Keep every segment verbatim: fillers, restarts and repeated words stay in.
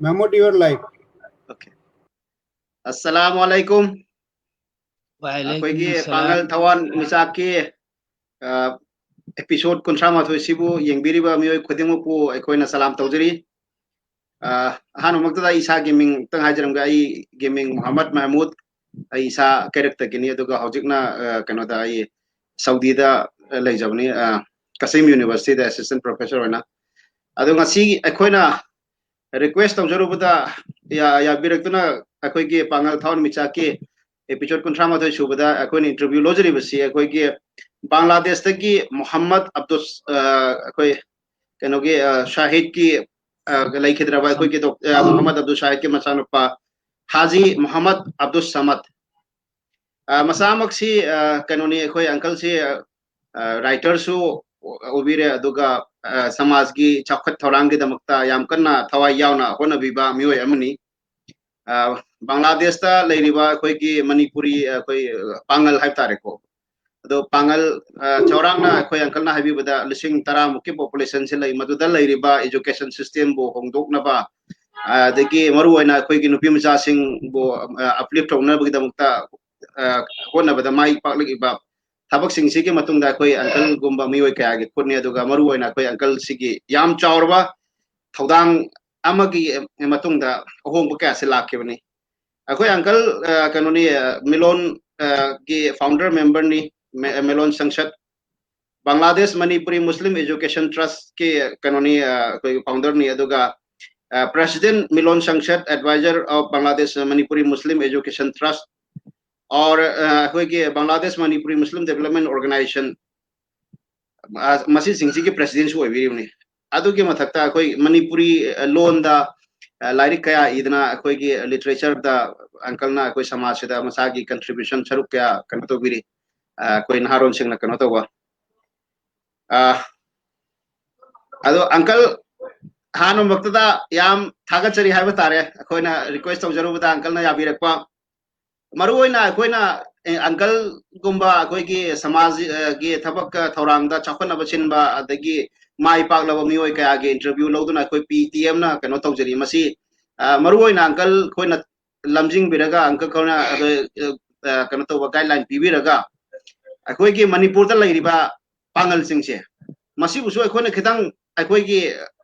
Mahmood, your live. Okay. Assalamu alaikum. Wa alaikum ꯑꯩꯈꯣꯏꯒꯤ assalam. ꯄꯥꯡꯒꯜ ꯊꯋꯥꯟ ꯃꯤꯆꯥꯛꯀꯤ episode ꯀꯨꯟꯊ꯭ꯔꯥ ꯃꯥꯊꯣꯏꯁꯤꯕꯨ ꯌꯦꯡꯕꯤꯔꯤꯕ ꯃꯤꯑꯣꯏ ꯈꯨꯗꯤꯡꯃꯛꯄꯨ ꯑꯩꯈꯣꯏꯅ ꯁꯂꯥꯝ ꯇꯧꯖꯔꯤ꯫ ꯑ, ꯑꯍꯥꯟꯕꯃꯛꯇꯗ ꯑꯩ ꯏꯁꯥꯒꯤ ꯃꯤꯡ ꯑꯃꯇꯪ ꯍꯥꯏꯖꯔꯝꯒꯦ꯫ ꯑꯩꯒꯤ ꯃꯤꯡ ꯃꯨꯍꯝꯃꯗ ꯃꯍꯃꯨꯗ꯫ ꯑꯩ ꯏꯁꯥ ꯀꯩꯔꯛꯇꯒꯤꯅꯤ, ꯑꯗꯨꯒ ꯍꯧꯖꯤꯛꯅ ꯑ, ꯀꯩꯅꯣꯗ ꯑꯩ ꯁꯥꯎꯗꯤꯗ ꯂꯩꯖꯕꯅꯤ, ꯑ, ꯀꯁꯤꯝ ꯌꯨꯅꯤꯚꯔꯁꯤꯇꯤꯗ ꯑꯦꯁꯤꯁꯇꯦꯟ ꯄ꯭ꯔꯣꯐꯦꯁꯔ ꯑꯣꯏꯅ꯫ ꯑꯗꯣ ꯉꯁꯤ ꯑꯩꯈꯣꯏꯅ ꯔꯤꯀ꯭ꯋꯦꯁ ꯇꯧꯖꯔꯨꯕꯗ ꯌꯥ- ꯌꯥꯕꯤꯔꯛꯇꯨꯅ ꯑꯩꯈꯣꯏꯒꯤ ꯄꯥꯡꯒꯜ ꯊꯋꯥꯟ ꯃꯤꯆꯥꯛꯀꯤ ꯑꯦꯄꯤꯁꯣꯗ ꯀꯨꯟꯊ꯭ꯔꯥ ꯃꯥꯊꯣꯏ ꯁꯨꯕꯗ ꯑꯩꯈꯣꯏꯅ ꯏꯟꯇꯔꯚ꯭ꯌꯨ ꯂꯧꯖꯔꯤꯕꯁꯤ ꯑꯩꯈꯣꯏꯒꯤ ꯕꯪꯒ꯭ꯂꯥꯗꯦꯁꯇꯒꯤ ꯃꯨꯍꯝꯃꯗ ꯑꯕꯗꯨꯁ ꯑ, ꯑꯩꯈꯣꯏ ꯀꯩꯅꯣꯒꯤ ꯑ, ꯁꯥꯍꯤꯗꯀꯤ ꯑ, ꯂꯩꯈꯤꯗ꯭ꯔꯕ ꯑꯩꯈꯣꯏꯒꯤ ꯗꯣꯛ- ꯑ, ꯃꯨꯍꯝꯃꯗ ꯑꯕꯗꯨꯜ ꯁꯥꯍꯤꯗꯀꯤ ꯃꯆꯥꯅꯨꯄꯥ ꯍꯥꯖꯤ ꯃꯨꯍꯝꯃꯗ ꯑꯕꯗꯨꯜ ꯁꯃꯗ꯫ ꯑ, ꯃꯁꯥꯃꯛꯁꯤ ꯑ, ꯀꯩꯅꯣꯅꯤ, ꯑꯩꯈꯣꯏ ꯑꯪꯀꯜꯁꯤ ꯑ, ꯔꯥꯏꯇꯔꯁꯨ ꯑꯣꯏꯕꯤꯔꯦ, ꯑꯗꯨꯒ ꯑ, ꯁꯃꯥꯖꯒꯤ ꯆꯥꯎꯈꯠ ꯊꯧꯔꯥꯡꯒꯤꯗꯃꯛꯇ ꯌꯥꯝ ꯀꯟꯅ ꯊꯋꯥꯏ ꯌꯥꯎꯅ ꯍꯣꯠꯅꯕꯤꯕ ꯃꯤꯑꯣꯏ ꯑꯃꯅꯤ꯫ ꯑ, ꯕꯪꯒ꯭ꯂꯥꯗꯦꯁꯇ ꯂꯩꯔꯤꯕ ꯑꯩꯈꯣꯏꯒꯤ ꯃꯅꯤꯄꯨꯔꯤ ꯑꯩꯈꯣꯏ ꯄꯥꯡꯒꯜ ꯍꯥꯏꯕ ꯇꯥꯔꯦꯀꯣ, ꯑꯗꯣ ꯄꯥꯡꯒꯜ ꯑ, ꯆꯥꯎꯔꯥꯛꯅ ꯑꯩꯈꯣꯏ ꯑꯪꯀꯜꯅ ꯍꯥꯏꯕꯤꯕꯗ ꯂꯤꯁꯤꯡ ꯇꯔꯥꯃꯨꯛꯀꯤ ꯄꯣꯄꯨꯂꯦꯁꯟꯁꯤ ꯂꯩ, ꯃꯗꯨꯗ ꯂꯩꯔꯤꯕ ꯏꯖꯨꯀꯦꯁꯟ ꯁꯤꯁꯇꯦꯝꯕꯨ ꯍꯣꯡꯗꯣꯛꯅꯕ, ꯑ, ꯑꯗꯒꯤ ꯃꯔꯨꯑꯣꯏꯅ ꯑꯩꯈꯣꯏꯒꯤ ꯅꯨꯄꯤ ꯃꯆꯥꯁꯤꯡꯕꯨ ꯑꯞꯂꯤꯐ ꯇꯧꯅꯕꯒꯤꯗꯃꯛꯇ ꯑ, ꯍꯣꯠꯅꯕꯗ ꯃꯥꯏ ꯄꯥꯛꯂꯛꯂꯤꯕ ꯊꯕꯛꯁꯤꯡꯁꯤꯒꯤ ꯃꯇꯨꯡꯗ ꯑꯩꯈꯣꯏ ꯑꯪꯀꯜꯒꯨꯝꯕ ꯃꯤꯑꯣꯏ ꯀꯌꯥꯒꯤ ꯈꯨꯠꯅꯤ, ꯑꯗꯨꯒ ꯃꯔꯨꯑꯣꯏꯅ ꯑꯩꯈꯣꯏ ꯑꯪꯀꯜꯁꯤꯒꯤ ꯌꯥꯝ ꯆꯥꯎꯔꯕ ꯊꯧꯗꯥꯡ ꯑꯃꯒꯤ ꯃꯇꯨꯡꯗ ꯑꯍꯣꯡꯕ ꯀꯌꯥꯁꯤ ꯂꯥꯛꯈꯤꯕꯅꯤ꯫ ꯑꯩꯈꯣꯏ ꯑꯪꯀꯜ ꯑ, ꯀꯩꯅꯣꯅꯤ, ꯑ, ꯃꯤꯂꯣꯟ ꯑ, ꯒꯤ ꯐꯥꯎꯟꯗꯔ ꯃꯦꯝꯕꯔꯅꯤ, ꯃꯦ- ꯃꯤꯂꯣꯟ ꯁꯪꯁꯠ, ꯕꯪꯒ꯭ꯂꯥꯗꯦꯁ ꯃꯅꯤꯄꯨꯔꯤ ꯃꯨꯁꯂꯤꯝ ꯑꯦꯖꯨꯀꯦꯁꯟ ꯇ꯭ꯔꯁꯀꯤ ꯀꯩꯅꯣꯅꯤ, ꯑ, ꯑꯩꯈꯣꯏꯒꯤ ꯐꯥꯎꯟꯗꯔꯅꯤ, ꯑꯗꯨꯒ ꯄ꯭ꯔꯦꯁꯤꯗꯦꯟ ꯃꯤꯂꯣꯟ ꯁꯪꯁꯠ, advisor of Bangladesh Manipuri Muslim education trust, or ꯑꯩꯈꯣꯏꯒꯤ Bangladesh Manipuri Muslim development organization, ꯃꯁꯤꯁꯤꯡꯁꯤꯒꯤ ꯄ꯭ꯔꯦꯁꯤꯗꯦꯟꯁꯨ ꯑꯣꯏꯕꯤꯔꯤꯕꯅꯤ꯫ ꯑꯗꯨꯒꯤ ꯃꯊꯛꯇ ꯑꯩꯈꯣꯏ ꯃꯅꯤꯄꯨꯔꯤ ꯂꯣꯟꯗ ꯑ, ꯂꯥꯏꯔꯤꯛ ꯀꯌꯥ ꯏꯗꯅ ꯑꯩꯈꯣꯏꯒꯤ ꯂꯤꯇꯔꯦꯆꯔꯗ ꯑꯪꯀꯜꯅ ꯑꯩꯈꯣꯏ ꯁꯃꯥꯖꯁꯤꯗ ꯃꯁꯥꯒꯤ ꯀꯟꯇ꯭ꯔꯤꯕ꯭ꯌꯨꯁꯟ ꯁꯔꯨꯛ ꯀꯌꯥ ꯀꯩꯅꯣ ꯇꯧꯕꯤꯔꯤ꯫ ꯑ, ꯑꯩꯈꯣꯏ ꯅꯍꯥꯔꯣꯟꯁꯤꯡꯅ ꯀꯩꯅꯣ ꯇꯧꯕ꯫ ꯑ, ꯑꯗꯣ ꯑꯪꯀꯜ, ꯑꯍꯥꯟꯕꯃꯛꯇꯗ ꯌꯥꯝ ꯊꯥꯒꯠꯆꯔꯤ ꯍꯥꯏꯕ ꯇꯥꯔꯦ, ꯑꯩꯈꯣꯏꯅ ꯔꯤꯀ꯭ꯋꯦꯁ ꯇꯧꯖꯔꯨꯕꯗ ꯑꯪꯀꯜꯅ ꯌꯥꯕꯤꯔꯛꯄ꯫ ꯃꯔꯨꯑꯣꯏꯅ ꯑꯩꯈꯣꯏꯅ ꯑꯦ, ꯑꯪꯀꯜꯒꯨꯝꯕ ꯑꯩꯈꯣꯏꯒꯤ ꯁꯃꯥꯖꯒꯤ ꯊꯕꯛ ꯊꯧꯔꯥꯡꯗ ꯆꯥꯎꯈꯠꯅꯕ ꯁꯤꯟꯕ, ꯑꯗꯒꯤ ꯃꯥꯏ ꯄꯥꯛꯂꯕ ꯃꯤꯑꯣꯏ ꯀꯌꯥꯒꯤ ꯏꯟꯇꯔꯚ꯭ꯌꯨ ꯂꯧꯗꯨꯅ ꯑꯩꯈꯣꯏ ꯄꯤ ꯇꯤ ꯑꯦꯝꯅ ꯀꯩꯅꯣ ꯇꯧꯖꯔꯤ꯫ ꯃꯁꯤ ꯑ, ꯃꯔꯨ ꯑꯣꯏꯅ uncle ꯈꯣꯏꯅ ꯂꯝꯖꯤꯡꯕꯤꯔꯒ, uncle ꯈꯣꯏꯅ ꯑꯗꯨ, ꯑ, ꯀꯩꯅꯣ ꯇꯧꯕ guideline ꯄꯤꯕꯤꯔꯒ, ꯑꯩꯈꯣꯏꯒꯤ ꯃꯅꯤꯄꯨꯔꯗ ꯂꯩꯔꯤꯕ ꯄꯥꯡꯒꯜꯁꯤꯡꯁꯦ, ꯃꯁꯤꯕꯨꯁꯨ ꯑꯩꯈꯣꯏꯅ ꯈꯤꯇꯪ ꯑꯩꯈꯣꯏꯒꯤ,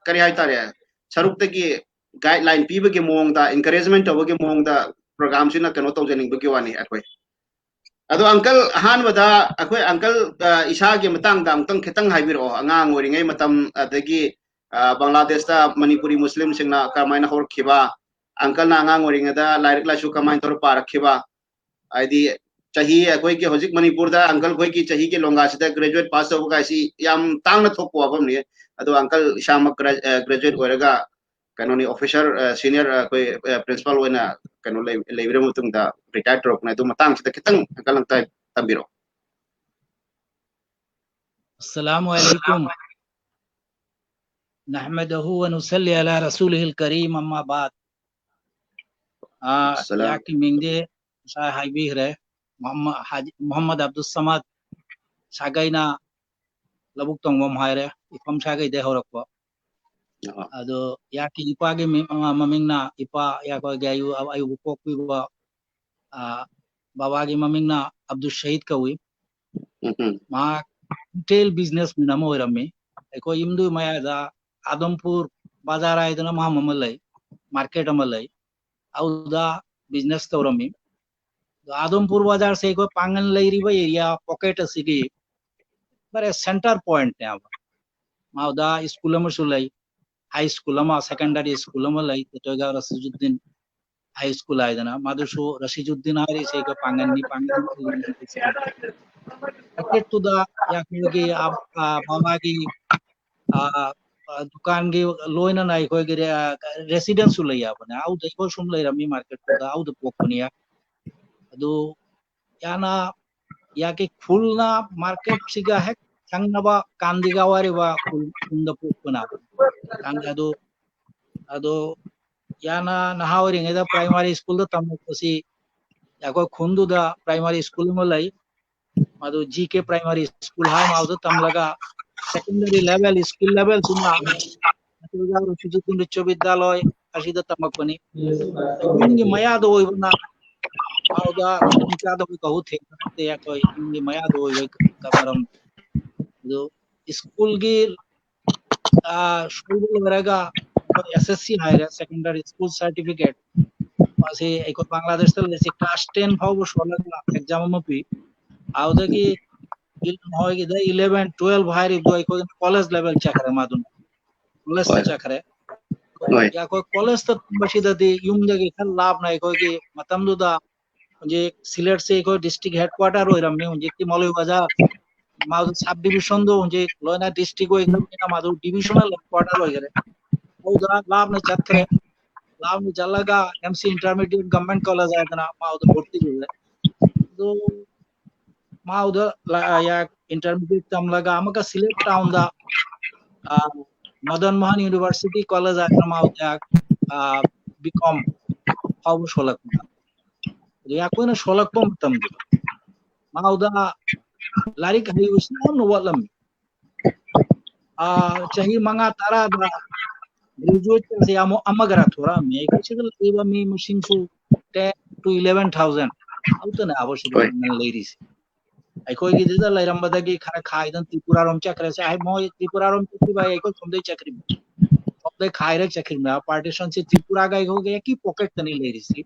ꯀꯔꯤ ꯍꯥꯏꯇꯥꯔꯦ, ꯁꯔꯨꯛꯇꯒꯤ guideline ꯄꯤꯕꯒꯤ ꯃꯑꯣꯡꯗ, encouragement ꯇꯧꯕꯒꯤ ꯃꯑꯣꯡꯗ program ꯁꯤꯅ ꯀꯩꯅꯣ ꯇꯧꯖꯅꯤꯡꯕꯒꯤ ꯋꯥꯅꯤ ꯑꯩꯈꯣꯏ꯫ ꯑꯗꯣ uncle, ꯑꯍꯥꯟꯕꯗ ꯑꯩꯈꯣꯏ uncle, ꯑ, ꯏꯁꯥꯒꯤ ꯃꯇꯥꯡꯗ ꯑꯃꯨꯛꯇꯪ ꯈꯤꯇꯪ ꯍꯥꯏꯕꯤꯔꯛꯑꯣ꯫ ꯑꯉꯥꯡ ꯑꯣꯏꯔꯤꯉꯩ ꯃꯇꯝ, ꯑꯗꯒꯤ, ꯑ, ꯕꯪꯒ꯭ꯂꯥꯗꯦꯁꯇ ꯃꯅꯤꯄꯨꯔꯤ ꯃꯨꯁꯂꯤꯝꯁꯤꯡꯅ ꯀꯔꯝꯍꯥꯏꯅ ꯍꯧꯔꯛꯈꯤꯕ, uncle ꯅ ꯑꯉꯥꯡ ꯑꯣꯏꯔꯤꯉꯩꯗ ꯂꯥꯏꯔꯤꯛ ꯂꯥꯏꯁꯨ ꯀꯃꯥꯏꯅ ꯇꯧꯔ ꯄꯥꯔꯛꯈꯤꯕ, ꯍꯥꯏꯗꯤ ꯆꯍꯤ ꯑꯩꯈꯣꯏꯒꯤ ꯍꯧꯖꯤꯛ ꯃꯅꯤꯄꯨꯔꯗ uncle ꯈꯣꯏꯒꯤ ꯆꯍꯤꯒꯤ ꯂꯣꯡꯒꯥꯁꯤꯗ graduate pass ꯇꯧꯕ ꯀꯥꯏꯁꯤ ꯌꯥꯝ ꯇꯥꯡꯅ ꯊꯣꯛꯄ ꯋꯥꯐꯝꯅꯤ꯫ ꯑꯗꯣ uncle ꯏꯁꯥꯃꯛ ꯒ꯭ꯔꯦ-, ꯑ, graduate ꯑꯣꯏꯔꯒ ꯀꯩꯅꯣꯅꯤ, officer, ꯑ, senior, ꯑ, ꯑꯩꯈꯣꯏ, ꯑ, principal ꯑꯣꯏꯅ ꯀꯩꯅꯣ ꯂꯩ-, ꯂꯩꯕꯤꯔ ꯃꯇꯨꯡꯗ retire ꯇꯧꯔꯛꯄꯅꯦ꯫ ꯑꯗꯨ ꯃꯇꯥꯡꯁꯤꯗ ꯈꯤꯇꯪ uncle ꯑꯝꯇ ꯇꯝꯕꯤꯔꯛꯑꯣ꯫ السلام عليكم. نحمده ونصلي على رسوله الكريم، أما بعد. ꯑꯥ, السلام. ꯑꯩꯍꯥꯛꯀꯤ ꯃꯤꯡꯗꯤ ꯉꯁꯥꯏ ꯍꯥꯏꯕꯤꯈ꯭ꯔꯦ, ꯃꯣꯍꯝꯃ-, ꯍꯥꯖꯤ ꯃꯣꯍꯝꯃꯗ ꯑꯕꯗꯨꯜ ꯁꯃꯗ꯫ ꯁꯥꯒꯩꯅ ꯂꯧꯕꯨꯛ ꯇꯣꯡꯕꯝ ꯍꯥꯏꯔꯦ, ꯏꯐꯝ ꯁꯥꯒꯩꯗꯩ ꯍꯧꯔꯛꯄ꯫ ꯑꯣ꯫ ꯑꯗꯣ ꯑꯩꯍꯥꯛꯀꯤ ꯏꯄꯥꯒꯤ ꯃꯤ-, ꯑ, ꯃꯃꯤꯡꯅ, ꯏꯄꯥ ꯑꯩꯈꯣꯏꯒꯤ ꯑꯌꯨ-, ꯑꯌꯨꯕ ꯄꯣꯛꯄꯤꯕ, ꯑ, ꯕꯕꯥꯒꯤ ꯃꯃꯤꯡꯅ ꯑꯕꯗꯨꯜ ꯁꯍꯤꯗ ꯀꯧꯏ꯫ ꯎꯝ, ꯎꯝ꯫ ꯃꯍꯥꯛ retail businessman ꯑꯃ ꯑꯣꯏꯔꯝꯃꯤ꯫ ꯑꯩꯈꯣꯏ ꯌꯨꯝꯗꯨꯒꯤ ꯃꯌꯥꯗ ꯑꯥꯗꯝꯄꯨꯔ ꯕꯖꯥꯔ ꯍꯥꯏꯗꯅ ꯃꯐꯝ ꯑꯃ ꯂꯩ, market ꯑꯃ ꯂꯩ, ꯑꯗꯨꯗ business ꯇꯧꯔꯝꯃꯤ꯫ ꯑꯗꯣ ꯑꯥꯗꯝꯄꯨꯔ ꯕꯖꯥꯔꯁꯦ ꯑꯩꯈꯣꯏ ꯄꯥꯡꯒꯜ ꯂꯩꯔꯤꯕ area, pocket ꯑꯁꯤꯒꯤ very center point ꯅꯦꯕ꯫ ꯃꯗꯨꯗ school ꯑꯃꯁꯨ ꯂꯩ, high school ꯑꯃ, secondary school ꯑꯃ ꯂꯩ, ꯇꯦꯇꯣꯏꯒꯥꯎ ꯔꯁꯤꯖꯨꯗꯤꯟ high school ꯍꯥꯏꯗꯅ꯫ ꯃꯗꯨꯁꯨ ꯔꯁꯤꯖꯨꯗꯤꯟ ꯍꯥꯏꯔꯤꯁꯦ ꯑꯩꯈꯣꯏ ꯄꯥꯡꯒꯜꯅꯤ, ꯄꯥꯡꯒꯜ꯫ Pocketꯇꯨꯗ ꯑꯩꯈꯣꯏꯒꯤ, ꯑ, ꯑ, ꯕꯕꯥꯒꯤ, ꯑ, ꯑ, ꯗꯨꯀꯥꯟꯒꯤ ꯂꯣꯏꯅꯅ ꯑꯩꯈꯣꯏꯒꯤ ꯔꯦ-, ꯑ, residenceꯁꯨ ꯂꯩ ꯍꯥꯏꯕꯅꯦ꯫ ꯑꯗꯨꯗ ꯑꯩꯈꯣꯏ ꯁꯨꯝ ꯂꯩꯔꯝꯃꯤ, marketꯇꯨꯗ ꯑꯗꯨꯗ ꯄꯣꯛꯄꯅꯤ꯫ ꯑꯗꯨ ꯌꯥꯅ, ꯑꯩꯍꯥꯛꯀꯤ ꯈꯨꯜꯅ marketꯁꯤꯒ ꯍꯦꯛ ꯊꯪꯅꯕ ꯀꯥꯟꯗꯤꯒꯥꯎ ꯍꯥꯏꯔꯤꯕ ꯈꯨꯜ, ꯈꯨꯟꯗ ꯄꯣꯛꯄꯅ꯫ ꯀꯥꯟꯗꯤ ꯑꯗꯨ, ꯑꯗꯨ ꯌꯥꯅ ꯅꯍꯥ ꯑꯣꯏꯔꯤꯉꯩꯗ primary schoolꯗ ꯇꯝꯃꯛꯄꯁꯤ ꯑꯩꯈꯣꯏ ꯈꯨꯟꯗꯨꯗ primary school ꯑꯃ ꯂꯩ, ꯃꯗꯨ G K primary school ꯍꯥꯏ, ꯃꯗꯨꯗ ꯇꯝꯂꯒ secondary level, school levelꯁꯤꯃ ꯇꯦꯇꯣꯏꯒꯥꯎ ꯔꯁꯤꯖꯨꯗꯤꯟ ꯎꯆ꯭ꯆ ꯕꯤꯗ꯭ꯌꯥꯂꯣꯏ, ꯑꯁꯤꯗ ꯇꯝꯃꯛꯄꯅꯤ꯫ ꯌꯨꯝꯒꯤ ꯃꯌꯥꯗ ꯑꯣꯏꯕꯅ ꯃꯥꯎꯗ ꯈꯨꯗꯣꯡꯆꯥꯗꯕ ꯀꯍꯨ ꯊꯦꯡꯅꯔꯛꯇꯦ꯫ ꯑꯩꯈꯣꯏ ꯌꯨꯝꯒꯤ ꯃꯌꯥꯗ ꯑꯣꯏꯕ ꯃꯔꯝ ꯑꯗꯨ ꯁ꯭ꯀꯨꯜꯒꯤ ꯁꯣꯏꯕ ꯂꯣꯏꯔꯒ ꯑꯩꯈꯣꯏ S S C ꯍꯥꯏꯔꯦ, secondary school certificate, ꯃꯁꯤ ꯑꯩꯈꯣꯏ ꯕꯪꯒ꯭ꯂꯥꯗꯦꯁꯇ ꯂꯩꯔꯤꯁꯤ class ten ꯐꯥꯎꯕ ꯁꯣꯜꯂꯒ exam ꯑꯃ ꯄꯤ꯫ ꯑꯗꯨꯗꯒꯤ ꯃꯈꯣꯏꯒꯤꯗ eleven twelve ꯍꯥꯏꯔꯤꯕꯗꯣ ꯑꯩꯈꯣꯏ college level ꯆꯠꯈ꯭ꯔꯦ, ꯃꯥꯗꯨꯅ college ꯇ ꯍꯣꯏ꯫ ꯆꯠꯈ꯭ꯔꯦ꯫ ꯍꯣꯏ꯫ ꯑꯩꯈꯣꯏ college ꯇ ꯇꯝꯕꯁꯤꯗꯗꯤ ꯌꯨꯝꯗꯒꯤ ꯈꯔ ꯂꯥꯞꯅ, ꯑꯩꯈꯣꯏꯒꯤ ꯃꯇꯝꯗꯨꯗ ꯍꯧꯖꯤꯛ ꯁꯤꯂꯦꯠꯁꯦ ꯑꯩꯈꯣꯏ district headquarter ꯑꯣꯏꯔꯝꯃꯤ, ꯍꯧꯖꯤꯛꯇꯤ ꯃꯧꯂꯨꯏ ꯕꯖꯥꯔ, ꯃꯥꯎ sub division ꯗꯣ ꯍꯧꯖꯤꯛ ꯂꯣꯏꯅ district ꯑꯣꯏꯈ꯭ꯔꯕꯅꯤꯅ ꯃꯥꯗꯨ divisional headquarter ꯑꯣꯏꯈ꯭ꯔꯦ꯫ ꯑꯗꯨꯗ ꯂꯥꯞꯅ ꯆꯠꯈ꯭ꯔꯦ꯫ ꯂꯥꯞꯅ ꯆꯠꯂꯒ M C Intermediate Government College ꯍꯥꯏꯗꯅ ꯃꯥꯎꯗ ꯚꯣꯔꯇꯤ ꯑꯣꯏꯈ꯭ꯔꯦ꯫ ꯑꯗꯨ ꯃꯥꯎꯗ ꯂ-, ꯌꯥ-, intermediate ꯇꯝꯂꯒ ꯑꯃꯨꯛꯀ ꯁꯤꯂꯦꯠ town ꯗ, ꯑ, Madan Mohan University College ꯍꯥꯏꯗꯅ ꯃꯥꯎꯗ, ꯑ, B Com ꯐꯥꯎꯕ ꯁꯣꯜꯂꯛꯄꯗ, ꯑꯗꯨ ꯑꯩꯈꯣꯏꯅ ꯁꯣꯜꯂꯛꯄ ꯃꯇꯝꯗꯨꯗ ꯃꯥꯎꯗ ꯂꯥꯏꯔꯤꯛ ꯍꯩꯕꯁꯤ ꯌꯥꯝꯅ ꯋꯥꯠꯂꯝꯃꯤ꯫ ꯑ, ꯆꯍꯤ ꯃꯉꯥ ꯇꯔꯥꯗ graduate ꯁꯦ ꯑꯃꯨꯛ ꯑꯃꯒꯔ ꯊꯣꯔꯛꯑꯝꯃꯤ꯫ ꯑꯩꯈꯣꯏ ꯁꯤꯗ ꯂꯩꯔꯤꯕ ꯃꯤ ꯃꯁꯤꯡꯁꯨ ten to eleven thousand ꯈꯛꯇꯅꯦ ꯑꯕ ꯁꯤꯗ ꯍꯣꯏ꯫ ꯂꯩꯔꯤꯁꯦ꯫ ꯑꯩꯈꯣꯏꯒꯤꯗꯨꯗ ꯂꯩꯔꯝꯕꯗꯒꯤ ꯈꯔ ꯈꯥꯏꯗꯅ ꯇ꯭ꯔꯤꯄꯨꯔꯥꯔꯣꯝ ꯆꯠꯈ꯭ꯔꯦ꯫ ꯁꯦ, ꯑꯩ ꯃꯣꯏ ꯇ꯭ꯔꯤꯄꯨꯔꯥꯔꯣꯝ ꯆꯠꯈꯤꯕ ꯑꯩ ꯑꯩꯈꯣꯏ ꯁꯣꯝꯗꯩ ꯆꯠꯈ꯭ꯔꯤꯕ꯫ ꯁꯣꯝꯗꯩ ꯈꯥꯏꯔꯒ ꯆꯠꯈ꯭ꯔꯤꯕꯅꯦ꯫ Partition ꯁꯦ ꯇ꯭ꯔꯤꯄꯨꯔꯥꯒ ꯑꯩꯈꯣꯏꯒ ꯑꯦꯛꯀꯤ pocket ꯇꯅꯤ ꯂꯩꯔꯤꯁꯤ꯫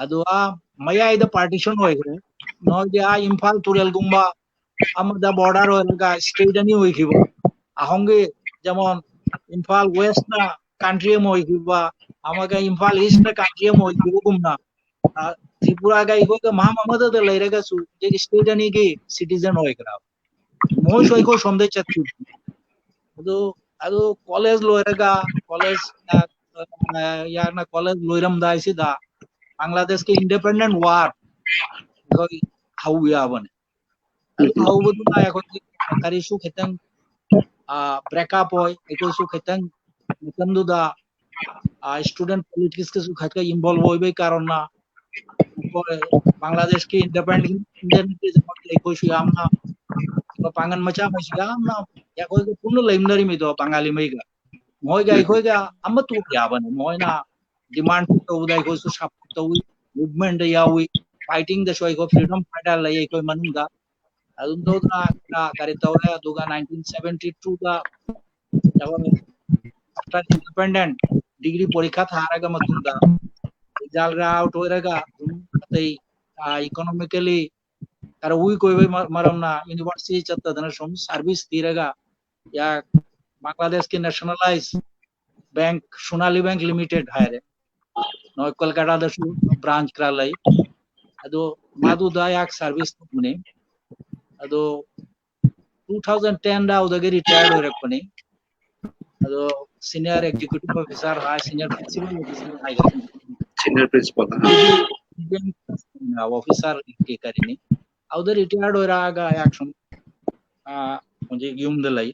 ꯑꯗꯨꯒ ꯃꯌꯥꯏꯗ partition ꯑꯣꯏꯈ꯭ꯔꯦ꯫ ꯅꯣꯏꯗꯤ ꯑꯥ ꯏꯝꯐꯥꯜ ꯇꯨꯔꯦꯜꯒꯨꯝꯕ ꯑꯃꯗ border ꯑꯣꯏꯔꯒ state ꯑꯅꯤ ꯑꯣꯏꯈꯤꯕ꯫ ꯑꯍꯣꯝꯒꯤ ꯖꯦꯃꯣꯟ ꯏꯝꯐꯥꯜ West ꯅ country ꯑꯃ ꯑꯣꯏꯈꯤꯕ, ꯑꯃꯒ ꯏꯝꯐꯥꯜ East ꯅ country ꯑꯃ ꯑꯣꯏꯈꯤꯕꯒꯨꯝꯅ, ꯑ, ꯇ꯭ꯔꯤꯄꯨꯔꯥꯒ ꯑꯩꯈꯣꯏꯒ ꯃꯐꯝ ꯑꯃꯗꯗ ꯂꯩꯔꯒꯁꯨ ꯍꯧꯖꯤꯛ state ꯑꯅꯤꯒꯤ citizen ꯑꯣꯏꯈ꯭ꯔꯕ꯫ ꯃꯣꯏꯁꯨ ꯑꯩꯈꯣꯏ ꯁꯣꯝꯗꯩ ꯆꯠꯈꯤꯕ꯫ ꯑꯗꯨ, ꯑꯗꯨ college ꯂꯣꯏꯔꯒ, college, ꯑ, ꯑ, ꯌꯥꯔꯅ college ꯂꯣꯏꯔꯝꯗꯥꯏꯁꯤꯗ ꯕꯪꯒ꯭ꯂꯥꯗꯦꯁꯀꯤ independent war ꯑꯩꯈꯣꯏ ꯍꯧ ꯌꯥꯕꯅꯦ꯫ ꯑꯗꯨ ꯎꯝ꯫ ꯍꯧꯕꯗꯨꯅ ꯑꯩꯈꯣꯏꯒꯤ ꯀꯔꯤꯁꯨ ꯈꯤꯇꯪ, ꯑ, break up ꯑꯣꯏ, ꯑꯩꯈꯣꯏꯁꯨ ꯈꯤꯇꯪ ꯃꯇꯝꯗꯨꯗ, ꯑ, student politics ꯀꯁꯨ ꯈꯔ ꯈꯔ involve ꯑꯣꯏꯕꯒꯤ ꯀꯥꯔꯟꯅ ꯑꯩꯈꯣꯏ ꯕꯪꯒ꯭ꯂꯥꯗꯦꯁꯀꯤ independent, independent ꯑꯩꯈꯣꯏꯁꯨ ꯌꯥꯝꯅ ꯄꯥꯡꯒꯜ ꯃꯆꯥ ꯑꯃꯁꯨ ꯌꯥꯝꯅ ꯑꯩꯈꯣꯏꯒ ꯄꯨꯟꯅ ꯂꯩꯃꯤꯟꯅꯔꯤꯃꯤꯗꯣ ꯕꯪꯒꯥꯂꯤ ꯃꯩꯒ꯫ ꯃꯈꯣꯏꯒ ꯑꯩꯈꯣꯏꯒ ꯑꯃꯠꯇ ꯑꯣꯏ ꯌꯥꯕꯅꯤ꯫ ꯃꯈꯣꯏꯅ ꯗꯤꯃꯥꯟ ꯇꯧꯕꯗ ꯑꯩꯈꯣꯏꯁꯨ ꯁꯞꯄꯣꯔꯠ ꯇꯧꯏ, ꯃꯨꯚꯃꯦꯟꯗ ꯌꯥꯎꯏ, ꯐꯥꯏꯇꯤꯡꯗꯁꯨ ꯑꯩꯈꯣꯏ ꯐ꯭ꯔꯤꯗꯝ ꯐꯥꯏꯇꯔ ꯂꯩ ꯑꯩꯈꯣꯏ ꯃꯅꯨꯡꯗ꯫ ꯑꯗꯨꯝ ꯇꯧꯗꯅ ꯀꯔꯤ ꯇꯧꯔꯦ꯫ ꯑꯗꯨꯒ ꯅꯥꯏꯟꯇꯤꯟ ꯁꯚꯦꯟꯇꯤ ꯇꯨꯗ ꯑꯩꯈꯣꯏ ꯑꯥꯐꯇꯔ ꯏꯟꯗꯤꯄꯦꯟꯗꯦꯟ ꯗꯤꯒ꯭ꯔꯤ ꯄꯔꯤꯈꯥ ꯊꯥꯔꯒ ꯃꯇꯨꯡꯗ ꯔꯤꯖꯜ ꯑꯥꯎꯠ ꯑꯣꯏꯔꯒ ꯑꯗꯨꯝ ꯑꯇꯩ ꯏꯀꯣꯅꯣꯃꯤꯀꯦꯂꯤ ꯈꯔ ꯋꯤꯛ ꯑꯣꯏꯕꯒꯤ ꯃ- ꯃꯔꯝꯅ ꯌꯨꯅꯤꯚꯔꯁꯤꯇꯤ ꯆꯠꯇꯗꯅ ꯁꯨꯝ ꯁꯥꯔꯚꯤꯁ ꯊꯤꯔꯒ ꯌꯥ ꯕꯪꯒ꯭ꯂꯥꯗꯦꯁꯀꯤ ꯅꯦꯁꯅꯦꯂꯥꯏꯖ ꯕꯦꯡꯛ ꯁꯣꯅꯥꯂꯤ ꯕꯦꯡꯛ ꯂꯤꯃꯤꯇꯦꯠ ꯍꯥꯏꯔꯦ, ꯅꯣꯏ ꯀꯣꯜꯀꯥꯇꯥꯗꯁꯨ ꯕ꯭ꯔꯥꯟꯆ ꯈꯔ ꯂꯩ꯫ ꯑꯗꯣ ꯃꯗꯨꯗ ꯑꯩꯍꯥꯛ ꯁꯥꯔꯚꯤꯁ ꯇꯧꯕꯅꯤ꯫ ꯑꯗꯣ ꯇꯨ ꯊꯥꯎꯖꯟ ꯇꯦꯟꯗ ꯑꯗꯨꯗꯒꯤ ꯔꯤꯇꯥꯌꯔ ꯑꯣꯏꯔꯛꯄꯅꯤ꯫ ꯑꯗꯣ ꯁꯤꯅꯤꯌꯔ ꯑꯦꯛꯖꯤꯀ꯭ꯌꯨꯇꯤꯚ ꯑꯣꯐꯤꯁꯥꯔ ꯍꯥꯏ, ꯁꯤꯅꯤꯌꯔ ꯄ꯭ꯔꯤꯟꯁꯤꯄꯜ ꯑꯣꯐꯤꯁꯥꯔ ꯍꯥꯏꯒꯗ꯭ꯔꯥ, ꯁꯤꯅꯤꯌꯔ ꯄ꯭ꯔꯤꯟꯁꯤꯄꯜ ꯑꯣꯐꯤꯁꯥꯔ ꯀꯔꯤꯅꯤ, ꯑꯗꯨꯗ ꯔꯤꯇꯥꯌꯔ ꯑꯣꯏꯔꯛꯑꯒ ꯑꯩꯍꯥꯛ ꯁꯨꯝ ꯍꯧꯖꯤꯛ ꯌꯨꯝꯗ ꯂꯩ꯫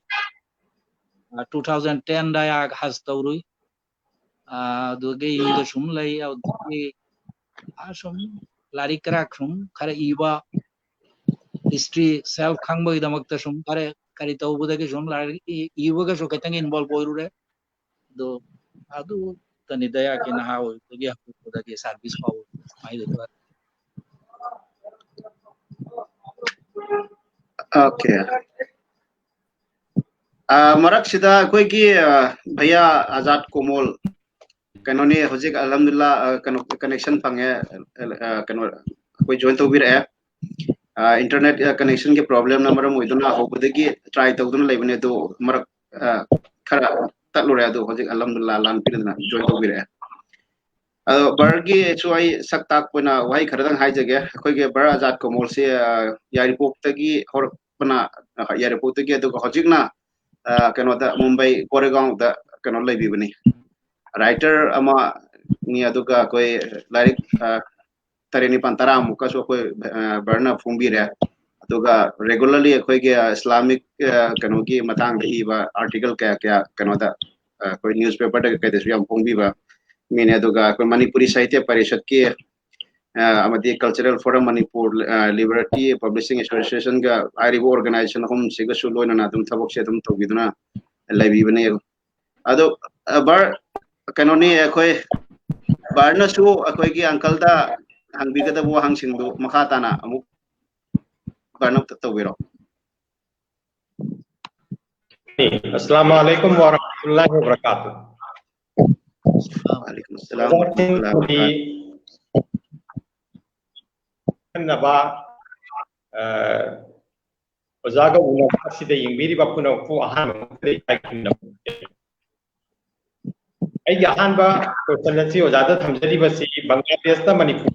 ꯇꯨ ꯊꯥꯎꯖꯟ ꯇꯦꯟꯗ ꯑꯩꯍꯥꯛ ꯍꯖ ꯇꯧꯔꯨꯏ꯫ ꯑꯗꯨꯗꯒꯤ ꯌꯨꯝꯗ ꯁꯨꯝ ꯂꯩ꯫ ꯑꯗꯨꯗꯒꯤ ꯁꯨꯝ ꯂꯥꯏꯔꯤꯛ ꯈꯔ ꯁꯨꯝ ꯈꯔ ꯏꯕ, ꯍꯤꯁꯇ꯭ꯔꯤ ꯁꯦꯜꯐ ꯈꯪꯕꯒꯤꯗꯃꯛꯇ ꯁꯨꯝ ꯈꯔ ꯀꯔꯤ ꯇꯧꯕꯗꯒꯤ ꯁꯨꯝ ꯂꯥꯏꯔꯤꯛ ꯏ- ꯏꯕꯒꯁꯨ ꯈꯤꯇꯪ ꯏꯟꯚꯣꯜꯕ ꯑꯣꯏꯔꯨꯔꯦ꯫ ꯑꯗꯣ ꯑꯗꯨꯇꯅꯤꯗ ꯑꯩꯍꯥꯛꯀꯤ ꯅꯍꯥ ꯑꯣꯏꯕꯗꯒꯤ ꯍꯧꯔꯛꯄꯗꯒꯤ ꯁꯥꯔꯚꯤꯁ ꯐꯥꯎꯕ ꯍꯥꯏꯒꯗ꯭ꯔꯥ꯫ ꯑꯣꯀꯦ꯫ ꯃꯔꯛꯁꯤꯗ ꯑꯩꯈꯣꯏꯒꯤ ꯚꯩꯌꯥ ꯑꯖꯥꯗ ꯀꯣꯃꯣꯜ, ꯀꯩꯅꯣꯅꯤ, ꯍꯧꯖꯤꯛ ꯑꯜꯍꯝꯗꯨꯂꯤꯜꯂꯥ ꯀꯩꯅꯣ ꯀꯅꯦꯛꯁꯟ ꯐꯪꯉꯦ꯫ ꯀꯩꯅꯣ ꯑꯩꯈꯣꯏ ꯖꯣꯏꯟ ꯇꯧꯕꯤꯔꯛꯑꯦ꯫ ꯏꯟꯇꯔꯅꯦꯠ ꯀꯅꯦꯛꯁꯟꯒꯤ ꯄ꯭ꯔꯣꯕ꯭ꯂꯦꯝꯅ ꯃꯔꯝ ꯑꯣꯏꯗꯨꯅ ꯍꯧꯕꯗꯒꯤ ꯇ꯭ꯔꯥꯏ ꯇꯧꯗꯨꯅ ꯂꯩꯕꯅꯦ, ꯑꯗꯣ ꯃꯔꯛ ꯈꯔ ꯇꯠꯂꯨꯔꯦ꯫ ꯑꯗꯣ ꯍꯧꯖꯤꯛ ꯑꯜꯍꯝꯗꯨꯂꯤꯜꯂꯥ ꯂꯥꯟ ꯄꯤꯗꯅ ꯖꯣꯏꯟ ꯇꯧꯕꯤꯔꯛꯑꯦ꯫ ꯑꯗꯣ ꯕꯔꯒꯤꯁꯨ ꯑꯩ ꯁꯛ ꯇꯥꯛꯄ ꯑꯣꯏꯅ ꯋꯥꯍꯩ ꯈꯔꯗꯪ ꯍꯥꯏꯖꯒꯦ꯫ ꯑꯩꯈꯣꯏꯒꯤ ꯕꯔ ꯑꯖꯥꯗ ꯀꯣꯃꯣꯜꯁꯦ ꯌꯥꯏꯔꯤꯄꯣꯛꯇꯒꯤ ꯍꯧꯔꯛꯄꯅ, ꯌꯥꯏꯔꯤꯄꯣꯛꯇꯒꯤ, ꯑꯗꯨꯒ ꯍꯧꯖꯤꯛꯅ ꯀꯩꯅꯣꯗ, ꯃꯨꯝꯕꯩ ꯀꯣꯔꯦꯒꯥꯎꯗ ꯀꯩꯅꯣ ꯂꯩꯕꯤꯕꯅꯤ꯫ ꯔꯥꯏꯇꯔ ꯑꯃꯅꯤ, ꯑꯗꯨꯒ ꯑꯩꯈꯣꯏ ꯂꯥꯏꯔꯤꯛ ꯇꯔꯦꯠ ꯅꯤꯄꯥꯜ ꯇꯔꯥꯃꯨꯛꯀꯁꯨ ꯑꯩꯈꯣꯏ ꯕꯔꯅ ꯐꯣꯡꯕꯤꯔꯦ꯫ ꯑꯗꯨꯒ ꯔꯦꯒꯨꯂꯔꯂꯤ ꯑꯩꯈꯣꯏꯒꯤ ꯏꯁꯂꯥꯃꯤꯛ ꯀꯩꯅꯣꯒꯤ ꯃꯇꯥꯡꯗ ꯏꯕ ꯑꯥꯔꯇꯤꯀꯜ ꯀꯌꯥ ꯀꯌꯥ ꯀꯩꯅꯣꯗ ꯑꯩꯈꯣꯏ ꯅ꯭ꯌꯨꯁꯄꯦꯄꯔꯗ ꯀꯩꯗꯁꯨ ꯌꯥꯝ ꯐꯣꯡꯕꯤꯕ ꯃꯤꯅꯦ꯫ ꯑꯗꯨꯒ ꯑꯩꯈꯣꯏ ꯃꯅꯤꯄꯨꯔꯤ ꯁꯥꯍꯤꯇ꯭ꯌ ꯄꯔꯤꯁꯠꯀꯤ ꯑꯃꯗꯤ ꯀꯜꯆꯔꯦꯜ ꯐꯣꯔꯝ ꯃꯅꯤꯄꯨꯔ, ꯂꯤꯕꯔꯇꯤ ꯄꯕ꯭ꯂꯤꯁꯤꯡ ꯑꯦꯁꯣꯁꯤꯌꯦꯁꯟꯒ ꯍꯥꯏꯔꯤꯕ ꯑꯣꯔꯒꯅꯥꯏꯖꯦꯁꯟ ꯑꯍꯨꯝꯁꯤꯒꯁꯨ ꯂꯣꯏꯅꯅ ꯑꯗꯨꯝ ꯊꯕꯛꯁꯦ ꯑꯗꯨꯝ ꯇꯧꯕꯤꯗꯨꯅ ꯂꯩꯕꯤꯕꯅꯦ꯫ ꯑꯗꯣ, ꯑ, ꯕꯔ, ꯀꯩꯅꯣꯅꯤ, ꯑꯩꯈꯣꯏ ꯕꯔꯅꯁꯨ ꯑꯩꯈꯣꯏꯒꯤ ꯑꯪꯀꯜꯗ ꯍꯪꯕꯤꯒꯗꯕ ꯋꯥꯍꯪꯁꯤꯡꯗꯨ ꯃꯈꯥ ꯇꯥꯅ ꯑꯃꯨꯛ ꯕꯔꯅ ꯑꯝꯇ ꯇꯧꯕꯤꯔꯣ꯫ Assalamu alaikum wa rahmatullahi wa barakatuh. ꯋꯥꯂꯩꯀꯨꯝ ꯑꯁꯂꯥꯝ ꯋꯥꯔꯍꯃꯇꯨꯜꯂꯥꯍꯤ ꯋꯥꯕꯔꯀꯥꯇꯨꯍ꯫ ꯈꯟꯅꯕ, ꯑ, ꯑꯣꯖꯥꯒ ꯎꯅꯕ ꯑꯁꯤꯗ ꯌꯦꯡꯕꯤꯔꯤꯕ ꯄꯨꯝꯅꯃꯛꯄꯨ ꯑꯍꯥꯟꯕ ꯃꯛꯇꯗ ꯏꯀꯥꯏ ꯈꯨꯝꯅꯕ ꯎꯠꯆꯔꯤ꯫ ꯑꯩꯒꯤ ꯑꯍꯥꯟꯕ question ꯑꯁꯤ ꯑꯣꯖꯥꯗ ꯊꯝꯖꯔꯤꯕꯁꯤ ꯕꯪꯒ꯭ꯂꯥꯗꯦꯁꯇ Manipur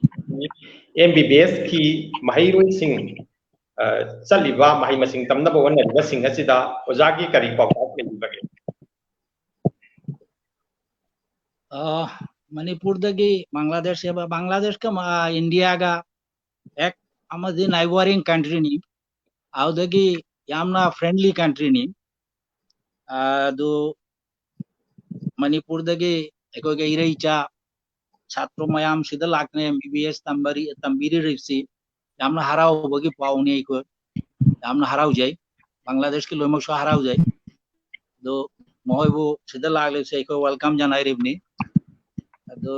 M B B S ꯀꯤ ꯃꯍꯩꯔꯣꯏꯁꯤꯡ, ꯑ, ꯆꯠꯂꯤꯕ ꯃꯍꯩ ꯃꯁꯤꯡ ꯇꯝꯅꯕ ꯍꯣꯠꯅꯔꯤꯕꯁꯤꯡ ꯑꯁꯤꯗ ꯑꯣꯖꯥꯒꯤ ꯀꯔꯤ ꯄꯥꯎꯇꯥꯛ ꯂꯩꯕꯤꯕꯒꯦ? ꯑ, ꯃꯅꯤꯄꯨꯔꯗꯒꯤ ꯕꯪꯒ꯭ꯂꯥꯗꯦꯁ ꯍꯥꯏꯕ, ꯕꯪꯒ꯭ꯂꯥꯗꯦꯁꯀ ꯃ-, ꯏꯟꯗꯤꯌꯥꯒ ꯍꯦꯛ ꯑꯃꯗꯤ neighbouring country ꯅꯤ, ꯑꯗꯨꯗꯒꯤ ꯌꯥꯝꯅ friendly country ꯅꯤ꯫ ꯑ, ꯑꯗꯨ ꯃꯅꯤꯄꯨꯔꯗꯒꯤ ꯑꯩꯈꯣꯏꯒꯤ ꯏꯔꯩꯆꯥ ꯁꯥꯇ꯭ꯔ ꯃꯌꯥꯝ ꯁꯤꯗ ꯂꯥꯛꯇꯅ M B B S ꯇꯝꯕꯔꯤ-, ꯇꯝꯕꯤꯔꯤꯕꯁꯤ ꯌꯥꯝꯅ ꯍꯔꯥꯎꯕꯒꯤ ꯄꯥꯎꯅꯤ꯫ ꯑꯩꯈꯣꯏ ꯌꯥꯝꯅ ꯍꯔꯥꯎꯖꯩ, ꯕꯪꯒ꯭ꯂꯥꯗꯦꯁꯀꯤ ꯂꯣꯏꯅꯃꯛꯁꯨ ꯍꯔꯥꯎꯖꯩ꯫ ꯑꯗꯨ ꯃꯈꯣꯏꯕꯨ ꯁꯤꯗ ꯂꯥꯛꯂꯤꯕꯁꯦ ꯑꯩꯈꯣꯏ welcome ꯖꯅꯥꯏꯔꯤꯕꯅꯤ꯫ ꯑꯗꯨ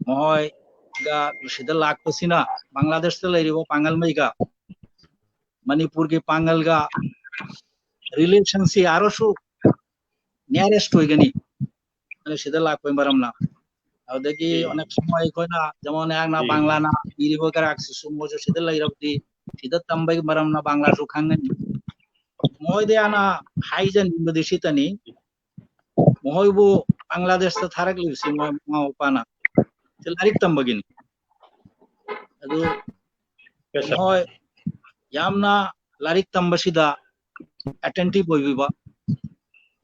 ꯃꯈꯣꯏꯒ ꯁꯤꯗ ꯂꯥꯛꯄꯁꯤꯅ ꯕꯪꯒ꯭ꯂꯥꯗꯦꯁꯇ ꯂꯩꯔꯤꯕ ꯄꯥꯡꯒꯜꯃꯩꯒ ꯃꯅꯤꯄꯨꯔꯒꯤ ꯄꯥꯡꯒꯜꯒ relation ꯁꯤ ꯑꯥꯔꯣꯁꯨ nearest ꯑꯣꯏꯒꯅꯤ꯫ ꯑꯗꯨ ꯁꯤꯗ ꯂꯥꯛꯄꯒꯤ ꯃꯔꯝꯅ ꯑꯗꯨꯗꯒꯤ ꯑꯣꯅꯦꯛ ꯁꯨꯝ ꯑꯩꯈꯣꯏꯅ ꯖꯃꯣꯟ ꯑꯩꯍꯥꯛꯅ ꯕꯪꯒ꯭ꯂꯥꯅ ꯏꯔꯤꯕ ꯀꯔꯥꯛꯁꯤꯁꯨ ꯃꯣꯏꯁꯨ ꯁꯤꯗ ꯂꯩꯔꯕꯗꯤ ꯁꯤꯗ ꯇꯝꯕꯒꯤ ꯃꯔꯝꯅ ꯕꯪꯒ꯭ꯂꯥꯁꯨ ꯈꯪꯒꯅꯤ꯫ ꯃꯣꯏꯗ ꯌꯥꯝꯅ ꯍꯥꯏꯖꯅꯤꯡꯕꯗꯤ ꯁꯤꯇꯅꯤ, ꯃꯈꯣꯏꯕꯨ ꯕꯪꯒ꯭ꯂꯥꯗꯦꯁꯇ ꯊꯥꯔꯛꯂꯤꯕꯁꯤ ꯃꯣꯏ ꯃꯃꯥ ꯃꯄꯥꯅ ꯁꯤ ꯂꯥꯏꯔꯤꯛ ꯇꯝꯕꯒꯤꯅꯤ꯫ ꯑꯗꯨ ꯃꯈꯣꯏ ꯌꯥꯝꯅ ꯂꯥꯏꯔꯤꯛ ꯇꯝꯕꯁꯤꯗ attentive ꯑꯣꯏꯕꯤꯕ,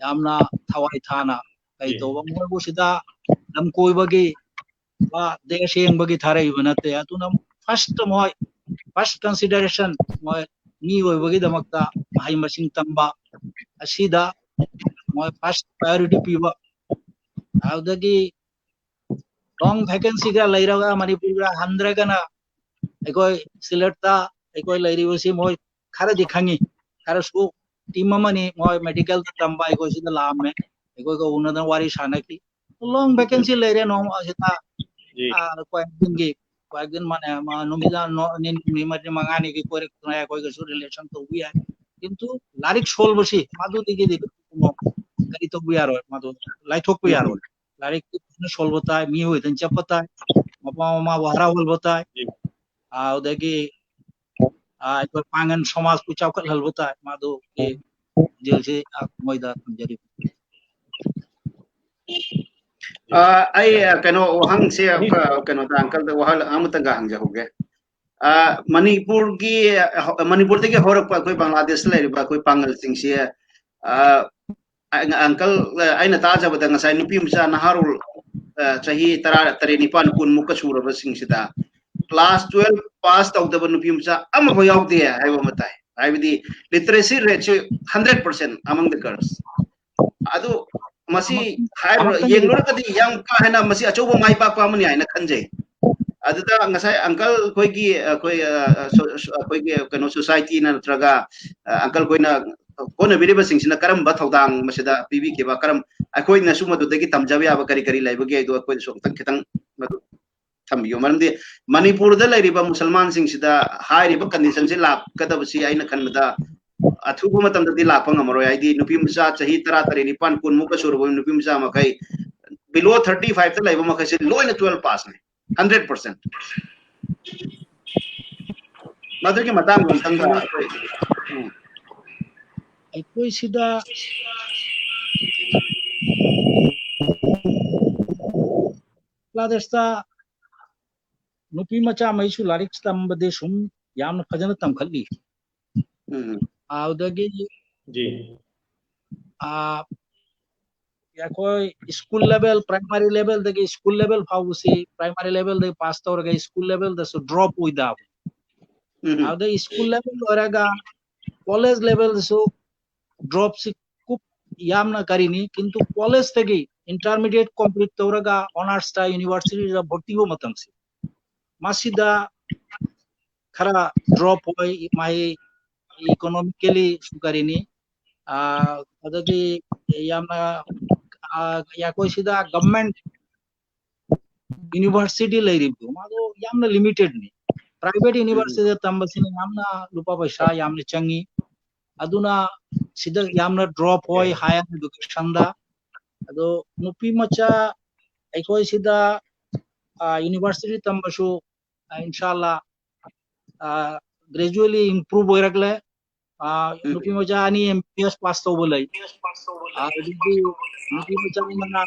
ꯌꯥꯝꯅ ꯊꯋꯥꯏ ꯊꯥꯅ ꯀꯩ ꯇꯧꯕ, ꯃꯣꯏꯕꯨ ꯁꯤꯗ ꯂꯝ ꯀꯣꯏꯕꯒꯤ ꯋꯥ ꯗꯦꯁ ꯌꯦꯡꯕꯒꯤ ꯊꯥꯔꯛꯏꯕ ꯅꯠꯇꯦ꯫ ꯑꯗꯨꯅ first ꯃꯣꯏ first consideration ꯃꯣꯏ ꯃꯤ ꯑꯣꯏꯕꯒꯤꯗꯃꯛꯇ ꯃꯍꯩ ꯃꯁꯤꯡ ꯇꯝꯕ ꯑꯁꯤꯗ ꯃꯣꯏ first priority ꯄꯤꯕ꯫ ꯑꯗꯨꯗꯒꯤ wrong vacancy ꯒ ꯂꯩꯔꯒ ꯃꯅꯤꯄꯨꯔꯒ ꯍꯟꯗ꯭ꯔꯒꯅ ꯑꯩꯈꯣꯏ ꯁꯤꯂꯦꯠꯇ ꯑꯩꯈꯣꯏ ꯂꯩꯔꯤꯕꯁꯤ ꯃꯣꯏ ꯈꯔꯗꯤ ꯈꯪꯉꯤ, ꯈꯔꯁꯨ ꯇꯤꯝ ꯑꯃꯅꯤ, ꯃꯣꯏ ꯃꯦꯗꯤꯀꯦꯜꯗ ꯇꯝꯕ ꯑꯩꯈꯣꯏ ꯁꯤꯗ ꯂꯥꯛꯑꯝꯃꯦ꯫ ꯑꯩꯈꯣꯏꯒ ꯎꯅꯗꯅ ꯋꯥꯔꯤ ꯁꯥꯟꯅꯈꯤ꯫ ꯂꯣꯡ ꯚꯦꯀꯦꯟꯁꯤ ꯂꯩꯔꯦ ꯅꯣꯡꯃ ꯑꯁꯤꯗ꯫ ꯖꯤ꯫ ꯑꯥ, ꯀ꯭ꯋꯥꯔꯦꯟꯇꯤꯟꯒꯤ, ꯀ꯭ꯋꯥꯔꯦꯟꯇꯤꯟ ꯃꯥꯅꯦ, ꯃꯥ ꯅꯨꯃꯤꯗꯥꯡ ꯅꯣ-, ꯅꯤꯅꯤ ꯍꯨꯝꯅꯤ ꯃꯔꯤ ꯃꯉꯥꯅꯤꯒꯤ ꯀꯣꯏꯔꯛꯇꯅ ꯑꯩꯈꯣꯏꯒꯁꯨ ꯔꯤꯂꯦꯁꯟ ꯇꯧꯕ ꯌꯥꯏ꯫ ꯀꯤꯟꯇꯨ ꯂꯥꯏꯔꯤꯛ ꯁꯣꯜꯕꯁꯤ ꯃꯗꯨꯗꯒꯤꯗꯤ ꯀꯔꯤ ꯇꯧꯕ ꯌꯥꯔꯣꯏ, ꯃꯗꯨ ꯂꯥꯏꯊꯣꯛꯄ ꯌꯥꯔꯣꯏ꯫ ꯂꯥꯏꯔꯤꯛꯇꯤ ꯐꯖꯅ ꯁꯣꯜꯕ ꯇꯥꯏ, ꯃꯤꯑꯣꯏꯗꯅ ꯆꯠꯄ ꯇꯥꯏ, ꯃꯄꯥ ꯃꯃꯥꯕꯨ ꯍꯔꯥꯎꯍꯟꯕ ꯇꯥꯏ꯫ ꯑꯗꯨꯗꯒꯤ, ꯑ, ꯑꯩꯈꯣꯏ ꯄꯥꯡꯒꯜ ꯁꯃꯥꯖꯄꯨ ꯆꯥꯎꯈꯠꯍꯟꯕ ꯇꯥꯏ꯫ ꯃꯗꯨꯒꯤ ꯄꯥꯎꯖꯦꯜꯁꯤ, ꯑ, ꯃꯣꯏꯗ ꯊꯝꯖꯔꯤ꯫ ꯑ, ꯑꯩ, ꯑ, ꯀꯩꯅꯣ ꯋꯥꯍꯪꯁꯦ, ꯑ, ꯀꯩꯅꯣꯗ ꯑꯪꯀꯜꯗ ꯋꯥꯍꯪ ꯑꯃꯇꯪꯒ ꯍꯪꯖꯍꯧꯒꯦ꯫ ꯑ, ꯃꯅꯤꯄꯨꯔꯒꯤ, ꯑ, ꯃꯅꯤꯄꯨꯔꯗꯒꯤ ꯍꯧꯔꯛꯄ ꯑꯩꯈꯣꯏ ꯕꯪꯒ꯭ꯂꯥꯗꯦꯁꯇ ꯂꯩꯔꯤꯕ ꯑꯩꯈꯣꯏ ꯄꯥꯡꯒꯜꯁꯤꯡꯁꯦ, ꯑ, ꯑ, ꯑꯪꯀꯜ, ꯑ, ꯑꯩꯅ ꯇꯥꯖꯕꯗ ꯉꯁꯥꯏ ꯅꯨꯄꯤ ꯃꯆꯥ ꯅꯍꯥꯔꯣꯜ, ꯑ, ꯆꯍꯤ ꯇꯔꯥ ꯇꯔꯦꯠ, ꯅꯤꯄꯥꯟ, ꯀꯨꯟꯃꯨꯛꯀ ꯁꯨꯔꯕꯁꯤꯡꯁꯤꯗ class twelve pass ꯇꯧꯗꯕ ꯅꯨꯄꯤ ꯃꯆꯥ ꯑꯃꯐꯥꯎ ꯌꯥꯎꯗꯦ ꯍꯥꯏꯕ ꯑꯃ ꯇꯥꯏ꯫ ꯍꯥꯏꯕꯗꯤ literacy rate ꯁꯤ hundred percent among the girls꯫ ꯑꯗꯨ ꯃꯁꯤ ꯍꯥꯏꯔꯨꯔ-, ꯌꯦꯡꯂꯨꯔꯒꯗꯤ ꯌꯥꯝ ꯀꯥ ꯍꯦꯟꯅ ꯃꯁꯤ ꯑꯆꯧꯕ ꯃꯥꯏ ꯄꯥꯛꯄ ꯑꯃꯅꯤ ꯍꯥꯏꯅ ꯈꯟꯖꯩ꯫ ꯑꯗꯨꯗ ꯉꯁꯥꯏ ꯑꯪꯀꯜ ꯑꯩꯈꯣꯏꯒꯤ, ꯑꯩꯈꯣꯏ, ꯑ, ꯑ, ꯁꯣ-, ꯁꯣ-, ꯑꯩꯈꯣꯏꯒꯤ ꯀꯩꯅꯣ society ꯅ ꯅꯠꯇ꯭ꯔꯒ, ꯑ, ꯑꯪꯀꯜ ꯈꯣꯏꯅ ꯍꯣꯠꯅꯕꯤꯔꯤꯕꯁꯤꯡꯁꯤꯅ ꯀꯔꯝꯕ ꯊꯧꯗꯥꯡ ꯃꯁꯤꯗ ꯄꯤꯕꯤꯈꯤꯕ, ꯀꯔꯝ-, ꯑꯩꯈꯣꯏꯅꯁꯨ ꯃꯗꯨꯗꯒꯤ ꯇꯝꯖꯕ ꯌꯥꯕ ꯀꯔꯤ ꯀꯔꯤ ꯂꯩꯕꯒꯦ ꯍꯥꯏꯗꯣ ꯑꯩꯈꯣꯏꯗꯁꯨ ꯑꯃꯨꯛꯇꯪ ꯈꯤꯇꯪ ꯃꯗꯨ ꯊꯝꯕꯤꯌꯨ꯫ ꯃꯔꯝꯗꯤ ꯃꯅꯤꯄꯨꯔꯗ ꯂꯩꯔꯤꯕ ꯃꯨꯁꯜꯃꯥꯟꯁꯤꯡꯁꯤꯗ ꯍꯥꯏꯔꯤꯕ condition ꯁꯤ ꯂꯥꯛꯀꯗꯕꯁꯤ ꯑꯩꯅ ꯈꯟꯕꯗ ꯑꯊꯨꯕ ꯃꯇꯝꯗꯗꯤ ꯂꯥꯛꯄ ꯉꯝꯃꯔꯣꯏ꯫ ꯍꯥꯏꯗꯤ ꯅꯨꯄꯤ ꯃꯆꯥ ꯆꯍꯤ ꯇꯔꯥ ꯇꯔꯦꯠ, ꯅꯤꯄꯥꯟ, ꯀꯨꯟꯃꯨꯛꯀ ꯁꯨꯔꯕ ꯅꯨꯄꯤ ꯃꯆꯥ ꯃꯈꯩ, below thirty five ꯇ ꯂꯩꯕ ꯃꯈꯩꯁꯦ ꯂꯣꯏꯅ twelve pass ꯅꯤ, hundred percent꯫ ꯃꯗꯨꯒꯤ ꯃꯇꯥꯡꯗ ꯑꯝꯇꯪꯒ ꯑꯩꯈꯣꯏ, ꯎꯝ꯫ ꯑꯩꯈꯣꯏ ꯁꯤꯗ ꯕꯪꯒ꯭ꯂꯥꯗꯦꯁꯇ ꯅꯨꯄꯤ ꯃꯆꯥ ꯃꯩꯁꯨ ꯂꯥꯏꯔꯤꯛ ꯇꯝꯕꯗꯤ ꯁꯨꯝ ꯌꯥꯝꯅ ꯐꯖꯅ ꯇꯝꯈꯠꯂꯤ꯫ ꯎꯝ꯫ ꯑꯗꯨꯗꯒꯤ, ꯖꯤ꯫ ꯑ, ꯑꯩꯈꯣꯏ school level, primary level ꯗꯒꯤ school level ꯐꯥꯎꯕꯁꯤ, primary level ꯗꯒꯤ pass ꯇꯧꯔꯒ school level ꯗꯁꯨ drop ꯑꯣꯏꯗꯕ꯫ ꯎꯝ꯫ ꯑꯗꯨꯗꯩ school level ꯂꯣꯏꯔꯒ college level ꯗꯁꯨ drop ꯁꯤ ꯈꯨꯞ ꯌꯥꯝꯅ ꯀꯔꯤꯅꯤ, ꯀꯤꯟꯇꯨ college ꯇꯒꯤ intermediate complete ꯇꯧꯔꯒ honours ꯇ university ꯗ ꯚꯣꯔꯇꯤ ꯑꯣꯏꯕ ꯃꯇꯝꯁꯤ, ꯃꯁꯤꯗ ꯈꯔ drop ꯑꯣꯏ, ꯃꯥꯒꯤ economically ꯁꯨ ꯀꯔꯤꯅꯤ, ꯑꯥ, ꯑꯗꯒꯤ ꯌꯥꯝꯅ, ꯑꯥ, ꯑꯩꯈꯣꯏ ꯁꯤꯗ government university ꯂꯩꯔꯤꯕꯗꯣ, ꯃꯥꯗꯣ ꯌꯥꯝꯅ limitedꯅꯤ꯫ Private universityꯗ ꯇꯝꯕꯁꯤꯅ ꯌꯥꯝꯅ ꯂꯨꯄꯥ ꯄꯩꯁꯥ ꯌꯥꯝꯅ ꯆꯪꯉꯤ꯫ ꯑꯗꯨꯅ ꯁꯤꯗ ꯌꯥꯝꯅ drop ꯑꯣꯏ higher educationꯗ꯫ ꯑꯗꯣ ꯅꯨꯄꯤ ꯃꯆꯥ ꯑꯩꯈꯣꯏ ꯁꯤꯗ, ꯑꯥ, university ꯇꯝꯕꯁꯨ, ꯑꯥ, ꯏꯟꯁꯥꯜꯂꯥ, ꯑꯥ, gradually improve ꯑꯣꯏꯔꯛꯂꯦ꯫ ꯑꯥ, ꯎꯝ꯫ ꯅꯨꯄꯤ ꯃꯆꯥ ꯑꯅꯤ M B B S pass ꯇꯧꯕ ꯂꯩ꯫ ꯑꯥ, ꯑꯗꯒꯤ ꯅꯨꯄꯤ ꯃꯆꯥ ꯑꯃꯅ,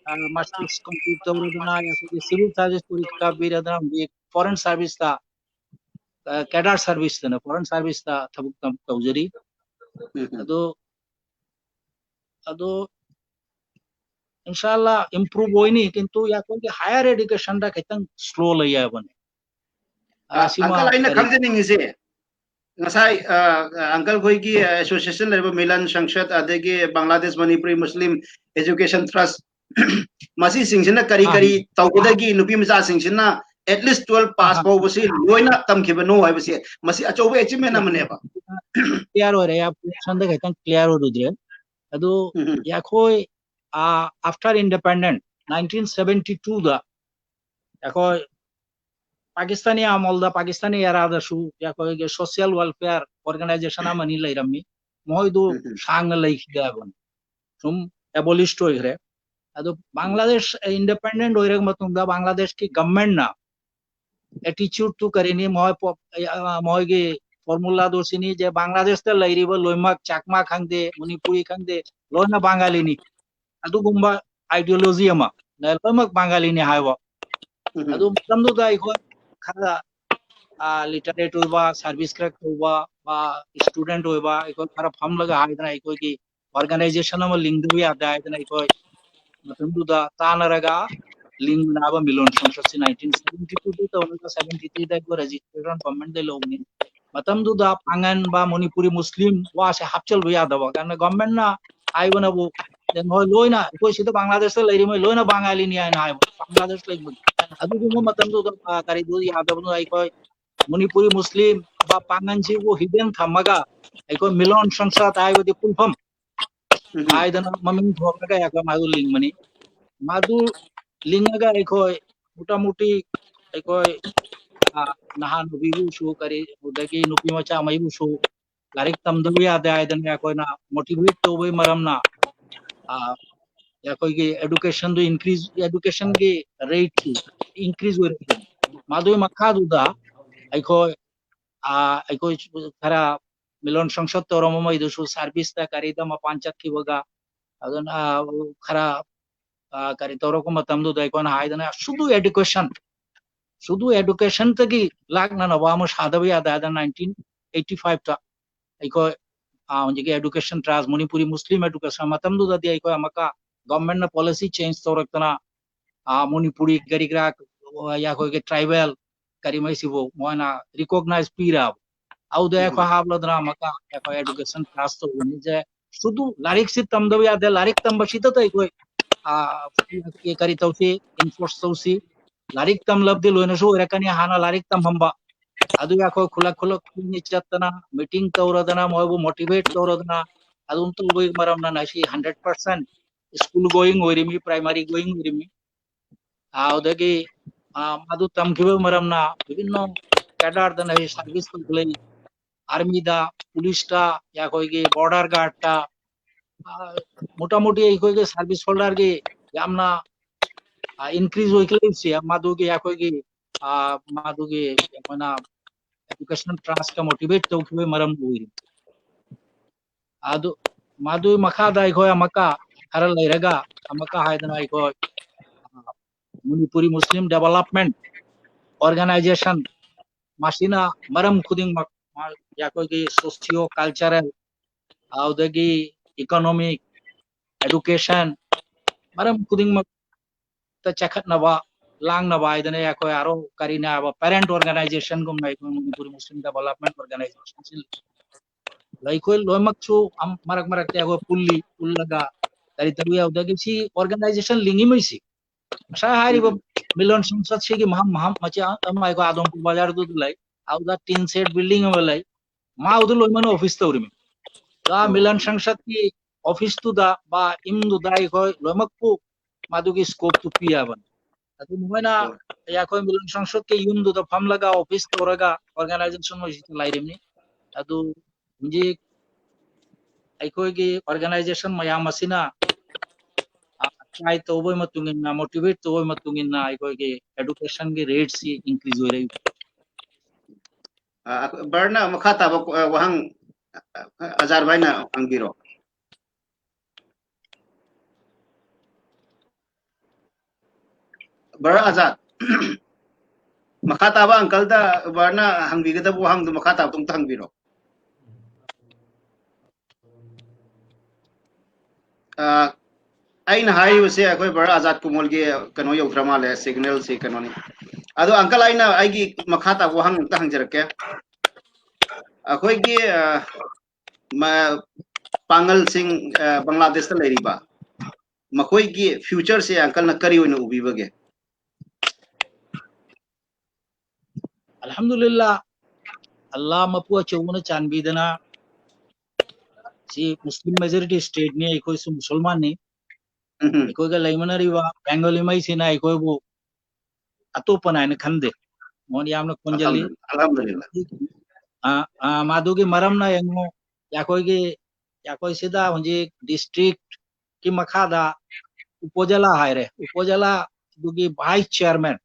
ꯑꯥ, masters complete ꯇꯧꯔꯗꯅ, ꯑꯩꯈꯣꯏꯒꯤ civil service ꯄꯔꯤꯈꯥ ꯄꯤꯔꯗꯅ, ꯍꯧꯖꯤꯛ foreign serviceꯇ, ꯑꯥ, cadre serviceꯇꯅ, foreign serviceꯇ ꯊꯕꯛ ꯇꯧ-, ꯇꯧꯖꯔꯤ꯫ ꯎꯝ, ꯎꯝ꯫ ꯑꯗꯣ, ꯑꯗꯣ, ꯏꯟꯁꯥꯜꯂꯥ, improve ꯑꯣꯏꯅꯤ, ꯀꯤꯟꯇꯨ ꯑꯩꯈꯣꯏꯒꯤ higher educationꯗ ꯈꯤꯇꯪ slow ꯂꯩ ꯍꯥꯏꯕꯅꯤ꯫ ꯑꯥ, ꯑꯥ, ꯁꯤꯃ uncle, ꯑꯩꯅ ꯀꯔꯤ ꯈꯪꯖꯅꯤꯡꯉꯤꯁꯦ, ꯉꯁꯥꯏ, ꯑꯥ, uncle ꯈꯣꯏꯒꯤ association ꯂꯩꯔꯤꯕ Milan Sanshad, ꯑꯗꯒꯤ Bangladesh Manipuri Muslim Education Trust, ꯃꯁꯤꯁꯤꯡꯁꯤꯅ ꯀꯔꯤ ꯑꯥ꯫ ꯀꯔꯤ ꯇꯧꯒꯗꯒꯦ? ꯅꯨꯄꯤ ꯃꯆꯥꯁꯤꯡꯁꯤꯅ at least twelve pass ꯑꯥ꯫ ꯐꯥꯎꯕꯁꯤ ꯂꯣꯏꯅ ꯇꯝꯈꯤꯕꯅꯣ ꯍꯥꯏꯕꯁꯦ, ꯃꯁꯤ ꯑꯆꯧꯕ achievement ꯑꯃꯅꯦꯕ꯫ Clear ꯑꯣꯏꯔꯦ, ꯌꯥꯝ ꯁꯣꯝꯗ ꯈꯤꯇꯪ clear ꯑꯣꯏꯔꯨꯗ꯭ꯔꯦ꯫ ꯑꯗꯨ ꯎꯝ, ꯎꯝ꯫ ꯑꯩꯈꯣꯏ, ꯑꯥ, after independent, nineteen seventy twoꯗ ꯑꯩꯈꯣꯏ ꯄꯥꯀꯤꯁꯇꯥꯅꯤ ꯑꯃꯜꯗ, ꯄꯥꯀꯤꯁꯇꯥꯅꯤ eraꯗꯁꯨ ꯑꯩꯈꯣꯏꯒꯤ social welfare organization ꯑꯃꯅꯤ ꯂꯩꯔꯝꯃꯤ꯫ ꯃꯈꯣꯏꯗꯨ ꯎꯝ, ꯎꯝ꯫ ꯁꯥꯡꯅ ꯂꯩꯈꯤꯗꯦ ꯍꯥꯏꯕꯅꯤ꯫ ꯁꯨꯝ abolish ꯑꯣꯏꯈ꯭ꯔꯦ꯫ ꯑꯗꯨ ꯎꯝ꯫ ꯕꯪꯒ꯭ꯂꯥꯗꯦꯁ independent ꯑꯣꯏꯔꯕ ꯃꯇꯨꯡꯗ ꯕꯪꯒ꯭ꯂꯥꯗꯦꯁꯀꯤ governmentꯅ attitudeꯇꯨ ꯀꯔꯤꯅꯤ? ꯃꯈꯣꯏ ꯄꯣ-, ꯑ, ꯃꯈꯣꯏꯒꯤ formulaꯗꯨ ꯁꯤꯅꯤ, ꯖꯦ ꯕꯪꯒ꯭ꯂꯥꯗꯦꯁꯇ ꯂꯩꯔꯤꯕ ꯂꯣꯏꯅꯃꯛ, ꯆꯥꯛꯃꯥ ꯈꯪꯗꯦ, ꯃꯅꯤꯄꯨꯔꯤ ꯈꯪꯗꯦ, ꯂꯣꯏꯅ ꯕꯪꯒꯥꯂꯤꯅꯤ꯫ ꯑꯗꯨꯒꯨꯝꯕ ideology ꯑꯃ, ꯂꯣꯏꯅꯃꯛ ꯕꯪꯒꯥꯂꯤꯅꯤ ꯍꯥꯏꯕ꯫ ꯎꯝ꯫ ꯑꯗꯨ ꯃꯇꯝꯗꯨꯗ ꯑꯩꯈꯣꯏ ꯈꯔ, ꯑ, literate ꯑꯣꯏꯕ, service ꯈꯔ ꯇꯧꯕ, ꯑ, student ꯑꯣꯏꯕ, ꯑꯩꯈꯣꯏ ꯈꯔ ꯐꯝꯂꯒ ꯍꯥꯏꯗꯅ ꯑꯩꯈꯣꯏꯒꯤ organization ꯑꯃ ꯂꯤꯡꯗꯕ ꯌꯥꯗꯦ ꯍꯥꯏꯗꯅ ꯑꯩꯈꯣꯏ ꯃꯇꯝꯗꯨꯗ ꯇꯥꯟꯅꯔꯒ ꯂꯤꯡꯅꯕ Milan Sanshadꯁꯤ nineteen seventy twoꯗꯒꯤ ꯇꯧꯔꯒ seventy threeꯗ ꯑꯩꯈꯣꯏ registration governmentꯗꯒꯤ ꯂꯧꯕꯅꯤ꯫ ꯃꯇꯝꯗꯨꯗ ꯄꯥꯡꯒꯟꯕ ꯃꯅꯤꯄꯨꯔꯤ ꯃꯨꯁꯂꯤꯝ ꯋꯥꯁꯦ ꯍꯥꯞꯆꯤꯟꯕ ꯌꯥꯗꯕ, ꯀꯔꯤꯒꯤꯅ governmentꯅ ꯍꯥꯏꯕꯅꯕꯨ, ꯃꯈꯣꯏ ꯂꯣꯏꯅ, ꯑꯩꯈꯣꯏ ꯁꯤꯗ ꯕꯪꯒ꯭ꯂꯥꯗꯦꯁꯇ ꯂꯩꯔꯤ ꯃꯣꯏ ꯂꯣꯏꯅ ꯕꯪꯒꯥꯂꯤꯅꯤ ꯍꯥꯏꯅ ꯍꯥꯏꯕ, ꯕꯪꯒ꯭ꯂꯥꯗꯦꯁ ꯂꯩꯕꯒꯤ꯫ ꯑꯗꯨꯒꯨꯝꯕ ꯃꯇꯝꯗꯨꯗ, ꯑ, ꯀꯔꯤꯗꯨ ꯌꯥꯗꯕꯅꯣ, ꯑꯩꯈꯣꯏ ꯃꯅꯤꯄꯨꯔꯤ ꯃꯨꯁꯂꯤꯝ, ꯄꯥꯡꯒꯜꯁꯤꯕꯨ hidden ꯊꯝꯃꯒ ꯑꯩꯈꯣꯏ ꯃꯤꯂꯣꯟ ꯁꯪꯁꯠ ꯍꯥꯏꯕꯗꯤ ꯄꯨꯟꯐꯝ ꯎꯝ꯫ ꯍꯥꯏꯗꯅ ꯃꯃꯤꯡ ꯊꯣꯟꯂꯒ ꯑꯩꯈꯣꯏ ꯃꯗꯨ ꯂꯤꯡꯕꯅꯤ꯫ ꯃꯗꯨ ꯂꯤꯡꯉꯒ ꯑꯩꯈꯣꯏ ꯃꯨꯇꯥꯃꯨꯇꯤ ꯑꯩꯈꯣꯏ, ꯑ, ꯅꯍꯥ ꯅꯨꯄꯤꯕꯨꯁꯨ ꯀꯔꯤ, ꯑꯗꯒꯤ ꯅꯨꯄꯤ ꯃꯆꯥ ꯃꯩꯕꯨꯁꯨ ꯂꯥꯏꯔꯤꯛ ꯇꯝꯗꯕ ꯌꯥꯗꯦ ꯍꯥꯏꯗꯅ ꯑꯩꯈꯣꯏꯅ motivate ꯇꯧꯕꯒꯤ ꯃꯔꯝꯅ, ꯑ, ꯑꯩꯈꯣꯏꯒꯤ education ꯗꯨ increase, education ꯒꯤ rate ꯁꯤ increase ꯑꯣꯏꯔꯛꯏ꯫ ꯃꯗꯨꯒꯤ ꯃꯈꯥꯗꯨꯗ ꯑꯩꯈꯣꯏ, ꯑ, ꯑꯩꯈꯣꯏ ꯈꯔ ꯃꯤꯂꯣꯟ ꯁꯪꯁꯠ ꯇꯧꯔꯝꯕ ꯃꯩꯗꯨꯁꯨ service ꯇ ꯀꯔꯤꯗ ꯃꯄꯥꯟ ꯆꯠꯈꯤꯕꯒ, ꯑꯗꯨꯅ, ꯑ, ꯈꯔ, ꯑ, ꯀꯔꯤ ꯇꯧꯔꯛꯄ ꯃꯇꯝꯗꯨꯗ ꯑꯩꯈꯣꯏꯅ ꯍꯥꯏꯗꯅ ꯁꯨꯗꯨ education, ꯁꯨꯗꯨ education ꯇꯒꯤ ꯂꯥꯛꯅꯅꯕ ꯑꯃ ꯁꯥꯗꯕ ꯌꯥꯗꯦ ꯍꯥꯏꯗꯅ nineteen eighty five ꯇ ꯑꯩꯈꯣꯏ, ꯑ, ꯍꯧꯖꯤꯛꯀꯤ education trust, ꯃꯅꯤꯄꯨꯔꯤ ꯃꯨꯁꯂꯤꯝ education ꯃꯇꯝꯗꯨꯗꯗꯤ ꯑꯩꯈꯣꯏ ꯑꯃꯨꯛꯀ government ꯅ policy change ꯇꯧꯔꯛꯇꯅ, ꯑ, ꯃꯅꯤꯄꯨꯔꯤ ꯀꯔꯤ ꯀꯔꯥ, ꯑ, ꯑꯩꯈꯣꯏꯒꯤ tribal ꯀꯔꯤꯃꯩꯁꯤꯕꯨ ꯃꯣꯏꯅ recognize ꯄꯤꯔꯕ꯫ ꯑꯗꯨꯗ ꯎꯝ꯫ ꯑꯩꯈꯣꯏ ꯍꯥꯞꯂꯗꯅ ꯑꯃꯨꯛꯀ ꯑꯩꯈꯣꯏ education trust ꯇꯧꯕꯅꯤꯁꯦ꯫ ꯁꯨꯗꯨ ꯂꯥꯏꯔꯤꯛꯁꯤ ꯇꯝꯗꯕ ꯌꯥꯗꯦ, ꯂꯥꯏꯔꯤꯛ ꯇꯝꯕꯁꯤꯗꯇ ꯑꯩꯈꯣꯏ, ꯑ, ꯀꯔꯤ ꯇꯧꯁꯤ, enforce ꯇꯧꯁꯤ꯫ ꯂꯥꯏꯔꯤꯛ ꯇꯝꯂꯕꯗꯤ ꯂꯣꯏꯅꯁꯨ ꯑꯣꯏꯔꯛꯀꯅꯤ, ꯍꯥꯟꯅ ꯂꯥꯏꯔꯤꯛ ꯇꯝꯍꯟꯕ꯫ ꯑꯗꯨꯒ ꯑꯩꯈꯣꯏ ꯈꯨꯂꯛ ꯈꯨꯂꯛ ꯆꯠꯇꯅ meeting ꯇꯧꯔꯗꯅ ꯃꯣꯏꯕꯨ motivate ꯇꯧꯔꯗꯅ ꯑꯗꯨꯝ ꯇꯧꯕꯒꯤ ꯃꯔꯝꯅ ꯉꯁꯤ hundred percent school going ꯑꯣꯏꯔꯤꯃꯤ, primary going ꯑꯣꯏꯔꯤꯃꯤ꯫ ꯑꯗꯨꯗꯒꯤ, ꯑ, ꯃꯗꯨ ꯇꯝꯈꯤꯕ ꯃꯔꯝꯅ ꯕꯤꯚꯤꯟꯅ cadre ꯗ ꯉꯁꯤ service ꯇꯧꯈꯠꯂꯛꯏ꯫ Army ꯗ, police ꯇ, ꯑꯩꯈꯣꯏꯒꯤ border guard ꯇ, ꯑ, ꯃꯣꯇꯥꯃꯣꯇꯤ ꯑꯩꯈꯣꯏꯒꯤ service holder ꯒꯤ ꯌꯥꯝꯅ, ꯑ, increase ꯑꯣꯏꯈꯠꯂꯛꯏꯁꯦ ꯃꯗꯨꯒꯤ ꯑꯩꯈꯣꯏꯒꯤ, ꯑ, ꯃꯗꯨꯒꯤ ꯑꯩꯈꯣꯏꯅ education trust ꯀ motivate ꯇꯧꯈꯤꯕꯒꯤ ꯃꯔꯝ ꯑꯣꯏꯔꯤ꯫ ꯑꯗꯨ, ꯃꯗꯨꯒꯤ ꯃꯈꯥꯗ ꯑꯩꯈꯣꯏ ꯑꯃꯨꯛꯀ ꯈꯔ ꯂꯩꯔꯒ ꯑꯃꯨꯛꯀ ꯍꯥꯏꯗꯅ ꯑꯩꯈꯣꯏ, ꯑ, ꯃꯅꯤꯄꯨꯔꯤ ꯃꯨꯁꯂꯤꯝ development organization, ꯃꯁꯤꯅ ꯃꯔꯝ ꯈꯨꯗꯤꯡꯃꯛ, ꯃꯥ-, ꯑꯩꯈꯣꯏꯒꯤ socio cultural, ꯑꯗꯨꯗꯒꯤ economic, education, ꯃꯔꯝ ꯈꯨꯗꯤꯡꯃꯛꯇ ꯆꯥꯈꯠꯅꯕ, ꯂꯥꯡꯅꯕ ꯍꯥꯏꯗꯅ ꯑꯩꯈꯣꯏ ꯑꯥꯔ ꯑꯣ ꯀꯔꯤꯅ ꯍꯥꯏꯕ parent organization ꯒꯨꯝꯅ ꯑꯩꯈꯣꯏ ꯃꯅꯤꯄꯨꯔꯤ ꯃꯨꯁꯂꯤꯝ development organization ꯁꯤ ꯂꯩ꯫ ꯑꯩꯈꯣꯏ ꯂꯣꯏꯅꯃꯛꯁꯨ ꯑꯝ-, ꯃꯔꯛ ꯃꯔꯛꯇ ꯑꯩꯈꯣꯏ ꯄꯨꯜꯂꯤ, ꯄꯨꯜꯂꯒ ꯀꯔꯤ ꯇꯧꯏ, ꯑꯗꯨꯗꯒꯤ ꯁꯤ organization ꯂꯤꯡꯉꯤꯃꯩꯁꯤ ꯉꯁꯥꯏ ꯍꯥꯏꯔꯤꯕ ꯎꯝ꯫ ꯃꯤꯂꯣꯟ ꯁꯪꯁꯠꯁꯤꯒꯤ ꯃꯍꯝ, ꯃꯍꯝ ꯃꯆꯥ ꯑꯃ ꯑꯩꯈꯣꯏ ꯑꯗꯣꯝꯄꯨꯔ ꯕꯖꯥꯔꯗꯨꯗ ꯂꯩ꯫ ꯑꯗꯨꯗ tin shed building ꯑꯃ ꯂꯩ꯫ ꯃꯥ ꯑꯗꯨ ꯂꯣꯏꯃꯛꯅ office ꯇꯧꯔꯤꯃꯤ꯫ ꯑꯗ ꯑꯣ꯫ ꯃꯤꯂꯟ ꯁꯪꯁꯠꯀꯤ office ꯇꯨꯗ ꯕꯥ ꯏꯃꯨꯡꯗꯨꯗ ꯑꯩꯈꯣꯏ ꯂꯣꯏꯅꯃꯛꯄꯨ ꯃꯗꯨꯒꯤ scope ꯇꯨ ꯄꯤ ꯍꯥꯏꯕꯅꯤ꯫ ꯑꯗꯨ ꯃꯈꯣꯏꯅ ꯑꯣ꯫ ꯑꯩꯈꯣꯏ ꯃꯤꯂꯟ ꯁꯪꯁꯠꯀꯤ ꯌꯨꯝꯗꯨꯗ ꯐꯝꯂꯒ office ꯇꯧꯔꯒ organization ꯑꯣꯏꯁꯤꯗ ꯂꯩꯔꯤꯕꯅꯤ꯫ ꯑꯗꯨ ꯍꯧꯖꯤꯛ ꯑꯩꯈꯣꯏꯒꯤ organization ꯃꯌꯥꯝ ꯑꯁꯤꯅ, ꯑ, try ꯇꯧꯕꯒꯤ ꯃꯇꯨꯡ ꯏꯟꯅ, motivate ꯇꯧꯕꯒꯤ ꯃꯇꯨꯡ ꯏꯟꯅ ꯑꯩꯈꯣꯏꯒꯤ educationꯒꯤ rateꯁꯤ increase ꯑꯣꯏꯔꯛꯏ꯫ ꯑ, ꯕꯔꯅ ꯃꯈꯥ ꯇꯥꯕ, ꯑ, ꯋꯥꯍꯪ, ꯑ, ꯑꯖꯥꯔ ꯚꯥꯏꯅ ꯍꯪꯕꯤꯔꯣ꯫ ꯕꯔ ꯑꯖꯥꯗ, ꯃꯈꯥ ꯇꯥꯕ uncleꯗ ꯕꯔꯅ ꯍꯪꯕꯤꯒꯗꯕ ꯋꯥꯍꯪꯗꯣ ꯃꯈꯥ ꯇꯥꯕꯗꯣ ꯑꯝꯇ ꯍꯪꯕꯤꯔꯣ꯫ ꯑ, ꯑꯩꯅ ꯍꯥꯏꯔꯤꯕꯁꯦ ꯑꯩꯈꯣꯏ ꯕꯔ ꯑꯖꯥꯗ ꯀꯨꯃꯣꯜꯒꯤ ꯀꯩꯅꯣ ꯌꯧꯗ꯭ꯔ ꯃꯥꯜꯂꯦ, signalꯁꯤ ꯀꯩꯅꯣꯅꯤ꯫ ꯑꯗꯣ uncle, ꯑꯩꯅ ꯑꯩꯒꯤ ꯃꯈꯥ ꯇꯥꯕ ꯋꯥꯍꯪ ꯑꯝꯇ ꯍꯪꯖꯔꯛꯀꯦ꯫ ꯑꯩꯈꯣꯏꯒꯤ, ꯑ, ꯃ-, ꯄꯥꯡꯒꯜꯁꯤꯡ, ꯑ, ꯕꯪꯒ꯭ꯂꯥꯗꯦꯁꯇ ꯂꯩꯔꯤꯕ, ꯃꯈꯣꯏꯒꯤ futureꯁꯦ uncleꯅ ꯀꯔꯤ ꯑꯣꯏꯅ ꯎꯕꯤꯕꯒꯦ? ꯑꯜꯍꯝꯗꯨꯂꯤꯜꯂꯥ, ꯑꯜꯂꯥ ꯃꯄꯨ ꯑꯆꯧꯕꯅ ꯆꯥꯟꯕꯤꯗꯅ, ꯁꯤ Muslim majority stateꯅꯤ, ꯑꯩꯈꯣꯏꯁꯨ ꯃꯨꯁꯜꯃꯥꯟꯅꯤ꯫ ꯎꯝ꯫ ꯑꯩꯈꯣꯏꯒ ꯂꯩꯃꯤꯟꯅꯔꯤꯕ ꯕꯦꯡꯒꯣꯂꯤ ꯃꯩꯁꯤꯅ ꯑꯩꯈꯣꯏꯕꯨ ꯑꯇꯣꯞꯄꯅ ꯍꯥꯏꯅ ꯈꯟꯗꯦ꯫ ꯃꯉꯣꯟꯗ ꯌꯥꯝꯅ ꯈꯣꯟꯖꯜꯂꯤ꯫ ꯑꯜꯍꯝꯗꯨꯂꯤꯜꯂꯥ꯫ ꯑ, ꯑ, ꯃꯗꯨꯒꯤ ꯃꯔꯝꯅ ꯌꯦꯡꯉꯨ, ꯑꯩꯈꯣꯏꯒꯤ, ꯑꯩꯈꯣꯏ ꯁꯤꯗ ꯍꯧꯖꯤꯛ districtꯀꯤ ꯃꯈꯥꯗ ꯎꯄꯣꯖꯂꯥ ꯍꯥꯏꯔꯦ꯫ ꯎꯄꯣꯖꯂꯥ ꯑꯗꯨꯒꯤ vice chairman,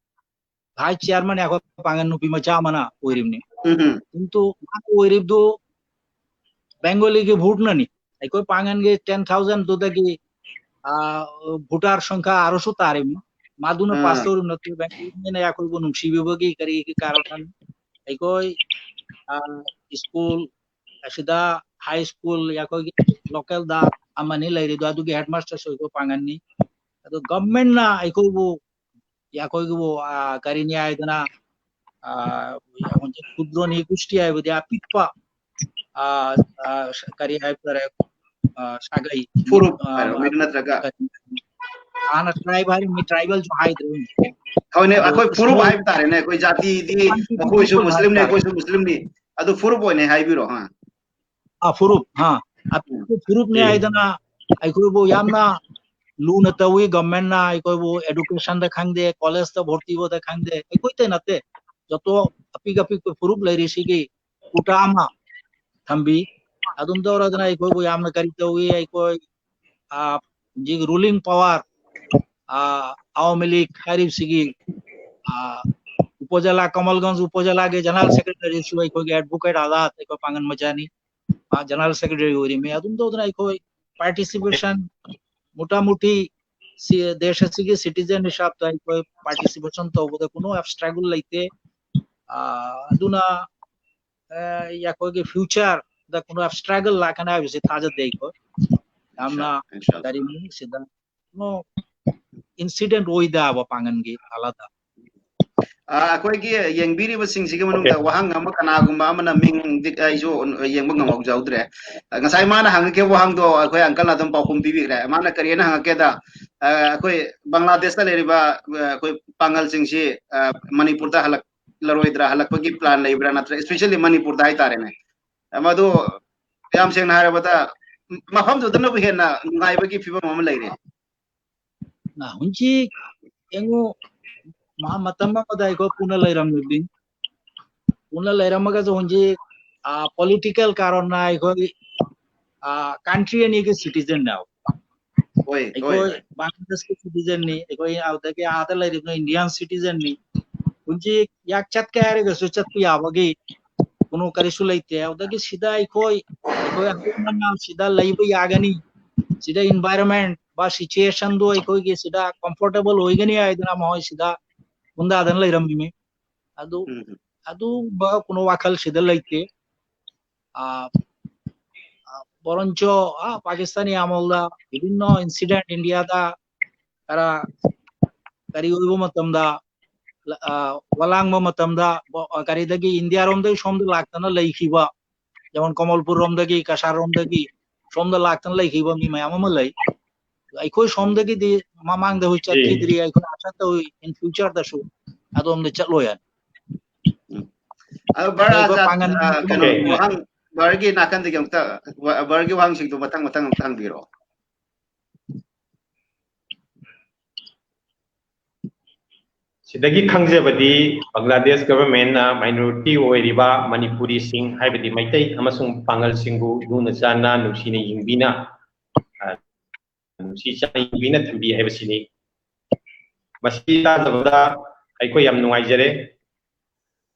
vice chairman ꯑꯩꯈꯣꯏ ꯄꯥꯡꯒꯜ ꯅꯨꯄꯤ ꯃꯆꯥ ꯑꯃꯅ ꯑꯣꯏꯔꯤꯕꯅꯤ꯫ ꯎꯝ, ꯎꯝ꯫ ꯀꯤꯟꯇꯨ ꯃꯥꯅ ꯑꯣꯏꯔꯤꯕꯗꯨ ꯕꯦꯡꯒꯣꯂꯤꯒꯤ ꯚꯣꯠꯅꯅꯤ꯫ ꯑꯩꯈꯣꯏ ꯄꯥꯡꯒꯜꯒꯤ ten thousandꯗꯨꯗꯒꯤ, ꯑ, voter ꯁꯪꯈ꯭ꯌꯥ ꯑꯥꯔꯁꯨ ꯇꯥꯔꯤꯕꯅꯤ꯫ ꯃꯗꯨꯅ ꯑꯥ꯫ Pass ꯇꯧꯔꯤꯕ ꯅꯠꯇꯦ, ꯕꯦꯡꯒꯣꯂꯤꯅ ꯑꯩꯈꯣꯏꯕꯨ ꯅꯨꯡꯁꯤꯕꯤꯕꯒꯤ ꯀꯔꯤꯒꯤ ꯀꯥꯔꯟ? ꯑꯩꯈꯣꯏ, ꯑ, school ꯑꯁꯤꯗ high school ꯑꯩꯈꯣꯏꯒꯤ localꯗ ꯑꯃꯅꯤ ꯂꯩꯔꯤꯗꯣ, ꯑꯗꯨꯒꯤ headmasterꯁꯨ ꯑꯩꯈꯣꯏ ꯄꯥꯡꯒꯜꯅꯤ꯫ ꯑꯗꯣ governmentꯅ ꯑꯩꯈꯣꯏꯕꯨ, ꯑꯩꯈꯣꯏꯒꯤꯕꯨ, ꯑ, ꯀꯔꯤꯅꯤ ꯍꯥꯏꯗꯅ, ꯑ, ꯍꯧꯖꯤꯛ ꯈꯨꯗ꯭ꯔꯣꯅꯤ ꯒꯨꯁꯇꯤ ꯍꯥꯏꯕꯗꯤ ꯑꯄꯤꯛꯄ, ꯑ, ꯑ, ꯀꯔꯤ ꯍꯥꯏꯕ ꯇꯥꯔꯦ, ꯑ, ꯁꯥꯒꯩ, ꯐꯨꯔꯨꯞ ꯑ, ꯍꯥꯏꯔꯣ, ꯃꯤꯔ ꯅꯠꯇ꯭ꯔꯒ? ꯀꯔꯤ, ꯍꯥꯟꯅ tribe ꯍꯥꯏꯔꯝꯃꯤ, tribalꯁꯨ ꯍꯥꯏꯗ꯭ꯔꯦ ꯍꯧꯖꯤꯛ꯫ ꯍꯣꯏꯅꯦ, ꯑꯩꯈꯣꯏ ꯐꯨꯔꯨꯞ ꯍꯥꯏꯕ ꯇꯥꯔꯦꯅꯦ, ꯑꯩꯈꯣꯏ ꯖꯥꯇꯤꯗꯤ ꯃꯈꯣꯏꯁꯨ ꯃꯨꯁꯂꯤꯝꯅꯦ, ꯑꯩꯈꯣꯏꯁꯨ ꯃꯨꯁꯂꯤꯝꯅꯤ, ꯑꯗꯨ ꯐꯨꯔꯨꯞ ꯑꯣꯏꯅ ꯍꯥꯏꯕꯤꯔꯣ꯫ ꯍꯥ, ꯑ, ꯐꯨꯔꯨꯞ, ꯍꯥ, ꯑ, ꯐꯨꯔꯨꯞꯅꯦ ꯍꯥꯏꯗꯅ ꯑꯩꯈꯣꯏꯕꯨ ꯌꯥꯝꯅ ꯂꯨꯅ ꯇꯧꯏ꯫ ꯒꯚꯔꯟꯃꯦꯟꯠꯅ ꯑꯩꯈꯣꯏꯕꯨ ꯑꯦꯗꯨꯀꯦꯁꯟꯗ ꯈꯪꯗꯦ, ꯀꯣꯂꯦꯖꯇ ꯚꯣꯔꯇꯤ ꯇꯧꯕꯗ ꯈꯪꯗꯦ, ꯑꯩꯈꯣꯏꯇ ꯅꯠꯇꯦ, ꯖꯣꯇꯣ ꯑꯄꯤꯛ ꯑꯄꯤꯛꯄ ꯐꯨꯔꯨꯞ ꯂꯩꯔꯤꯁꯤꯒꯤ ꯀꯨꯇꯥ ꯑꯃ ꯊꯝꯕꯤ꯫ ꯑꯗꯨꯝ ꯇꯧꯔꯗꯅ ꯑꯩꯈꯣꯏꯕꯨ ꯌꯥꯝꯅ ꯀꯔꯤ ꯇꯧꯏ, ꯑꯩꯈꯣꯏ, ꯑ, ꯍꯧꯖꯤꯛ ꯔꯨꯂꯤꯡ ꯄꯋꯥꯔ, ꯑ, ꯑꯋꯥꯃꯤ ꯂꯤꯒ ꯍꯥꯏꯔꯤꯕꯁꯤꯒꯤ, ꯑ, ꯎꯄꯖꯦꯂꯥ, ꯀꯃꯜꯒꯟꯖ ꯎꯄꯖꯦꯂꯥꯒꯤ ꯖꯦꯅꯔꯦꯜ ꯁꯦꯀ꯭ꯔꯦꯇꯔꯤꯁꯨ ꯑꯩꯈꯣꯏꯒꯤ ꯑꯦꯗꯚꯣꯀꯦꯠ ꯑꯥꯖꯥꯗ, ꯑꯩꯈꯣꯏ ꯄꯥꯡꯒꯟ ꯃꯆꯥꯅꯤ, ꯃꯥ ꯖꯦꯅꯔꯦꯜ ꯁꯦꯀ꯭ꯔꯦꯇꯔꯤ ꯑꯣꯏꯔꯤꯃꯤ꯫ ꯑꯗꯨꯝ ꯇꯧꯗꯅ ꯑꯩꯈꯣꯏ ꯄꯥꯔꯇꯤꯁꯤꯄꯦꯁꯟ ꯃꯨꯇꯥ ꯃꯨꯇꯤ ꯁꯤ ꯗꯦꯁ ꯑꯁꯤꯒꯤ ꯁꯤꯇꯤꯖꯦꯟ ꯍꯤꯁꯥꯕꯇ ꯑꯩꯈꯣꯏ ꯄꯥꯔꯇꯤꯁꯤꯄꯦꯁꯟ ꯇꯧꯕꯗ ꯀꯩꯅꯣ ꯑꯦꯕꯁꯇ꯭ꯔꯒꯜ ꯂꯩꯇꯦ꯫ ꯑ, ꯑꯗꯨꯅ, ꯑ, ꯑꯩꯈꯣꯏꯒꯤ ꯐ꯭ꯌꯨꯆꯔꯗ ꯀꯩꯅꯣ ꯑꯦꯕꯁꯇ꯭ꯔꯒꯜ ꯂꯥꯛꯀꯅꯤ ꯍꯥꯏꯕꯁꯤ ꯊꯥꯖꯗꯦ ꯑꯩꯈꯣꯏ꯫ ꯌꯥꯝꯅ ꯏꯟꯁꯥ-, ꯏꯟꯁꯥ-, ꯀꯔꯤꯅꯤ ꯁꯤꯗ ꯀꯩꯅꯣ ꯏꯟꯁꯤꯗꯦꯟꯠ ꯑꯣꯏꯗꯕ ꯄꯥꯡꯒꯟꯒꯤ ꯍꯥꯂꯠꯇ꯫ ꯑ, ꯑꯩꯈꯣꯏꯒꯤ ꯌꯦꯡꯕꯤꯔꯤꯕꯁꯤꯡꯁꯤꯒꯤ ꯃꯅꯨꯡꯗ ꯋꯥꯍꯪ ꯑꯃ ꯀꯅꯥꯒꯨꯝꯕ ꯑꯃꯅ ꯃꯤꯡꯗꯤ ꯑꯩꯁꯨ ꯌꯦꯡꯕ ꯉꯝꯍꯧꯖꯍꯧꯗ꯭ꯔꯦ꯫ ꯉꯁꯥꯏ ꯃꯥꯅ ꯍꯪꯉꯛꯈꯤꯕ ꯋꯥꯍꯪꯗꯣ ꯑꯩꯈꯣꯏ ꯑꯪꯀꯜꯅ ꯑꯗꯨꯝ ꯄꯥꯎꯈꯨꯝ ꯄꯤꯕꯤꯈ꯭ꯔꯦ꯫ ꯃꯥꯅ ꯀꯔꯤ ꯍꯥꯏꯅ ꯍꯪꯉꯛꯀꯦꯗ, ꯑ, ꯑꯩꯈꯣꯏ ꯕꯪꯒ꯭ꯂꯥꯗꯦꯁꯇ ꯂꯩꯔꯤꯕ, ꯑ, ꯑꯩꯈꯣꯏ ꯄꯥꯡꯒꯜꯁꯤꯡꯁꯤ, ꯑ, ꯃꯅꯤꯄꯨꯔꯗ ꯍꯜꯂꯛꯂꯔꯣꯏꯗ꯭ꯔꯥ, ꯍꯜꯂꯛꯄꯒꯤ ꯄ꯭ꯂꯥꯟ ꯂꯩꯕ꯭ꯔꯥ, ꯅꯠꯇ꯭ꯔꯒ especially ꯃꯅꯤꯄꯨꯔꯗ ꯍꯥꯏꯇꯥꯔꯦꯅꯦ꯫ ꯃꯗꯨ ꯌꯥꯝ ꯁꯦꯡꯅ ꯍꯥꯏꯔꯕꯗ ꯃꯐꯝꯗꯨꯗꯅꯕꯨ ꯍꯦꯟꯅ ꯅꯨꯡꯉꯥꯏꯕꯒꯤ ꯐꯤꯕꯝ ꯑꯃ ꯂꯩꯔꯦ꯫ ꯅ, ꯍꯧꯖꯤꯛ ꯌꯦꯡꯉꯨ, ꯃ-, ꯃꯇꯝ ꯑꯃꯗ ꯑꯩꯈꯣꯏ ꯄꯨꯟꯅ ꯂꯩꯔꯝꯃꯤꯕꯅꯤ꯫ ꯄꯨꯟꯅ ꯂꯩꯔꯝꯃꯒꯁꯨ ꯍꯧꯖꯤꯛ, ꯑ, ꯄꯣꯂꯤꯇꯤꯀꯦꯜ ꯀꯥꯔꯟꯅ ꯑꯩꯈꯣꯏ, ꯑ, ꯀꯟꯇ꯭ꯔꯤ ꯑꯅꯤꯒꯤ ꯁꯤꯇꯤꯖꯟꯅꯦꯕ꯫ ꯍꯣꯏ, ꯍꯣꯏ, ꯑꯩꯈꯣꯏ ꯍꯣꯏ꯫ ꯕꯪꯒ꯭ꯂꯥꯗꯦꯁꯀꯤ ꯁꯤꯇꯤꯖꯟꯅꯤ, ꯑꯩꯈꯣꯏ ꯑꯗꯨꯗꯒꯤ ꯑꯥꯗ ꯂꯩꯔꯤꯕ ꯏꯟꯗꯤꯌꯥꯟ ꯁꯤꯇꯤꯖꯟꯅꯤ꯫ ꯍꯧꯖꯤꯛ ꯌꯥꯛ ꯆꯠꯀꯦ ꯍꯥꯏꯔꯒꯁꯨ ꯆꯠꯄ ꯌꯥꯕꯒꯤ ꯀꯩꯅꯣ ꯀꯔꯤꯁꯨ ꯂꯩꯇꯦ꯫ ꯑꯗꯨꯗꯒꯤ ꯁꯤꯗ ꯑꯩꯈꯣꯏ, ꯑꯩꯈꯣꯏ ꯍꯧꯖꯤꯛ ꯁꯤꯗ ꯂꯩꯕ ꯌꯥꯒꯅꯤ, ꯁꯤꯗ ꯏꯟꯚꯥꯏꯔꯟꯃꯦꯟꯠ ꯕꯥ ꯁꯤꯆꯨꯌꯦꯁꯟꯗꯣ ꯑꯩꯈꯣꯏꯒꯤ ꯁꯤꯗ ꯀꯝꯐꯣꯔꯇꯦꯕꯜ ꯑꯣꯏꯒꯅꯤ ꯍꯥꯏꯗꯅ ꯃꯈꯣꯏ ꯁꯤꯗ ꯈꯨꯟꯗꯥꯗꯅ ꯂꯩꯔꯝꯃꯤꯃꯤ꯫ ꯑꯗꯨ, ꯎꯝ꯫ ꯑꯗꯨꯒꯨꯝꯕ ꯀꯩꯅꯣ ꯋꯥꯈꯜ ꯁꯤꯗ ꯂꯩꯇꯦ꯫ ꯑ, ꯑ, ꯕꯣꯔꯟꯆꯣ, ꯑ, ꯄꯥꯀꯤꯁꯇꯥꯅꯤ ꯑꯃꯣꯜꯗ ꯕꯤꯚꯤꯟꯅ ꯏꯟꯁꯤꯗꯦꯟꯠ ꯏꯟꯗꯤꯌꯥꯗ ꯈꯔ ꯀꯔꯤ ꯑꯣꯏꯕ ꯃꯇꯝꯗ, ꯑ, ꯋꯥꯂꯥꯡꯕ ꯃꯇꯝꯗ, ꯕꯣ-, ꯑ, ꯀꯔꯤꯗꯒꯤ ꯏꯟꯗꯤꯌꯥꯔꯣꯝꯗꯒꯤ ꯁꯣꯝꯗ ꯂꯥꯛꯇꯅ ꯂꯩꯈꯤꯕ, ꯖꯦꯃꯣꯟ ꯀꯃꯜꯄꯨꯔ ꯔꯣꯝꯗꯒꯤ, ꯀꯁꯥꯔ ꯔꯣꯝꯗꯒꯤ ꯁꯣꯝꯗ ꯂꯥꯛꯇꯅ ꯂꯩꯈꯤꯕ ꯃꯤ ꯃꯌꯥꯝ ꯑꯃ ꯂꯩ꯫ ꯑꯩꯈꯣꯏ ꯁꯣꯝꯗꯒꯤꯗꯤ ꯃꯃꯥꯡꯗ ꯍꯣꯏ ꯆꯠꯈꯤꯗ꯭ꯔꯤ, ꯑꯩꯈꯣꯏ ꯑꯥꯁꯥ ꯇꯧꯏ in future ꯗꯁꯨ ꯑꯗꯣꯝꯗ ꯆꯠꯂꯣꯏ ꯍꯥꯏꯅ꯫ ꯑꯗꯣ ꯚꯥꯔꯥ ꯑꯩꯈꯣꯏ ꯑꯖꯥꯗ, ꯄꯥꯡꯒꯟ ꯑ, ꯀꯩꯅꯣ, Okay. ꯋꯥꯍꯪ, ꯚꯥꯔꯒꯤ ꯅꯥꯀꯟꯗꯒꯤ ꯑꯃꯨꯛꯇ, ꯚꯥꯔꯒꯤ ꯋꯥꯍꯪꯁꯤꯡꯗꯣ ꯃꯊꯪ ꯃꯊꯪ ꯑꯃꯨꯛꯇ ꯍꯪꯕꯤꯔꯛꯑꯣ꯫ ꯁꯤꯗꯒꯤ ꯈꯪꯖꯕꯗꯤ ꯕꯪꯒ꯭ꯂꯥꯗꯦꯁ government ꯅ minority ꯑꯣꯏꯔꯤꯕ ꯃꯅꯤꯄꯨꯔꯤꯁꯤꯡ, ꯍꯥꯏꯕꯗꯤ ꯃꯩꯇꯩ ꯑꯃꯁꯨꯡ ꯄꯥꯉꯜꯁꯤꯡꯕꯨ ꯂꯨꯅ ꯆꯥꯟꯅ ꯅꯨꯡꯁꯤꯅ ꯌꯦꯡꯕꯤꯅ, ꯑ, ꯅꯨꯡꯁꯤ ꯆꯥꯟꯅ ꯌꯦꯡꯕꯤꯅ ꯊꯝꯕꯤ ꯍꯥꯏꯕꯁꯤꯅꯤ꯫ ꯃꯁꯤ ꯇꯥꯖꯕꯗ ꯑꯩꯈꯣꯏ ꯌꯥꯝ ꯅꯨꯡꯉꯥꯏꯖꯔꯦ꯫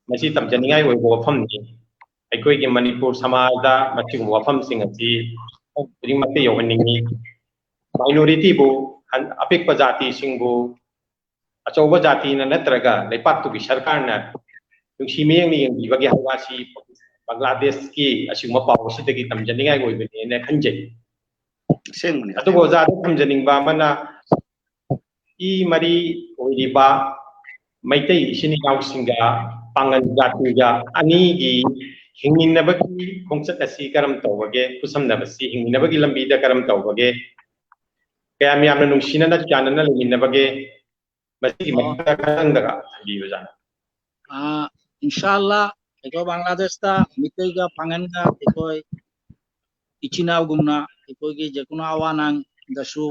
ꯃꯁꯤ ꯇꯝꯖꯅꯤꯡꯉꯥꯏ ꯑꯣꯏꯕ ꯋꯥꯐꯝꯅꯤ꯫ ꯑꯩꯈꯣꯏꯒꯤ ꯃꯅꯤꯄꯨꯔ ꯁꯃꯥꯖꯗ ꯃꯁꯤꯒꯨꯝꯕ ꯋꯥꯐꯝꯁꯤꯡ ꯑꯁꯤ ꯈꯨꯗꯤꯡꯃꯛꯇ ꯌꯧꯍꯟꯅꯤꯡꯉꯤ꯫ Minority ꯕꯨ, ꯑꯄꯤꯛꯄ ꯖꯥꯇꯤꯁꯤꯡꯕꯨ ꯑꯆꯧꯕ ꯖꯥꯇꯤꯅ ꯅꯠꯇ꯭ꯔꯒ ꯂꯩꯄꯥꯛꯇꯨꯒꯤ ꯁꯔꯀꯥꯔꯅ ꯅꯨꯡꯁꯤ ꯃꯤꯠꯌꯦꯡꯅ ꯌꯦꯡꯕꯤꯕꯒꯦ ꯍꯥꯏꯕ ꯑꯁꯤ ꯕꯪꯒ꯭ꯂꯥꯗꯦꯁꯀꯤ ꯑꯁꯤꯒꯨꯝꯕ ꯄꯥꯎ ꯑꯁꯤꯗꯒꯤ ꯇꯝꯖꯅꯤꯡꯉꯥꯏ ꯑꯣꯏꯕꯅꯦꯅ ꯈꯟꯖꯩ꯫ ꯑꯁꯦꯡꯕꯅꯤ꯫ ꯑꯗꯨꯒ ꯑꯣꯖꯥꯗ ꯊꯝꯖꯅꯤꯡꯕ ꯑꯃꯅ, ꯏ ꯃꯔꯤ ꯑꯣꯏꯔꯤꯕ ꯃꯩꯇꯩ ꯏꯆꯤꯟ ꯏꯅꯥꯎꯁꯤꯡꯒ ꯄꯥꯉꯜ ꯖꯥꯇꯤꯒ ꯑꯅꯤꯒꯤ ꯍꯤꯡꯃꯤꯟꯅꯕꯒꯤ ꯈꯣꯡꯆꯠ ꯑꯁꯤ ꯀꯔꯝ ꯇꯧꯕꯒꯦ? ꯈꯨꯠꯁꯝꯅꯕꯁꯤ ꯍꯤꯡꯃꯤꯟꯅꯕꯒꯤ ꯂꯝꯕꯤꯗ ꯀꯔꯝ ꯇꯧꯕꯒꯦ? ꯀꯌꯥꯝ ꯌꯥꯝꯅ ꯅꯨꯡꯁꯤꯅꯅ ꯆꯥꯟꯅꯅ ꯂꯩꯃꯤꯟꯅꯕꯒꯦ? ꯃꯁꯤꯒꯤ ꯑꯣ꯫ ꯃꯇꯥꯡꯗ ꯈꯪꯍꯟꯗꯒ ꯊꯝꯕꯤꯕ ꯑꯣꯖꯥꯅ꯫ ꯑꯥ, ꯏꯟꯁꯥ ꯑꯜꯂꯥ, ꯑꯩꯈꯣꯏ ꯕꯪꯒ꯭ꯂꯥꯗꯦꯁꯇ ꯃꯤꯇꯩꯒ ꯄꯥꯡꯒꯟꯒ ꯑꯩꯈꯣꯏ ꯏꯆꯤꯟ ꯏꯅꯥꯎꯒꯨꯝꯅ ꯑꯩꯈꯣꯏꯒꯤ ꯖꯦꯀꯨꯅꯣ ꯑꯋꯥ ꯅꯪꯗꯁꯨ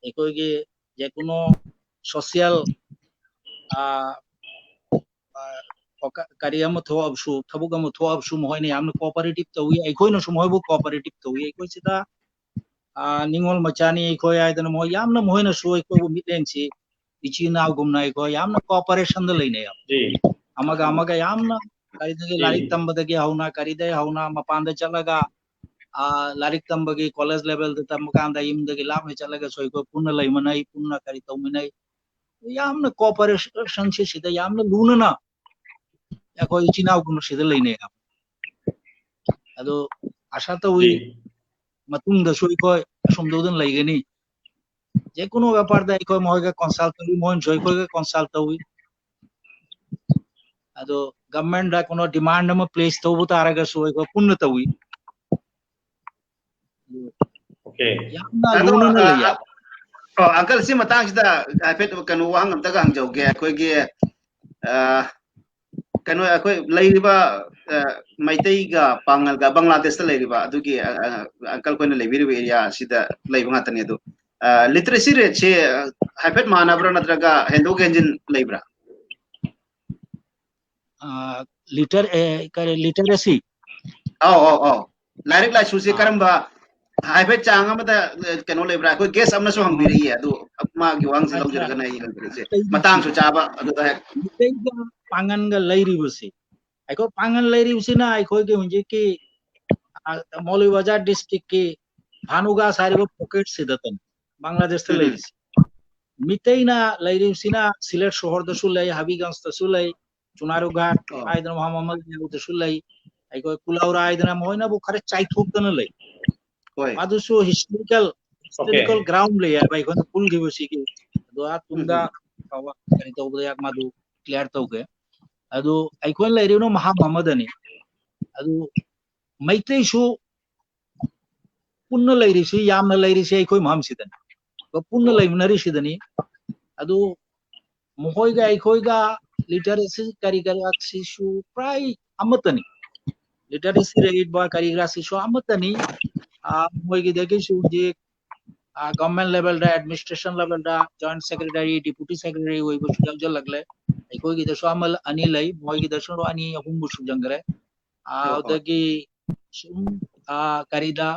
ꯑꯩꯈꯣꯏꯒꯤ ꯖꯦꯀꯨꯅꯣ social, ꯑꯥ, ꯑꯥ, ꯀꯔꯤ ꯑꯃ ꯊꯣꯛꯑꯕꯁꯨ, ꯊꯕꯛ ꯑꯃ ꯊꯣꯛꯑꯕꯁꯨ ꯃꯈꯣꯏꯅ ꯌꯥꯝꯅ cooperative ꯇꯧꯏ, ꯑꯩꯈꯣꯏꯅꯁꯨ ꯃꯈꯣꯏꯕꯨ cooperative ꯇꯧꯏ꯫ ꯑꯩꯈꯣꯏ ꯁꯤꯗ, ꯑꯥ, ꯅꯤꯡꯉꯣꯜ ꯃꯆꯥꯅꯤ ꯑꯩꯈꯣꯏ ꯍꯥꯏꯗꯅ ꯃꯈꯣꯏ ꯌꯥꯝꯅ ꯃꯈꯣꯏꯅꯁꯨ ꯑꯩꯈꯣꯏꯕꯨ ꯃꯤꯠꯌꯦꯡꯁꯤ ꯏꯆꯤꯟ ꯏꯅꯥꯎꯒꯨꯝꯅ ꯑꯩꯈꯣꯏ ꯌꯥꯝꯅ cooperation ꯗ ꯂꯩꯅꯩ꯫ ꯖꯤ꯫ ꯑꯃꯒ ꯑꯃꯒ ꯌꯥꯝꯅ ꯀꯔꯤꯗꯒꯤ ꯎꯝ꯫ ꯂꯥꯏꯔꯤꯛ ꯇꯝꯕꯗꯒꯤ ꯍꯧꯅ ꯀꯔꯤꯗꯒꯤ ꯍꯧꯅ ꯃꯄꯥꯟꯗ ꯆꯠꯂꯒ, ꯑꯥ, ꯂꯥꯏꯔꯤꯛ ꯇꯝꯕꯒꯤ college level ꯗ ꯇꯝꯕ ꯀꯥꯟꯗ ꯌꯨꯝꯗꯒꯤ ꯂꯥꯞꯅ ꯆꯠꯂꯒꯁꯨ ꯑꯩꯈꯣꯏ ꯄꯨꯟꯅ ꯂꯩꯃꯤꯟꯅꯩ, ꯄꯨꯟꯅ ꯀꯔꯤ ꯇꯧꯃꯤꯟꯅꯩ꯫ ꯌꯥꯝꯅ cooperation ꯁꯤ ꯁꯤꯗ ꯌꯥꯝꯅ ꯂꯨꯅꯅ ꯑꯩꯈꯣꯏ ꯏꯆꯤꯟ ꯏꯅꯥꯎꯒꯨꯝꯅ ꯁꯤꯗ ꯂꯩꯅꯩ꯫ ꯑꯗꯣ ꯑꯥꯁꯥ ꯇꯧꯏ ꯎꯝ꯫ ꯃꯇꯨꯡꯗꯁꯨ ꯑꯩꯈꯣꯏ ꯑꯁꯣꯝꯗ ꯑꯗꯨꯝ ꯂꯩꯒꯅꯤ꯫ ꯖꯦꯀꯨꯅꯣ ꯕꯦꯄꯥꯔꯗ ꯑꯩꯈꯣꯏ ꯃꯈꯣꯏꯒ consult ꯇꯧꯏ, ꯃꯈꯣꯏꯅꯁꯨ ꯑꯩꯈꯣꯏꯒ consult ꯇꯧꯏ꯫ ꯑꯗꯣ government ꯗ ꯀꯩꯅꯣ demand ꯑꯃ place ꯇꯧꯕ ꯇꯥꯔꯒꯁꯨ ꯑꯩꯈꯣꯏ ꯄꯨꯟꯅ ꯇꯧꯏ꯫ Okay. ꯌꯥꯝꯅ ꯑꯗꯣ, ꯂꯨꯅ ꯑ, ꯂꯩ ꯌꯥꯕ꯫ ꯑꯣ, uncle, ꯁꯤ ꯃꯇꯥꯡꯁꯤꯗ ꯍꯥꯏꯐꯦꯠ ꯀꯩꯅꯣ ꯋꯥꯍꯪ ꯑꯝꯇꯒ ꯍꯪꯖꯍꯧꯒꯦ꯫ ꯑꯩꯈꯣꯏꯒꯤ, ꯑ, ꯀꯩꯅꯣ, ꯑꯩꯈꯣꯏ ꯂꯩꯔꯤꯕ, ꯑ, ꯃꯩꯇꯩꯒ ꯄꯥꯉꯜꯒ ꯕꯪꯒ꯭ꯂꯥꯗꯦꯁꯇ ꯂꯩꯔꯤꯕ ꯑꯗꯨꯒꯤ, ꯑ, ꯑ, uncle ꯈꯣꯏꯅ ꯂꯩꯕꯤꯔꯤꯕ area ꯁꯤꯗ ꯂꯩꯕ ꯉꯥꯛꯇꯅꯤ꯫ ꯑꯗꯨ, ꯑ, literacy rate ꯁꯦ, ꯑ, ꯍꯥꯏꯐꯦꯠ ꯃꯥꯟꯅꯕ꯭ꯔꯥ ꯅꯠꯇ꯭ꯔꯒ ꯍꯦꯟꯗꯣꯛ ꯍꯦꯟꯖꯤꯟ ꯂꯩꯕ꯭ꯔꯥ? ꯑ, liter-, ꯑꯦ, ꯀꯔꯤ, literacy? ꯑꯧ, ꯑꯧ, ꯑꯧ꯫ ꯂꯥꯏꯔꯤꯛ ꯂꯥꯏꯁꯨꯁꯦ ꯑꯥ꯫ ꯀꯔꯝꯕ, ꯍꯥꯏꯐꯦꯠ ꯆꯥꯡ ꯑꯃꯗ, ꯑ, ꯀꯩꯅꯣ ꯂꯩꯕ꯭ꯔꯥ? ꯑꯩꯈꯣꯏ guest ꯑꯃꯅꯁꯨ ꯍꯪꯕꯤꯔꯛꯏꯌꯦ, ꯑꯗꯨ ꯃꯥꯒꯤ ꯋꯥꯍꯪꯁꯦ ꯑꯠꯆꯥ꯫ ꯂꯧꯖꯔꯒꯅ ꯑꯩ ꯍꯪꯖꯔꯛꯏꯁꯦ꯫ ꯃꯇꯥꯡꯁꯨ ꯆꯥꯕ ꯑꯗꯨꯗ ꯍꯦꯛ꯫ ꯃꯩꯇꯩꯒ ꯄꯥꯡꯒꯟꯒ ꯂꯩꯔꯤꯕꯁꯤ, ꯑꯩꯈꯣꯏ ꯄꯥꯡꯒꯟ ꯂꯩꯔꯤꯕꯁꯤꯅ ꯑꯩꯈꯣꯏꯒꯤ ꯍꯧꯖꯤꯛꯀꯤ, ꯑ, ꯃꯧꯂꯨꯚꯤꯕꯥꯖꯥꯔ district ꯀꯤ ꯚꯥꯅꯨꯒꯥꯁ ꯍꯥꯏꯔꯤꯕ pocket ꯁꯤꯗꯇꯅꯤ ꯕꯪꯒ꯭ꯂꯥꯗꯦꯁꯇ ꯎꯝ꯫ ꯂꯩꯔꯤꯁꯤ꯫ ꯃꯤꯇꯩꯅ ꯂꯩꯔꯤꯕꯁꯤꯅ ꯁꯤꯂꯦꯠ ꯁꯣꯍꯣꯔꯗꯁꯨ ꯂꯩ, ꯍꯕꯤꯒꯟꯖꯇꯁꯨ ꯂꯩ, ꯆꯨꯅꯥꯔꯨ ꯘꯥꯠ ꯑꯣ꯫ ꯍꯥꯏꯗꯅ ꯃꯐꯝ ꯑꯃ ꯂꯩ, ꯑꯗꯨꯗꯁꯨ ꯂꯩ꯫ ꯑꯩꯈꯣꯏ ꯀꯨꯂꯥꯎꯔꯥ ꯍꯥꯏꯗꯅ ꯃꯈꯣꯏꯅꯕꯨ ꯈꯔ ꯆꯥꯏꯊꯣꯛꯇꯅ ꯂꯩ꯫ ꯍꯣꯏ꯫ ꯃꯗꯨꯁꯨ historical, historical Okay. ground ꯂꯩ ꯍꯥꯏꯕ ꯑꯩꯈꯣꯏꯅ ꯄꯨꯜꯈꯤꯕꯁꯤꯒꯤ꯫ ꯑꯗꯣ ꯑꯥ ꯇꯨꯡꯗ ꯎꯝ, ꯎꯝ꯫ ꯐꯥꯎꯕ ꯀꯔꯤ ꯇꯧꯕꯗ ꯃꯗꯨ clear ꯇꯧꯒꯦ꯫ ꯑꯗꯨ ꯑꯩꯈꯣꯏꯅ ꯂꯩꯔꯤꯕꯅ ꯃꯐꯝ ꯑꯃꯗꯅꯤ꯫ ꯑꯗꯨ ꯃꯩꯇꯩꯁꯨ ꯄꯨꯟꯅ ꯂꯩꯔꯤꯁꯤ, ꯌꯥꯝꯅ ꯂꯩꯔꯤꯁꯤ ꯑꯩꯈꯣꯏ ꯃꯐꯝꯁꯤꯗꯅꯤ꯫ ꯑꯗꯣ ꯄꯨꯟꯅ ꯑꯣ꯫ ꯂꯩꯃꯤꯟꯅꯔꯤꯁꯤꯗꯅꯤ꯫ ꯑꯗꯨ ꯃꯈꯣꯏꯒ ꯑꯩꯈꯣꯏꯒ literacy ꯀꯔꯤ ꯀꯔꯥꯁꯤꯁꯨ ꯄ꯭ꯔꯥꯏ ꯑꯃꯠꯇꯅꯤ꯫ Literacy rate ꯕ ꯀꯔꯤ ꯀꯔꯥꯁꯤꯁꯨ ꯑꯃꯠꯇꯅꯤ꯫ ꯑꯥ, ꯃꯣꯏꯒꯤꯗꯒꯤꯁꯨ ꯍꯧꯖꯤꯛ, ꯑꯥ, government level ꯗ, administration level ꯗ joint secretary, deputy secretary ꯑꯣꯏꯕꯁꯨ ꯌꯥꯎꯁꯤꯜꯂꯛꯂꯦ꯫ ꯑꯩꯈꯣꯏꯒꯤꯗꯁꯨ ꯑꯃ ꯑꯅꯤ ꯂꯩ, ꯃꯣꯏꯒꯤꯗꯁꯨ ꯑꯅꯤ ꯑꯍꯨꯝꯕꯨ ꯁꯨꯖꯟꯈ꯭ꯔꯦ꯫ ꯑꯥ, ꯍꯣꯏ, ꯍꯣꯏ꯫ ꯑꯗꯒꯤ ꯁꯨꯝ, ꯑꯥ, ꯀꯔꯤꯗ,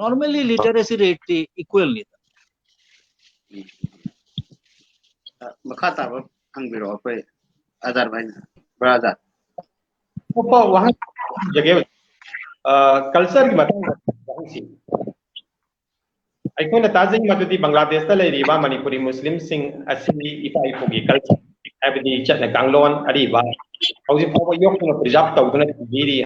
normally literacy rate T equal ꯅꯤꯗ꯫ ꯑ, ꯃꯈꯥ ꯇꯥꯕ ꯍꯪꯕꯤꯔꯛꯑꯣ, ꯑꯩꯈꯣꯏ ꯑꯖꯥꯔ ꯚꯥꯏꯅ꯫ ꯕ꯭ꯔꯥ ꯑꯖꯥꯔ꯫ ꯑꯇꯣꯞꯄ ꯋꯥꯍꯪ ꯍꯪꯖꯒꯦ꯫ ꯑ, culture ꯒꯤ ꯃꯇꯥꯡꯗ ꯋꯥꯍꯪꯁꯤ꯫ ꯑꯩꯈꯣꯏꯅ ꯇꯥꯖꯩ ꯃꯗꯨꯗꯤ ꯕꯪꯒ꯭ꯂꯥꯗꯦꯁꯇ ꯂꯩꯔꯤꯕ ꯃꯅꯤꯄꯨꯔꯤ ꯃꯨꯁꯂꯤꯝꯁꯤꯡ ꯑꯁꯤ ꯏꯄꯥ ꯏꯄꯨꯒꯤ culture, ꯍꯥꯏꯕꯗꯤ ꯆꯠꯅ ꯀꯥꯡꯂꯣꯟ ꯑꯔꯤꯕ ꯍꯧꯖꯤꯛ ꯐꯥꯎꯕ ꯌꯣꯛꯇꯨꯅ preserve ꯇꯧꯗꯨꯅ ꯊꯝꯕꯤꯔꯤ꯫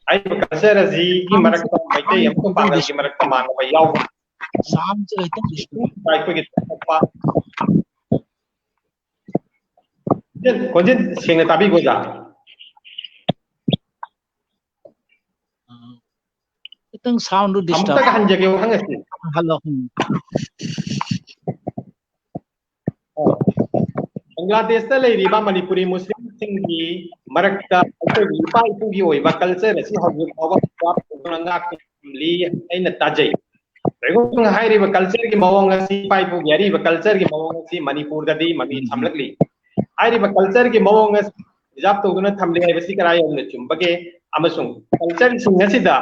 ꯍꯥꯏꯔꯤꯕ culture ꯑꯁꯤꯒꯤ ꯃꯔꯛꯇ ꯃꯩꯇꯩ ꯑꯃꯁꯨꯡ ꯄꯥꯡꯒꯜꯒꯤ ꯃꯔꯛꯇ ꯃꯥꯟꯅꯕ ꯌꯥꯎꯕ? Sound ꯁꯦ ꯈꯤꯇꯪ disturb ꯑꯩꯈꯣꯏꯒꯤ ꯆꯥꯎꯈꯠꯄ ꯈꯣꯟꯖꯦꯜ, ꯈꯣꯟꯖꯦꯜ ꯁꯦꯡꯅ ꯇꯥꯕꯤꯕ꯭ꯔꯥ ꯑꯣꯖꯥ? ꯑ, ꯈꯤꯇꯪ sound disturb. ꯑꯃꯨꯛꯇꯒ ꯍꯟꯖꯒꯦ ꯋꯥꯍꯪ ꯑꯁꯤ꯫ ꯍꯜꯂꯣ꯫ ꯎꯝ꯫ ꯕꯪꯒ꯭ꯂꯥꯗꯦꯁꯇ ꯂꯩꯔꯤꯕ ꯃꯅꯤꯄꯨꯔꯤ ꯃꯨꯁꯂꯤꯝꯁꯤꯡꯒꯤ ꯃꯔꯛꯇ ꯑꯩꯈꯣꯏꯒꯤ ꯏꯄꯥ ꯏꯄꯨꯒꯤ ꯑꯣꯏꯕ culture ꯑꯁꯤ ꯍꯧꯖꯤꯛ ꯐꯥꯎꯕ preserve ꯇꯧꯗꯨꯅ ꯉꯥꯛꯇꯨꯅ ꯊꯝꯂꯤ ꯍꯥꯏꯅ ꯇꯥꯖꯩ꯫ ꯀꯔꯤꯒꯨꯝꯕ ꯍꯥꯏꯔꯤꯕ culture ꯒꯤ ꯃꯑꯣꯡ ꯑꯁꯤ, ꯏꯄꯥ ꯏꯄꯨꯒꯤ ꯑꯔꯤꯕ culture ꯒꯤ ꯃꯑꯣꯡ ꯑꯁꯤ ꯃꯅꯤꯄꯨꯔꯗꯗꯤ ꯃꯃꯤ ꯎꯝ, ꯎꯝ꯫ ꯊꯝꯂꯛꯂꯤ꯫ ꯍꯥꯏꯔꯤꯕ culture ꯒꯤ ꯃꯑꯣꯡ ꯑꯁꯤ preserve ꯇꯧꯗꯨꯅ ꯊꯝꯂꯤ ꯍꯥꯏꯕꯁꯤ ꯀꯔꯥꯏ ꯌꯧꯅ ꯆꯨꯝꯕꯒꯦ? ꯑꯃꯁꯨꯡ culture ꯁꯤꯡ ꯑꯁꯤꯗ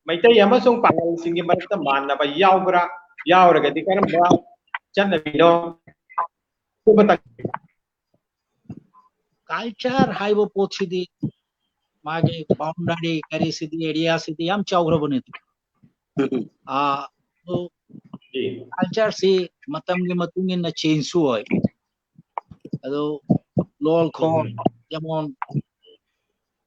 ꯃꯩꯇꯩ ꯑꯃꯁꯨꯡ ꯄꯥꯉꯜꯁꯤꯡꯒꯤ ꯃꯔꯛꯇ ꯃꯥꯟꯅꯕ ꯌꯥꯎꯕ꯭ꯔꯥ? ꯌꯥꯎꯔꯒꯗꯤ ꯀꯔꯝꯕ ꯆꯠꯅꯕꯤꯅꯣ? ꯑꯗꯨ ꯃꯇꯥꯡ Culture ꯍꯥꯏꯕ ꯄꯣꯠꯁꯤꯗꯤ ꯃꯥꯒꯤ boundary ꯀꯔꯤꯁꯤꯗꯤ, area ꯁꯤꯗꯤ ꯌꯥꯝ ꯆꯥꯎꯈ꯭ꯔꯕꯅꯤ꯫ ꯑꯥ, ꯑꯗꯨ ꯖꯤ꯫ Culture ꯁꯤ ꯃꯇꯝꯒꯤ ꯃꯇꯨꯡ ꯏꯟꯅ change ꯁꯨ ꯑꯣꯏ꯫ ꯑꯗꯨ ꯂꯣꯜ ꯈꯣꯡ, ꯎꯝ꯫ ꯖꯦꯃꯣꯟ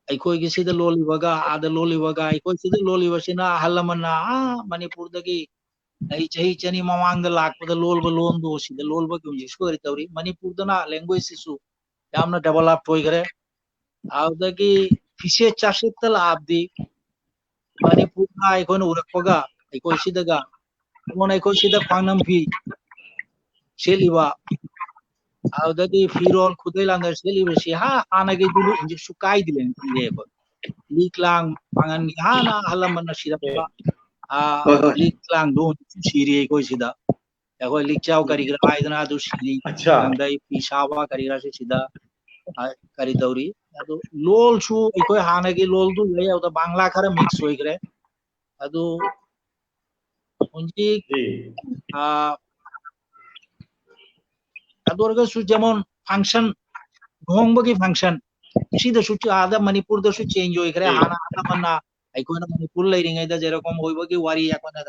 ꯑꯩꯈꯣꯏꯒꯤ ꯁꯤꯗ ꯂꯣꯜꯂꯤꯕꯒ ꯑꯥꯗ ꯂꯣꯜꯂꯤꯕꯒ, ꯑꯩꯈꯣꯏ ꯁꯤꯗ ꯂꯣꯜꯂꯤꯕꯁꯤꯅ ꯑꯍꯜ ꯂꯃꯟꯅ ꯑꯥ ꯃꯅꯤꯄꯨꯔꯗꯒꯤ ꯑꯩ ꯆꯍꯤ ꯆꯅꯤ ꯃꯃꯥꯡꯗ ꯂꯥꯛꯄꯗ ꯂꯣꯜꯕ ꯂꯣꯟꯗꯣ ꯁꯤꯗ ꯂꯣꯜꯕꯒꯤ ꯍꯧꯖꯤꯛꯁꯨ ꯀꯔꯤ ꯇꯧꯔꯤ꯫ ꯃꯅꯤꯄꯨꯔꯗꯅ language ꯁꯤꯁꯨ ꯌꯥꯝꯅ develop ꯑꯣꯏꯈ꯭ꯔꯦ꯫ ꯑꯗꯨꯗꯒꯤ ꯐꯤꯁꯦꯠ ꯆꯥꯁꯦꯠꯇ ꯂꯥꯛꯑꯕꯗꯤ ꯃꯅꯤꯄꯨꯔꯗ ꯑꯩꯈꯣꯏꯅ ꯎꯔꯛꯄꯒ ꯑꯩꯈꯣꯏ ꯁꯤꯗꯒ, ꯖꯦꯃꯣꯟ ꯑꯩꯈꯣꯏ ꯁꯤꯗ ꯈ꯭ꯋꯥꯡꯅꯝ ꯐꯤ ꯁꯦꯠꯂꯤꯕ, ꯑꯗꯨꯗꯒꯤ ꯐꯤꯔꯣꯜ ꯈꯨꯗꯩ ꯂꯥꯡꯗ ꯁꯦꯠꯂꯤꯕꯁꯤ ꯍꯥ-, ꯍꯥꯟꯅꯒꯤꯗꯨꯕꯨ ꯍꯧꯖꯤꯛꯁꯨ ꯀꯥꯏꯗ꯭ꯔꯦꯅ ꯈꯜꯂꯦ ꯑꯩꯈꯣꯏ꯫ ꯂꯤꯛ ꯂꯥꯡ ꯄꯥꯡꯒꯟꯒꯤ ꯍꯥꯟꯅ ꯑꯍꯜ ꯂꯃꯟꯅ ꯁꯤꯔꯛꯄ, ꯑꯥ, ꯍꯣꯏ, ꯍꯣꯏ꯫ ꯂꯤꯛ ꯂꯥꯡꯗꯣ ꯍꯧꯖꯤꯛꯁꯨ ꯁꯤꯔꯤ ꯑꯩꯈꯣꯏ ꯁꯤꯗ꯫ ꯑꯩꯈꯣꯏ ꯂꯤꯛꯆꯥꯎ ꯀꯔꯤ ꯀꯔꯥ ꯍꯥꯏꯗꯅ ꯑꯗꯨ ꯁꯤꯔꯤ꯫ ꯑꯠꯆꯥ꯫ ꯑꯗꯩ ꯐꯤ ꯁꯥꯕ ꯀꯔꯤ ꯀꯔꯥꯁꯨ ꯁꯤꯗ, ꯑ, ꯀꯔꯤ ꯇꯧꯔꯤ꯫ ꯑꯗꯨ ꯂꯣꯜꯁꯨ ꯑꯩꯈꯣꯏ ꯍꯥꯟꯅꯒꯤ ꯂꯣꯜꯗꯨ ꯂꯩ, ꯑꯗꯨꯗ ꯕꯪꯂꯥ ꯈꯔ mix ꯑꯣꯏꯈ꯭ꯔꯦ꯫ ꯑꯗꯨ ꯍꯧꯖꯤꯛ, ꯖꯤ꯫ ꯑ, ꯑꯗꯨ ꯑꯣꯏꯔꯒꯁꯨ ꯖꯦꯃꯣꯟ function, ꯂꯨꯍꯣꯡꯕꯒꯤ function, ꯁꯤꯗꯁꯨ ꯑꯥꯗ ꯃꯅꯤꯄꯨꯔꯗꯁꯨ change ꯑꯣꯏꯈ꯭ꯔꯦ꯫ ꯎꯝ꯫ ꯍꯥꯟꯅ ꯑꯍꯜ ꯂꯃꯟꯅ ꯑꯩꯈꯣꯏꯅ ꯃꯅꯤꯄꯨꯔ ꯂꯩꯔꯤꯉꯩꯗ ꯖꯦꯔꯣꯀꯝ ꯑꯣꯏꯕꯒꯤ ꯋꯥꯔꯤ ꯑꯩꯈꯣꯏꯅ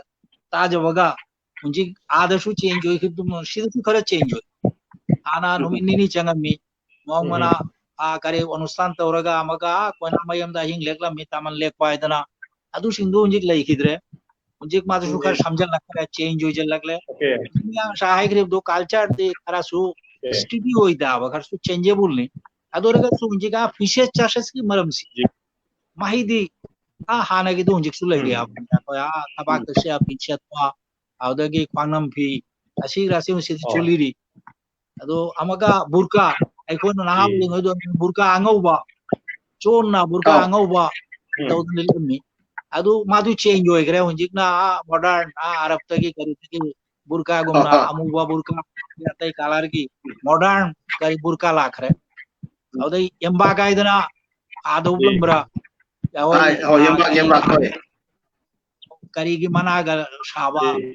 ꯇꯥꯖꯕꯒ ꯍꯧꯖꯤꯛ ꯑꯥꯗꯁꯨ change ꯑꯣꯏꯈꯤꯕꯗꯨ ꯁꯤꯗꯁꯨ ꯈꯔ change ꯑꯣꯏ꯫ ꯍꯥꯟꯅ ꯎꯝ꯫ ꯅꯨꯃꯤꯠ ꯅꯤꯅꯤ ꯆꯪꯉꯝꯃꯤ, ꯅꯣꯡꯃꯅ, ꯎꯝ꯫ ꯑ, ꯀꯔꯤ ꯑꯣꯅꯨꯁꯊꯥꯟ ꯇꯧꯔꯒ ꯑꯃꯒ, ꯑ, ꯀꯣꯏꯅꯥꯃꯌꯨꯝꯗ ꯑꯍꯤꯡ ꯂꯦꯛꯂꯝꯃꯤ, ꯇꯥꯃꯟ ꯂꯦꯛꯄ ꯍꯥꯏꯗꯅ, ꯑꯗꯨꯁꯤꯡꯗꯨ ꯍꯧꯖꯤꯛ ꯂꯩꯈꯤꯗ꯭ꯔꯦ꯫ ꯍꯧꯖꯤꯛ ꯃꯥꯗꯨꯁꯨ ꯈꯔ ꯎꯝ꯫ ꯁꯝꯖꯜꯂꯛꯈ꯭ꯔꯦ, change ꯑꯣꯏꯁꯤꯜꯂꯛꯂꯦ꯫ OK꯫ ꯃꯤ ꯉꯁꯥꯏ ꯍꯥꯏꯈ꯭ꯔꯤꯕꯗꯣ culture ꯗꯤ ꯈꯔꯁꯨ OK꯫ steady ꯑꯣꯏꯗꯕ, ꯈꯔꯁꯨ changeable ꯅꯤ꯫ ꯑꯗꯨ ꯑꯣꯏꯔꯒꯁꯨ ꯍꯧꯖꯤꯛ ꯑ ꯐꯤꯁꯦꯠ ꯆꯥꯁꯦꯠꯀꯤ ꯃꯔꯝꯁꯤ, ꯖꯤ꯫ ꯃꯍꯩꯗꯤ ꯑꯥ, ꯍꯥꯟꯅꯒꯤꯗꯨ ꯍꯧꯖꯤꯛꯁꯨ ꯂꯩꯔꯤ ꯎꯝ꯫ ꯍꯥꯏꯕꯅꯤ꯫ ꯑꯩꯈꯣꯏ ꯑꯥ ꯊꯕꯥꯛꯇ ꯎꯝ꯫ ꯁꯦꯠ-, ꯐꯤ ꯁꯦꯠꯄ, ꯑꯗꯨꯗꯒꯤ ꯈ꯭ꯋꯥꯡꯅꯝ ꯐꯤ, ꯑꯁꯤꯒ ꯑꯁꯤꯒ ꯁꯤꯗꯤ ꯑꯣ꯫ ꯆꯣꯂꯤꯔꯤ꯫ ꯑꯗꯣ ꯑꯃꯒ ꯕꯨꯔꯀꯥ, ꯑꯩꯈꯣꯏꯅ ꯅꯍꯥ ꯎꯝ꯫ ꯑꯣꯏꯔꯤꯉꯩꯗ ꯕꯨꯔꯀꯥ ꯑꯉꯧꯕ, ꯆꯣꯟꯅ ꯕꯨꯔꯀꯥ ꯑꯧ꯫ ꯑꯉꯧꯕ ꯎꯝ꯫ ꯇꯧꯗꯅ ꯂꯤꯠꯂꯝꯃꯤ꯫ ꯑꯗꯨ ꯃꯥꯗꯨ change ꯑꯣꯏꯈ꯭ꯔꯦ꯫ ꯍꯧꯖꯤꯛꯅ ꯑꯥ modern, ꯑꯥ ꯑꯔꯕꯇꯒꯤ ꯀꯔꯤꯗꯒꯤ ꯕꯨꯔꯀꯥꯒꯨꯝꯅ ꯑꯣ꯫ ꯑꯃꯨꯕ ꯕꯨꯔꯀꯥ, ꯑꯇꯩ colourꯒꯤ modern ꯀꯔꯤ ꯕꯨꯔꯀꯥ ꯂꯥꯛꯈ꯭ꯔꯦ꯫ ꯎꯝ꯫ ꯑꯗꯩ ꯌꯦꯝꯕꯥꯛ ꯍꯥꯏꯗꯅ ꯑꯥꯗ ꯎꯝ꯫ ꯎꯠꯂꯝꯕ꯭ꯔꯥ? ꯑꯩꯈꯣꯏ, ꯑꯥ, ꯍꯣꯏ, ꯌꯦꯝꯕꯥꯛ, ꯀꯔꯤ ꯌꯦꯝꯕꯥꯛ, ꯍꯣꯏ꯫ ꯀꯔꯤꯒꯤ ꯃꯅꯥꯒ ꯁꯥꯕ, ꯎꯝ꯫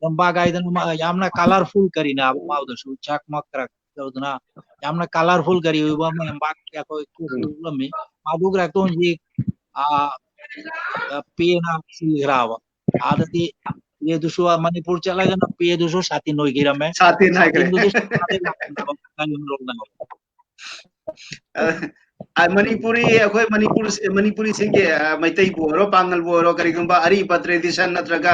ꯌꯦꯝꯕꯥꯛ ꯍꯥꯏꯗꯅ ꯃꯥ ꯌꯥꯝꯅ colourful ꯀꯔꯤꯅ ꯃꯥꯎꯗꯁꯨ ꯆꯥꯛꯃꯛ ꯈꯔ ꯇꯧꯗꯅ ꯌꯥꯝꯅ colourful ꯀꯔꯤ ꯑꯣꯏꯕ ꯑꯃ ꯌꯦꯝꯕꯥꯛ ꯑꯩꯈꯣꯏ ꯎꯝ꯫ ꯎꯠꯂꯝꯃꯤ꯫ ꯃꯥꯗꯨ ꯀꯔꯦꯛꯇꯣꯟꯁꯤ, ꯑꯥ, ꯄꯦꯅ ꯁꯤꯈ꯭ꯔꯕ꯫ ꯑꯥꯗꯗꯤ ꯄꯦꯗꯨꯁꯨ ꯃꯅꯤꯄꯨꯔ ꯆꯠꯂꯒꯅ ꯄꯦꯗꯨꯁꯨ ꯁꯥꯇꯤꯟ ꯑꯣꯏꯈꯤꯔꯝꯃꯦ꯫ ꯁꯥꯇꯤꯟ ꯍꯥꯏꯈ꯭ꯔꯦ꯫ ꯁꯥꯇꯤꯟꯗꯨꯗꯤ ꯁꯥꯇꯤꯟ ꯂꯥꯛꯄꯅꯦꯕ꯫ ꯑ, ꯑ, ꯃꯅꯤꯄꯨꯔꯤ, ꯑꯩꯈꯣꯏ ꯃꯅꯤꯄꯨꯔ, ꯃꯅꯤꯄꯨꯔꯤꯁꯤꯡꯒꯤ, ꯑ, ꯃꯩꯇꯩꯕꯨ ꯑꯣꯏꯔꯣ, ꯄꯥꯉꯜꯕꯨ ꯑꯣꯏꯔꯣ, ꯀꯔꯤꯒꯨꯝꯕ ꯑꯔꯤꯕ tradition ꯅꯠꯇ꯭ꯔꯒ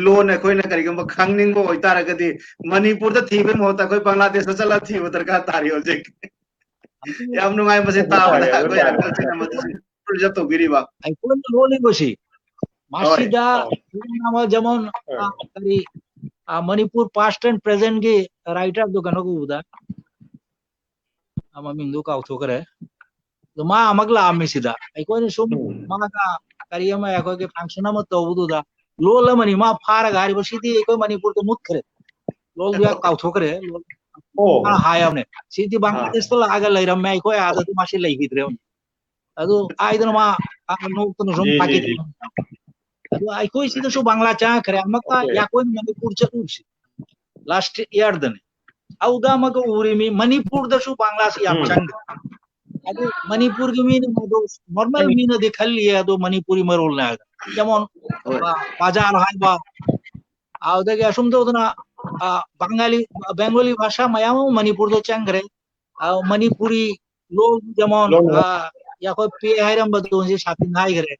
ꯂꯣꯟ ꯑꯩꯈꯣꯏꯅ ꯀꯔꯤꯒꯨꯝꯕ ꯈꯪꯅꯤꯡꯕ ꯑꯣꯏꯇꯥꯔꯒꯗꯤ, ꯃꯅꯤꯄꯨꯔꯗ ꯊꯤꯕꯒꯤ ꯃꯍꯨꯠꯇ ꯑꯩꯈꯣꯏ ꯕꯪꯒ꯭ꯂꯥꯗꯦꯁꯇ ꯆꯠꯂ ꯊꯤꯕ ꯗꯔꯀꯥꯔ ꯇꯥꯔꯤ ꯍꯧꯖꯤꯛ꯫ ꯑꯗꯨ ꯌꯥꯝ ꯅꯨꯡꯉꯥꯏ ꯃꯁꯤ ꯑꯗꯨ ꯇꯥꯕꯗ, ꯇꯥꯔꯦ, ꯑꯗꯨ ꯑꯩꯈꯣꯏ ꯇꯥꯔꯦ꯫ ꯑꯩꯈꯣꯏ ꯆꯤꯟꯅ ꯃꯗꯨꯁꯨ preserve ꯇꯧꯕꯤꯔꯤꯕ꯫ ꯑꯩꯈꯣꯏꯅ ꯂꯣꯜꯂꯤꯕꯁꯤ, ꯍꯣꯏ꯫ ꯃꯁꯤꯗ ꯑꯧ꯫ ꯄꯨꯝꯅꯃꯛ ꯖꯃꯣꯟ, ꯑ, ꯑ꯫ ꯀꯔꯤ, ꯑ, ꯃꯅꯤꯄꯨꯔ past and presentꯀꯤ writerꯗꯨ ꯀꯩꯅꯣ ꯀꯧꯕꯗ, ꯑ, ꯃꯃꯤꯡꯗꯨ ꯀꯥꯎꯊꯣꯛꯈ꯭ꯔꯦ꯫ ꯑꯗꯨ ꯃꯥ ꯑꯃꯨꯛ ꯂꯥꯛꯑꯝꯃꯤ ꯁꯤꯗ꯫ ꯑꯩꯈꯣꯏꯅ ꯁꯨꯝ ꯎꯝ꯫ ꯃꯥꯒ ꯀꯔꯤ ꯑꯃ ꯑꯩꯈꯣꯏꯒꯤ function ꯑꯃ ꯇꯧꯕꯗꯨꯗ ꯂꯣꯜ ꯑꯃꯅꯤ ꯃꯥ ꯐꯥꯔꯒ ꯍꯥꯏꯔꯤꯕ, "ꯁꯤꯗꯤ ꯑꯩꯈꯣꯏ ꯃꯅꯤꯄꯨꯔꯗ ꯃꯨꯠꯈ꯭ꯔꯦ꯫ ꯂꯣꯜ ꯀꯌꯥ ꯀꯥꯎꯊꯣꯛꯈ꯭ꯔꯦ꯫ ꯂꯣꯜ," ꯑꯣ꯫ ꯃꯥ ꯍꯥꯏꯔꯕꯅꯦ꯫ "ꯁꯤꯗꯤ ꯑꯥ꯫ ꯕꯪꯒ꯭ꯂꯥꯗꯦꯁꯇ ꯂꯥꯛꯑꯒ ꯂꯩꯔꯝꯃꯦ, ꯑꯩꯈꯣꯏ ꯑꯥꯗꯗꯤ ꯃꯥꯁꯤ ꯂꯩꯈꯤꯗ꯭ꯔꯦ" ꯑꯗꯨ ꯍꯥꯏꯗꯅ ꯃꯥ, ꯑ, ꯅꯣꯛꯇꯅ ꯁꯨꯝ ꯖꯤ, ꯖꯤ, ꯐꯥꯒꯤ ꯖꯤ꯫ ꯇꯧꯔꯝꯃꯤ꯫ ꯑꯗꯨ ꯑꯩꯈꯣꯏ ꯁꯤꯗꯁꯨ ꯕꯪꯒ꯭ꯂꯥ ꯆꯪꯉꯛꯈ꯭ꯔꯦ꯫ ꯑꯃꯨꯛꯀ ꯑꯣꯀꯦ꯫ ꯑꯩꯈꯣꯏꯅ ꯃꯅꯤꯄꯨꯔ ꯆꯠꯂꯨꯕꯁꯤ last yearꯗꯅꯤ꯫ ꯑꯗꯨꯗ ꯑꯃꯨꯛꯀ ꯎꯔꯤꯃꯤ ꯃꯅꯤꯄꯨꯔꯗꯁꯨ ꯕꯪꯒ꯭ꯂꯥꯁꯤ ꯌꯥꯝ ꯎꯝ꯫ ꯆꯪꯈ꯭ꯔꯦ꯫ ꯑꯗꯨ ꯃꯅꯤꯄꯨꯔꯒꯤ ꯃꯤꯅ ꯃꯗꯨ normal ꯎꯝ꯫ ꯃꯤꯅꯗꯤ ꯈꯜꯂꯤꯌꯦ, ꯑꯗꯣ ꯃꯅꯤꯄꯨꯔꯤ ꯃꯔꯣꯜꯅꯦ ꯍꯥꯏꯗꯅ꯫ ꯖꯃꯣꯟ, ꯍꯣꯏ꯫ ꯑ, ꯕꯖꯥꯔ ꯍꯥꯏꯕ, ꯑꯗꯨꯗꯒꯤ ꯑꯁꯨꯝ ꯇꯧꯗꯅ, ꯑ, ꯕꯪꯒꯥꯂꯤ, ꯕꯦꯡꯒꯣꯂꯤ ꯚꯥꯁꯥ ꯃꯌꯥꯝ ꯑꯃ ꯃꯅꯤꯄꯨꯔꯗ ꯆꯪꯈ꯭ꯔꯦ꯫ ꯑ, ꯃꯅꯤꯄꯨꯔꯤ ꯂꯣꯟ ꯖꯃꯣꯟ, ꯂꯣꯟ ꯑ, ꯑꯩꯈꯣꯏ ꯄꯦ ꯍꯥꯏꯔꯝꯕꯗꯣ ꯍꯧꯖꯤꯛ ꯁꯥꯇꯤꯟ ꯍꯥꯏꯈ꯭ꯔꯦ꯫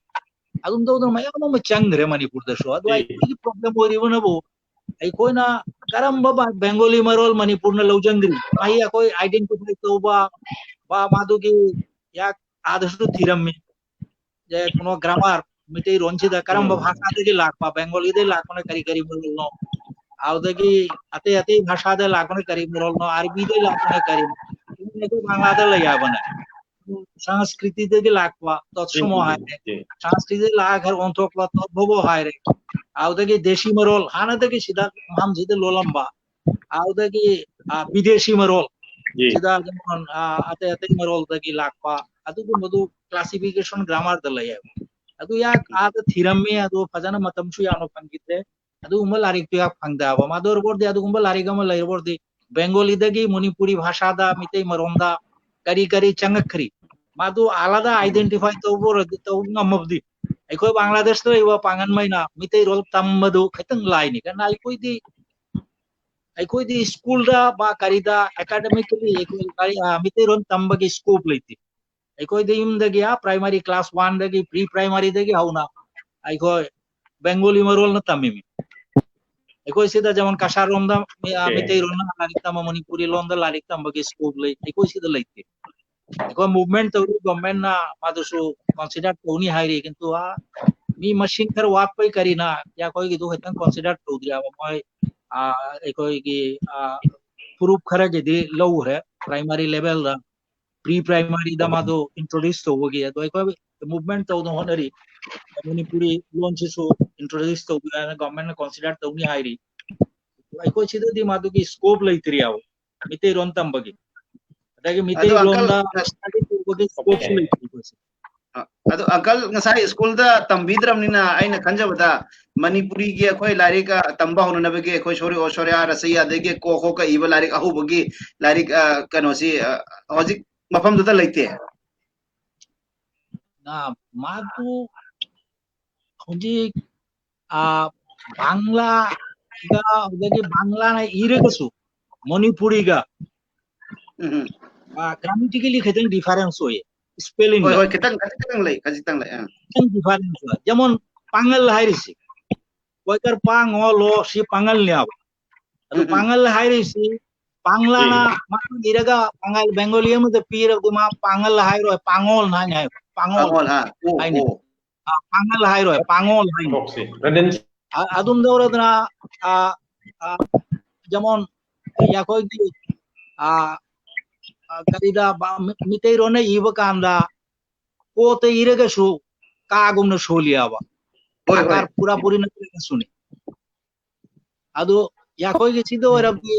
ꯑꯗꯨꯝ ꯇꯧꯗꯅ ꯃꯌꯥꯝ ꯑꯃ ꯆꯪꯈ꯭ꯔꯦ ꯃꯅꯤꯄꯨꯔꯗꯁꯨ꯫ ꯑꯗꯨ ꯎꯝ꯫ ꯑꯩꯈꯣꯏꯒꯤ problem ꯑꯣꯏꯔꯤꯕꯅꯕꯨ ꯑꯩꯈꯣꯏꯅ ꯀꯔꯝꯕ ꯕ-, ꯕꯦꯡꯒꯣꯂꯤ ꯃꯔꯣꯜ ꯃꯅꯤꯄꯨꯔꯅ ꯂꯧꯁꯤꯟꯈ꯭ꯔꯤ? ꯃꯍꯤ ꯑꯩꯈꯣꯏ identify ꯇꯧꯕ, ꯕ-, ꯃꯗꯨꯒꯤ ꯌꯥ-, ꯑꯥꯗꯁꯨ ꯊꯤꯔꯝꯃꯤ꯫ ꯖꯦ ꯀꯩꯅꯣ grammar, ꯃꯩꯇꯩꯔꯣꯟꯁꯤꯗ ꯀꯔꯝꯕ ꯎꯝ꯫ ꯚꯥꯁꯥꯗꯒꯤ ꯂꯥꯛꯄ, ꯕꯦꯡꯒꯣꯂꯤꯗꯒꯤ ꯂꯥꯛꯄꯅ ꯀꯔꯤ ꯀꯔꯤ ꯃꯔꯣꯜꯅꯣ, ꯑꯗꯨꯗꯒꯤ ꯑꯇꯩ ꯑꯇꯩ ꯚꯥꯁꯥꯗ ꯂꯥꯛꯄꯅ ꯀꯔꯤ ꯃꯔꯣꯜꯅꯣ, ꯑꯔꯕꯤꯗꯒꯤ ꯂꯥꯛꯄꯅ ꯀꯔꯤ, ꯕꯥꯡꯂꯥꯗ ꯂꯩ ꯍꯥꯏꯕꯅꯦ꯫ ꯁꯪꯁꯀ꯭ꯔꯤꯇꯤꯗꯒꯤ ꯂꯥꯛꯄ ꯇꯣꯠꯁꯃꯣ ꯎꯝ, ꯍꯥꯏꯔꯦ, ꯎꯝ, ꯁꯪꯁꯀ꯭ꯔꯤꯇꯤꯗꯒꯤ ꯂꯥꯛꯑꯒ ꯑꯣꯟꯊꯣꯛꯄ ꯇꯣꯠꯚꯕꯣ ꯍꯥꯏꯔꯦ, ꯑꯗꯨꯗꯒꯤ ꯗꯦꯁꯤ ꯃꯔꯣꯜ ꯍꯥꯟꯅꯗꯒꯤ ꯁꯤꯗ ꯃꯐꯝꯁꯤꯗ ꯂꯣꯜꯂꯝꯕ, ꯑꯗꯨꯗꯒꯤ, ꯑ, ꯕꯤꯗꯦꯁꯤ ꯃꯔꯣꯜ, ꯎꯝ꯫ ꯁꯤꯗ ꯖꯃꯣꯟ, ꯑ, ꯑꯇꯩ ꯑꯇꯩ ꯃꯔꯣꯜꯗꯒꯤ ꯂꯥꯛꯄ, ꯑꯗꯨꯒꯨꯝꯕꯗꯨ classification grammar ꯗ ꯂꯩꯌꯦꯕ꯫ ꯑꯗꯨ ꯌꯥ-, ꯑꯥꯗ ꯊꯤꯔꯝꯃꯤ, ꯑꯗꯨ ꯐꯖꯅ ꯃꯇꯝꯁꯨ ꯌꯥꯝꯅ ꯐꯪꯈꯤꯗ꯭ꯔꯦ꯫ ꯑꯗꯨꯒꯨꯝꯕ ꯂꯥꯏꯔꯤꯛꯇꯨ ꯌꯥꯝ ꯐꯪꯗꯕ꯫ ꯃꯗꯨ ꯑꯣꯏꯔꯕꯣꯔꯗꯤ ꯑꯗꯨꯒꯨꯝꯕ ꯂꯥꯏꯔꯤꯛ ꯑꯃ ꯂꯩꯔꯕꯣꯔꯗꯤ ꯕꯦꯡꯒꯣꯂꯤꯗꯒꯤ ꯃꯅꯤꯄꯨꯔꯤ ꯚꯥꯁꯥꯗ, ꯃꯤꯇꯩ ꯃꯔꯣꯟꯗ ꯀꯔꯤ ꯀꯔꯤ ꯆꯪꯉꯛꯈ꯭ꯔꯤ, ꯃꯗꯨ ꯑꯥꯂꯥꯗ identify ꯇꯧꯕ ꯑꯣꯏꯔꯗꯤ, ꯇꯧꯕ ꯉꯝꯃꯕꯗꯤ ꯑꯩꯈꯣꯏ ꯕꯪꯒ꯭ꯂꯥꯗꯦꯁꯇ ꯂꯩꯕ ꯄꯥꯡꯒꯟꯃꯩꯅ ꯃꯤꯇꯩꯔꯣꯜ ꯇꯝꯕꯗꯨ ꯈꯤꯇꯪ ꯂꯥꯏꯅꯤ꯫ ꯀꯩꯅꯣ ꯑꯩꯈꯣꯏꯗꯤ, ꯑꯩꯈꯣꯏꯗꯤ ꯁ꯭ꯀꯨꯜꯗ ꯕꯥ ꯀꯔꯤꯗ academically ꯑꯩꯈꯣꯏ ꯀꯔꯤ, ꯑ, ꯃꯤꯇꯩꯔꯣꯜ ꯇꯝꯕꯒꯤ scope ꯂꯩꯇꯦ꯫ ꯑꯩꯈꯣꯏꯗꯤ ꯌꯨꯝꯗꯒꯤ, ꯑ, primary class one ꯗꯒꯤ, pre primary ꯗꯒꯤ ꯍꯧꯅ ꯑꯩꯈꯣꯏ ꯕꯦꯡꯒꯣꯂꯤ ꯃꯔꯣꯜꯅ ꯇꯝꯃꯤꯃꯤ꯫ ꯑꯩꯈꯣꯏ ꯁꯤꯗ ꯖꯃꯣꯟ ꯀꯁꯥꯔ ꯔꯣꯝꯗ ꯃꯤ-, ꯑ, OK꯫ ꯃꯤꯇꯩꯔꯣꯜꯅ ꯂꯥꯏꯔꯤꯛ ꯇꯝꯕ, ꯃꯅꯤꯄꯨꯔꯤ ꯂꯣꯟꯗ ꯂꯥꯏꯔꯤꯛ ꯇꯝꯕꯒꯤ scope ꯂꯩ, ꯑꯩꯈꯣꯏ ꯁꯤꯗ ꯂꯩꯇꯦ꯫ ꯑꯩꯈꯣꯏ movement ꯇꯧꯔꯤ, government ꯅ ꯃꯗꯨꯁꯨ consider ꯇꯧꯅꯤ ꯍꯥꯏꯔꯤ, ꯀꯤꯟꯇꯨ, ꯑ, ꯃꯤ ꯃꯁꯤꯡ ꯈꯔ ꯋꯥꯠꯄꯩ ꯀꯔꯤꯅ ꯑꯩꯈꯣꯏꯒꯤꯗꯨ ꯈꯤꯇꯪ consider ꯇꯧꯗ꯭ꯔꯤ ꯍꯥꯏꯕ꯫ ꯃꯣꯏ, ꯑ, ꯑꯩꯈꯣꯏꯒꯤ, ꯑ, ꯐꯨꯔꯨꯞ ꯈꯔꯒꯤꯗꯤ ꯂꯧꯈ꯭ꯔꯦ primary level ꯗ, pre primary ꯗ ꯃꯥꯗꯣ introduce ꯇꯧꯕꯒꯤ꯫ ꯑꯗꯣ ꯑꯩꯈꯣꯏ movement ꯇꯧꯅ ꯍꯣꯠꯅꯔꯤ, ꯃꯅꯤꯄꯨꯔꯤ ꯂꯣꯟꯁꯤꯁꯨ introduce ꯇꯧꯕꯤꯌꯨ ꯍꯥꯏꯅ government ꯅ consider ꯇꯧꯅꯤ ꯍꯥꯏꯔꯤ꯫ ꯑꯩꯈꯣꯏ ꯁꯤꯗꯗꯤ ꯃꯗꯨꯒꯤ scope ꯂꯩꯇ꯭ꯔꯤ ꯍꯥꯏꯕ, ꯃꯤꯇꯩꯔꯣꯟ ꯇꯝꯕꯒꯤ꯫ ꯑꯗꯒꯤ ꯑꯗꯣ ꯃꯤꯇꯩ uncle, ꯂꯣꯟꯗ study ꯇꯧꯕꯒꯤ scope ꯁꯨ OK꯫ ꯂꯩꯇ꯭ꯔꯤ ꯑꯩꯈꯣꯏꯁꯦ꯫ ꯑ, ꯑꯗꯣ uncle ꯉꯁꯥꯏ ꯁ꯭ꯀꯨꯜꯗ ꯇꯝꯕꯤꯗ꯭ꯔꯕꯅꯤꯅ ꯑꯩꯅ ꯈꯟꯖꯕꯗ ꯃꯅꯤꯄꯨꯔꯤꯒꯤ ꯑꯩꯈꯣꯏ ꯂꯥꯏꯔꯤꯛ, ꯑ, ꯇꯝꯕ ꯍꯧꯅꯅꯕꯒꯤ ꯑꯩꯈꯣꯏ ꯁꯣꯔꯤ-, ꯑꯣ, ꯁꯣꯔꯤꯌꯥ ꯔꯁꯩ ꯑꯗꯒꯤ ꯀꯣ ꯈꯣ ꯀ ꯏꯕ ꯂꯥꯏꯔꯤꯛ ꯑꯍꯧꯕꯒꯤ ꯂꯥꯏꯔꯤꯛ, ꯑ, ꯀꯩꯅꯣꯁꯤ, ꯑ, ꯍꯧꯖꯤꯛ ꯃꯐꯝꯗꯨꯗ ꯂꯩꯇꯦ꯫ ꯑ, ꯃꯥꯗꯨ ꯍꯧꯖꯤꯛ, ꯑ, ꯕꯪꯒ꯭ꯂꯥꯒ, ꯑꯗꯒꯤ ꯕꯪꯒ꯭ꯂꯥꯅ ꯏꯔꯒꯁꯨ ꯃꯅꯤꯄꯨꯔꯤꯒ, ꯎꯝ, ꯎꯝ꯫ ꯑ, grammatically ꯈꯤꯇꯪ difference ꯑꯣꯏꯌꯦ, spelling ꯍꯣꯏ, ꯗ꯫ ꯍꯣꯏ, ꯈꯤꯇꯪ, ꯈꯖꯤꯛꯇꯪ ꯂꯩ, ꯈꯖꯤꯛꯇꯪ ꯂꯩ, ꯑ꯫ ꯈꯤꯇꯪ difference ꯑꯣꯏ꯫ ꯖꯃꯣꯟ ꯄꯥꯡꯒꯜ ꯍꯥꯏꯔꯤꯁꯤ, ꯋꯥꯏꯀꯔ ꯄꯥ ꯉꯣ ꯂꯣ ꯁꯤ ꯄꯥꯡꯒꯜꯅꯦ ꯍꯥꯏꯕ꯫ ꯑꯗꯨ ꯎꯝ, ꯎꯝ꯫ ꯄꯥꯡꯒꯜ ꯍꯥꯏꯔꯤꯁꯤ ꯄꯥꯡꯂꯥꯅ ꯎꯝ꯫ ꯃꯥ ꯏꯔꯒ ꯄꯥꯡꯒꯜ ꯕꯦꯡꯒꯣꯂꯤ ꯑꯃꯗ ꯄꯤꯔꯕꯗꯤ ꯃꯥ ꯄꯥꯡꯒꯜ ꯍꯥꯏꯔꯣꯏ, ꯄꯥꯡꯉꯣꯜ ꯍꯥꯏꯅ ꯍꯥꯏꯕ꯫ ꯄꯥꯡꯉꯣꯜ ꯄꯥꯡꯉꯣꯜ, ꯍꯥ? ꯑꯣ, ꯍꯥꯏꯅ꯫ ꯑꯣ꯫ ꯄꯥꯉꯜ ꯍꯥꯏꯔꯣꯏ, ꯄꯥꯉꯣꯜ ꯍꯥꯏꯅꯤ꯫ ꯊꯣꯛꯁꯤ꯫ ꯔꯟꯖꯟ ꯑ- ꯑꯗꯨꯝ ꯇꯧꯔꯗꯅ ꯑ, ꯑ, ꯖꯃꯣꯟ ꯑꯩꯈꯣꯏꯒꯤ ꯑ, ꯑ, ꯀꯔꯤꯗ ꯕ- ꯃꯤ- ꯃꯤꯇꯩꯔꯣꯟꯅ ꯏꯕ ꯀꯥꯟꯗ ꯀꯣꯇ ꯏꯔꯒꯁꯨ ꯀꯥꯒꯨꯝꯅ ꯁꯣꯜꯂꯤꯑꯕ꯫ ꯍꯣꯏ, ꯍꯣꯏ꯫ ꯑꯀꯥꯔ ꯄꯨꯔꯥ ꯄꯨꯔꯤ ꯅꯠꯇ꯭ꯔꯒꯁꯨꯅꯤ꯫ ꯑꯗꯨ ꯑꯩꯈꯣꯏꯒꯤ ꯁꯤꯗ ꯑꯣꯏꯔꯕꯗꯤ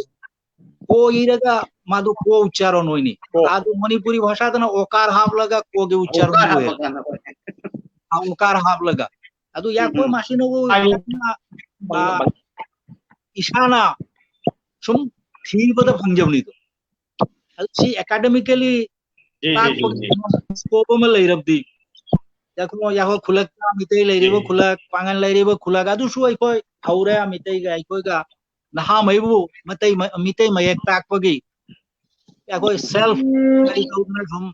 ꯀꯣ ꯏꯔꯒ ꯃꯥꯗꯨ ꯀꯣ ꯎꯆꯥꯔꯣꯟ ꯑꯣꯏꯅꯤ꯫ ꯀꯣ꯫ ꯑꯗꯨ ꯃꯅꯤꯄꯨꯔꯤ ꯚꯥꯁꯥꯗꯅ ꯑꯣꯀꯥꯔ ꯍꯥꯞꯂꯒ ꯀꯣꯒꯤ ꯎꯆꯥꯔꯣꯟ ꯑꯣꯀꯥꯔ ꯑꯣꯏ꯫ ꯍꯥꯞꯄꯀꯥꯟꯗ, ꯍꯣꯏ꯫ ꯑ, ꯑꯣꯀꯥꯔ ꯍꯥꯞꯂꯒ꯫ ꯑꯗꯨ ꯌꯥꯈꯣꯏ ꯎꯝ꯫ ꯃꯁꯤꯅꯕꯨ ꯑꯩ ꯌꯥꯝꯅ, ꯑ, ꯏꯁꯥꯅ ꯁꯨꯝ ꯊꯤꯕꯗ ꯐꯪꯖꯕꯅꯤꯗꯣ꯫ ꯑꯗꯨ ꯁꯤ academically ꯖꯤ, ꯖꯤ, ꯖꯤ, ꯇꯥꯛꯄꯒꯤ ꯖꯤ꯫ scope ꯑꯃ ꯂꯩꯔꯕꯗꯤ, ꯌꯥꯈꯣ ꯌꯥꯈꯣ ꯈꯨꯜꯂꯛꯇ ꯃꯤꯇꯩ ꯂꯩꯔꯤꯕ ꯎꯝ꯫ ꯈꯨꯜꯂꯛ, ꯄꯥꯡꯒꯜ ꯂꯩꯔꯤꯕ ꯈꯨꯜꯂꯛ, ꯑꯗꯨꯁꯨ ꯑꯩꯈꯣꯏ ꯍꯧꯔꯦ꯫ ꯃꯤꯇꯩꯒ ꯑꯩꯈꯣꯏꯒ ꯅꯍꯥꯉꯩꯕꯨ ꯃꯇꯩ ꯃ- ꯃꯤꯇꯩ ꯃꯌꯦꯛ ꯇꯥꯛꯄꯒꯤ ꯑꯩꯈꯣꯏ self ꯀꯔꯤ ꯇꯧꯗꯅ ꯁꯨꯝ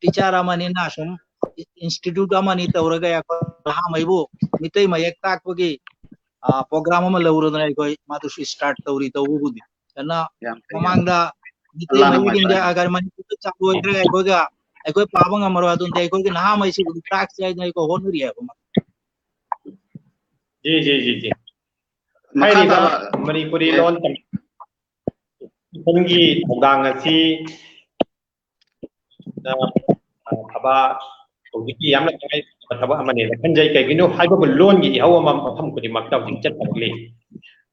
teacher ꯑꯃꯅꯤꯅ ꯁꯨꯝ institute ꯑꯃꯅꯤ ꯇꯧꯔꯒ ꯑꯩꯈꯣꯏ ꯅꯍꯥꯉꯩꯕꯨ ꯃꯤꯇꯩ ꯃꯌꯦꯛ ꯇꯥꯛꯄꯒꯤ, ꯑ, program ꯑꯃ ꯂꯧꯔꯗꯅ ꯑꯩꯈꯣꯏ ꯃꯗꯨꯁꯨ start ꯇꯧꯔꯤ꯫ ꯇꯧꯕꯕꯨꯗꯤ ꯑꯗꯨꯅ ꯌꯥꯝ ꯐꯩ, ꯌꯥꯝ ꯃꯃꯥꯡꯗ ꯃꯤꯇꯩ ꯑꯜꯂꯥꯅ ꯃꯌꯦꯛ ꯃꯥꯏ ꯏꯟꯗꯤꯌꯥ ꯄꯥꯟꯕ꯫ ꯑꯒꯔ ꯃꯅꯤꯄꯨꯔꯗ ꯆꯥꯎꯊꯣꯛꯈ꯭ꯔꯒ ꯑꯩꯈꯣꯏꯒ ꯑꯩꯈꯣꯏ ꯄꯥꯕ ꯉꯝꯃꯔꯣꯏ꯫ ꯑꯗꯨꯅꯗꯤ ꯑꯩꯈꯣꯏꯒꯤ ꯅꯍꯥꯉꯩꯁꯤꯕꯨꯗꯤ ꯇꯥꯛꯁꯤ ꯍꯥꯏꯗꯅ ꯑꯩꯈꯣꯏ ꯍꯣꯠꯅꯔꯤ ꯍꯥꯏꯕ ꯑꯃ꯫ ꯖꯤ, ꯖꯤ, ꯖꯤ, ꯖꯤ꯫ ꯃꯈꯥ ꯍꯥꯏꯔꯤꯕ ꯇꯥꯕ꯫ ꯃꯅꯤꯄꯨꯔꯤ ꯂꯣꯟ ꯇꯝꯕꯒꯤ ꯊꯧꯗꯥꯡ ꯑꯁꯤ, ꯑ, ꯑꯐꯕ, ꯍꯧꯖꯤꯛꯀꯤ ꯌꯥꯝꯅ ꯇꯉꯥꯏ ꯐꯗꯕ ꯊꯕꯛ ꯑꯃꯅꯦꯅ ꯈꯟꯖꯩ꯫ ꯀꯩꯒꯤꯅꯣ ꯍꯥꯏꯕꯕꯨ ꯂꯣꯟꯒꯤ ꯏꯍꯧ ꯑꯃ ꯃꯐꯝ ꯈꯨꯗꯤꯡꯃꯛꯇ ꯍꯧꯖꯤꯛ ꯆꯠꯊꯔꯛꯂꯤ꯫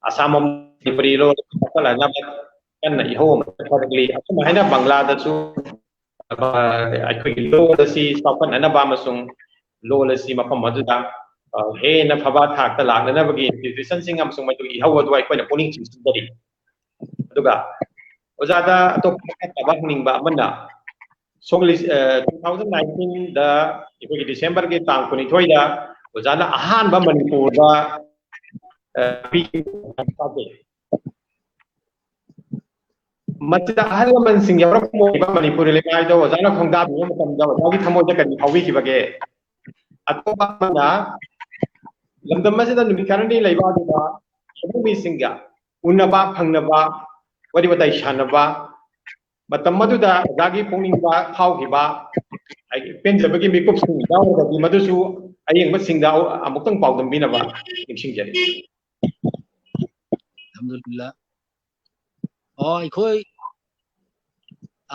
ꯑꯁꯥꯝ, ꯃꯅꯤꯄꯨꯔꯤ ꯂꯣꯟ ꯆꯥꯎꯈꯠꯍꯟꯅꯕ ꯀꯟꯅ ꯏꯍꯧ ꯑꯃ ꯆꯠꯊꯔꯛꯂꯤ꯫ ꯑꯁꯨꯝ ꯍꯥꯏꯅ ꯕꯪꯒ꯭ꯂꯥꯗꯁꯨ, ꯑ, ꯑꯩꯈꯣꯏꯒꯤ ꯂꯣꯟ ꯑꯁꯤ ꯆꯥꯎꯈꯠꯅꯅꯕ ꯑꯃꯁꯨꯡ ꯂꯣꯟ ꯑꯁꯤ ꯃꯐꯝ ꯑꯗꯨꯗ, ꯑ, ꯍꯦꯟꯅ ꯐꯕ ꯊꯥꯛꯇ ꯂꯥꯛꯅꯅꯕꯒꯤ institutionꯁꯤꯡ ꯑꯃꯁꯨꯡ ꯃꯗꯨꯒꯤ ꯏꯍꯧ ꯑꯗꯨ ꯑꯩꯈꯣꯏꯅ ꯄꯨꯛꯅꯤꯡ ꯆꯤꯡꯁꯤꯟꯖꯔꯤ꯫ ꯑꯗꯨꯒ ꯑꯣꯖꯥꯗ ꯑꯇꯣꯞꯄ ꯃꯈꯥ ꯇꯥꯕ ꯍꯪꯅꯤꯡꯕ ꯑꯃꯅ, ꯁꯣꯝꯒꯤ, ꯑ, two thousand nineteenꯗ ꯑꯩꯈꯣꯏꯒꯤ Decemberꯒꯤ ꯇꯥꯡ ꯀꯨꯟꯅꯤꯊꯣꯏꯗ ꯑꯣꯖꯥꯅ ꯑꯍꯥꯟꯕ ꯃꯅꯤꯄꯨꯔꯗ, ꯑ, ꯄꯤꯈꯤꯕ ꯃꯁꯤꯗ ꯑꯍꯜ ꯂꯃꯟꯁꯤꯡ ꯌꯥꯎꯔꯛꯄ ꯑꯣꯏꯕ ꯃꯅꯤꯄꯨꯔꯤ ꯂꯩꯃꯥꯏꯗ ꯑꯣꯖꯥꯅ ꯈꯣꯡꯗꯥꯕꯤꯕ ꯃꯇꯝꯗ ꯑꯣꯖꯥꯒꯤ ꯊꯃꯣꯏꯗ ꯀꯔꯤ ꯐꯥꯎꯕꯤꯈꯤꯕꯒꯦ? ꯑꯇꯣꯞꯄ ꯑꯃꯅ, ꯂꯝꯗꯝ ꯑꯁꯤꯗ ꯅꯨꯃꯤꯠ ꯈꯔꯅꯤ ꯂꯩꯕ ꯑꯗꯨꯗ ꯃꯤꯁꯤꯡꯒ ꯎꯅꯕ ꯐꯪꯅꯕ, ꯋꯥꯔꯤ ꯋꯥꯇꯥꯏ ꯁꯥꯟꯅꯕ, ꯃꯇꯝ ꯑꯗꯨꯗ ꯑꯣꯖꯥꯒꯤ ꯄꯨꯛꯅꯤꯡꯗ ꯐꯥꯎꯈꯤꯕ ꯍꯥꯏꯗꯤ ꯄꯦꯟꯖꯕꯒꯤ ꯃꯤꯀꯨꯞꯁꯤꯡ ꯌꯥꯎꯔꯒꯗꯤ ꯃꯗꯨꯁꯨ ꯑꯌꯦꯡꯕꯁꯤꯡꯗ ꯑꯃꯨꯛꯇꯪ ꯄꯥꯎꯗꯝꯕꯤꯅꯕ ꯅꯤꯡꯁꯤꯡꯖꯔꯤ꯫ ꯑꯜꯍꯝꯗꯨꯂꯤꯜꯂꯥ꯫ ꯑꯣ, ꯑꯩꯈꯣꯏ,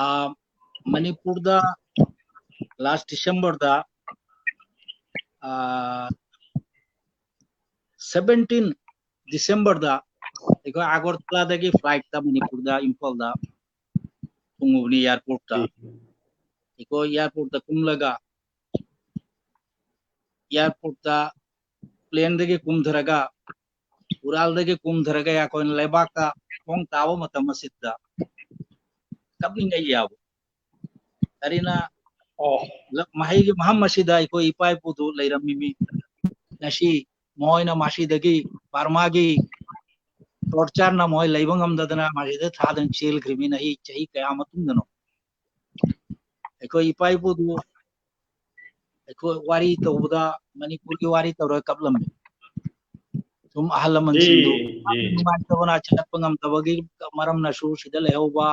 ꯑ, ꯃꯅꯤꯄꯨꯔꯗ last Decemberꯗ, ꯑ, seventeen Decemberꯗ ꯑꯩꯈꯣꯏ ꯑꯒꯔꯇꯂꯥꯗꯒꯤ flightꯇ ꯃꯅꯤꯄꯨꯔꯗ, ꯏꯝꯐꯥꯜꯗ ꯊꯨꯡꯉꯨꯕꯅꯤ airportꯇ꯫ ꯑꯩꯈꯣꯏ airportꯇ ꯀꯨꯝꯂꯒ, airportꯇ planeꯗꯒꯤ ꯀꯨꯝꯊꯔꯒ, ꯎꯔꯥꯜꯗꯒꯤ ꯀꯨꯝꯊꯔꯒ ꯑꯩꯈꯣꯏꯅ ꯂꯩꯕꯥꯛꯇ ꯈꯣꯡ ꯇꯥꯕ ꯃꯇꯝ ꯑꯁꯤꯗ ꯀꯞꯅꯤꯡꯉꯩ ꯌꯥꯎꯕ꯫ ꯀꯔꯤꯅ, ꯑꯣ꯫ ꯂ-, ꯃꯍꯩꯒꯤ ꯃꯐꯝ ꯑꯁꯤꯗ ꯑꯩꯈꯣꯏ ꯏꯄꯥ ꯏꯄꯨꯗꯨ ꯂꯩꯔꯝꯃꯤꯃꯤ꯫ ꯉꯁꯤ ꯃꯈꯣꯏꯅ ꯃꯁꯤꯗꯒꯤ ꯕꯔꯃꯥꯒꯤ tortureꯅ ꯃꯈꯣꯏ ꯂꯩꯕ ꯉꯝꯗꯗꯅ ꯃꯁꯤꯗ ꯊꯥꯗꯅ ꯆꯦꯜꯈ꯭ꯔꯤꯕꯅꯤꯅ ꯑꯩ ꯆꯍꯤ ꯀꯌꯥ ꯃꯇꯨꯡꯗꯅꯣ꯫ ꯑꯩꯈꯣꯏ ꯏꯄꯥ ꯏꯄꯨꯗꯨ ꯑꯩꯈꯣꯏ ꯋꯥꯔꯤ ꯇꯧꯕꯗ ꯃꯅꯤꯄꯨꯔꯒꯤ ꯋꯥꯔꯤ ꯇꯧꯔꯒ ꯀꯞꯂꯝꯃꯤ꯫ ꯁꯨꯝ ꯑꯍꯜ ꯂꯃꯟꯁꯤꯡꯗꯨ ꯖꯤ, ꯖꯤ꯫ ꯅꯨꯡꯉꯥꯏꯇꯕꯅ ꯆꯠꯄ ꯉꯝꯗꯕꯒꯤ ꯃꯔꯝꯅꯁꯨ ꯁꯤꯗ ꯂꯩꯍꯧꯕ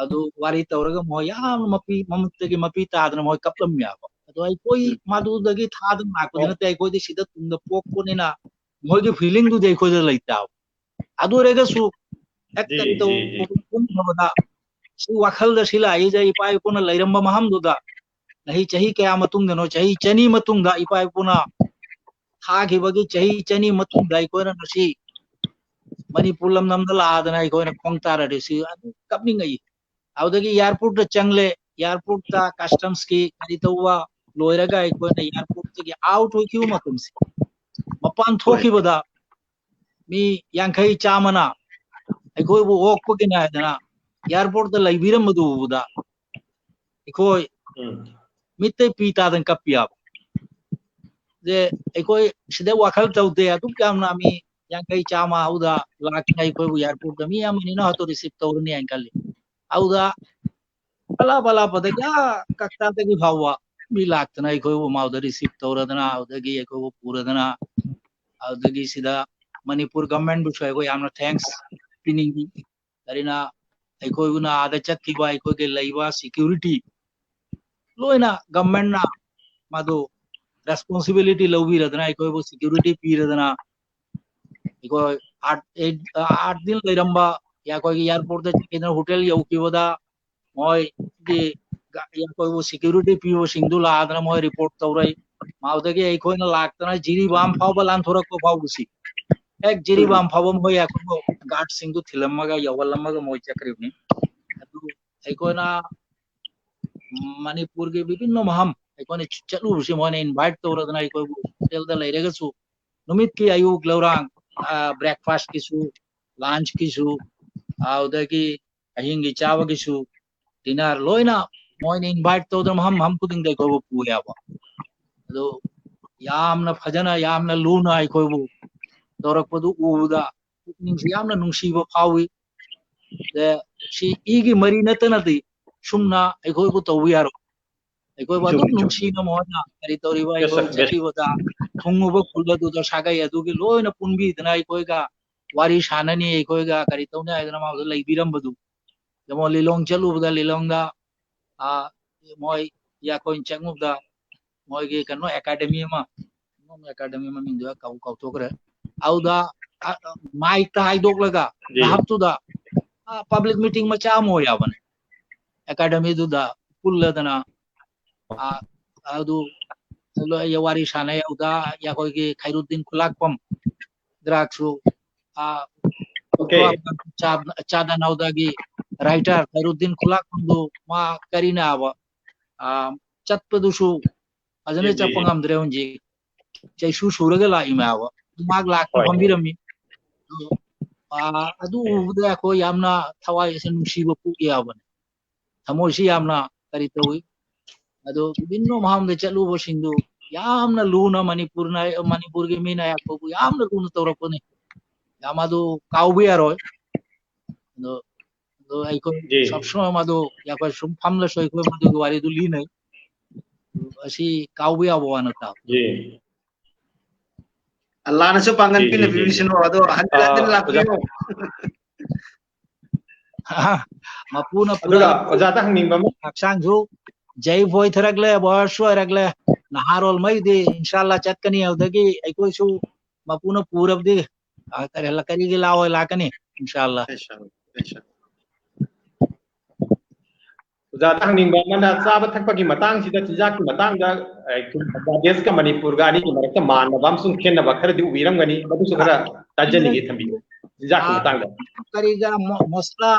ꯑꯗꯨ ꯋꯥꯔꯤ ꯇꯧꯔꯒ ꯃꯈꯣꯏ ꯌꯥꯝꯅ ꯃꯄꯤ ꯃꯃꯤꯠꯇꯒꯤ ꯃꯄꯤ ꯇꯥꯗꯅ ꯃꯈꯣꯏ ꯀꯞꯂꯝꯃꯦꯕ꯫ ꯑꯗꯣ ꯑꯩꯈꯣꯏ ꯃꯗꯨꯗꯒꯤ ꯊꯥꯗꯅ ꯂꯥꯛꯄꯗꯤ ꯅꯠꯇꯦ, ꯑꯩꯈꯣꯏꯗꯤ ꯁꯤꯗ ꯇꯨꯡꯗ ꯄꯣꯛꯄꯅꯤꯅ ꯃꯣꯏꯒꯤ feelingꯗꯨꯗꯤ ꯑꯩꯈꯣꯏꯗ ꯂꯩꯇꯕ꯫ ꯑꯗꯨ ꯑꯣꯏꯔꯒꯁꯨ ꯍꯦꯛꯇ ꯖꯤ, ꯖꯤ, ꯖꯤ꯫ ꯀꯨꯝꯊꯕꯗ ꯁꯤ ꯋꯥꯈꯜꯗ ꯁꯤ ꯂꯥꯛꯏꯁꯦ, ꯏꯄꯥ ꯏꯄꯨꯅ ꯂꯩꯔꯝꯕ ꯃꯐꯝꯗꯨꯗ ꯉꯁꯤ ꯆꯍꯤ ꯀꯌꯥ ꯃꯇꯨꯡꯗꯅꯣ, ꯆꯍꯤ ꯆꯅꯤ ꯃꯇꯨꯡꯗ ꯏꯄꯥ ꯏꯄꯨꯅ ꯊꯥꯈꯤꯕꯒꯤ ꯆꯍꯤ ꯆꯅꯤ ꯃꯇꯨꯡꯗ ꯑꯩꯈꯣꯏꯅ ꯉꯁꯤ ꯃꯅꯤꯄꯨꯔ ꯂꯝꯗꯝꯗ ꯂꯥꯛꯑꯗꯅ ꯑꯩꯈꯣꯏꯅ ꯈꯣꯡ ꯇꯥꯔꯗꯤ ꯁꯤ ꯑꯗꯨ ꯀꯞꯅꯤꯡꯉꯛꯏ꯫ ꯑꯗꯨꯗꯒꯤ airportꯇ ꯆꯪꯂꯦ, airportꯇ customsꯀꯤ ꯀꯔꯤ ꯇꯧꯕ ꯂꯣꯏꯔꯒ ꯑꯩꯈꯣꯏꯅ airportꯇꯒꯤ out ꯑꯣꯏꯈꯤꯕ ꯃꯇꯝꯁꯦ, ꯃꯄꯥꯟ ꯊꯣꯛꯈꯤꯕꯗ ꯃꯤ ꯌꯥꯡꯈꯩ ꯆꯥꯝꯃꯅ ꯑꯩꯈꯣꯏꯕꯨ ꯑꯣꯛꯄꯒꯤꯅꯦ ꯍꯥꯏꯗꯅ airportꯇ ꯂꯩꯕꯤꯔꯝꯕꯗꯨ ꯎꯕꯗ ꯑꯩꯈꯣꯏ ꯎꯝ꯫ ꯃꯤꯠꯇꯩ ꯄꯤ ꯇꯥꯗꯅ ꯀꯞꯄꯤ ꯍꯥꯏꯕ꯫ ꯁꯦ ꯑꯩꯈꯣꯏ ꯁꯤꯗ ꯋꯥꯈꯜ ꯇꯧꯗꯦ, ꯑꯗꯨꯛ ꯌꯥꯝꯅ ꯃꯤ ꯌꯥꯡꯈꯩ ꯆꯥꯝꯃ ꯑꯗꯨꯗ ꯂꯥꯛꯇꯅ ꯑꯩꯈꯣꯏꯕꯨ airportꯇ ꯃꯤ ꯑꯃꯅꯤꯅ ꯍꯥꯠꯇꯣ receive ꯇꯧꯔꯅꯤ ꯍꯥꯏꯅ ꯈꯜꯂꯤ꯫ ꯑꯗꯨꯗ ꯑꯂꯥꯞ ꯑꯂꯥꯞꯄꯗꯒꯤ, ꯑꯥ, ꯀꯛꯆꯥꯗꯒꯤ ꯐꯥꯎꯕ ꯃꯤ ꯂꯥꯛꯇꯅ ꯑꯩꯈꯣꯏꯕꯨ ꯃꯥꯎꯗ receive ꯇꯧꯔꯗꯅ, ꯑꯗꯨꯗꯒꯤ ꯑꯩꯈꯣꯏꯕꯨ ꯄꯨꯔꯗꯅ, ꯑꯗꯨꯗꯒꯤ ꯁꯤꯗ ꯃꯅꯤꯄꯨꯔ governmentꯕꯨꯁꯨ ꯑꯩꯈꯣꯏ ꯌꯥꯝꯅ thanks ꯄꯤꯅꯤꯡꯉꯤ꯫ ꯀꯔꯤꯅ ꯑꯩꯈꯣꯏꯕꯨꯅ ꯑꯥꯗ ꯆꯠꯈꯤꯕ ꯑꯩꯈꯣꯏꯒꯤ ꯂꯩꯕ security ꯂꯣꯏꯅ governmentꯅ ꯃꯗꯨ responsibility ꯂꯧꯕꯤꯔꯗꯅ ꯑꯩꯈꯣꯏꯕꯨ security ꯄꯤꯔꯗꯅ ꯑꯩꯈꯣꯏ ꯑꯥꯠ ꯑꯩꯠ ꯑꯥꯠ ꯗꯤꯟ ꯂꯩꯔꯝꯕ ꯑꯩꯈꯣꯏꯒꯤ airportꯇ ꯆꯠꯈꯤꯗꯅ hotel ꯌꯧꯈꯤꯕꯗ ꯃꯣꯏꯒꯤ ꯑꯩꯈꯣꯏꯕꯨ security ꯄꯤꯕꯁꯤꯡꯗꯨ ꯂꯥꯛꯑꯗꯅ ꯃꯣꯏ report ꯇꯧꯔꯛꯏ꯫ ꯃꯗꯨꯗꯒꯤ ꯑꯩꯈꯣꯏꯅ ꯂꯥꯛꯇꯅ ꯖꯤꯔꯤꯕꯥꯝ ꯐꯥꯎꯕ ꯂꯥꯟꯊꯣꯔꯛꯄ ꯐꯥꯎꯕꯁꯤ ꯍꯦꯛ ꯖꯤꯔꯤꯕꯥꯝ ꯐꯥꯎꯕ ꯃꯣꯏ ꯑꯩꯈꯣꯏꯕꯨ guardꯁꯤꯡꯗꯨ ꯊꯤꯜꯂꯝꯃꯒ ꯌꯧꯍꯜꯂꯝꯃꯒ ꯃꯣꯏ ꯆꯠꯈ꯭ꯔꯤꯕꯅꯤ꯫ ꯑꯗꯨ ꯑꯩꯈꯣꯏꯅ ꯃꯅꯤꯄꯨꯔꯒꯤ ꯕꯤꯚꯤꯟꯅ ꯃꯐꯝ ꯑꯩꯈꯣꯏꯅ ꯆꯠꯂꯨꯕꯁꯤ ꯃꯣꯏꯅ invite ꯇꯧꯔꯗꯅ ꯑꯩꯈꯣꯏꯕꯨ hotelꯗ ꯂꯩꯔꯒꯁꯨ ꯅꯨꯃꯤꯠꯀꯤ ꯑꯌꯨꯛ ꯂꯧꯔꯥꯡ breakfastꯀꯤꯁꯨ lunchꯀꯤꯁꯨ ꯑꯗꯨꯗꯒꯤ ꯑꯍꯤꯡꯒꯤ ꯆꯥꯕꯒꯤꯁꯨ dinner ꯂꯣꯏꯅ ꯃꯣꯏꯅ invite ꯇꯧꯗꯅ ꯃꯐꯝ ꯃꯐꯝ ꯈꯨꯗꯤꯡꯗ ꯑꯩꯈꯣꯏꯕꯨ ꯄꯨ ꯌꯥꯕ꯫ ꯑꯗꯨ ꯌꯥꯝꯅ ꯐꯖꯅ ꯌꯥꯝꯅ ꯂꯨꯅ ꯑꯩꯈꯣꯏꯕꯨ ꯇꯧꯔꯛꯄꯗꯨ ꯎꯕꯗ ꯄꯨꯛꯅꯤꯡꯁꯤ ꯌꯥꯝꯅ ꯅꯨꯡꯁꯤꯕ ꯐꯥꯎꯏ꯫ ꯑꯗ ꯁꯤ ꯏꯒꯤ ꯃꯔꯤ ꯅꯠꯇꯅꯗꯤ ꯁꯨꯝꯅ ꯑꯩꯈꯣꯏꯕꯨ ꯇꯧꯕ ꯌꯥꯔꯣꯏ꯫ ꯑꯩꯈꯣꯏꯕꯨ ꯑꯗꯨꯝ ꯅꯨꯡꯁꯤꯅ ꯃꯣꯏꯅ ꯀꯔꯤ ꯇꯧꯔꯤꯕ ꯑꯩꯈꯣꯏ ꯆꯠꯈꯤꯕꯗ ꯊꯨꯡꯉꯨꯕ ꯈꯨꯜ ꯑꯗꯨꯗ ꯁꯥꯒꯩ ꯑꯗꯨꯒꯤ ꯂꯣꯏꯅ ꯄꯨꯟꯕꯤꯗꯅ ꯑꯩꯈꯣꯏꯒ ꯋꯥꯔꯤ ꯁꯥꯟꯅꯅꯤ, ꯑꯩꯈꯣꯏꯒ ꯀꯔꯤ ꯇꯧꯅꯤ ꯍꯥꯏꯗꯅ ꯃꯥꯗ ꯂꯩꯕꯤꯔꯝꯕꯗꯨ꯫ ꯌꯦꯡꯉꯣ, ꯂꯤꯂꯣꯡ ꯆꯠꯂꯨꯕꯗ ꯂꯤꯂꯣꯡꯗ ꯃꯣꯏ ꯑꯩꯈꯣꯏ ꯆꯪꯉꯨꯕꯗ ꯃꯣꯏꯒꯤ ꯀꯩꯅꯣ academy ꯑꯃ, academy ꯃꯃꯤꯡꯗꯨ ꯀꯥꯎ ꯀꯥꯎꯊꯣꯛꯈ꯭ꯔꯦ꯫ ꯑꯗꯨꯗ mikeꯇ ꯍꯥꯏꯗꯣꯛꯂꯒ ꯅꯍꯥꯛꯇꯨꯗ public meeting ꯃꯆꯥ ꯑꯃ ꯑꯣꯏ ꯌꯥꯕꯅꯦ꯫ Academyꯗꯨꯗ ꯄꯨꯜꯂꯗꯅ ꯑꯗꯨ ꯋꯥꯔꯤ ꯁꯥꯟꯅꯩ꯫ ꯑꯗꯨꯗ ꯑꯩꯈꯣꯏꯒꯤ ꯈꯩꯔꯨꯗꯤꯟ ꯈꯨꯂꯥꯛꯄꯝ ꯗ꯭ꯔꯥꯛꯁꯨ ꯆꯥꯗ ꯅꯧꯗꯒꯤ writer ꯈꯩꯔꯨꯗꯤꯟ ꯈꯨꯂꯥꯛꯄꯝꯗꯨ ꯃꯥ ꯀꯔꯤꯅꯥꯕ ꯆꯠꯄꯗꯨꯁꯨ ꯐꯖꯅ ꯆꯠꯄ ꯉꯝꯗ꯭ꯔꯦ ꯍꯧꯖꯤꯛ꯫ ꯆꯩꯁꯨ ꯁꯨꯔꯒ ꯂꯥꯛꯏꯃꯦꯕ꯫ ꯑꯗꯨ ꯃꯍꯥꯛ ꯂꯥꯛꯇ ꯐꯝꯕꯤꯔꯝꯃꯤ꯫ ꯑꯗꯨ ꯎꯕꯗ ꯑꯩꯈꯣꯏ ꯌꯥꯝꯅ ꯊꯋꯥꯏꯁꯦ ꯅꯨꯡꯁꯤꯕ ꯄꯣꯛꯏ ꯌꯥꯕꯅꯤ꯫ ꯊꯃꯣꯏꯁꯤ ꯌꯥꯝꯅ ꯀꯔꯤ ꯇꯧꯏ꯫ ꯑꯗꯣ ꯕꯤꯚꯤꯟꯅ ꯃꯐꯝꯗ ꯆꯠꯂꯨꯕꯁꯤꯡꯗꯨ ꯌꯥꯝꯅ ꯂꯨꯅ ꯃꯅꯤꯄꯨꯔꯅ, ꯃꯅꯤꯄꯨꯔꯒꯤ ꯃꯤꯅ ꯑꯩꯈꯣꯏꯕꯨ ꯌꯥꯝꯅ ꯂꯨꯅ ꯇꯧꯔꯛꯄꯅꯤ꯫ ꯌꯥꯝ ꯑꯗꯨ ꯀꯥꯎꯕ ꯌꯥꯔꯣꯏ꯫ ꯑꯗꯣ ꯑꯗꯣ ꯑꯩꯈꯣꯏ ꯁꯕꯁꯃ ꯃꯗꯨ ꯑꯩꯈꯣꯏ ꯁꯨꯝ ꯐꯝꯂꯁꯨ ꯑꯩꯈꯣꯏ ꯃꯗꯨꯒꯤ ꯋꯥꯔꯤꯗꯨ ꯂꯤꯅꯩ꯫ ꯑꯁꯤ ꯀꯥꯎꯕ ꯌꯥꯕ ꯋꯥ ꯅꯠꯇꯕ꯫ ꯑꯜꯂꯥꯅꯁꯨ ꯄꯥꯡꯒꯟ ꯄꯤꯅꯕꯤꯁꯅꯨ꯫ ꯑꯗꯣ ꯍꯟꯖꯤꯟ ꯍꯟꯖꯤꯟ ꯂꯥꯛꯄꯤꯌꯨ꯫ ꯃꯄꯨꯅ ꯑꯗꯨꯒ ꯑꯣꯖꯥꯗ ꯍꯪꯅꯤꯡꯕ ꯑꯃ ꯍꯛꯆꯥꯡꯁꯨ ꯖꯩꯐ ꯑꯣꯏꯊꯔꯛꯂꯦ, ꯕꯣꯌꯁꯁꯨ ꯑꯣꯏꯔꯛꯂꯦ, ꯅꯍꯥꯔꯣꯜ ꯃꯩꯗꯤ ꯏꯟꯁꯥꯜꯂꯥ ꯆꯠꯀꯅꯤ꯫ ꯑꯗꯨꯗꯒꯤ ꯑꯩꯈꯣꯏꯁꯨ ꯃꯄꯨꯅ ꯄꯨꯔꯕꯗꯤ, ꯑ, ꯀꯔꯤ, ꯀꯔꯤꯒꯤ ꯂꯥꯛꯑꯣꯏ, ꯂꯥꯛꯀꯅꯤ ꯏꯟꯁꯥꯜꯂꯥ꯫ ꯑꯣꯖꯥꯗ ꯍꯪꯅꯤꯡꯕ ꯑꯃꯅ, ꯆꯥꯕ ꯊꯛꯄꯒꯤ ꯃꯇꯥꯡꯁꯤꯗ, ꯆꯤꯟꯖꯥꯛꯀꯤ ꯃꯇꯥꯡꯗ, ꯑ, ꯕꯪꯒ꯭ꯂꯥꯗꯦꯁꯀ ꯃꯅꯤꯄꯨꯔꯒ ꯑꯅꯤꯒꯤ ꯃꯔꯛꯇ ꯃꯥꯟꯅꯕ ꯑꯃꯁꯨꯡ ꯈꯦꯠꯅꯕ ꯈꯔꯗꯤ ꯎꯕꯤꯔꯝꯒꯅꯤ, ꯃꯗꯨꯁꯨ ꯈꯔ ꯇꯥꯖꯅꯤꯡꯉꯤ, ꯊꯝꯕꯤꯌꯨ, ꯆꯤꯟꯖꯥꯛꯀꯤ ꯑ, ꯃꯇꯥꯡꯗ꯫ ꯀꯔꯤꯒ ꯃꯣ-, ꯃꯁꯂꯥ,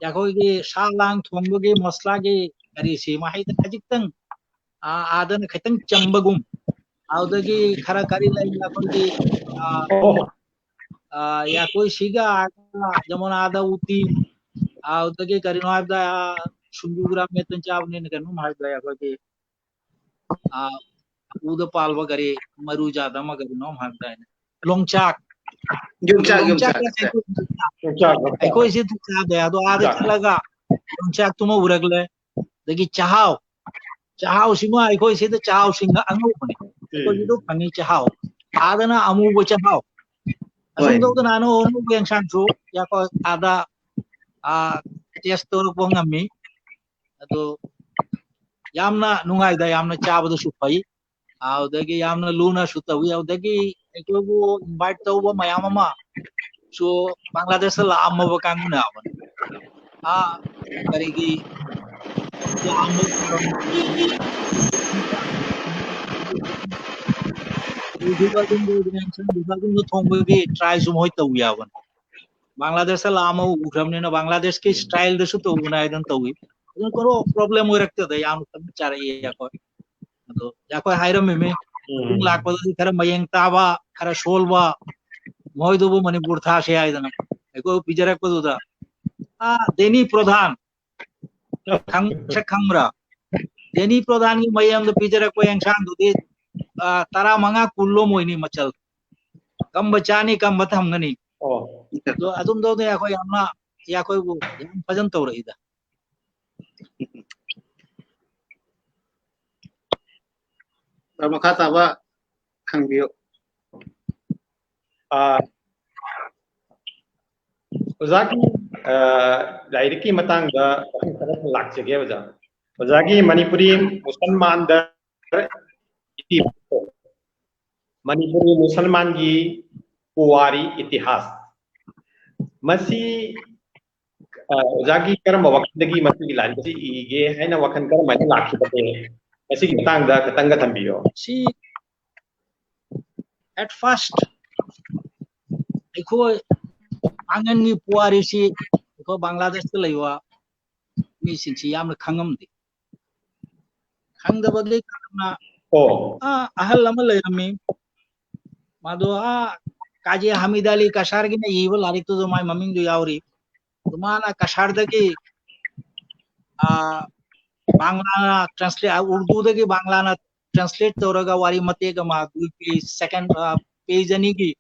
ꯑꯩꯈꯣꯏꯒꯤ ꯁꯥ ꯂꯥꯡ ꯊꯣꯡꯕꯒꯤ ꯃꯁꯂꯥꯒꯤ ꯀꯔꯤꯁꯤ ꯃꯍꯩꯗ ꯈꯖꯤꯛꯇꯪ, ꯑ, ꯑꯥꯗꯅ ꯈꯤꯇꯪ ꯆꯝꯕꯒꯨꯝ, ꯑꯗꯨꯗꯒꯤ ꯈꯔ ꯀꯔꯤ ꯂꯩ ꯑꯩꯈꯣꯏꯒꯤ, ꯑ, ꯑꯣ, ꯑ, ꯑꯩꯈꯣꯏ ꯁꯤꯒ ꯑꯥꯗ, ꯖꯃꯨꯅꯥꯗ ꯎꯇꯤ, ꯑꯗꯨꯗꯒꯤ ꯀꯔꯤꯅꯣ ꯍꯥꯏꯕꯗ, ꯑ, ꯁꯤꯡꯖꯨ ꯒ꯭ꯔꯥꯝ ꯃꯦꯠꯇꯅ ꯆꯥꯕꯅꯤꯅ ꯀꯩꯅꯣꯝ ꯍꯥꯏꯕꯗ ꯑꯩꯈꯣꯏꯒꯤ, ꯑ, ꯎꯗ ꯄꯥꯜꯕ ꯀꯔꯤ ꯃꯔꯨ ꯖꯥꯠ ꯑꯃ ꯀꯔꯤꯅꯣꯝ ꯍꯥꯏꯕꯗꯥꯏꯅꯦ? ꯌꯣꯡꯆꯥꯛ꯫ ꯌꯣꯡꯆꯥꯛ, ꯌꯣꯡꯆꯥꯛ ꯌꯣꯡꯆꯥꯛ꯫ ꯀꯥꯁꯦ ꯑꯩꯈꯣꯏ ꯌꯣꯡꯆꯥꯛ, ꯌꯣꯡꯆꯥꯛ꯫ ꯑꯩꯈꯣꯏ ꯁꯤꯗ ꯆꯥꯗꯦ, ꯑꯗꯣ ꯑꯥꯗ ꯌꯣꯡꯆꯥꯛ꯫ ꯆꯠꯂꯒ ꯌꯣꯡꯆꯥꯛꯇꯨꯃ ꯎꯔꯛꯂꯦ꯫ ꯑꯗꯒꯤ ꯆꯥꯛꯍꯥꯎ, ꯆꯥꯛꯍꯥꯎꯁꯤꯃ ꯑꯩꯈꯣꯏ ꯁꯤꯗ ꯆꯥꯛꯍꯥꯎꯁꯤꯡꯒ ꯑꯉꯧꯕꯅꯦ, ꯑꯩꯈꯣꯏ ꯁꯤꯗ ꯐꯪꯉꯤ ꯆꯥꯛꯍꯥꯎ, ꯑꯥꯗꯅ ꯑꯃꯨꯕ ꯆꯥꯛꯍꯥꯎ꯫ ꯑꯁꯨꯝ ꯍꯣꯏ꯫ ꯇꯧꯗꯅ ꯑꯅꯧ ꯑꯅꯧꯕ ꯑꯦꯟꯁꯥꯡꯁꯨ ꯑꯩꯈꯣꯏ ꯑꯥꯗ, ꯑ, ꯇꯦꯁ ꯇꯧꯔꯛꯄ ꯉꯝꯃꯤ꯫ ꯑꯗꯣ ꯌꯥꯝꯅ ꯅꯨꯡꯉꯥꯏꯗ, ꯌꯥꯝꯅ ꯆꯥꯕꯗꯁꯨ ꯐꯩ, ꯑꯗꯨꯗꯒꯤ ꯌꯥꯝꯅ ꯂꯨꯅꯁꯨ ꯇꯧꯏ꯫ ꯑꯗꯨꯗꯒꯤ ꯑꯩꯈꯣꯏꯕꯨ ꯏꯟꯚꯥꯏꯠ ꯇꯧꯕ ꯃꯌꯥꯝ ꯑꯃ ꯁꯨ ꯕꯪꯒ꯭ꯂꯥꯗꯦꯁꯇ ꯂꯥꯛꯑꯝꯃꯕ ꯀꯥꯡꯕꯨꯅꯦꯕ꯫ ꯑꯥ, ꯀꯔꯤꯒꯤ ꯂꯥꯛꯑꯝꯕ ꯊꯣꯡꯕꯒꯤ ꯇ꯭ꯔꯥꯏꯁꯨ ꯃꯣꯏ ꯇꯧ ꯌꯥꯕꯅꯤ꯫ ꯕꯪꯒ꯭ꯂꯥꯗꯦꯁꯇ ꯂꯥꯛꯑꯝꯃ ꯎꯈ꯭ꯔꯕꯅꯤꯅ ꯕꯪꯒ꯭ꯂꯥꯗꯦꯁꯀꯤ ꯁ꯭ꯇꯥꯏꯜꯗꯁꯨ ꯇꯧꯕ ꯅꯥꯏꯗꯅ ꯇꯧꯏ꯫ ꯑꯗꯨꯅ ꯀꯩꯅꯣ ꯄ꯭ꯔꯣꯕ꯭ꯂꯦꯝ ꯑꯣꯏꯔꯛꯇꯦꯗ, ꯌꯥꯝꯅ ꯐꯖꯅ ꯆꯥꯔꯛꯏ ꯑꯩꯈꯣꯏ꯫ ꯑꯗꯣ ꯑꯩꯈꯣꯏ ꯍꯥꯏꯔꯝꯃꯤꯃꯤ, ꯃꯇꯨꯡ ꯂꯥꯛꯄꯗꯗꯤ ꯈꯔ ꯃꯌꯦꯡ ꯇꯥꯕ, ꯈꯔ ꯁꯣꯜꯕ, ꯃꯣꯏꯗꯨꯕꯨ ꯃꯅꯤꯄꯨꯔ ꯊꯥꯁꯦ ꯍꯥꯏꯗꯅ ꯑꯩꯈꯣꯏ ꯄꯤꯖꯔꯛꯄꯗꯨꯗ, ꯑꯥ, ꯗꯦꯅꯤ ꯄ꯭ꯔꯣꯙꯥꯟ, ꯈꯪ-, ꯁꯛ ꯈꯪꯕ꯭ꯔꯥ? ꯗꯦꯅꯤ ꯄ꯭ꯔꯣꯙꯥꯟꯒꯤ ꯃꯌꯥꯝꯗ ꯄꯤꯖꯔꯛꯄ ꯑꯦꯟꯁꯥꯡꯗꯨꯗꯤ, ꯑꯥ, ꯇꯔꯥꯃꯉꯥ ꯀꯨꯟ ꯂꯣꯝ ꯑꯣꯏꯅꯤ ꯃꯆꯜ꯫ ꯀꯝꯕ ꯆꯥꯅꯤ, ꯀꯝꯕ ꯊꯝꯒꯅꯤ? ꯑꯣ꯫ ꯑꯗꯣ ꯑꯗꯨꯝ ꯇꯧꯗꯅ ꯑꯩꯈꯣꯏ ꯌꯥꯝꯅ, ꯑꯩꯈꯣꯏꯕꯨ ꯌꯥꯝ ꯐꯖꯅ ꯇꯧꯔꯛꯏꯗ꯫ ꯃꯈꯥ ꯇꯥꯕ ꯍꯪꯕꯤꯌꯨ꯫ ꯑꯥ, ꯑꯣꯖꯥꯒꯤ ꯑ, ꯂꯥꯏꯔꯤꯛꯀꯤ ꯃꯇꯥꯡꯗ ꯋꯥꯍꯪ ꯈꯔ ꯂꯥꯛꯆꯒꯦ ꯑꯣꯖꯥ꯫ ꯑꯣꯖꯥꯒꯤ ꯃꯅꯤꯄꯨꯔꯤ ꯃꯨꯁꯜꯃꯥꯟꯗ ꯃꯅꯤꯄꯨꯔꯤ ꯃꯨꯁꯜꯃꯥꯟꯒꯤ ꯄꯨꯋꯥꯔꯤ ꯏꯇꯤꯍꯥꯁ, ꯃꯁꯤ, ꯑ, ꯑꯣꯖꯥꯒꯤ ꯀꯔꯝꯕ ꯋꯥꯈꯜꯗꯒꯤ ꯃꯁꯤꯒꯤ ꯂꯥꯏꯔꯤꯛ ꯑꯁꯤ ꯏꯒꯦ ꯍꯥꯏꯅ ꯋꯥꯈꯜ ꯀꯔꯝꯍꯥꯏꯅ ꯂꯥꯛꯈꯤꯕꯒꯦ? ꯃꯁꯤꯒꯤ ꯃꯇꯥꯡꯗ ꯈꯤꯇꯪꯒ ꯊꯝꯕꯤꯌꯣ꯫ ꯁꯤ at first ꯑꯩꯈꯣꯏ ꯄꯥꯡꯒꯟꯒꯤ ꯄꯨꯋꯥꯔꯤꯁꯤ ꯑꯩꯈꯣꯏ ꯕꯪꯒ꯭ꯂꯥꯗꯦꯁꯇ ꯂꯩꯕ ꯃꯤꯁꯤꯡꯁꯤ ꯌꯥꯝꯅ ꯈꯪꯉꯝꯗꯦ꯫ ꯈꯪꯗꯕꯒꯤ ꯀꯥꯔꯅ ꯑꯣ ꯑꯥ, ꯑꯍꯜ ꯑꯃ ꯂꯩꯔꯝꯃꯤ꯫ ꯃꯥꯗꯣ ꯑꯥ, ꯀꯥꯖꯤ ꯍꯃꯤꯗ ꯑꯂꯤ ꯀꯁꯥꯔꯒꯤꯅ ꯏꯕ ꯂꯥꯏꯔꯤꯛꯇꯨꯗ ꯃꯥꯏ ꯃꯃꯤꯡꯗꯨ ꯌꯥꯎꯔꯤ꯫ ꯑꯗꯨ ꯃꯥꯅ ꯀꯁꯥꯔꯗꯒꯤ, ꯑꯥ, ꯕꯪꯒ꯭ꯂꯥꯅ translate, ꯎꯔꯗꯨꯗꯒꯤ ꯕꯪꯒ꯭ꯂꯥꯅ translate ꯇꯧꯔꯒ ꯋꯥꯔꯤ ꯃꯇꯦꯛ ꯑꯃ ꯑꯗꯨꯒꯤ second, ꯑꯥ, page ꯑꯅꯤꯒꯤ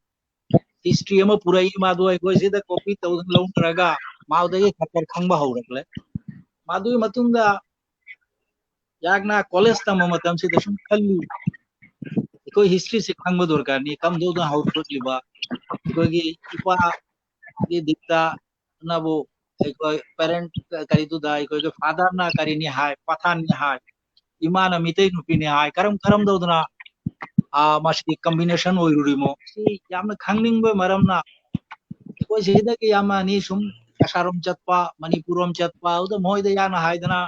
history ꯑꯃ ꯄꯨꯔꯛꯏ꯫ ꯃꯥꯗꯣ ꯑꯩꯈꯣꯏ ꯁꯤꯗ copy ꯇꯧꯗꯨꯅ ꯂꯧꯅꯔꯒ ꯃꯥꯗꯒꯤ ꯈꯔ ꯈꯔ ꯈꯪꯕ ꯍꯧꯔꯛꯂꯦ꯫ ꯃꯗꯨꯒꯤ ꯃꯇꯨꯡꯗ ꯌꯥꯛꯅ college ꯇꯝꯕ ꯃꯇꯝꯁꯤꯗ ꯁꯨꯝ ꯈꯜꯂꯤ, ꯑꯩꯈꯣꯏ historyꯁꯦ ꯈꯪꯕ ꯗꯔꯀꯥꯔꯅꯤ꯫ ꯀꯝꯗꯧꯅ ꯍꯧꯔꯛꯂꯤꯕ ꯑꯩꯈꯣꯏꯒꯤ ꯏꯄꯥꯒꯤ ꯗꯤꯛꯇ ꯅꯕꯨ ꯑꯩꯈꯣꯏ parent ꯀꯔꯤꯗꯨꯗ ꯑꯩꯈꯣꯏꯒꯤ fatherꯅ ꯀꯔꯤꯅꯤ ꯍꯥꯏ, ꯄꯊꯥꯟꯅꯤ ꯍꯥꯏ, ꯏꯃꯥꯅ ꯃꯤꯇꯩ ꯅꯨꯄꯤꯅꯤ ꯍꯥꯏ, ꯀꯔꯝ ꯀꯔꯝ ꯇꯧꯗꯅ, ꯑꯥ, ꯃꯁꯤꯒꯤ combination ꯑꯣꯏꯔꯨꯔꯤꯃꯣ? ꯁꯤ ꯌꯥꯝꯅ ꯈꯪꯅꯤꯡꯕ ꯃꯔꯝꯅ ꯑꯩꯈꯣꯏ ꯁꯤꯗꯒꯤ ꯌꯥꯝ ꯑꯅꯤ ꯁꯨꯝ ꯀꯁꯥꯔꯣꯝ ꯆꯠꯄ, ꯃꯅꯤꯄꯨꯔꯔꯣꯝ ꯆꯠꯄ, ꯑꯗꯨꯗ ꯃꯣꯏꯗ ꯌꯥꯝꯅ ꯍꯥꯏꯗꯅ,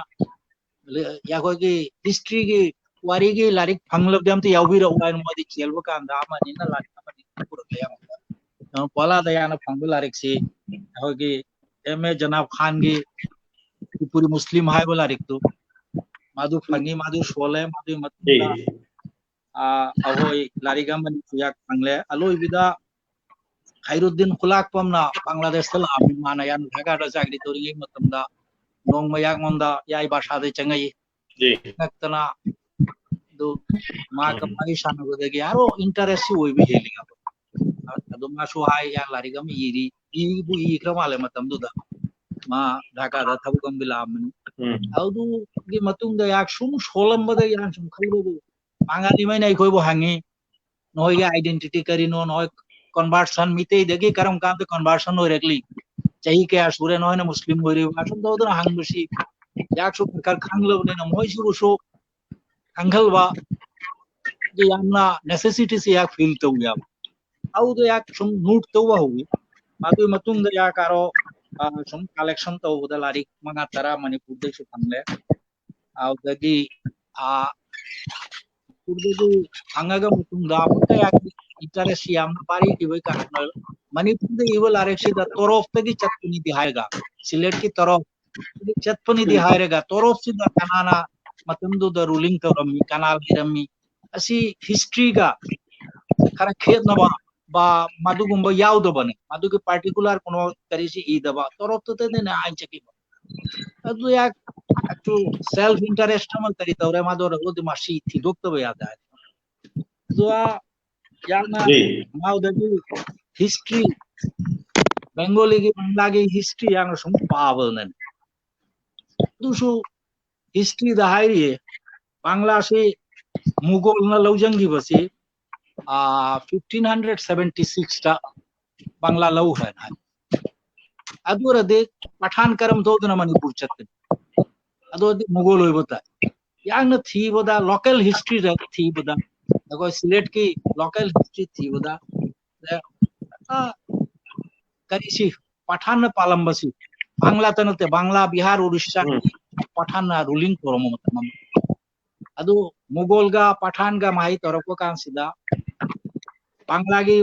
ꯑꯩꯈꯣꯏꯒꯤ historyꯒꯤ ꯋꯥꯔꯤꯒꯤ ꯂꯥꯏꯔꯤꯛ ꯐꯪꯂꯕꯗꯤ ꯑꯝꯇ ꯌꯥꯎꯕꯤꯔꯛꯎ ꯍꯥꯏꯅ ꯃꯣꯏꯗꯤ ꯆꯦꯜꯕ ꯀꯥꯟꯗ ꯑꯃꯅꯤꯅ ꯂꯥꯏꯔꯤꯛ ꯑꯃꯅꯤ ꯄꯨꯔꯛꯄ ꯌꯥꯎꯕ꯫ ꯄꯣꯂꯥꯗ ꯌꯥꯝꯅ ꯐꯪꯕ ꯂꯥꯏꯔꯤꯛꯁꯤ ꯑꯩꯈꯣꯏꯒꯤ ꯑꯦꯝ ꯑꯦ ꯖꯅꯥꯕ ꯈꯥꯟꯒꯤ ꯇ꯭ꯔꯤꯄꯨꯔꯤ ꯃꯨꯁꯂꯤꯝ ꯍꯥꯏꯕ ꯂꯥꯏꯔꯤꯛꯇꯨ ꯃꯗꯨ ꯐꯪꯉꯤ, ꯃꯗꯨ ꯁꯣꯜꯂꯦ꯫ ꯃꯗꯨꯒꯤ ꯃꯇꯨꯡꯗ, ꯑ, ꯑꯩꯈꯣꯏ ꯂꯥꯏꯔꯤꯛ ꯑꯃꯅꯤ ꯀꯨꯌꯥꯛ ꯐꯪꯂꯦ꯫ ꯑꯂꯣꯏꯕꯗ ꯈꯩꯔꯨꯗꯤꯟ ꯈꯨꯂꯥꯛꯄꯝꯅ ꯕꯪꯒ꯭ꯂꯥꯗꯦꯁꯇ ꯂꯥꯛꯑꯝꯃꯤ꯫ ꯃꯥꯅ ꯌꯥꯝ ꯗꯔꯀꯥꯔꯗ ꯆꯥꯛꯗꯤ ꯇꯧꯔꯤꯉꯩ ꯃꯇꯝꯗ ꯅꯣꯡꯃ ꯌꯥꯉꯣꯟꯗ ꯌꯥꯏ ꯚꯥꯁꯥꯗ ꯆꯪꯉꯛꯏ꯫ ꯖꯤ꯫ ꯅꯛꯇꯅ ꯑꯗꯨ ꯃꯥꯒ ꯎꯝ꯫ ꯋꯥꯔꯤ ꯁꯥꯟꯅꯕꯗꯒꯤ ꯑꯥꯔꯣ interest ꯑꯣꯏꯕ ꯍꯦꯜꯂꯤ ꯍꯥꯏꯕ꯫ ꯑꯗꯨ ꯃꯥꯁꯨ ꯍꯥꯏ, ꯌꯥ ꯂꯥꯏꯔꯤꯛ ꯑꯃ ꯏꯔꯤ, ꯏꯕꯨ ꯏꯈ꯭ꯔ ꯃꯥꯜꯂꯦ ꯃꯇꯝꯗꯨꯗ꯫ ꯃꯥ ꯙꯥꯀꯥꯗ ꯊꯕꯛ ꯑꯃꯒꯤ ꯂꯥꯛꯑꯝꯕꯅꯤ꯫ ꯎꯝ꯫ ꯑꯗꯨꯒꯤ ꯃꯇꯨꯡꯗ ꯌꯥꯛ ꯁꯨꯝ ꯁꯣꯜꯂꯝꯕꯗ ꯌꯥꯛ ꯁꯨꯝ ꯈꯜꯂꯨꯕ꯫ ꯃꯉꯥꯂꯤꯃꯩꯅ ꯑꯩꯈꯣꯏꯕꯨ ꯍꯪꯉꯤ, "ꯅꯈꯣꯏꯒꯤ identity ꯀꯔꯤꯅꯣ? ꯅꯈꯣꯏ conversion, ꯃꯤꯇꯩꯗꯒꯤ ꯀꯔꯝ ꯀꯥꯟꯗ conversion ꯑꯣꯏꯔꯛꯂꯤ?" ꯆꯍꯤ ꯀꯌꯥ ꯁꯨꯔꯦ ꯅꯣꯏꯅ ꯃꯨꯁꯂꯤꯝ ꯑꯣꯏꯔꯤꯕ? ꯑꯁꯨꯝ ꯇꯧꯗꯅ ꯍꯪꯕꯁꯤ ꯌꯥꯛꯁꯨ ꯈꯔ ꯈꯔ ꯈꯪꯂꯕꯅꯤꯅ ꯃꯣꯏꯁꯤꯕꯨꯁꯨ ꯈꯪꯍꯜꯕ, ꯑꯗꯨ ꯌꯥꯝꯅ necessity ꯁꯤ ꯌꯥꯛ feel ꯇꯧꯋꯦꯕ꯫ ꯑꯗꯨꯗ ꯌꯥꯛ ꯁꯨꯝ note ꯇꯧꯕ ꯍꯧꯏ꯫ ꯃꯗꯨꯒꯤ ꯃꯇꯨꯡꯗ ꯌꯥꯛ ꯀꯥꯔꯣ, ꯑ, ꯁꯨꯝ collection ꯇꯧꯕꯗ ꯂꯥꯏꯔꯤꯛ ꯃꯉꯥ ꯇꯔꯥ ꯃꯅꯤꯄꯨꯔꯗꯩꯁꯨ ꯐꯪꯂꯦ꯫ ꯑꯗꯨꯗꯒꯤ, ꯑ, ꯃꯅꯤꯄꯨꯔꯗꯒꯤ ꯐꯪꯉꯒ ꯃꯇꯨꯡꯗ ꯑꯃꯨꯛꯀ ꯌꯥꯛ interest ꯌꯥꯝꯅ ꯄꯥꯔꯤꯈꯤꯕꯒꯤ ꯀꯥꯔꯅ ꯃꯅꯤꯄꯨꯔꯗ ꯏꯕ ꯂꯥꯏꯔꯤꯛꯁꯤꯗ ꯇꯣꯔꯣꯞꯇꯒꯤ ꯆꯠꯄꯅꯤꯗꯤ ꯍꯥꯏꯔꯒ, ꯁꯤꯂꯦꯠꯀꯤ ꯇꯣꯔꯣꯞ ꯆꯠꯄꯅꯤꯗꯤ ꯎꯝ꯫ ꯍꯥꯏꯔꯒ ꯇꯣꯔꯣꯞꯁꯤꯗ ꯀꯅꯥꯅ ꯃꯇꯝꯗꯨꯗ ruling ꯇꯧꯔꯝꯃꯤ, ꯀꯅꯥ ꯂꯩꯔꯝꯃꯤ, ꯑꯁꯤ history ꯒ ꯈꯔ ꯈꯦꯠꯅꯕ ꯕ ꯃꯗꯨꯒꯨꯝꯕ ꯌꯥꯎꯗꯕꯅꯤ꯫ ꯃꯗꯨꯒꯤ particular ꯀꯩꯅꯣ ꯀꯔꯤꯁꯤ ꯏꯗꯕ, ꯇꯣꯔꯣꯞꯇꯨꯗꯅꯤꯅ ꯍꯥꯏꯅ ꯆꯠꯈꯤꯕ꯫ ꯑꯗꯨ ꯌꯥꯛ ꯑꯗꯨ self interest ꯑꯃ ꯀꯔꯤ ꯇꯧꯔꯦ, ꯃꯗꯨ ꯑꯣꯏꯔꯒꯗꯤ ꯃꯁꯤ ꯊꯤꯗꯣꯛꯇꯕ ꯌꯥꯗꯦ ꯍꯥꯏ꯫ ꯑꯗꯨꯒ ꯌꯥꯝꯅ ꯖꯤ꯫ ꯃꯥꯎꯗꯒꯤ history, ꯕꯦꯡꯒꯣꯂꯤꯒꯤ, ꯕꯪꯒ꯭ꯂꯥꯒꯤ history ꯌꯥꯝꯅ ꯁꯨꯝ ꯄꯥꯕꯅꯅꯤ꯫ ꯑꯗꯨꯁꯨ history ꯗ ꯍꯥꯏꯔꯤꯌꯦ, ꯕꯪꯒ꯭ꯂꯥꯁꯤ ꯃꯨꯒꯣꯜꯅ ꯂꯧꯁꯤꯟꯈꯤꯕꯁꯤ, ꯑꯥ, fifteen hundred seventy six ꯇ ꯕꯪꯒ꯭ꯂꯥ ꯂꯧꯈ꯭ꯔꯦꯅ ꯍꯥꯏ꯫ ꯑꯗꯨ ꯑꯣꯏꯔꯗꯤ ꯄꯊꯥꯟ ꯀꯔꯝ ꯊꯣꯛꯇꯅ ꯃꯅꯤꯄꯨꯔ ꯆꯠꯀꯅꯤ? ꯑꯗꯨ ꯑꯣꯏꯔꯗꯤ ꯃꯨꯒꯣꯜ ꯑꯣꯏꯕ ꯇꯥꯏ꯫ ꯌꯥꯝꯅ ꯊꯤꯕꯗ, local history ꯗ ꯊꯤꯕꯗ, ꯑꯩꯈꯣꯏ ꯁꯤꯂꯦꯠꯀꯤ local history ꯊꯤꯕꯗ, ꯑ, ꯀꯔꯤꯁꯤ ꯄꯊꯥꯟꯅ ꯄꯥꯜꯂꯝꯕꯁꯤ ꯕꯪꯒ꯭ꯂꯥꯇ ꯅꯠꯇꯦ, ꯕꯪꯒ꯭ꯂꯥ, ꯕꯤꯍꯥꯔ, ꯎꯔꯤꯁꯥ ꯎꯝ꯫ ꯄꯊꯥꯟꯅ ruling ꯇꯧꯔꯝꯕ ꯃꯇꯝ ꯑꯃ꯫ ꯑꯗꯨ ꯃꯨꯒꯣꯜꯒ ꯄꯊꯥꯟꯒ ꯃꯍꯩ ꯇꯧꯔꯛꯄ ꯀꯥꯟꯁꯤꯗ ꯕꯪꯒ꯭ꯂꯥꯒꯤ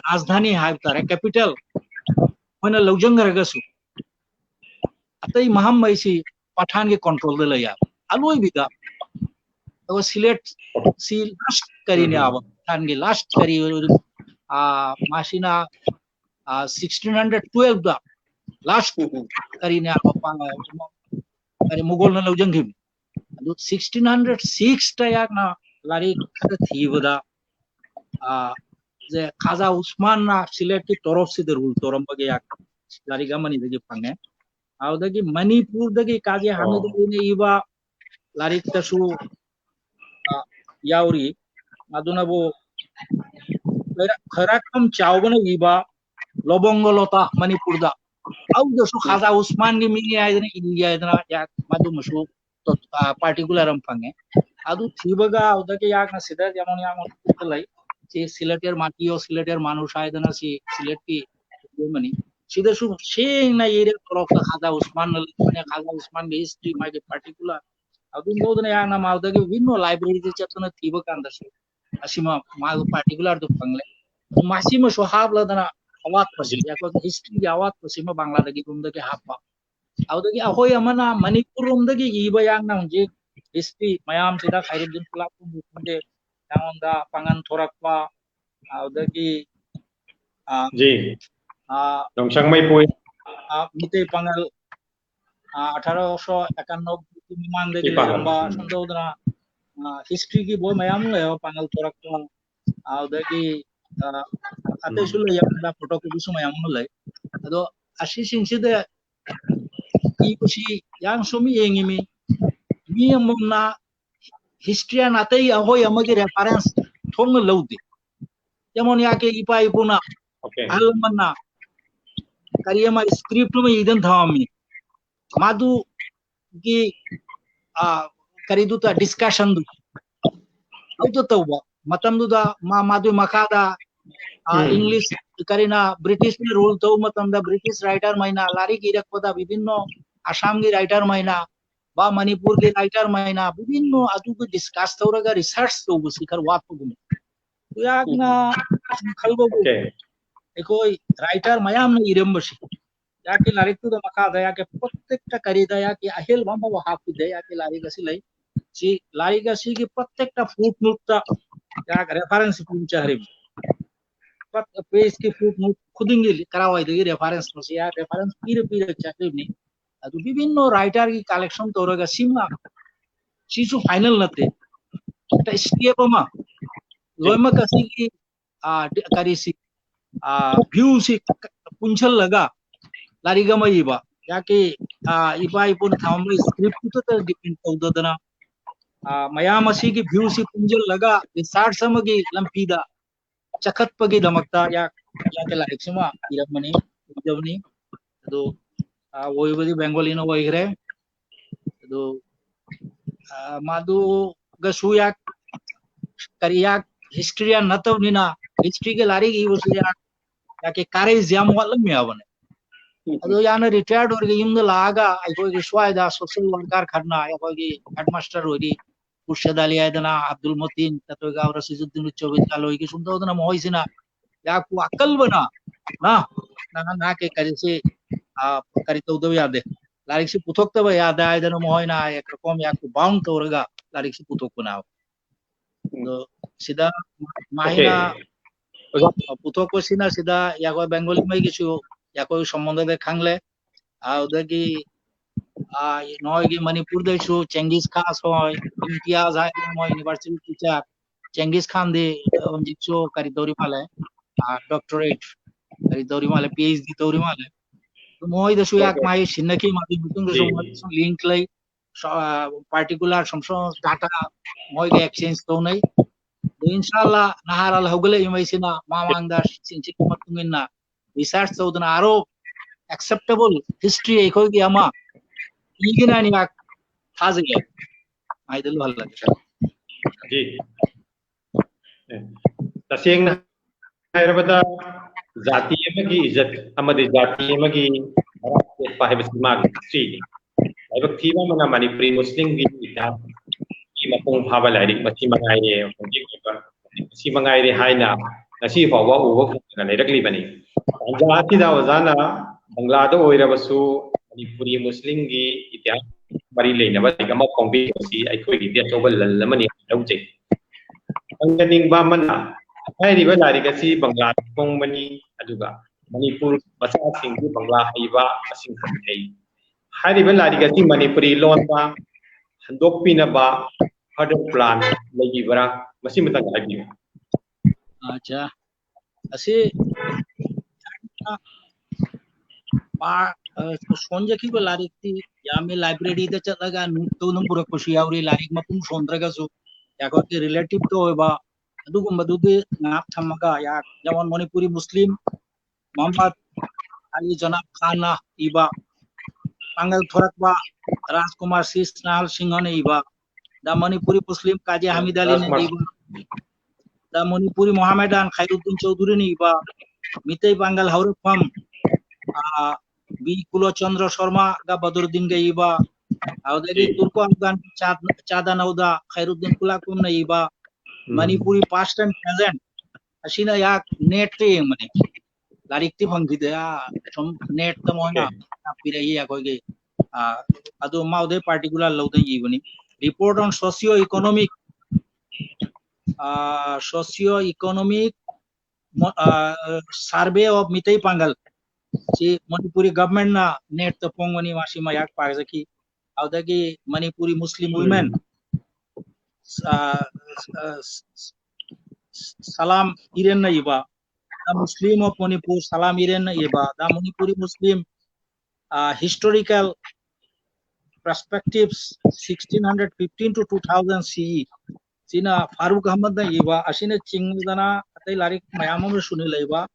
ꯔꯥꯖꯙꯥꯅꯤ ꯍꯥꯏꯕ ꯇꯥꯔꯦ, capital ꯃꯣꯏꯅ ꯂꯧꯖꯪꯈ꯭ꯔꯒꯁꯨ ꯑꯇꯩ ꯃꯍꯝ ꯍꯥꯏꯁꯤ ꯄꯊꯥꯟꯒꯤ control ꯗ ꯂꯩ ꯍꯥꯏꯕ꯫ ꯑꯂꯣꯏꯕꯤꯗ ꯑꯗꯨꯒ ꯁꯤꯂꯦꯠ ꯁꯤ last ꯀꯔꯤꯅꯦ ꯎꯝ꯫ ꯍꯥꯏꯕ, ꯄꯊꯥꯟꯒꯤ last ꯀꯔꯤ ꯑꯣꯏ-, ꯑꯣꯏ-, ꯑ, ꯃꯁꯤꯅ, ꯑ, sixteen hundred twelve ꯗ last ꯎꯝ꯫ ꯀꯔꯤꯅꯦ ꯍꯥꯏꯕ, ꯄꯥ-, ꯀꯔꯤ ꯃꯨꯒꯣꯜꯅ ꯂꯧꯁꯤꯟꯈꯤꯕꯅꯤ꯫ ꯑꯗꯨ sixteen hundred six ꯇ ꯌꯥꯛꯅ ꯂꯥꯏꯔꯤꯛ ꯈꯔ ꯊꯤꯕꯗ, ꯑ, ꯁꯦ ꯈꯥꯖꯥ ꯎꯁꯃꯥꯟꯅ ꯁꯤꯂꯦꯠꯀꯤ ꯇꯣꯔꯣꯞꯁꯤꯗ rule ꯇꯧꯔꯝꯕꯒꯤ ꯌꯥꯛ ꯂꯥꯏꯔꯤꯛ ꯑꯃꯅꯤꯗꯒꯤ ꯐꯪꯉꯦ꯫ ꯑꯗꯨꯗꯒꯤ ꯃꯅꯤꯄꯨꯔꯗꯒꯤ ꯀꯥꯖꯤ ꯑꯣ꯫ ꯍꯥꯃꯤꯗ ꯏꯕ ꯂꯥꯏꯔꯤꯛꯇꯁꯨ, ꯑ, ꯌꯥꯎꯔꯤ꯫ ꯑꯗꯨꯅꯕꯨ ꯈꯔ-, ꯈꯔꯥꯛꯄꯝ ꯆꯥꯎꯕꯅ ꯏꯕ ꯂꯣꯕꯣꯡꯒꯣ ꯂꯣꯇꯥ ꯃꯅꯤꯄꯨꯔꯗ ꯑꯗꯨꯗꯁꯨ ꯈꯥꯖꯥ ꯎꯁꯃꯥꯟꯒꯤ ꯃꯤꯅꯤ ꯍꯥꯏꯗꯅ ꯏꯒꯦ ꯍꯥꯏꯗꯅ ꯌꯥ-, ꯃꯗꯨꯃꯁꯨ ꯇꯣ-, ꯑ, particular ꯑꯃ ꯐꯪꯉꯦ꯫ ꯑꯗꯨ ꯊꯤꯕꯒ ꯑꯗꯨꯗꯒꯤ ꯌꯥꯛꯅ ꯁꯤꯗ ꯌꯥꯝ ꯌꯥꯝꯅ ꯂꯩ꯫ ꯁꯤ ꯁꯤꯂꯦꯇꯦꯔ ꯃꯥꯇꯤꯌꯣ, ꯁꯤꯂꯦꯇꯦꯔ ꯃꯥꯅꯨꯁ ꯍꯥꯏꯗꯅ ꯁꯤ ꯁꯤꯂꯦꯠꯀꯤ ꯑꯃꯅꯤ꯫ ꯁꯤꯗꯁꯨ ꯁꯦꯡꯅ ꯏꯔꯦ ꯇꯣꯔꯣꯛꯇ ꯈꯥꯖꯥ ꯎꯁꯃꯥꯟꯅ ꯂꯩꯕꯅꯦ, ꯈꯥꯖꯥ ꯎꯁꯃꯥꯟꯒꯤ history, ꯃꯥꯒꯤ particular꯫ ꯑꯗꯨꯝ ꯇꯧꯗꯅ ꯌꯥꯝꯅ ꯃꯥꯗꯒꯤ ꯋꯤꯟꯅꯣ library ꯗ ꯆꯠꯇꯨꯅ ꯊꯤꯕ ꯀꯥꯟꯗꯁꯨ ꯑꯁꯤꯃ ꯃꯥꯒꯤ particular ꯗꯨ ꯐꯪꯂꯦ꯫ ꯑꯗꯨ ꯃꯁꯤꯃꯁꯨ ꯍꯥꯞꯂꯗꯅ ꯑꯋꯥꯠꯄꯁꯤ, ꯑꯩꯈꯣꯏꯒꯤ history ꯒꯤ ꯑꯋꯥꯠꯄꯁꯤꯃ ꯕꯪꯒ꯭ꯂꯥꯗꯒꯤ ꯔꯣꯝꯗꯒꯤ ꯍꯥꯞꯄ꯫ ꯑꯗꯨꯗꯒꯤ ꯑꯩꯈꯣꯏ ꯑꯃꯅ ꯃꯅꯤꯄꯨꯔ ꯔꯣꯝꯗꯒꯤ ꯏꯕ ꯌꯥꯡꯅ ꯍꯧꯖꯤꯛ history ꯃꯌꯥꯝꯁꯤꯗ ꯈꯥꯏꯔꯨꯗꯤꯟ ꯈꯨꯂꯥꯛꯄꯕꯨ ꯈꯪꯗꯦ, ꯌꯥꯉꯣꯟꯗ ꯄꯥꯡꯒꯟ ꯊꯣꯔꯛꯄ, ꯑꯗꯨꯗꯒꯤ, ꯑ, ꯖꯤ꯫ ꯑ, ꯅꯣꯡꯁꯪ ꯃꯩꯄꯨ꯫ ꯑ, ꯃꯤꯇꯩ ꯄꯥꯉꯜ, ꯑ, ꯑꯊꯥꯔꯣꯁꯣ ꯑꯦꯀꯥꯟꯅꯕ ꯃꯃꯥꯡꯗꯒꯤ ꯏꯄꯥ꯫ ꯂꯩꯔꯝꯕ ꯁꯨꯝ ꯇꯧꯗꯅ, ꯑ, history ꯒꯤ ꯕꯣꯏ ꯃꯌꯥꯝ ꯑꯃ ꯂꯩꯌꯦꯕ, ꯄꯥꯉꯜ ꯊꯣꯔꯛꯄ, ꯑꯗꯨꯗꯒꯤ, ꯑ, ꯑꯇꯩꯁꯨ ꯂꯩ, ꯌꯥꯝꯅ photocopy ꯁꯨ ꯃꯌꯥꯝ ꯑꯃ ꯂꯩ꯫ ꯑꯗꯣ ꯑꯁꯤꯁꯤꯡꯁꯤꯗ ꯏꯕꯁꯤ ꯌꯥꯝ ꯁꯨꯝ ꯌꯦꯡꯉꯤꯃꯤ, ꯃꯤ ꯑꯃꯃꯝꯅ historian ꯑꯇꯩ ꯑꯩꯈꯣꯏ ꯑꯃꯒꯤ reference ꯊꯣꯛꯅ ꯂꯧꯗꯦ꯫ ꯌꯦꯡꯉꯣ, ꯌꯥꯀꯦ ꯏꯄꯥ ꯏꯄꯨꯅ, Okay. ꯑꯍꯜ ꯂꯃꯟꯅ ꯀꯔꯤ ꯑꯃ script ꯑꯃ ꯏꯗꯨꯅ ꯊꯝꯃꯝꯃꯤ꯫ ꯃꯗꯨꯒꯤ, ꯑ, ꯀꯔꯤꯗꯨꯗ discussion ꯗꯨ ꯑꯗꯨ ꯇꯧꯕ ꯃꯇꯝꯗꯨꯗ ꯃꯥ-, ꯃꯗꯨꯒꯤ ꯃꯈꯥꯗ, ꯑ, ꯎꯝ꯫ English ꯀꯔꯤꯅ British ꯅ rule ꯇꯧꯕ ꯃꯇꯝꯗ British writer ꯃꯩꯅ ꯂꯥꯏꯔꯤꯛ ꯏꯔꯛꯄꯗ ꯕꯤꯚꯤꯟꯅ ꯑꯁꯥꯝꯒꯤ writer ꯃꯩꯅ ꯕꯥ ꯃꯅꯤꯄꯨꯔꯒꯤ writer ꯃꯩꯅ ꯕꯤꯚꯤꯟꯅ ꯑꯗꯨꯒ discuss ꯇꯧꯔꯒ research ꯇꯧꯕꯁꯤ ꯈꯔ ꯋꯥꯠꯄꯒꯨꯝ꯫ ꯑꯩꯍꯥꯛꯅ ꯁꯨꯝ ꯈꯜꯕꯕꯨ Okay. ꯑꯩꯈꯣꯏ writer ꯃꯌꯥꯝꯅ ꯏꯔꯝꯕꯁꯤ ꯌꯥꯀꯤ ꯂꯥꯏꯔꯤꯛꯇꯨꯗ ꯃꯈꯥꯗ ꯌꯥꯀꯤ ꯄ꯭ꯔꯣꯇꯦꯛꯇ ꯀꯔꯤꯗ ꯌꯥꯀꯤ ꯑꯍꯦꯜꯕ ꯑꯃꯐꯥꯎꯕ ꯍꯥꯞꯈꯤꯗꯦ꯫ ꯌꯥꯀꯤ ꯂꯥꯏꯔꯤꯛ ꯑꯁꯤ ꯂꯩ꯫ ꯁꯤ ꯂꯥꯏꯔꯤꯛ ꯑꯁꯤꯒꯤ ꯄ꯭ꯔꯣꯇꯦꯛꯇ footnote ꯇ ꯌꯥꯀꯤ reference ꯄꯤꯕ ꯆꯠꯈ꯭ꯔꯤꯕꯅꯤ꯫ ꯄ꯭ꯔꯣ-, page ꯀꯤ footnote ꯈꯨꯗꯤꯡꯒꯤ ꯀꯔꯥꯏꯋꯥꯏꯗꯒꯤ reference ꯅꯣ ꯁꯤ ꯌꯥ reference ꯄꯤꯔ ꯄꯤꯔ ꯆꯠꯈ꯭ꯔꯤꯕꯅꯤ꯫ ꯑꯗꯨ ꯕꯤꯚꯤꯟꯅ writer ꯒꯤ collection ꯇꯧꯔꯒ ꯁꯤꯃ, ꯁꯤꯁꯨ final ꯅꯠꯇꯦ꯫ ꯈꯤꯇ step ꯑꯃ ꯂꯣꯏꯅꯃꯛ ꯑꯁꯤꯒꯤ, ꯑ, ꯀꯔꯤꯁꯤ, ꯑ, view ꯁꯤ ꯄꯨꯟꯁꯤꯜꯂꯒ ꯂꯥꯏꯔꯤꯛ ꯑꯃ ꯏꯕ꯫ ꯌꯥꯀꯤ, ꯑ, ꯏꯄꯥ ꯏꯄꯨꯅ ꯊꯝꯃꯝꯕ script ꯇꯨꯗ depend ꯇꯧꯗꯗꯅ, ꯑ, ꯃꯌꯥꯝ ꯑꯁꯤꯒꯤ view ꯁꯤ ꯄꯨꯟꯁꯤꯜꯂꯒ research ꯑꯃꯒꯤ ꯂꯝꯕꯤꯗ ꯆꯈꯠꯄꯒꯤꯗꯃꯛꯇ ꯌꯥ-, ꯌꯥꯀꯤ ꯂꯥꯏꯔꯤꯛꯁꯤꯃ ꯏꯔꯝꯕꯅꯤ, ꯏꯖꯕꯅꯤ꯫ ꯑꯗꯨ, ꯑ, ꯑꯣꯏꯕꯗꯤ ꯕꯦꯡꯒꯣꯂꯤꯅ ꯑꯣꯏꯈ꯭ꯔꯦ꯫ ꯑꯗꯨ, ꯑ, ꯃꯗꯨꯒꯁꯨ ꯌꯥꯛ, ꯀꯔꯤ ꯌꯥꯛ, ꯍꯤꯁꯇ꯭ꯔꯤꯌꯥꯟ ꯅꯠꯇꯕꯅꯤꯅ ꯍꯤꯁꯇ꯭ꯔꯤꯒꯤ ꯂꯥꯏꯔꯤꯛ ꯏꯕꯁꯨ ꯌꯥꯛ, ꯌꯥꯛꯀꯤ ꯀꯥꯔꯦꯖ ꯌꯥꯝ ꯋꯥꯠꯂꯝꯃꯦ ꯍꯥꯏꯕꯅꯦ꯫ ꯑꯗꯨ ꯌꯥꯝꯅ ꯔꯤꯇꯥꯌꯔꯗ ꯑꯣꯏꯔꯒ ꯌꯨꯝꯗ ꯂꯥꯛꯑꯒ ꯑꯩꯈꯣꯏꯒꯤ ꯁ꯭ꯋꯥꯏꯗ ꯁꯣꯁꯤꯌꯦꯜ ꯋꯥꯔꯀꯔ ꯈꯔꯅ ꯑꯩꯈꯣꯏꯒꯤ ꯍꯦꯗꯃꯥꯁꯇꯔ ꯑꯣꯏꯔꯤ, ꯈꯨꯔꯁꯦꯗ ꯑꯂꯤ ꯍꯥꯏꯗꯅ, ꯑꯕꯗꯨꯜ ꯃꯣꯇꯤꯟ, ꯇꯇꯣꯏꯒꯥꯎ ꯔꯁꯤꯖꯨꯗꯤꯟ ꯆꯧꯕꯤꯁ ꯂꯣꯏꯒꯤ ꯁꯨꯝ ꯇꯧꯗꯅ ꯃꯈꯣꯏꯁꯤꯅ ꯌꯥꯛꯄꯨ ꯑꯀꯜꯕꯅ, ꯅ, ꯅꯍꯥꯛ, ꯅꯍꯥꯛꯀꯤ ꯀꯔꯤꯁꯤ, ꯑ, ꯀꯔꯤ ꯇꯧꯗꯕ ꯌꯥꯗꯦ, ꯂꯥꯏꯔꯤꯛꯁꯤ ꯄꯨꯊꯣꯛꯇꯕ ꯌꯥꯗꯦ ꯍꯥꯏꯗꯅ ꯃꯈꯣꯏꯅ ꯌꯥꯛꯄꯨ ꯕꯥꯎꯟ ꯇꯧꯔꯒ ꯂꯥꯏꯔꯤꯛꯁꯤ ꯄꯨꯊꯣꯛꯄꯅꯦꯕ꯫ ꯑꯗꯣ ꯁꯤꯗ ꯃꯥꯏꯅ ꯑꯣꯖꯥ꯫ ꯄꯨꯊꯣꯛꯄꯁꯤꯅ ꯁꯤꯗ ꯌꯥꯈꯣꯏ ꯕꯦꯡꯒꯣꯂꯤ ꯃꯩꯒꯤꯁꯨ ꯌꯥꯈꯣꯏ ꯁꯝꯕꯟꯗꯗ ꯈꯪꯂꯦ꯫ ꯑꯗꯨꯗꯒꯤ, ꯑ, ꯅꯣꯏꯒꯤ ꯃꯅꯤꯄꯨꯔꯗꯁꯨ ꯆꯦꯡꯒꯤꯁ ꯈꯥꯟ ꯍꯣꯏ, ꯏꯝꯇꯤꯌꯥꯖ ꯍꯥꯏ, ꯃꯣꯏ ꯌꯨꯅꯤꯚꯔꯁꯤꯇꯤ ꯇꯤꯆꯔ꯫ ꯆꯦꯡꯒꯤꯁ ꯈꯥꯟꯗꯤ ꯍꯧꯖꯤꯛꯁꯨ ꯀꯔꯤ ꯇꯧꯔꯤ ꯃꯥꯜꯂꯦ? ꯑ, ꯗꯣꯛꯇꯔꯦꯠ ꯀꯔꯤ ꯇꯧꯔꯤ ꯃꯥꯜꯂꯦ? ꯄꯤ ꯑꯩꯆ ꯗꯤ ꯇꯧꯔꯤ ꯃꯥꯜꯂꯦ꯫ ꯃꯣꯏꯗꯁꯨ ꯌꯥꯛ ꯃꯥꯏ ꯁꯤꯟꯅꯈꯤ, ꯃꯗꯨꯒꯤ ꯃꯇꯨꯡꯗꯁꯨ ꯃꯣꯏꯗꯁꯨ ꯂꯤꯡꯛ ꯂꯩ꯫ ꯁ-, ꯑ, ꯄꯥꯔꯇꯤꯀꯨꯂꯔ ꯁꯨꯝ ꯁꯨꯝ ꯗꯥꯇꯥ ꯃꯣꯏꯒ ꯑꯦꯛꯁꯆꯦꯟꯖ ꯇꯧꯅꯩ꯫ ꯑꯗꯨ ꯏꯟꯁꯥꯜꯂꯥ ꯅꯍꯥꯔꯣꯜ ꯍꯧꯒꯠꯂꯛꯏꯉꯩꯁꯤꯅ ꯃꯃꯥꯡꯗ ꯆꯤꯡꯁꯤꯟꯕ ꯃꯇꯨꯡ ꯏꯟꯅ ꯔꯤꯁꯔꯆ ꯇꯧꯗꯅ ꯑꯥꯔꯣ ꯑꯦꯛꯁꯦꯞꯇꯦꯕꯜ ꯍꯤꯁꯇ꯭ꯔꯤ ꯑꯩꯈꯣꯏꯒꯤ ꯑꯃ ꯄꯤꯒꯅꯤ ꯍꯥꯏꯅ ꯊꯥꯖꯒꯦ꯫ ꯍꯥꯏꯗ ꯂꯨꯍꯜꯂꯒꯦ꯫ ꯖꯤ꯫ ꯑꯦ, ꯇꯁꯦꯡꯅ ꯍꯥꯏꯔꯕꯗ ꯖꯥꯇꯤ ꯑꯃꯒꯤ ꯏꯖꯠ ꯑꯃꯗꯤ ꯖꯥꯇꯤ ꯑꯃꯒꯤ ꯃꯔꯥ ꯁꯦꯠꯄ ꯍꯥꯏꯕꯁꯤ ꯃꯥꯒꯤ ꯍꯤꯁꯇ꯭ꯔꯤꯅꯤ꯫ ꯂꯥꯏꯕꯛ ꯊꯤꯕ ꯑꯃꯅ ꯃꯅꯤꯄꯨꯔꯤ ꯃꯨꯁꯂꯤꯝꯒꯤ ꯏꯇꯤꯍꯥꯁꯀꯤ ꯃꯄꯨꯡ ꯐꯥꯕ ꯂꯥꯏꯔꯤꯛ ꯃꯁꯤ ꯃꯉꯥꯏꯔꯦ ꯍꯧꯖꯤꯛ ꯑꯣꯏꯕ ꯃꯁꯤ ꯃꯉꯥꯏꯔꯦ ꯍꯥꯏꯅ ꯉꯁꯤ ꯐꯥꯎꯕ ꯎꯕ ꯐꯪꯗꯅ ꯂꯩꯔꯛꯂꯤꯕꯅꯤ꯫ ꯇꯥꯟꯖꯥ ꯑꯁꯤꯗ ꯑꯣꯖꯥꯅ ꯕꯪꯒ꯭ꯂꯥꯗ ꯑꯣꯏꯔꯕꯁꯨ ꯃꯅꯤꯄꯨꯔꯤ ꯃꯨꯁꯂꯤꯝꯒꯤ ꯏꯇꯤꯍꯥꯁ ꯃꯔꯤ ꯂꯩꯅꯕ ꯂꯥꯏꯔꯤꯛ ꯑꯃ ꯐꯣꯡꯕꯤꯕꯁꯤ ꯑꯩꯈꯣꯏꯒꯤꯗꯤ ꯑꯆꯧꯕ ꯂꯟ ꯑꯃꯅꯤ ꯍꯥꯏꯅ ꯂꯧꯖꯩ꯫ ꯈꯪꯖꯅꯤꯡꯕ ꯑꯃꯅ, ꯍꯥꯏꯔꯤꯕ ꯂꯥꯏꯔꯤꯛ ꯑꯁꯤ ꯕꯪꯒ꯭ꯂꯥꯗ ꯐꯣꯡꯕꯅꯤ, ꯑꯗꯨꯒ ꯃꯅꯤꯄꯨꯔ ꯃꯆꯥꯁꯤꯡꯕꯨ ꯕꯪꯒ꯭ꯂꯥ ꯍꯩꯕ ꯃꯁꯤꯡ ꯍꯟꯊꯩ꯫ ꯍꯥꯏꯔꯤꯕ ꯂꯥꯏꯔꯤꯛ ꯑꯁꯤ ꯃꯅꯤꯄꯨꯔꯤ ꯂꯣꯟꯗ ꯍꯟꯗꯣꯛꯄꯤꯅꯕ further plan ꯂꯩꯕꯤꯕ꯭ꯔꯥ? ꯃꯁꯤ ꯃꯇꯥꯡꯗ ꯍꯥꯏꯕꯤꯌꯨ꯫ ꯑꯠꯆꯥ꯫ ꯑꯁꯤ ꯄꯥ-, ꯑ, ꯁꯣꯟꯖꯈꯤꯕ ꯂꯥꯏꯔꯤꯛꯇꯤ ꯌꯥꯝꯃꯤ, ꯂꯥꯏꯕ꯭ꯔꯦꯔꯤꯗ ꯆꯠꯂꯒ ꯅꯨꯡꯇꯧꯅ ꯄꯨꯔꯛꯄꯁꯨ ꯌꯥꯎꯔꯤ, ꯂꯥꯏꯔꯤꯛ ꯃꯄꯨꯡ ꯁꯣꯟꯗ꯭ꯔꯒꯁꯨ꯫ ꯑꯩꯈꯣꯏꯒꯤ ꯔꯤꯂꯦꯇꯤꯞꯇ ꯑꯣꯏꯕ ꯑꯗꯨꯒꯨꯝꯕꯗꯨꯗꯤ ꯉꯥꯏꯍꯥꯛ ꯊꯝꯃꯒ, ꯌꯥ-, ꯖꯋꯥꯟ ꯃꯅꯤꯄꯨꯔꯤ ꯃꯨꯁꯂꯤꯝ Mohammad Ali Janab Khan na iba, Pangal Thorakba Rajkumar Sis Nahal Singh na iba, da Manipuri Muslim Kazi Hamid Ali na iba, da Manipuri Mohammedan Khairuddin Chowdhury na iba, Mitei Pangal Hauruk Pham, ah, B Kulo Chandra Sharma ga Badruddin ga iba, audagi Turko Afghan Chad-, Chada Nauda Khairuddin Kulak Pham na iba, Manipuri past and present. Asina yak net te mani. Larik ti phang kide ya, som net ta mo na, pira yi ya koi ke. Ah, adu mau de particular lo de yi bani. Report on socio-economic, ah, socio-economic mo-, ah, survey of Mitei Pangal. Si Manipuri government na net ta phang mani masi mayak pa ki. Audagi Manipuri Muslim women, ah, ah, Salam Iren na iba, the Muslim of Manipur, Salam Iren na iba, the Manipuri Muslim, uh, historical perspectives sixteen hundred fifteen to two thousand C E. Sina Farooq Ahmad na iba, asina ching dana, atai larik mayam am suni laiba,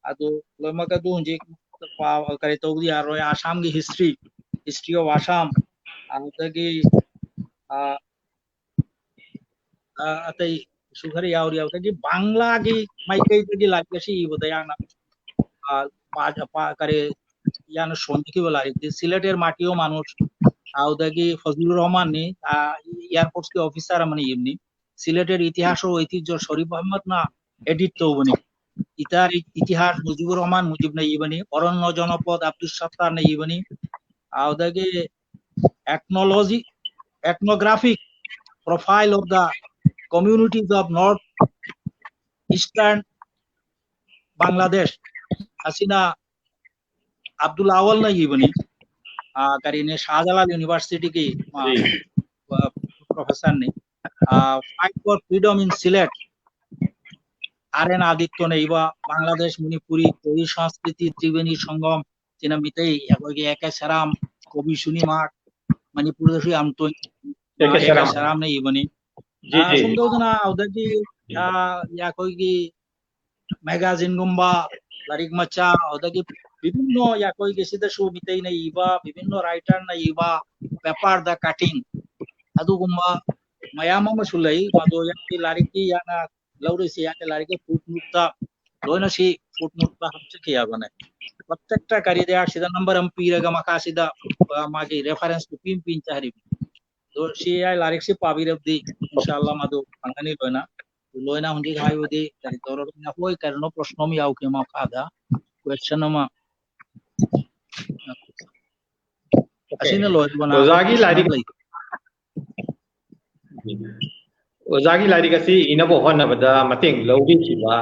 adu loma ka du hunji pa kare to di aro Assam gi history, history of Assam, audagi, uh, ah, atai sukhari yauri, audagi Bangla gi maikai gi larik si iba da yana, ah, pa, pa kare yana sondi ki larik di Sileter Mati o Manush, audagi Fazlur Rahman ni, ah, Air Force ki officer amani imni, Sileter Itihas o Oitijjo Sharif Ahmad na edit to bani. Itar i-, Itihas Mujibur Rahman Mujib na ibani, Aranya Janapad Abdus Sattar na ibani, audagi ethnology, ethnographic profile of the communities of North Eastern Bangladesh. Asina Abdul Awal na ibani, ah, kari ne Shahjalal University ki, ah, ah, professor ne. Ah, Fight for Freedom in Sylhet, R N Aditya na iba, Bangladesh, Manipuri, Kori Sanskriti, Tribeni Sangam, China Mitei, akoigi Eke Seram, Kobi Suni Mak, Manipur da sui amtoi, Eke Seram na ibani. Ah, sumdo dana, audagi, ah, ya akoigi magazine gumba, larik macha, audagi ꯕꯤꯚꯤꯟꯅ ꯑꯩꯈꯣꯏꯒꯤ ꯁꯤꯗꯁꯨ ꯃꯤꯇꯩꯅ ꯏꯕ, ꯕꯤꯚꯤꯟꯅ writerꯅ ꯏꯕ paperꯗ cutting ꯑꯗꯨꯒꯨꯝꯕ ꯃꯌꯥꯝ ꯑꯃꯁꯨ ꯂꯩ꯫ ꯃꯗꯨ ꯌꯥꯝꯅ ꯂꯥꯏꯔꯤꯛꯀꯤ ꯌꯥꯝꯅ ꯂꯧꯔꯤꯁꯤ ꯌꯥꯝꯅ ꯂꯥꯏꯔꯤꯛꯀꯤ footnoteꯇ ꯂꯣꯏꯅ ꯁꯤ footnoteꯇ ꯍꯥꯞꯆꯈꯤ ꯍꯥꯏꯕꯅꯦ꯫ ꯄ꯭ꯔꯣꯇꯦꯛꯇ ꯀꯔꯤꯗ ꯁꯤꯗ number ꯑꯃ ꯄꯤꯔꯒ ꯃꯈꯥꯁꯤꯗ, ꯑ, ꯃꯥꯒꯤ reference ꯄꯤ ꯄꯤ ꯆꯥꯔꯤꯕ꯫ ꯑꯗꯣ ꯁꯤ ꯑꯩ ꯂꯥꯏꯔꯤꯛꯁꯤ ꯄꯥꯕꯤꯔꯕꯗꯤ ꯏꯟꯁꯥꯜꯂꯥ ꯃꯗꯨ ꯐꯪꯒꯅꯤ ꯂꯣꯏꯅ꯫ ꯂꯣꯏꯅ ꯍꯧꯖꯤꯛ ꯍꯥꯏꯕꯗꯤ ꯀꯔꯤ ꯇꯧꯔꯕꯅꯤꯅ ꯍꯣꯏ ꯀꯔꯤꯅꯣ ꯄ꯭ꯔꯣꯁꯅꯣ ꯑꯃ ꯌꯥꯎꯈꯤ ꯃꯈꯥꯗ question ꯑꯃ꯫ Okay. ꯑꯁꯤꯅ ꯂꯣꯏꯔꯕ ꯅꯍꯥꯛ ꯑꯣꯖꯥꯒꯤ ꯂꯥꯏꯔꯤꯛ ꯂꯩ꯫ ꯑꯣꯖꯥꯒꯤ ꯂꯥꯏꯔꯤꯛ ꯑꯁꯤ ꯏꯅꯕ ꯍꯣꯠꯅꯕꯗ ꯃꯇꯦꯡ ꯂꯧꯕꯤꯈꯤꯕ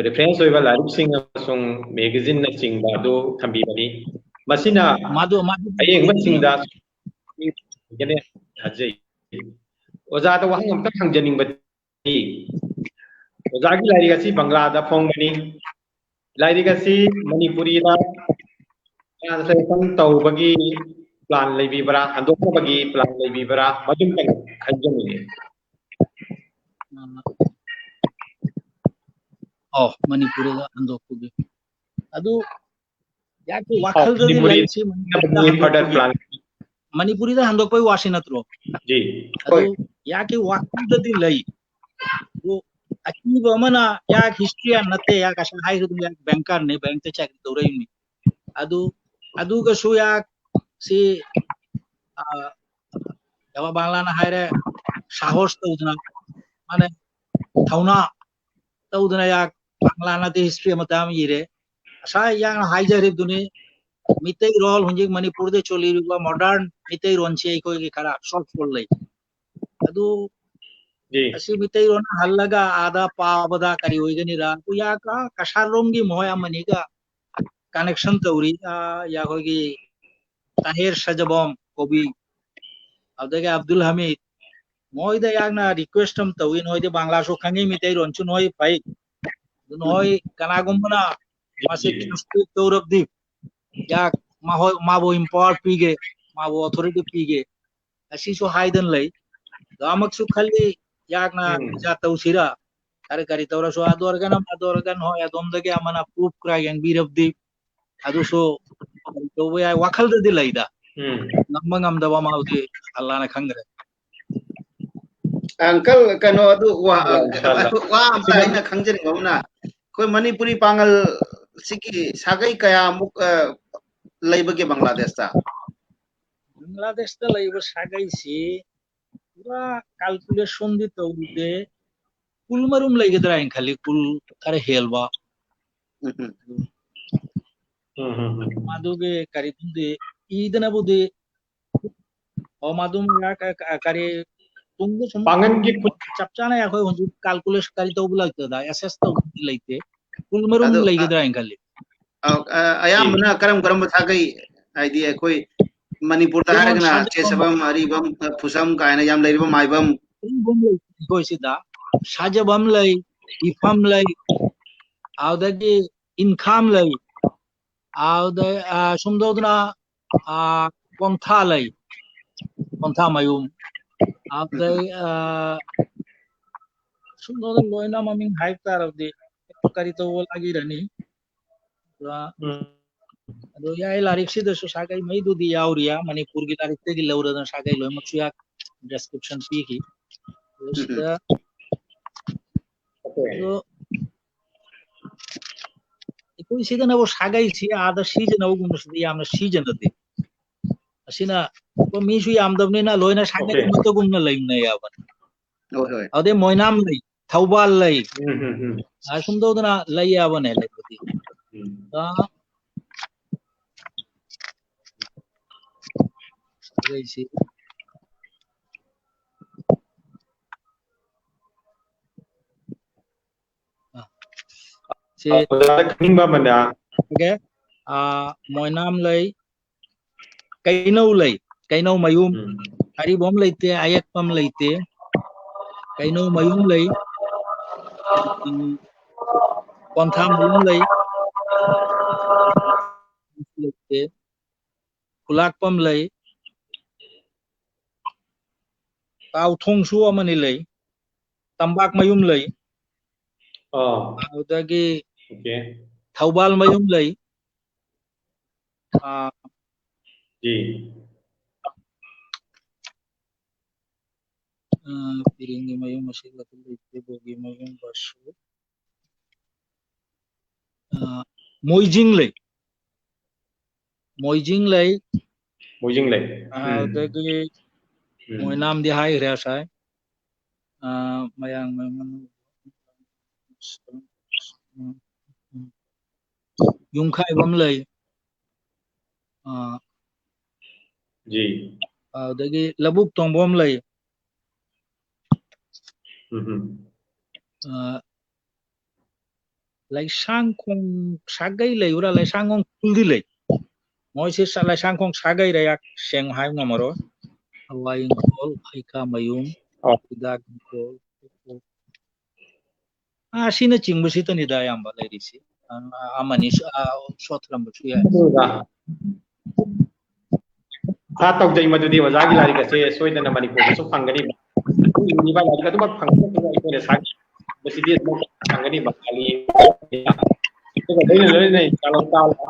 reference ꯑꯣꯏꯕ ꯂꯥꯏꯔꯤꯛꯁꯤꯡ ꯑꯃꯁꯨꯡ magazineꯅꯆꯤꯡꯕ ꯑꯗꯨ ꯊꯝꯕꯤꯕꯅꯤ꯫ ꯃꯁꯤꯅ ꯃꯗꯨ, ꯃꯗꯨ ꯑꯌꯦꯡꯕꯁꯤꯡꯗ ꯊꯥꯖꯩ꯫ ꯑꯣꯖꯥꯗ ꯋꯥꯍꯪ ꯑꯝꯇ ꯍꯪꯖꯅꯤꯡꯕꯗꯤ, ꯑꯣꯖꯥꯒꯤ ꯂꯥꯏꯔꯤꯛ ꯑꯁꯤ ꯕꯪꯒ꯭ꯂꯥꯗ ꯐꯣꯡꯕꯅꯤ꯫ ꯂꯥꯏꯔꯤꯛ ꯑꯁꯤ ꯃꯅꯤꯄꯨꯔꯤꯗ translation ꯇꯧꯕꯒꯤ plan ꯂꯩꯕꯤꯕ꯭ꯔꯥ? ꯍꯟꯗꯣꯛꯅꯕꯒꯤ plan ꯂꯩꯕꯤꯕ꯭ꯔꯥ? ꯃꯗꯨꯝꯇꯪ ꯈꯪꯖꯅꯤꯡꯉꯤ꯫ ꯑꯣ, ꯃꯅꯤꯄꯨꯔꯤꯗ ꯍꯟꯗꯣꯛꯄꯒꯤ꯫ ꯑꯗꯨ ꯌꯥꯝ ꯋꯥꯈꯜꯗꯗꯤ ꯃꯅꯤꯄꯨꯔꯤ ꯂꯩ, ꯁꯤ ꯃꯅꯤꯄꯨꯔꯤꯗ ꯍꯟꯗꯣꯛꯄꯒꯤ꯫ Further plan. ꯃꯅꯤꯄꯨꯔꯤꯗ ꯍꯟꯗꯣꯛꯄꯒꯤ ꯋꯥꯁꯤ ꯅꯠꯇ꯭ꯔꯣ? ꯖꯤ꯫ ꯑꯗꯨ ꯍꯣꯏ꯫ ꯌꯥꯛꯀꯤ ꯋꯥꯈꯜꯗꯗꯤ ꯂꯩ꯫ ꯑꯗꯨ ꯑꯀꯤꯕ ꯑꯃꯅ ꯌꯥꯛ history ꯌꯥꯝ ꯅꯠꯇꯦ, ꯌꯥꯛ ꯉꯁꯥꯏ ꯍꯥꯏꯔꯤꯗꯨ ꯌꯥꯛ bankerꯅꯤ, bankꯇ ꯆꯥꯀꯔꯤ ꯇꯧꯔꯛꯏꯅꯤ꯫ ꯑꯗꯨ, ꯑꯗꯨꯒꯁꯨ ꯌꯥꯛ ꯁꯤ, ꯑ, ꯌꯥꯋꯥ ꯕꯪꯂꯥꯅ ꯍꯥꯏꯔꯦ, ꯁꯥꯍꯣꯁ ꯇꯧꯗꯅ, ꯃꯥꯅ ꯊꯧꯅꯥ ꯇꯧꯗꯅ ꯌꯥꯛ ꯕꯪꯂꯥꯅꯗꯤ history ꯑꯃ ꯇꯥꯝ ꯏꯔꯦ꯫ ꯉꯁꯥꯏ ꯌꯥꯛꯅ ꯍꯥꯏꯖꯔꯤꯕꯗꯨꯅꯤ, ꯃꯤꯇꯩꯔꯣꯜ ꯍꯧꯖꯤꯛ ꯃꯅꯤꯄꯨꯔꯗ ꯆꯣꯜꯂꯤꯕ modern ꯃꯤꯇꯩꯔꯣꯟꯁꯤ ꯑꯩꯈꯣꯏꯒꯤ ꯈꯔ shortfall ꯂꯩ꯫ ꯑꯗꯨ ꯖꯤ꯫ ꯑꯁꯤ ꯃꯤꯇꯩꯔꯣꯟ ꯍꯜꯂꯒ ꯑꯥꯗ ꯄꯥꯕꯗ ꯀꯔꯤ ꯑꯣꯏꯒꯅꯤꯗ? ꯑꯩꯈꯣꯏ ꯌꯥꯛ ꯀ-, ꯀꯁꯥꯔꯔꯣꯝꯒꯤ ꯃꯈꯣꯏ ꯑꯃꯅꯤꯒ connection ꯇꯧꯔꯤ꯫ ꯑ, ꯌꯥ-, ꯑꯩꯈꯣꯏꯒꯤ ꯇꯥꯍꯤꯔ ꯁꯖꯕꯣꯝ ꯀꯣꯕꯤ, ꯑꯗꯨꯗꯒꯤ ꯑꯕꯗꯨꯜ ꯍꯃꯤꯗ, ꯃꯣꯏꯗ ꯌꯥꯛꯅ request ꯑꯃ ꯇꯧꯏ, ꯅꯣꯏꯗꯤ ꯕꯪꯂꯥꯁꯨ ꯈꯪꯉꯤ, ꯃꯤꯇꯩꯔꯣꯟꯁꯨ ꯅꯣꯏ ꯐꯩ꯫ ꯑꯗꯨ ꯅꯣꯏ ꯀꯅꯥꯒꯨꯝꯕꯅ ꯃꯁꯤ translate ꯇꯧꯔꯕꯗꯤ, ꯌꯥꯛ ꯃꯍꯣꯏ, ꯃꯥꯕꯨ empower ꯄꯤꯒꯦ, ꯃꯥꯕꯨ authority ꯄꯤꯒꯦ꯫ ꯑꯁꯤꯁꯨ ꯍꯥꯏꯗꯅ ꯂꯩ꯫ ꯑꯗꯣ ꯑꯃꯛꯁꯨ ꯈꯜꯂꯤ, ꯌꯥꯛꯅ ꯎꯝ꯫ ꯄꯨꯖꯥ ꯇꯧꯁꯤꯔꯥ? ꯀꯔꯤ ꯀꯔꯤ ꯇꯧꯔꯁꯨ ꯑꯗꯨ ꯑꯣꯏꯔꯒꯅ, ꯑꯗꯨ ꯑꯣꯏꯔꯒꯅ ꯍꯣꯏ, ꯑꯗꯣꯝꯗꯒꯤ ꯑꯃꯅ proof ꯈꯔ ꯌꯦꯡꯕꯤꯔꯕꯗꯤ, ꯑꯗꯨꯁꯨ ꯇꯧꯕ ꯌꯥꯏ, ꯋꯥꯈꯜꯗꯗꯤ ꯂꯩꯗ꯫ ꯎꯝ꯫ ꯉꯝꯕ ꯉꯝꯗꯕ ꯑꯃꯗꯤ ꯑꯜꯂꯥꯅ ꯈꯪꯈ꯭ꯔꯦ꯫ ꯑꯪꯀꯜ, ꯀꯩꯅꯣ ꯑꯗꯨ ꯋꯥ-, ꯑ, ꯏꯟꯁꯥꯜꯂꯥ꯫ ꯋꯥ ꯑꯝꯇ ꯑꯩꯅ ꯈꯪꯖꯅꯤꯡꯕ ꯑꯃꯅ, ꯑꯩꯈꯣꯏ ꯃꯅꯤꯄꯨꯔꯤ ꯄꯥꯉꯜ ꯁꯤꯒꯤ ꯁꯥꯒꯩ ꯀꯌꯥꯃꯨꯛ, ꯑ, ꯂꯩꯕꯒꯦ ꯕꯪꯒ꯭ꯂꯥꯗꯦꯁꯇ? ꯕꯪꯒ꯭ꯂꯥꯗꯦꯁꯇ ꯂꯩꯕ ꯁꯥꯒꯩꯁꯤ ꯄꯨꯔꯥ calculation ꯗꯤ ꯇꯧꯗꯦ, ꯀꯨꯜ ꯃꯔꯨꯝ ꯂꯩꯒꯗ꯭ꯔꯥ ꯍꯥꯏꯅ ꯈꯜꯂꯤ, ꯀꯨꯜ ꯈꯔ ꯍꯦꯜꯕ꯫ ꯎꯝ, ꯎꯝ꯫ ꯎꯝ, ꯎꯝ, ꯎꯝ꯫ ꯃꯗꯨꯒꯤ ꯀꯔꯤꯗꯨꯝꯗꯤ ꯏꯗꯅꯕꯨꯗꯤ, ꯑꯣ, ꯃꯗꯨꯝ ꯀ-, ꯀ-, ꯀꯔꯤ ꯇꯨꯡꯗ ꯁꯨꯝ ꯄꯥꯡꯒꯟꯒꯤ ꯈꯨꯠ- ꯆꯞ ꯆꯥꯅ ꯑꯩꯈꯣꯏ ꯍꯧꯖꯤꯛ calculation ꯀꯔꯤ ꯇꯧꯕ ꯂꯩꯇꯦꯗ, assess ꯇꯧꯕꯗꯤ ꯂꯩꯇꯦ꯫ ꯀꯨꯜ ꯃꯔꯨꯝ ꯑꯗꯨ, ꯑ, ꯂꯩꯒꯗ꯭ꯔꯥ ꯍꯥꯏꯅ ꯈꯜꯂꯤ꯫ ꯑ, ꯑ, ꯑꯌꯥꯝꯕꯅ ꯀꯔꯝ ꯀꯔꯝꯕ ꯁꯥꯒꯩ, ꯍꯥꯏꯗꯤ ꯑꯩꯈꯣꯏ ꯃꯅꯤꯄꯨꯔꯗ ꯌꯦꯡꯉꯣ, ꯍꯥꯏꯔꯒꯅ ꯁꯥꯖꯕꯝ, ꯆꯦꯁꯕꯝ, ꯑꯔꯤꯕꯝ, ꯐꯨꯁꯝ ꯀꯥꯏꯅ ꯌꯥꯝ ꯂꯩꯔꯤꯕ, ꯃꯥꯏꯕꯝ꯫ ꯑꯔꯤꯕꯝ ꯂꯩ ꯑꯩꯈꯣꯏ ꯁꯤꯗ, ꯁꯥꯖꯕꯝ ꯂꯩ, ꯏꯐꯝ ꯂꯩ, ꯑꯗꯨꯗꯒꯤ ꯏꯟꯈꯥꯝ ꯂꯩ, ꯑꯗꯨꯗꯩ, ꯑ, ꯁꯨꯝ ꯇꯧꯗꯅ, ꯑ, ꯀꯣꯟꯊꯥ ꯂꯩ, ꯀꯣꯟꯊꯥ ꯃꯌꯨꯝ, ꯑꯗꯨꯗꯩ, ꯑ, ꯁꯨꯝ ꯇꯧꯗꯅ ꯂꯣꯏꯅ ꯃꯃꯤꯡ ꯍꯥꯏꯕ ꯇꯥꯔꯕꯗꯤ ꯀꯔꯤ ꯇꯧꯕ ꯂꯥꯛꯏꯔꯅꯤ? ꯑꯗꯨꯒ ꯎꯝ꯫ ꯑꯗꯣ ꯌꯥꯏ, ꯂꯥꯏꯔꯤꯛꯁꯤꯗꯁꯨ ꯁꯥꯒꯩ ꯃꯩꯗꯨꯗꯤ ꯌꯥꯎꯔꯤ, ꯃꯅꯤꯄꯨꯔꯒꯤ ꯂꯥꯏꯔꯤꯛꯇꯒꯤ ꯂꯧꯔꯗꯅ ꯁꯥꯒꯩ ꯂꯣꯏꯅꯃꯛꯁꯨ ꯌꯥ-, description ꯄꯤꯈꯤ꯫ ꯑꯗꯣ ꯎꯝ, ꯎꯝ꯫ ꯁꯤꯗ Okay꯫ ꯑꯗꯣ ꯑꯩꯈꯣꯏ ꯁꯤꯗꯅꯕꯨ ꯁꯥꯒꯩꯁꯤ ꯑꯥꯗ ꯁꯤꯖꯤꯟꯅꯕꯒꯨꯝꯕꯁꯤꯗꯤ ꯌꯥꯝꯅ ꯁꯤꯖꯤꯟꯅꯗꯦ꯫ ꯑꯁꯤꯅ ꯑꯩꯈꯣꯏ ꯃꯤꯁꯨ ꯌꯥꯝꯗꯕꯅꯤꯅ ꯂꯣꯏꯅ ꯁꯥꯒꯩ Okay꯫ ꯑꯃꯠꯇꯒꯨꯝꯅ ꯂꯩꯅꯩ ꯌꯥꯕꯅꯤ꯫ ꯍꯣꯏ, ꯍꯣꯏ꯫ ꯑꯗꯩ ꯃꯣꯏꯅꯥꯝ ꯂꯩ, ꯊꯧꯕꯥꯜ ꯂꯩ, ꯎꯝ, ꯎꯝ, ꯎꯝ꯫ ꯑꯁꯨꯝ ꯇꯧꯗꯅ ꯂꯩ ꯌꯥꯕꯅꯦ ꯂꯩꯕꯗꯤ꯫ ꯎꯝ꯫ ꯑꯥ, ꯁꯥꯒꯩꯁꯤ꯫ ꯑꯥ, ꯁꯤ ꯑꯣꯖꯥꯅ ꯈꯪꯅꯤꯡꯕ ꯑꯃꯅ? Okay꯫ ꯑꯥ, ꯃꯣꯏꯅꯥꯝ ꯂꯩ, ꯀꯩꯅꯧ ꯂꯩ, ꯀꯩꯅꯧ ꯃꯌꯨꯝ, ꯎꯝ꯫ ꯑꯔꯤꯕꯝ ꯂꯩꯇꯦ, ꯑꯌꯦꯛꯄꯝ ꯂꯩꯇꯦ, ꯀꯩꯅꯧ ꯃꯌꯨꯝ ꯂꯩ, ꯎꯝ, ꯀꯣꯟꯊꯥ ꯃꯌꯨꯝ ꯂꯩ, ꯂꯩꯇꯦ, ꯈꯨꯂꯥꯛꯄꯝ ꯂꯩ, ꯀꯥꯎꯊꯣꯡꯁꯨ ꯑꯃꯅꯤ ꯂꯩ, ꯇꯝꯄꯥꯛ ꯃꯌꯨꯝ ꯂꯩ, ꯑꯥ꯫ ꯑꯗꯨꯗꯒꯤ Okay꯫ ꯊꯧꯕꯥꯜ ꯃꯌꯨꯝ ꯂꯩ, ꯑꯥ, ꯖꯤ꯫ ꯑꯥ, ꯄꯤꯔꯤꯡꯒꯤ ꯃꯌꯨꯝ ꯑꯁꯤ ꯂꯩꯇꯦꯕꯣꯒꯤ ꯃꯌꯨꯝ ꯕꯁꯨ꯫ ꯑꯥ, ꯃꯣꯏꯖꯤꯡ ꯂꯩ꯫ ꯃꯣꯏꯖꯤꯡ ꯂꯩ꯫ ꯃꯣꯏꯖꯤꯡ ꯂꯩ꯫ ꯑꯥ, ꯎꯝ꯫ ꯑꯗꯒꯤ ꯎꯝ꯫ ꯃꯣꯏꯅꯥꯝꯗꯤ ꯍꯥꯏꯈ꯭ꯔꯦ ꯉꯁꯥꯏ꯫ ꯑꯥ, ꯃꯌꯥꯡ ꯃꯌꯨꯝ, ꯌꯨꯝꯈꯥꯏꯕꯝ ꯂꯩ꯫ ꯑꯥ, ꯖꯤ꯫ ꯑꯗꯒꯤ ꯂꯧꯕꯨꯛ ꯇꯣꯡꯕꯝ ꯂꯩ꯫ ꯎꯝ ꯍꯝ꯫ ꯑꯥ, ꯂꯩꯁꯥꯡꯈꯣꯡ ꯁꯥꯒꯩ ꯂꯩꯕ꯭ꯔꯥ? ꯂꯩꯁꯥꯡꯈꯣꯡ ꯈꯨꯜꯗꯤ ꯂꯩ꯫ ꯃꯣꯏꯁꯦ ꯁ-, ꯂꯩꯁꯥꯡꯈꯣꯡ ꯁꯥꯒꯩꯔ ꯌꯥ-, ꯁꯦꯡꯅ ꯍꯥꯏꯕ ꯉꯝꯃꯔꯣꯏ꯫ ꯍꯋꯥꯏ ꯏꯪꯈꯣꯜ, ꯍꯩꯈꯥ ꯃꯌꯨꯝ, ꯑꯣ꯫ ꯍꯤꯗꯥꯛ ꯏꯪꯈꯣꯜ, ꯑꯥ, ꯑꯁꯤꯅꯆꯤꯡꯕꯁꯤꯇꯅꯤꯗ ꯑꯌꯥꯝꯕ ꯂꯩꯔꯤꯁꯤ꯫ ꯑꯥ, ꯑꯃꯅꯤ ꯁ-, ꯑꯥ, ꯁꯣꯠꯊꯔꯝꯕꯁꯨ ꯌꯥꯏ꯫ ꯑꯗꯨꯒ ꯈꯔ ꯇꯧꯖꯩ ꯃꯗꯨꯗꯤ ꯑꯣꯖꯥꯒꯤ ꯂꯥꯏꯔꯤꯛ ꯑꯁꯦ ꯁꯣꯏꯗꯅ ꯃꯅꯤꯄꯨꯔꯗꯁꯨ ꯐꯪꯒꯅꯤ꯫ ꯏꯕ ꯂꯥꯏꯔꯤꯛ ꯑꯗꯨꯃꯛ ꯐꯪꯒꯅꯤ, ꯑꯩꯈꯣꯏꯅ ꯁꯥꯒꯤ ꯃꯁꯤꯗꯤ ꯑꯗꯨꯃꯛ ꯐꯪꯒꯅꯤ ꯕꯪꯒꯥꯂꯤ꯫ ꯑꯗꯨꯒ ꯂꯣꯏꯅ ꯂꯣꯏꯅꯅ ꯏꯟꯁꯥ ꯑꯜꯂꯥ ꯇꯥꯂꯥ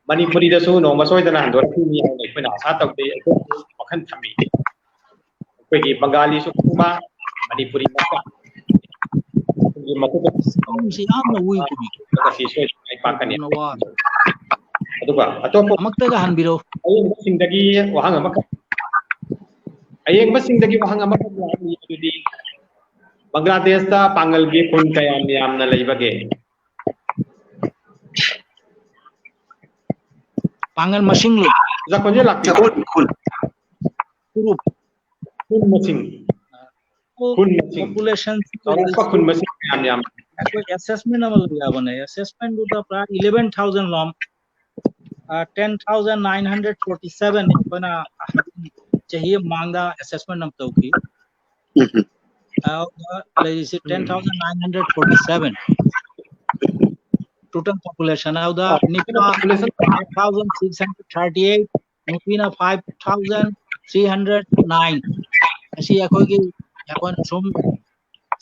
ꯃꯅꯤꯄꯨꯔꯤꯗꯁꯨ ꯅꯣꯡꯃ ꯁꯣꯏꯗꯅ ꯍꯟꯗꯣꯔꯛꯈꯤꯅꯤ ꯍꯥꯏꯅ ꯑꯩꯈꯣꯏꯅ ꯑꯥꯁꯥ ꯇꯧꯖꯩ, ꯑꯩꯈꯣꯏ ꯋꯥꯈꯜ ꯊꯝꯃꯤ꯫ ꯑꯩꯈꯣꯏꯒꯤ ꯕꯪꯒꯥꯂꯤꯁꯨ ꯈꯪꯕ, ꯃꯅꯤꯄꯨꯔꯤ ꯃꯆꯥ꯫ ꯑꯩꯈꯣꯏꯒꯤ ꯃꯈꯨꯠꯇ ꯁꯤ ꯌꯥꯝꯅ ꯋꯤꯛ ꯑꯣꯏ꯫ ꯉꯁꯤ ꯁꯣꯏꯗꯅ ꯃꯥꯏ ꯄꯥꯛꯀꯅꯤ꯫ ꯌꯥꯝꯅ ꯋꯥꯔꯦ꯫ ꯑꯗꯨꯒ ꯑꯇꯣꯞꯄ ꯑꯃꯨꯛꯇꯒ ꯍꯟꯕꯤꯔꯧ꯫ ꯑꯌꯦꯡꯕꯁꯤꯡꯗꯒꯤ ꯋꯥꯍꯪ ꯑꯃꯈꯛ, ꯑꯌꯦꯡꯕꯁꯤꯡꯗꯒꯤ ꯋꯥꯍꯪ ꯑꯃꯈꯛ ꯂꯥꯛꯂꯤ, ꯑꯗꯨꯗꯤ ꯕꯪꯒ꯭ꯂꯥꯗꯦꯁꯇ ꯄꯥꯡꯒꯜꯒꯤ ꯈꯨꯟ ꯀꯌꯥꯝ ꯌꯥꯝꯅ ꯂꯩꯕꯒꯦ? ꯄꯥꯡꯒꯜ ꯃꯁꯤꯡꯂꯣ? ꯑꯣꯖꯥ ꯈꯣꯟꯖꯦꯜ ꯂꯥꯛꯄꯤꯕ꯭ꯔꯥ? ꯈꯨꯟ, ꯈꯨꯟ꯫ ꯐꯨꯔꯨꯞ꯫ ꯈꯨꯟ ꯃꯁꯤꯡ꯫ ꯈꯨꯟ ꯃꯁꯤꯡ꯫ ꯄꯣꯄꯨꯂꯦꯁꯟ ꯆꯥꯎꯔꯥꯛꯄ ꯈꯨꯟ ꯃꯁꯤꯡ ꯀꯌꯥꯝ ꯌꯥꯝ? ꯑꯩꯈꯣꯏ ꯑꯦꯁꯦꯁꯃꯦꯟ ꯑꯃ ꯂꯧ ꯌꯥꯕꯅꯦ꯫ ꯑꯦꯁꯦꯁꯃꯦꯟꯗꯨꯗ ꯄꯨꯔꯥ eleven thousand ꯂꯣꯝ, ꯑ, ten thousand nine hundred forty seven ꯑꯩꯈꯣꯏꯅ ꯆꯍꯤ ꯑꯃ ꯃꯃꯥꯡꯗ ꯑꯦꯁꯦꯁꯃꯦꯟ ꯑꯃ ꯇꯧꯈꯤ꯫ ꯎꯝ꯫ ꯑꯗꯨꯗ ꯂꯩꯔꯤꯁꯤ ten thousand nine hundred forty seven꯫ Total population ꯑꯗꯨꯗ ꯅꯨꯄꯥ five thousand six hundred thirty eight, ꯅꯨꯄꯤꯅ five thousand three hundred nine꯫ ꯑꯁꯤ ꯑꯩꯈꯣꯏꯒꯤ, ꯑꯩꯈꯣꯏꯅ ꯁꯨꯝ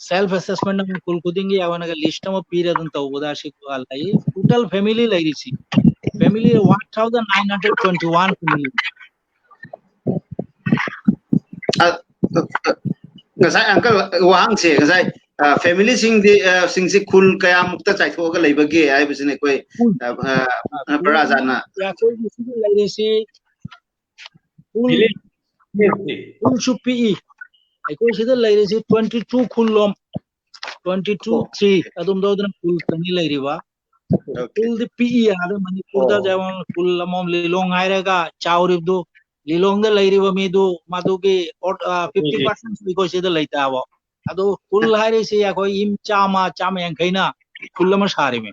self assessment ꯑꯃ ꯈꯨꯜ ꯈꯨꯗꯤꯡꯒꯤ ꯑꯩꯈꯣꯏꯅꯒ list ꯑꯃ ꯄꯤꯔꯦ ꯑꯗꯨꯝ ꯇꯧꯕꯗ ꯑꯁꯤ ꯂꯩ꯫ Total family ꯂꯩꯔꯤꯁꯤ Family one thousand nine hundred twenty-one family. ꯉꯁꯥꯏ uncle ꯋꯥꯍꯪꯁꯦ ꯉꯁꯥꯏ familyꯁꯤꯡꯗꯤ ꯁꯤꯡꯁꯤ ꯈꯨꯜ ꯀꯌꯥꯃꯨꯛꯇ ꯆꯥꯏꯊꯣꯛꯑꯒ ꯂꯩꯕꯒꯦ ꯍꯥꯏꯕꯁꯤꯅ ꯑꯩꯈꯣꯏ ꯄꯔꯥꯖꯥꯅ ꯑꯩꯈꯣꯏꯒꯤ ꯁꯤꯗ ꯂꯩꯔꯤꯁꯤ ꯈꯨꯜ ꯈꯨꯜꯁꯨ ꯄꯤꯛꯏ꯫ ꯑꯩꯈꯣꯏ ꯁꯤꯗ ꯂꯩꯔꯤꯁꯤ twenty two ꯈꯨꯜꯂꯣꯝ, twenty two three ꯑꯗꯨꯝ ꯇꯧꯗꯅ ꯈꯨꯜ ꯆꯅꯤ ꯂꯩꯔꯤꯕ꯫ ꯈꯨꯜꯗꯤ ꯄꯤꯛꯏ꯫ ꯑꯥꯗ ꯃꯅꯤꯄꯨꯔꯗ ꯈꯨꯜ ꯑꯃꯃꯝ ꯂꯤꯂꯣꯡ ꯍꯥꯏꯔꯒ ꯆꯥꯎꯔꯤꯕꯗꯨ, ꯂꯤꯂꯣꯡꯗ ꯂꯩꯔꯤꯕ ꯃꯤꯗꯨ ꯃꯗꯨꯒꯤ fifty percent ꯑꯩꯈꯣꯏ ꯁꯤꯗ ꯂꯩꯇꯥꯕ꯫ ꯑꯗꯨ ꯈꯨꯜ ꯍꯥꯏꯔꯤꯁꯤ ꯑꯩꯈꯣꯏ ꯌꯨꯝ ꯆꯥꯝꯃ, ꯆꯥꯝꯃ ꯌꯥꯡꯈꯩꯅ ꯈꯨꯜ ꯑꯃ ꯁꯥꯔꯤꯃꯤ꯫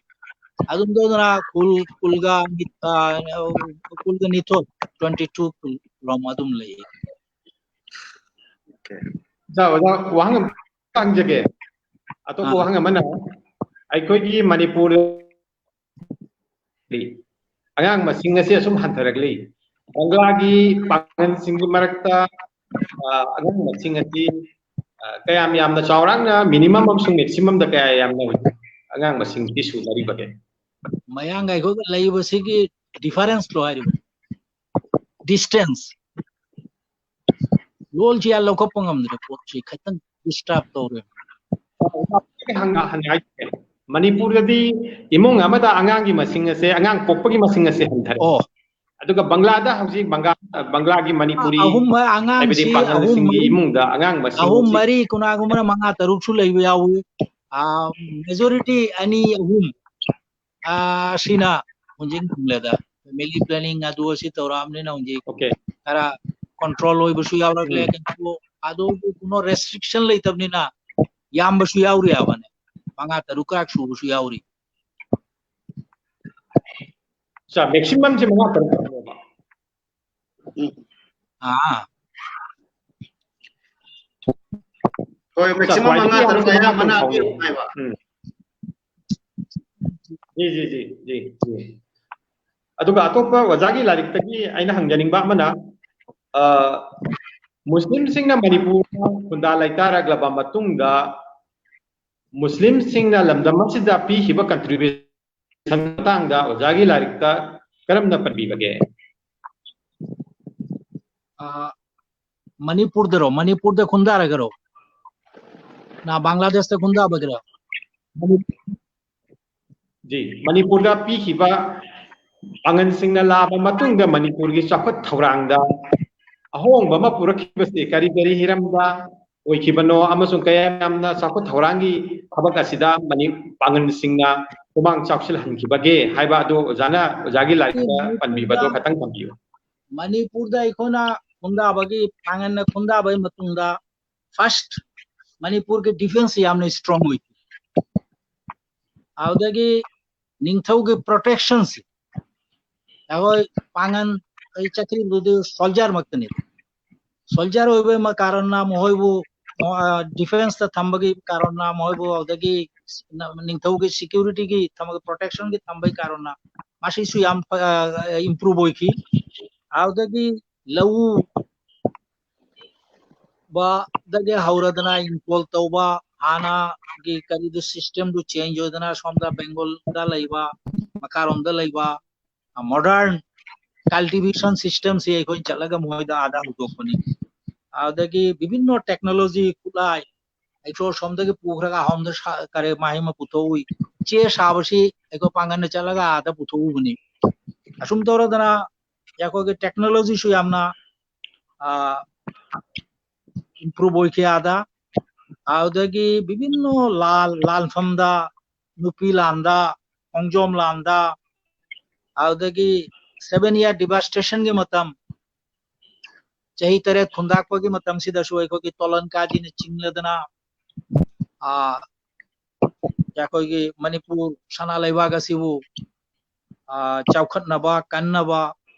ꯑꯗꯨꯝ ꯇꯧꯗꯅ ꯈꯨꯜ ꯈꯨꯜꯒ ꯅꯤ-, ꯑ, ꯈꯨꯜꯒ ꯅꯤꯊꯣꯏ, twenty two ꯈꯨꯜ ꯂꯣꯝ ꯑꯗꯨꯝ ꯂꯩ꯫ ꯑꯣꯖꯥ, ꯑꯣꯖꯥ, ꯋꯥꯍꯪ ꯑꯃ ꯍꯪꯖꯒꯦ꯫ ꯑꯇꯣꯞꯄ ꯑꯥ꯫ ꯋꯥꯍꯪ ꯑꯃꯅ, ꯑꯩꯈꯣꯏꯒꯤ ꯃꯅꯤꯄꯨꯔ ꯑꯉꯥꯡ ꯃꯁꯤꯡ ꯑꯁꯤ ꯑꯁꯨꯝ ꯍꯟꯊꯔꯛꯂꯤ꯫ ꯕꯪꯒ꯭ꯂꯥꯒꯤ ꯄꯥꯡꯒꯜꯁꯤꯡꯒꯤ ꯃꯔꯛꯇ, ꯑ, ꯑꯉꯥꯡ ꯃꯁꯤꯡ ꯑꯁꯤ, ꯑ, ꯀꯌꯥꯝ ꯌꯥꯝꯅ ꯆꯥꯎꯔꯥꯛꯅ minimum ꯑꯃꯁꯨꯡ maximum ꯗ ꯀꯌꯥ ꯌꯥꯝꯅ ꯍꯧꯖꯤꯛ ꯑꯉꯥꯡ ꯃꯁꯤꯡꯗꯤ ꯁꯨꯅꯔꯤꯕꯒꯦ? ꯃꯌꯥꯡꯒ ꯑꯩꯈꯣꯏꯒ ꯂꯩꯕꯁꯤꯒꯤ difference ꯂꯣ ꯍꯥꯏꯔꯤꯕ? Distance꯫ ꯂꯣꯜꯁꯤ ꯌꯥꯝ ꯂꯧꯈꯠꯄ ꯉꯝꯗ꯭ꯔꯦ, ꯄꯣꯠꯁꯤ ꯈꯤꯇꯪ disturb ꯇꯧꯔꯦ꯫ ꯍꯪ-, ꯍꯪ-, ꯍꯥꯏꯒꯦ꯫ ꯃꯅꯤꯄꯨꯔꯗꯗꯤ ꯏꯃꯨꯡ ꯑꯃꯗ ꯑꯉꯥꯡꯒꯤ ꯃꯁꯤꯡ ꯑꯁꯦ, ꯑꯉꯥꯡ ꯄꯣꯛꯄꯒꯤ ꯃꯁꯤꯡ ꯑꯁꯦ ꯍꯟꯊꯔꯦ꯫ ꯑꯣ꯫ ꯑꯗꯨꯒ ꯕꯪꯒ꯭ꯂꯥꯗ ꯍꯧꯖꯤꯛ ꯕꯪꯒꯥ-, ꯕꯪꯒ꯭ꯂꯥꯒꯤ ꯃꯅꯤꯄꯨꯔꯤ ꯑꯍꯨꯝ ꯍꯥꯏꯕꯗꯤ ꯑꯉꯥꯡꯁꯤ ꯑꯍꯨꯝ ꯄꯥꯡꯒꯜꯁꯤꯡꯒꯤ ꯃꯔꯤ, ꯏꯃꯨꯡꯗ ꯑꯉꯥꯡ ꯃꯁꯤꯡ ꯑꯍꯨꯝ ꯍꯧꯖꯤꯛ ꯃꯔꯤ ꯀꯅꯥꯒꯨꯝꯕꯅ ꯃꯉꯥ ꯇꯔꯨꯛꯁꯨ ꯂꯩꯕ ꯌꯥꯎꯏ꯫ ꯑꯥ, majority ꯑꯅꯤ ꯑꯍꯨꯝ, ꯑꯥ, ꯑꯁꯤꯅ ꯍꯧꯖꯤꯛ ꯈꯨꯡꯂꯦꯗ family planning ꯑꯗꯨ ꯑꯁꯤ ꯇꯧꯔꯛꯑꯕꯅꯤꯅ ꯍꯧꯖꯤꯛ Okay. ꯈꯔ control ꯑꯣꯏꯕꯁꯨ ꯌꯥꯎꯔꯛꯂꯦ꯫ ꯎꯝ꯫ ꯀꯩꯅꯣ ꯑꯗꯨ ꯀꯩꯅꯣ restriction ꯂꯩꯇꯕꯅꯤꯅ ꯌꯥꯝꯕꯁꯨ ꯌꯥꯎꯔꯤ ꯍꯥꯏꯕꯅꯦ, ꯃꯉꯥ ꯇꯔꯨꯛ ꯀꯥ ꯁꯨꯕꯁꯨ ꯌꯥꯎꯔꯤ꯫ ꯆꯥ, maximum ꯁꯦ ꯃꯉꯥ ꯇꯔꯨꯛ ꯈꯛꯇꯅꯦꯕ꯫ ꯑꯥ꯫ ꯍꯣꯏ, maximum ꯈ꯭ꯋꯥꯏꯗꯒꯤ ꯃꯉꯥ ꯇꯔꯨꯛ ꯌꯥꯝꯕꯁꯦ ꯑꯌꯥꯝꯕꯅ ꯃꯉꯥ ꯇꯔꯨꯛ ꯍꯥꯏꯌꯦꯕ꯫ ꯎꯝ꯫ ꯖꯤ, ꯖꯤ, ꯖꯤ, ꯖꯤ, ꯖꯤ꯫ ꯑꯗꯨꯒ ꯑꯇꯣꯞꯄ ꯑꯣꯖꯥꯒꯤ ꯂꯥꯏꯔꯤꯛꯇꯒꯤ ꯑꯩꯅ ꯍꯪꯖꯅꯤꯡꯕ ꯑꯃꯅ, ꯑ, ꯃꯨꯁꯂꯤꯝꯁꯤꯡꯅ ꯃꯅꯤꯄꯨꯔꯗ ꯈꯨꯟꯗꯥ ꯂꯩꯇꯥꯔꯛꯂꯕ ꯃꯇꯨꯡꯗ ꯃꯨꯁꯂꯤꯝꯁꯤꯡꯅ ꯂꯝꯗꯝ ꯑꯁꯤꯗ ꯄꯤꯈꯤꯕ contribution ꯃꯇꯥꯡꯗ ꯑꯣꯖꯥꯒꯤ ꯂꯥꯏꯔꯤꯛꯇ ꯀꯔꯝꯅ ꯄꯟꯕꯤꯕꯒꯦ? ꯑ, ꯃꯅꯤꯄꯨꯔꯗꯔꯣ? ꯃꯅꯤꯄꯨꯔꯗ ꯈꯨꯟꯗꯥꯔꯒꯔꯣ? ꯅ ꯕꯪꯒ꯭ꯂꯥꯗꯦꯁꯇ ꯈꯨꯟꯗꯥꯕꯒꯤꯔꯣ? ꯖꯤ, ꯃꯅꯤꯄꯨꯔꯗ ꯄꯤꯈꯤꯕ ꯄꯥꯡꯒꯜꯁꯤꯡꯅ ꯂꯥꯛꯑꯕ ꯃꯇꯨꯡꯗ ꯃꯅꯤꯄꯨꯔꯒꯤ ꯆꯥꯎꯈꯠ ꯊꯧꯔꯥꯡꯗ ꯑꯍꯣꯡꯕ ꯑꯃ ꯄꯨꯔꯛꯈꯤꯕꯁꯤ ꯀꯔꯤ ꯀꯔꯤ ꯍꯤꯔꯝꯗ ꯑꯣꯏꯈꯤꯕꯅꯣ ꯑꯃꯁꯨꯡ ꯀꯌꯥꯝ ꯌꯥꯝꯅ ꯆꯥꯎꯈꯠ ꯊꯧꯔꯥꯡꯒꯤ ꯊꯕꯛ ꯑꯁꯤꯗ ꯃꯅꯤ-, ꯄꯥꯡꯒꯜꯁꯤꯡꯅ ꯈꯨꯃꯥꯡ ꯆꯥꯎꯁꯤꯜꯍꯟꯈꯤꯕꯒꯦ ꯍꯥꯏꯕ ꯑꯗꯨ ꯑꯣꯖꯥꯅ, ꯑꯣꯖꯥꯒꯤ ꯂꯥꯏꯔꯤꯛꯇ ꯄꯟꯕꯤꯕꯗꯣ ꯈꯇꯪ ꯊꯝꯕꯤꯌꯨ꯫ ꯃꯅꯤꯄꯨꯔꯗ ꯑꯩꯈꯣꯏꯅ ꯈꯨꯟꯗꯥꯕꯒꯤ, ꯄꯥꯡꯒꯜꯅ ꯈꯨꯟꯗꯥꯕꯒꯤ ꯃꯇꯨꯡꯗ first ꯃꯅꯤꯄꯨꯔꯒꯤ defence ꯌꯥꯝꯅ strong ꯑꯣꯏ꯫ ꯑꯗꯨꯗꯒꯤ ꯅꯤꯡꯊꯧꯒꯤ protection ꯁꯤ, ꯑꯩꯈꯣꯏ ꯄꯥꯡꯒꯜ, ꯑꯩ ꯆꯠꯈ꯭ꯔꯤꯕꯗꯨꯗꯤ soldier ꯃꯛꯇꯅꯤ꯫ Soldier ꯑꯣꯏꯕꯒꯤ ꯃ-, ꯀꯥꯔꯟꯅ ꯃꯈꯣꯏꯕꯨ, ꯑ, defence ꯇ ꯊꯝꯕꯒꯤ ꯀꯥꯔꯟꯅ ꯃꯈꯣꯏꯕꯨ, ꯑꯗꯨꯗꯒꯤ ꯅ-, ꯅꯤꯡꯊꯧꯒꯤ security ꯒꯤ ꯊꯝꯕꯒꯤ, protection ꯒꯤ ꯊꯝꯕꯒꯤ ꯀꯥꯔꯟꯅ ꯃꯁꯤꯁꯨ ꯌꯥꯝ ꯐ-, ꯑ, improve ꯑꯣꯏꯈꯤ꯫ ꯑꯗꯨꯗꯒꯤ ꯂꯧꯎ ꯕꯗꯒꯤ ꯍꯧꯔꯗꯅ ꯏꯪꯈꯣꯜ ꯇꯧꯕ, ꯍꯥꯟꯅꯒꯤ ꯀꯔꯤꯗꯨ system ꯗꯨ change ꯑꯣꯏꯗꯅ ꯁꯣꯝꯗ ꯕꯦꯡꯒꯣꯜꯗ ꯂꯩꯕ, ꯃꯈꯥꯔꯣꯝꯗ ꯂꯩꯕ, modern cultivation system ꯁꯤ ꯑꯩꯈꯣꯏ ꯆꯠꯂꯒ ꯃꯣꯏꯗ ꯑꯥꯗ ꯍꯧꯗꯣꯛꯄꯅꯤ꯫ ꯑꯗꯨꯗꯒꯤ ꯕꯤꯚꯤꯟꯅ technology, ꯈꯨꯠꯂꯥꯏ, ꯑꯩꯈꯣꯏ ꯁꯣꯝꯗꯒꯤ ꯄꯨꯈ꯭ꯔꯒ ꯑꯍꯣꯝꯗ ꯁꯥ-, ꯀꯔꯤ ꯃꯍꯩ ꯑꯃ ꯄꯨꯊꯣꯛꯎꯏ꯫ ꯆꯦ ꯁꯥꯕꯁꯤ ꯑꯩꯈꯣꯏ ꯄꯥꯡꯒꯜꯅ ꯆꯠꯂꯒ ꯑꯥꯗ ꯄꯨꯊꯣꯛꯎꯕꯅꯤ꯫ ꯑꯁꯨꯝ ꯇꯧꯔꯗꯅ ꯑꯩꯈꯣꯏꯒꯤ technology ꯁꯨ ꯌꯥꯝꯅ, ꯑ, improve ꯑꯣꯏꯈꯤ ꯑꯥꯗ꯫ ꯑꯗꯨꯗꯒꯤ ꯕꯤꯚꯤꯟꯅ ꯂꯥꯜ, ꯂꯥꯟꯐꯝꯗ, ꯅꯨꯄꯤ ꯂꯥꯟꯗ, ꯈꯣꯡꯖꯣꯝ ꯂꯥꯟꯗ, ꯑꯗꯨꯗꯒꯤ seven year devastation ꯒꯤ ꯃꯇꯝ, ꯆꯍꯤ ꯇꯔꯦꯠ ꯈꯨꯟꯗꯥꯛꯄꯒꯤ ꯃꯇꯝꯁꯤꯗꯁꯨ ꯑꯩꯈꯣꯏꯒꯤ ꯇꯣꯂꯟ ꯀꯥꯖꯤꯅ ꯆꯤꯡꯂꯗꯅ, ꯑ, ꯑꯩꯈꯣꯏꯒꯤ ꯃꯅꯤꯄꯨꯔ ꯁꯅꯥ ꯂꯩꯕꯥꯛ ꯑꯁꯤꯕꯨ, ꯑ, ꯆꯥꯎꯈꯠꯅꯕ, ꯀꯟꯅꯕ,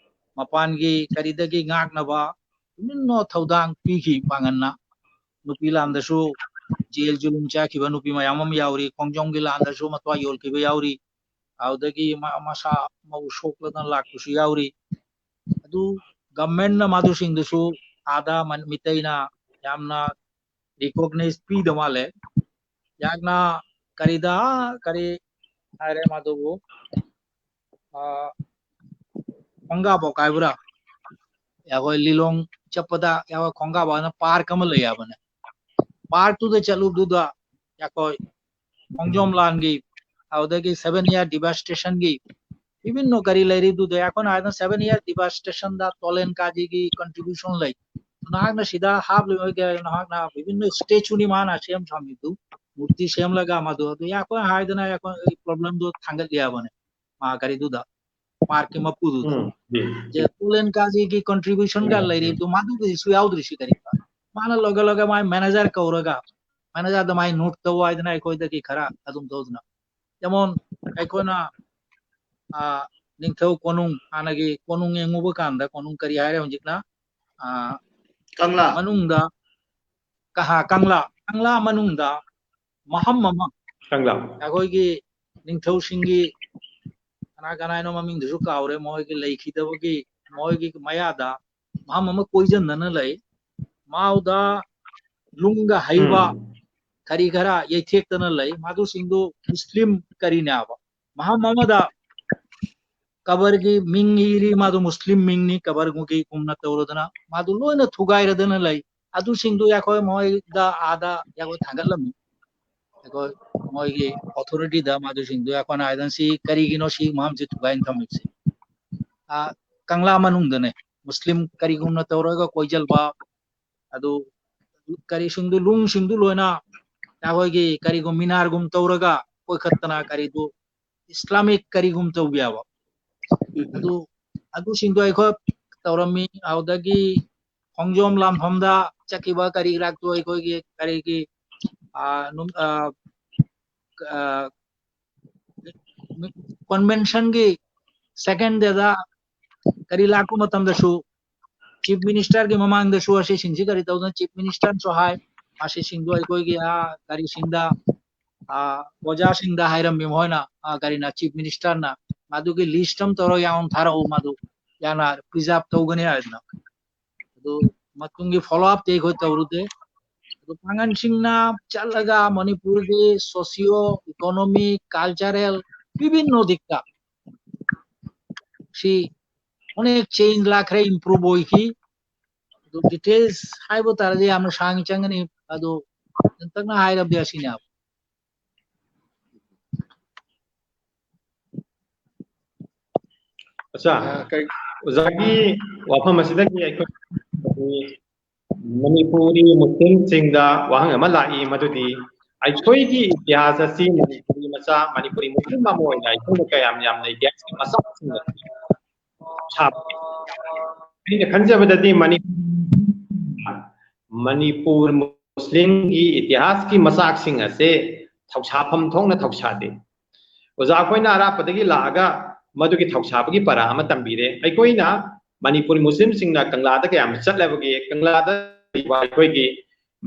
ꯃꯄꯥꯟꯒꯤ ꯀꯔꯤꯗꯒꯤ ꯉꯥꯛꯅꯕ ꯕꯤꯚꯤꯟꯅ ꯊꯧꯗꯥꯡ ꯄꯤꯈꯤ ꯄꯥꯡꯒꯜꯅ꯫ ꯅꯨꯄꯤ ꯂꯥꯟꯗꯁꯨ ꯖꯦꯜ ꯖꯨꯂꯨꯝ ꯆꯥꯈꯤꯕ ꯅꯨꯄꯤ ꯃꯌꯥꯝ ꯑꯃ ꯌꯥꯎꯔꯤ, ꯈꯣꯡꯖꯣꯝꯒꯤ ꯂꯥꯟꯗꯁꯨ ꯃꯊ꯭ꯋꯥꯏ ꯌꯣꯜꯈꯤꯕ ꯌꯥꯎꯔꯤ, ꯑꯗꯨꯗꯒꯤ ꯃ-, ꯃꯁꯥ ꯃꯎ ꯁꯣꯛꯂꯗꯅ ꯂꯥꯛꯄꯁꯨ ꯌꯥꯎꯔꯤ꯫ ꯑꯗꯨ government ꯅ ꯃꯗꯨꯁꯤꯡꯗꯨꯁꯨ ꯑꯥꯗ ꯃꯟ-, ꯃꯤꯇꯩꯅ ꯌꯥꯝꯅ recognize ꯄꯤꯗ ꯃꯥꯜꯂꯦ꯫ ꯌꯥꯝꯅ ꯀꯔꯤꯗ, ꯀꯔꯤ ꯍꯥꯏꯔꯦ ꯃꯗꯨꯕꯨ, ꯑ, ꯈꯣꯡꯒꯥꯕꯣꯛ ꯍꯥꯏꯕ꯭ꯔꯥ? ꯑꯩꯈꯣꯏ ꯂꯤꯂꯣꯡ ꯆꯠꯄꯗ ꯑꯩꯈꯣꯏ ꯈꯣꯡꯒꯥꯕꯣꯛ ꯍꯥꯏꯅ park ꯑꯃ ꯂꯩ ꯍꯥꯏꯕꯅꯦ꯫ Park ꯇꯨꯗ ꯆꯠꯂꯨꯕꯗꯨꯗ ꯑꯩꯈꯣꯏ ꯈꯣꯡꯖꯣꯝ ꯂꯥꯟꯒꯤ, ꯑꯗꯨꯗꯒꯤ seven year devastationꯒꯤ ꯕꯤꯚꯤꯟꯅ ꯀꯔꯤ ꯂꯩꯔꯤꯗꯨꯗ ꯑꯩꯈꯣꯏꯅ ꯍꯥꯏꯗꯅ seven year devastationꯗ ꯇꯣꯂꯦꯟ ꯀꯥꯖꯤꯒꯤ contribution ꯂꯩ꯫ ꯅꯍꯥꯛꯅ ꯁꯤꯗ ꯍꯥꯞꯂꯤꯕ ꯀꯌꯥ ꯅꯍꯥꯛꯅ ꯕꯤꯚꯤꯟꯅ statueꯅꯤ ꯃꯥꯅ ꯁꯦꯝ ꯁꯥꯃꯤꯗꯨ, ꯃꯨꯔꯇꯤ ꯁꯦꯝꯂꯒ ꯃꯗꯨ, ꯑꯗꯨ ꯑꯩꯈꯣꯏ ꯍꯥꯏꯗꯅ ꯑꯩꯈꯣꯏ problemꯗꯣ ꯊꯥꯡꯒꯠꯂꯤ ꯍꯥꯏꯕꯅꯦ꯫ ꯃꯥ ꯀꯔꯤꯗꯨꯗ, parkꯀꯤ ꯃꯄꯨꯗꯨꯗ꯫ ꯎꯝ, ꯎꯝ꯫ ꯖꯦ ꯇꯣꯂꯦꯟ ꯀꯥꯖꯤꯒꯤ contributionꯒ ꯎꯝ, ꯂꯩꯔꯤꯗꯨ, ꯎꯝ꯫ ꯃꯗꯨꯒꯤꯁꯨ ꯌꯥꯎꯗ꯭ꯔꯤꯁꯤ ꯀꯔꯤꯒꯤꯅꯣ? ꯃꯥꯅ ꯂꯣꯏꯒ ꯂꯣꯏꯒ ꯃꯥꯏ manager ꯀꯧꯔꯒ, managerꯗ ꯃꯥꯏ note ꯇꯧ ꯍꯥꯏꯗꯅ ꯑꯩꯈꯣꯏꯗꯒꯤ ꯈꯔ ꯑꯗꯨꯝ ꯇꯧꯗꯅ꯫ ꯖꯦꯃꯣꯟ ꯑꯩꯈꯣꯏꯅ, ꯑ, ꯅꯤꯡꯊꯧ ꯀꯣꯅꯨꯡ, ꯍꯥꯟꯅꯒꯤ ꯀꯣꯅꯨꯡ ꯌꯦꯡꯉꯨꯕ ꯀꯥꯟꯗ, ꯀꯣꯅꯨꯡ ꯀꯔꯤ ꯍꯥꯏꯔꯦ ꯍꯧꯖꯤꯛꯅ? ꯑ, ꯀꯪꯂꯥ꯫ ꯃꯅꯨꯡꯗ, ꯀꯍꯥ, ꯀꯪꯂꯥ, ꯀꯪꯂꯥ ꯃꯅꯨꯡꯗ ꯃꯐꯝ ꯑꯃ, ꯀꯪꯂꯥ꯫ ꯑꯩꯈꯣꯏꯒꯤ ꯅꯤꯡꯊꯧꯁꯤꯡꯒꯤ ꯀꯅꯥ ꯀꯅꯥꯅꯣ ꯃꯃꯤꯡꯗꯨꯁꯨ ꯀꯥꯎꯔꯦ, ꯃꯣꯏꯒꯤ ꯂꯩꯈꯤꯗꯕꯒꯤ, ꯃꯣꯏꯒꯤ ꯃꯌꯥꯗ ꯃꯐꯝ ꯑꯃ ꯀꯣꯏꯁꯤꯟꯗꯅ ꯂꯩ꯫ ꯃꯥꯎꯗ ꯂꯨꯡꯒ ꯍꯩꯕ ꯎꯝ꯫ ꯀꯔꯤ ꯈꯔ ꯌꯩꯊꯦꯛꯇꯅ ꯂꯩ꯫ ꯃꯗꯨꯁꯤꯡꯗꯨ ꯃꯨꯁꯂꯤꯝ ꯀꯔꯤꯅꯦꯕ? ꯃꯐꯝ ꯑꯃꯗ ꯀꯕꯔꯒꯤ ꯃꯤꯡ ꯏꯔꯤ, ꯃꯥꯗꯨ ꯃꯨꯁꯂꯤꯝ ꯃꯤꯡꯅꯤ, ꯀꯕꯔꯒꯨꯝꯅ ꯇꯧꯔꯗꯅ ꯃꯥꯗꯨ ꯂꯣꯏꯅ ꯊꯨꯒꯥꯏꯔꯗꯅ ꯂꯩ꯫ ꯑꯗꯨꯁꯤꯡꯗꯨ ꯑꯩꯈꯣꯏ ꯃꯣꯏꯗ ꯑꯥꯗ ꯑꯩꯈꯣꯏ ꯊꯥꯡꯒꯠꯂꯝꯃꯤ꯫ ꯑꯩꯈꯣꯏ ꯃꯣꯏꯒꯤ authorityꯗ ꯃꯗꯨꯁꯤꯡꯗꯨ ꯑꯩꯈꯣꯏꯅ ꯍꯥꯏꯗꯅ ꯁꯤ ꯀꯔꯤꯒꯤꯅꯣ ꯁꯤ ꯃꯐꯝꯁꯤ ꯊꯨꯒꯥꯏꯅ ꯊꯝꯃꯤꯕꯁꯤ? ꯑꯥ, ꯀꯪꯂꯥ ꯃꯅꯨꯡꯗꯅꯦ ꯃꯨꯁꯂꯤꯝ ꯀꯔꯤꯒꯨꯝꯅ ꯇꯧꯔꯒ ꯀꯣꯏꯖꯜꯕ, ꯑꯗꯨ ꯀꯔꯤꯁꯤꯡꯗꯨ, ꯂꯨꯡꯁꯤꯡꯗꯨ ꯂꯣꯏꯅ ꯑꯩꯈꯣꯏꯒꯤ ꯀꯔꯤꯒꯨꯝ ꯃꯤꯅꯥꯔꯒꯨꯝ ꯇꯧꯔꯒ ꯀꯣꯏꯈꯠꯇꯅ ꯀꯔꯤꯗꯨ Islamic ꯀꯔꯤꯒꯨꯝ ꯇꯧꯕ ꯌꯥꯕ꯫ ꯑꯗꯨ, ꯑꯗꯨꯁꯤꯡꯗꯣ ꯑꯩꯈꯣꯏ ꯇꯧꯔꯝꯃꯤ꯫ ꯑꯗꯨꯗꯒꯤ ꯈꯣꯡꯖꯣꯝ ꯂꯥꯟꯐꯝꯗ ꯆꯠꯈꯤꯕ ꯀꯔꯤ ꯀꯔꯥꯛꯇꯣ ꯑꯩꯈꯣꯏꯒꯤ ꯀꯔꯤꯒꯤ, ꯑ, ꯅꯨꯡ-, ꯑ, ꯑ, conventionꯒꯤ second dayꯗ ꯀꯔꯤ ꯂꯥꯛꯄ ꯃꯇꯝꯗꯁꯨ chief ministerꯒꯤ ꯃꯃꯥꯡꯗꯁꯨ ꯑꯁꯤꯁꯤꯡꯁꯤ ꯀꯔꯤ ꯇꯧꯗꯅ chief ministerꯁꯨ ꯍꯥꯏ, ꯑꯁꯤꯁꯤꯡꯗꯣ ꯑꯩꯈꯣꯏꯒꯤ, ꯑ, ꯀꯔꯤꯁꯤꯡꯗ, ꯑ, ꯑꯣꯖꯥꯁꯤꯡꯗ ꯍꯥꯏꯔꯝꯃꯤ ꯃꯈꯣꯏꯅ, ꯑ, ꯀꯔꯤꯅ chief ministerꯅ ꯃꯗꯨꯒꯤ list ꯑꯃ ꯇꯧꯔꯒ ꯌꯥꯝ ꯊꯥꯔꯛꯎ, ꯃꯗꯨ ꯌꯥꯝꯅ preserve ꯇꯧꯒꯅꯤ ꯍꯥꯏꯗꯅ꯫ ꯑꯗꯨ ꯃꯇꯨꯡꯒꯤ follow upꯇꯤ ꯑꯩꯈꯣꯏ ꯇꯧꯔꯨꯗꯦ꯫ ꯑꯗꯨ ꯄꯥꯡꯒꯟꯁꯤꯡꯅ ꯆꯠꯂꯒ ꯃꯅꯤꯄꯨꯔꯒꯤ socio economic, cultural ꯕꯤꯚꯤꯟꯅ ꯗꯤꯛꯇ ꯁꯤ ꯑꯣꯅꯦꯛ change ꯂꯥꯛꯈ꯭ꯔꯦ, improve ꯑꯣꯏꯈꯤ꯫ ꯑꯗꯨ details ꯍꯥꯏꯕ ꯇꯥꯔꯗꯤ ꯌꯥꯝꯅ ꯁꯥꯡꯅ ꯆꯪꯒꯅꯤ꯫ ꯑꯗꯨ ꯇꯦꯟꯇꯛꯅ ꯍꯥꯏꯔꯕꯗꯤ ꯑꯁꯤꯅꯦꯕ꯫ ꯑꯆꯥ, ꯑꯣꯖꯥꯒꯤ ꯋꯥꯐꯝ ꯑꯁꯤꯗꯒꯤ ꯑꯩꯈꯣꯏ ꯃꯅꯤꯄꯨꯔꯤ ꯃꯨꯁꯂꯤꯝꯁꯤꯡꯗ ꯋꯥꯍꯪ ꯑꯃ ꯂꯥꯛꯏ, ꯃꯗꯨꯗꯤ ꯑꯩꯈꯣꯏꯒꯤ ꯏꯇꯤꯍꯥꯁ ꯑꯁꯤ ꯃꯅꯤꯄꯨꯔꯤ ꯃꯆꯥ, ꯃꯅꯤꯄꯨꯔꯤ ꯃꯨꯁꯂꯤꯝ ꯑꯃ ꯑꯣꯏꯅ ꯑꯩꯈꯣꯏꯅ ꯀꯌꯥꯝ ꯌꯥꯝꯅ ꯏꯇꯤꯍꯥꯁꯀꯤ ꯃꯆꯥꯛꯁꯤꯡ ꯑꯁꯤ ꯁꯥꯕ? ꯑꯩꯅ ꯈꯟꯖꯕꯗꯗꯤ ꯃꯅꯤꯄꯨꯔ ꯃꯅꯤꯄꯨꯔ ꯃꯨꯁꯂꯤꯝꯒꯤ ꯏꯇꯤꯍꯥꯁꯀꯤ ꯃꯆꯥꯛꯁꯤꯡ ꯑꯁꯦ ꯊꯧꯁꯥꯐꯝ ꯊꯣꯛꯅ ꯊꯧꯁꯥꯗꯦ꯫ ꯑꯣꯖꯥ ꯑꯩꯈꯣꯏꯅ ꯑꯔꯥꯞꯄꯗꯒꯤ ꯂꯥꯛꯑꯒ ꯃꯗꯨꯒꯤ ꯊꯧꯁꯥꯕꯒꯤ ꯄꯔꯥ ꯑꯃ ꯇꯝꯕꯤꯔꯦ꯫ ꯑꯩꯈꯣꯏꯅ ꯃꯅꯤꯄꯨꯔꯤ ꯃꯨꯁꯂꯤꯝꯁꯤꯡꯅ ꯀꯪꯂꯥꯗ ꯀꯌꯥꯝ ꯆꯠꯂꯕꯒꯦ? ꯀꯪꯂꯥꯗ ꯂꯩꯕ ꯑꯩꯈꯣꯏꯒꯤ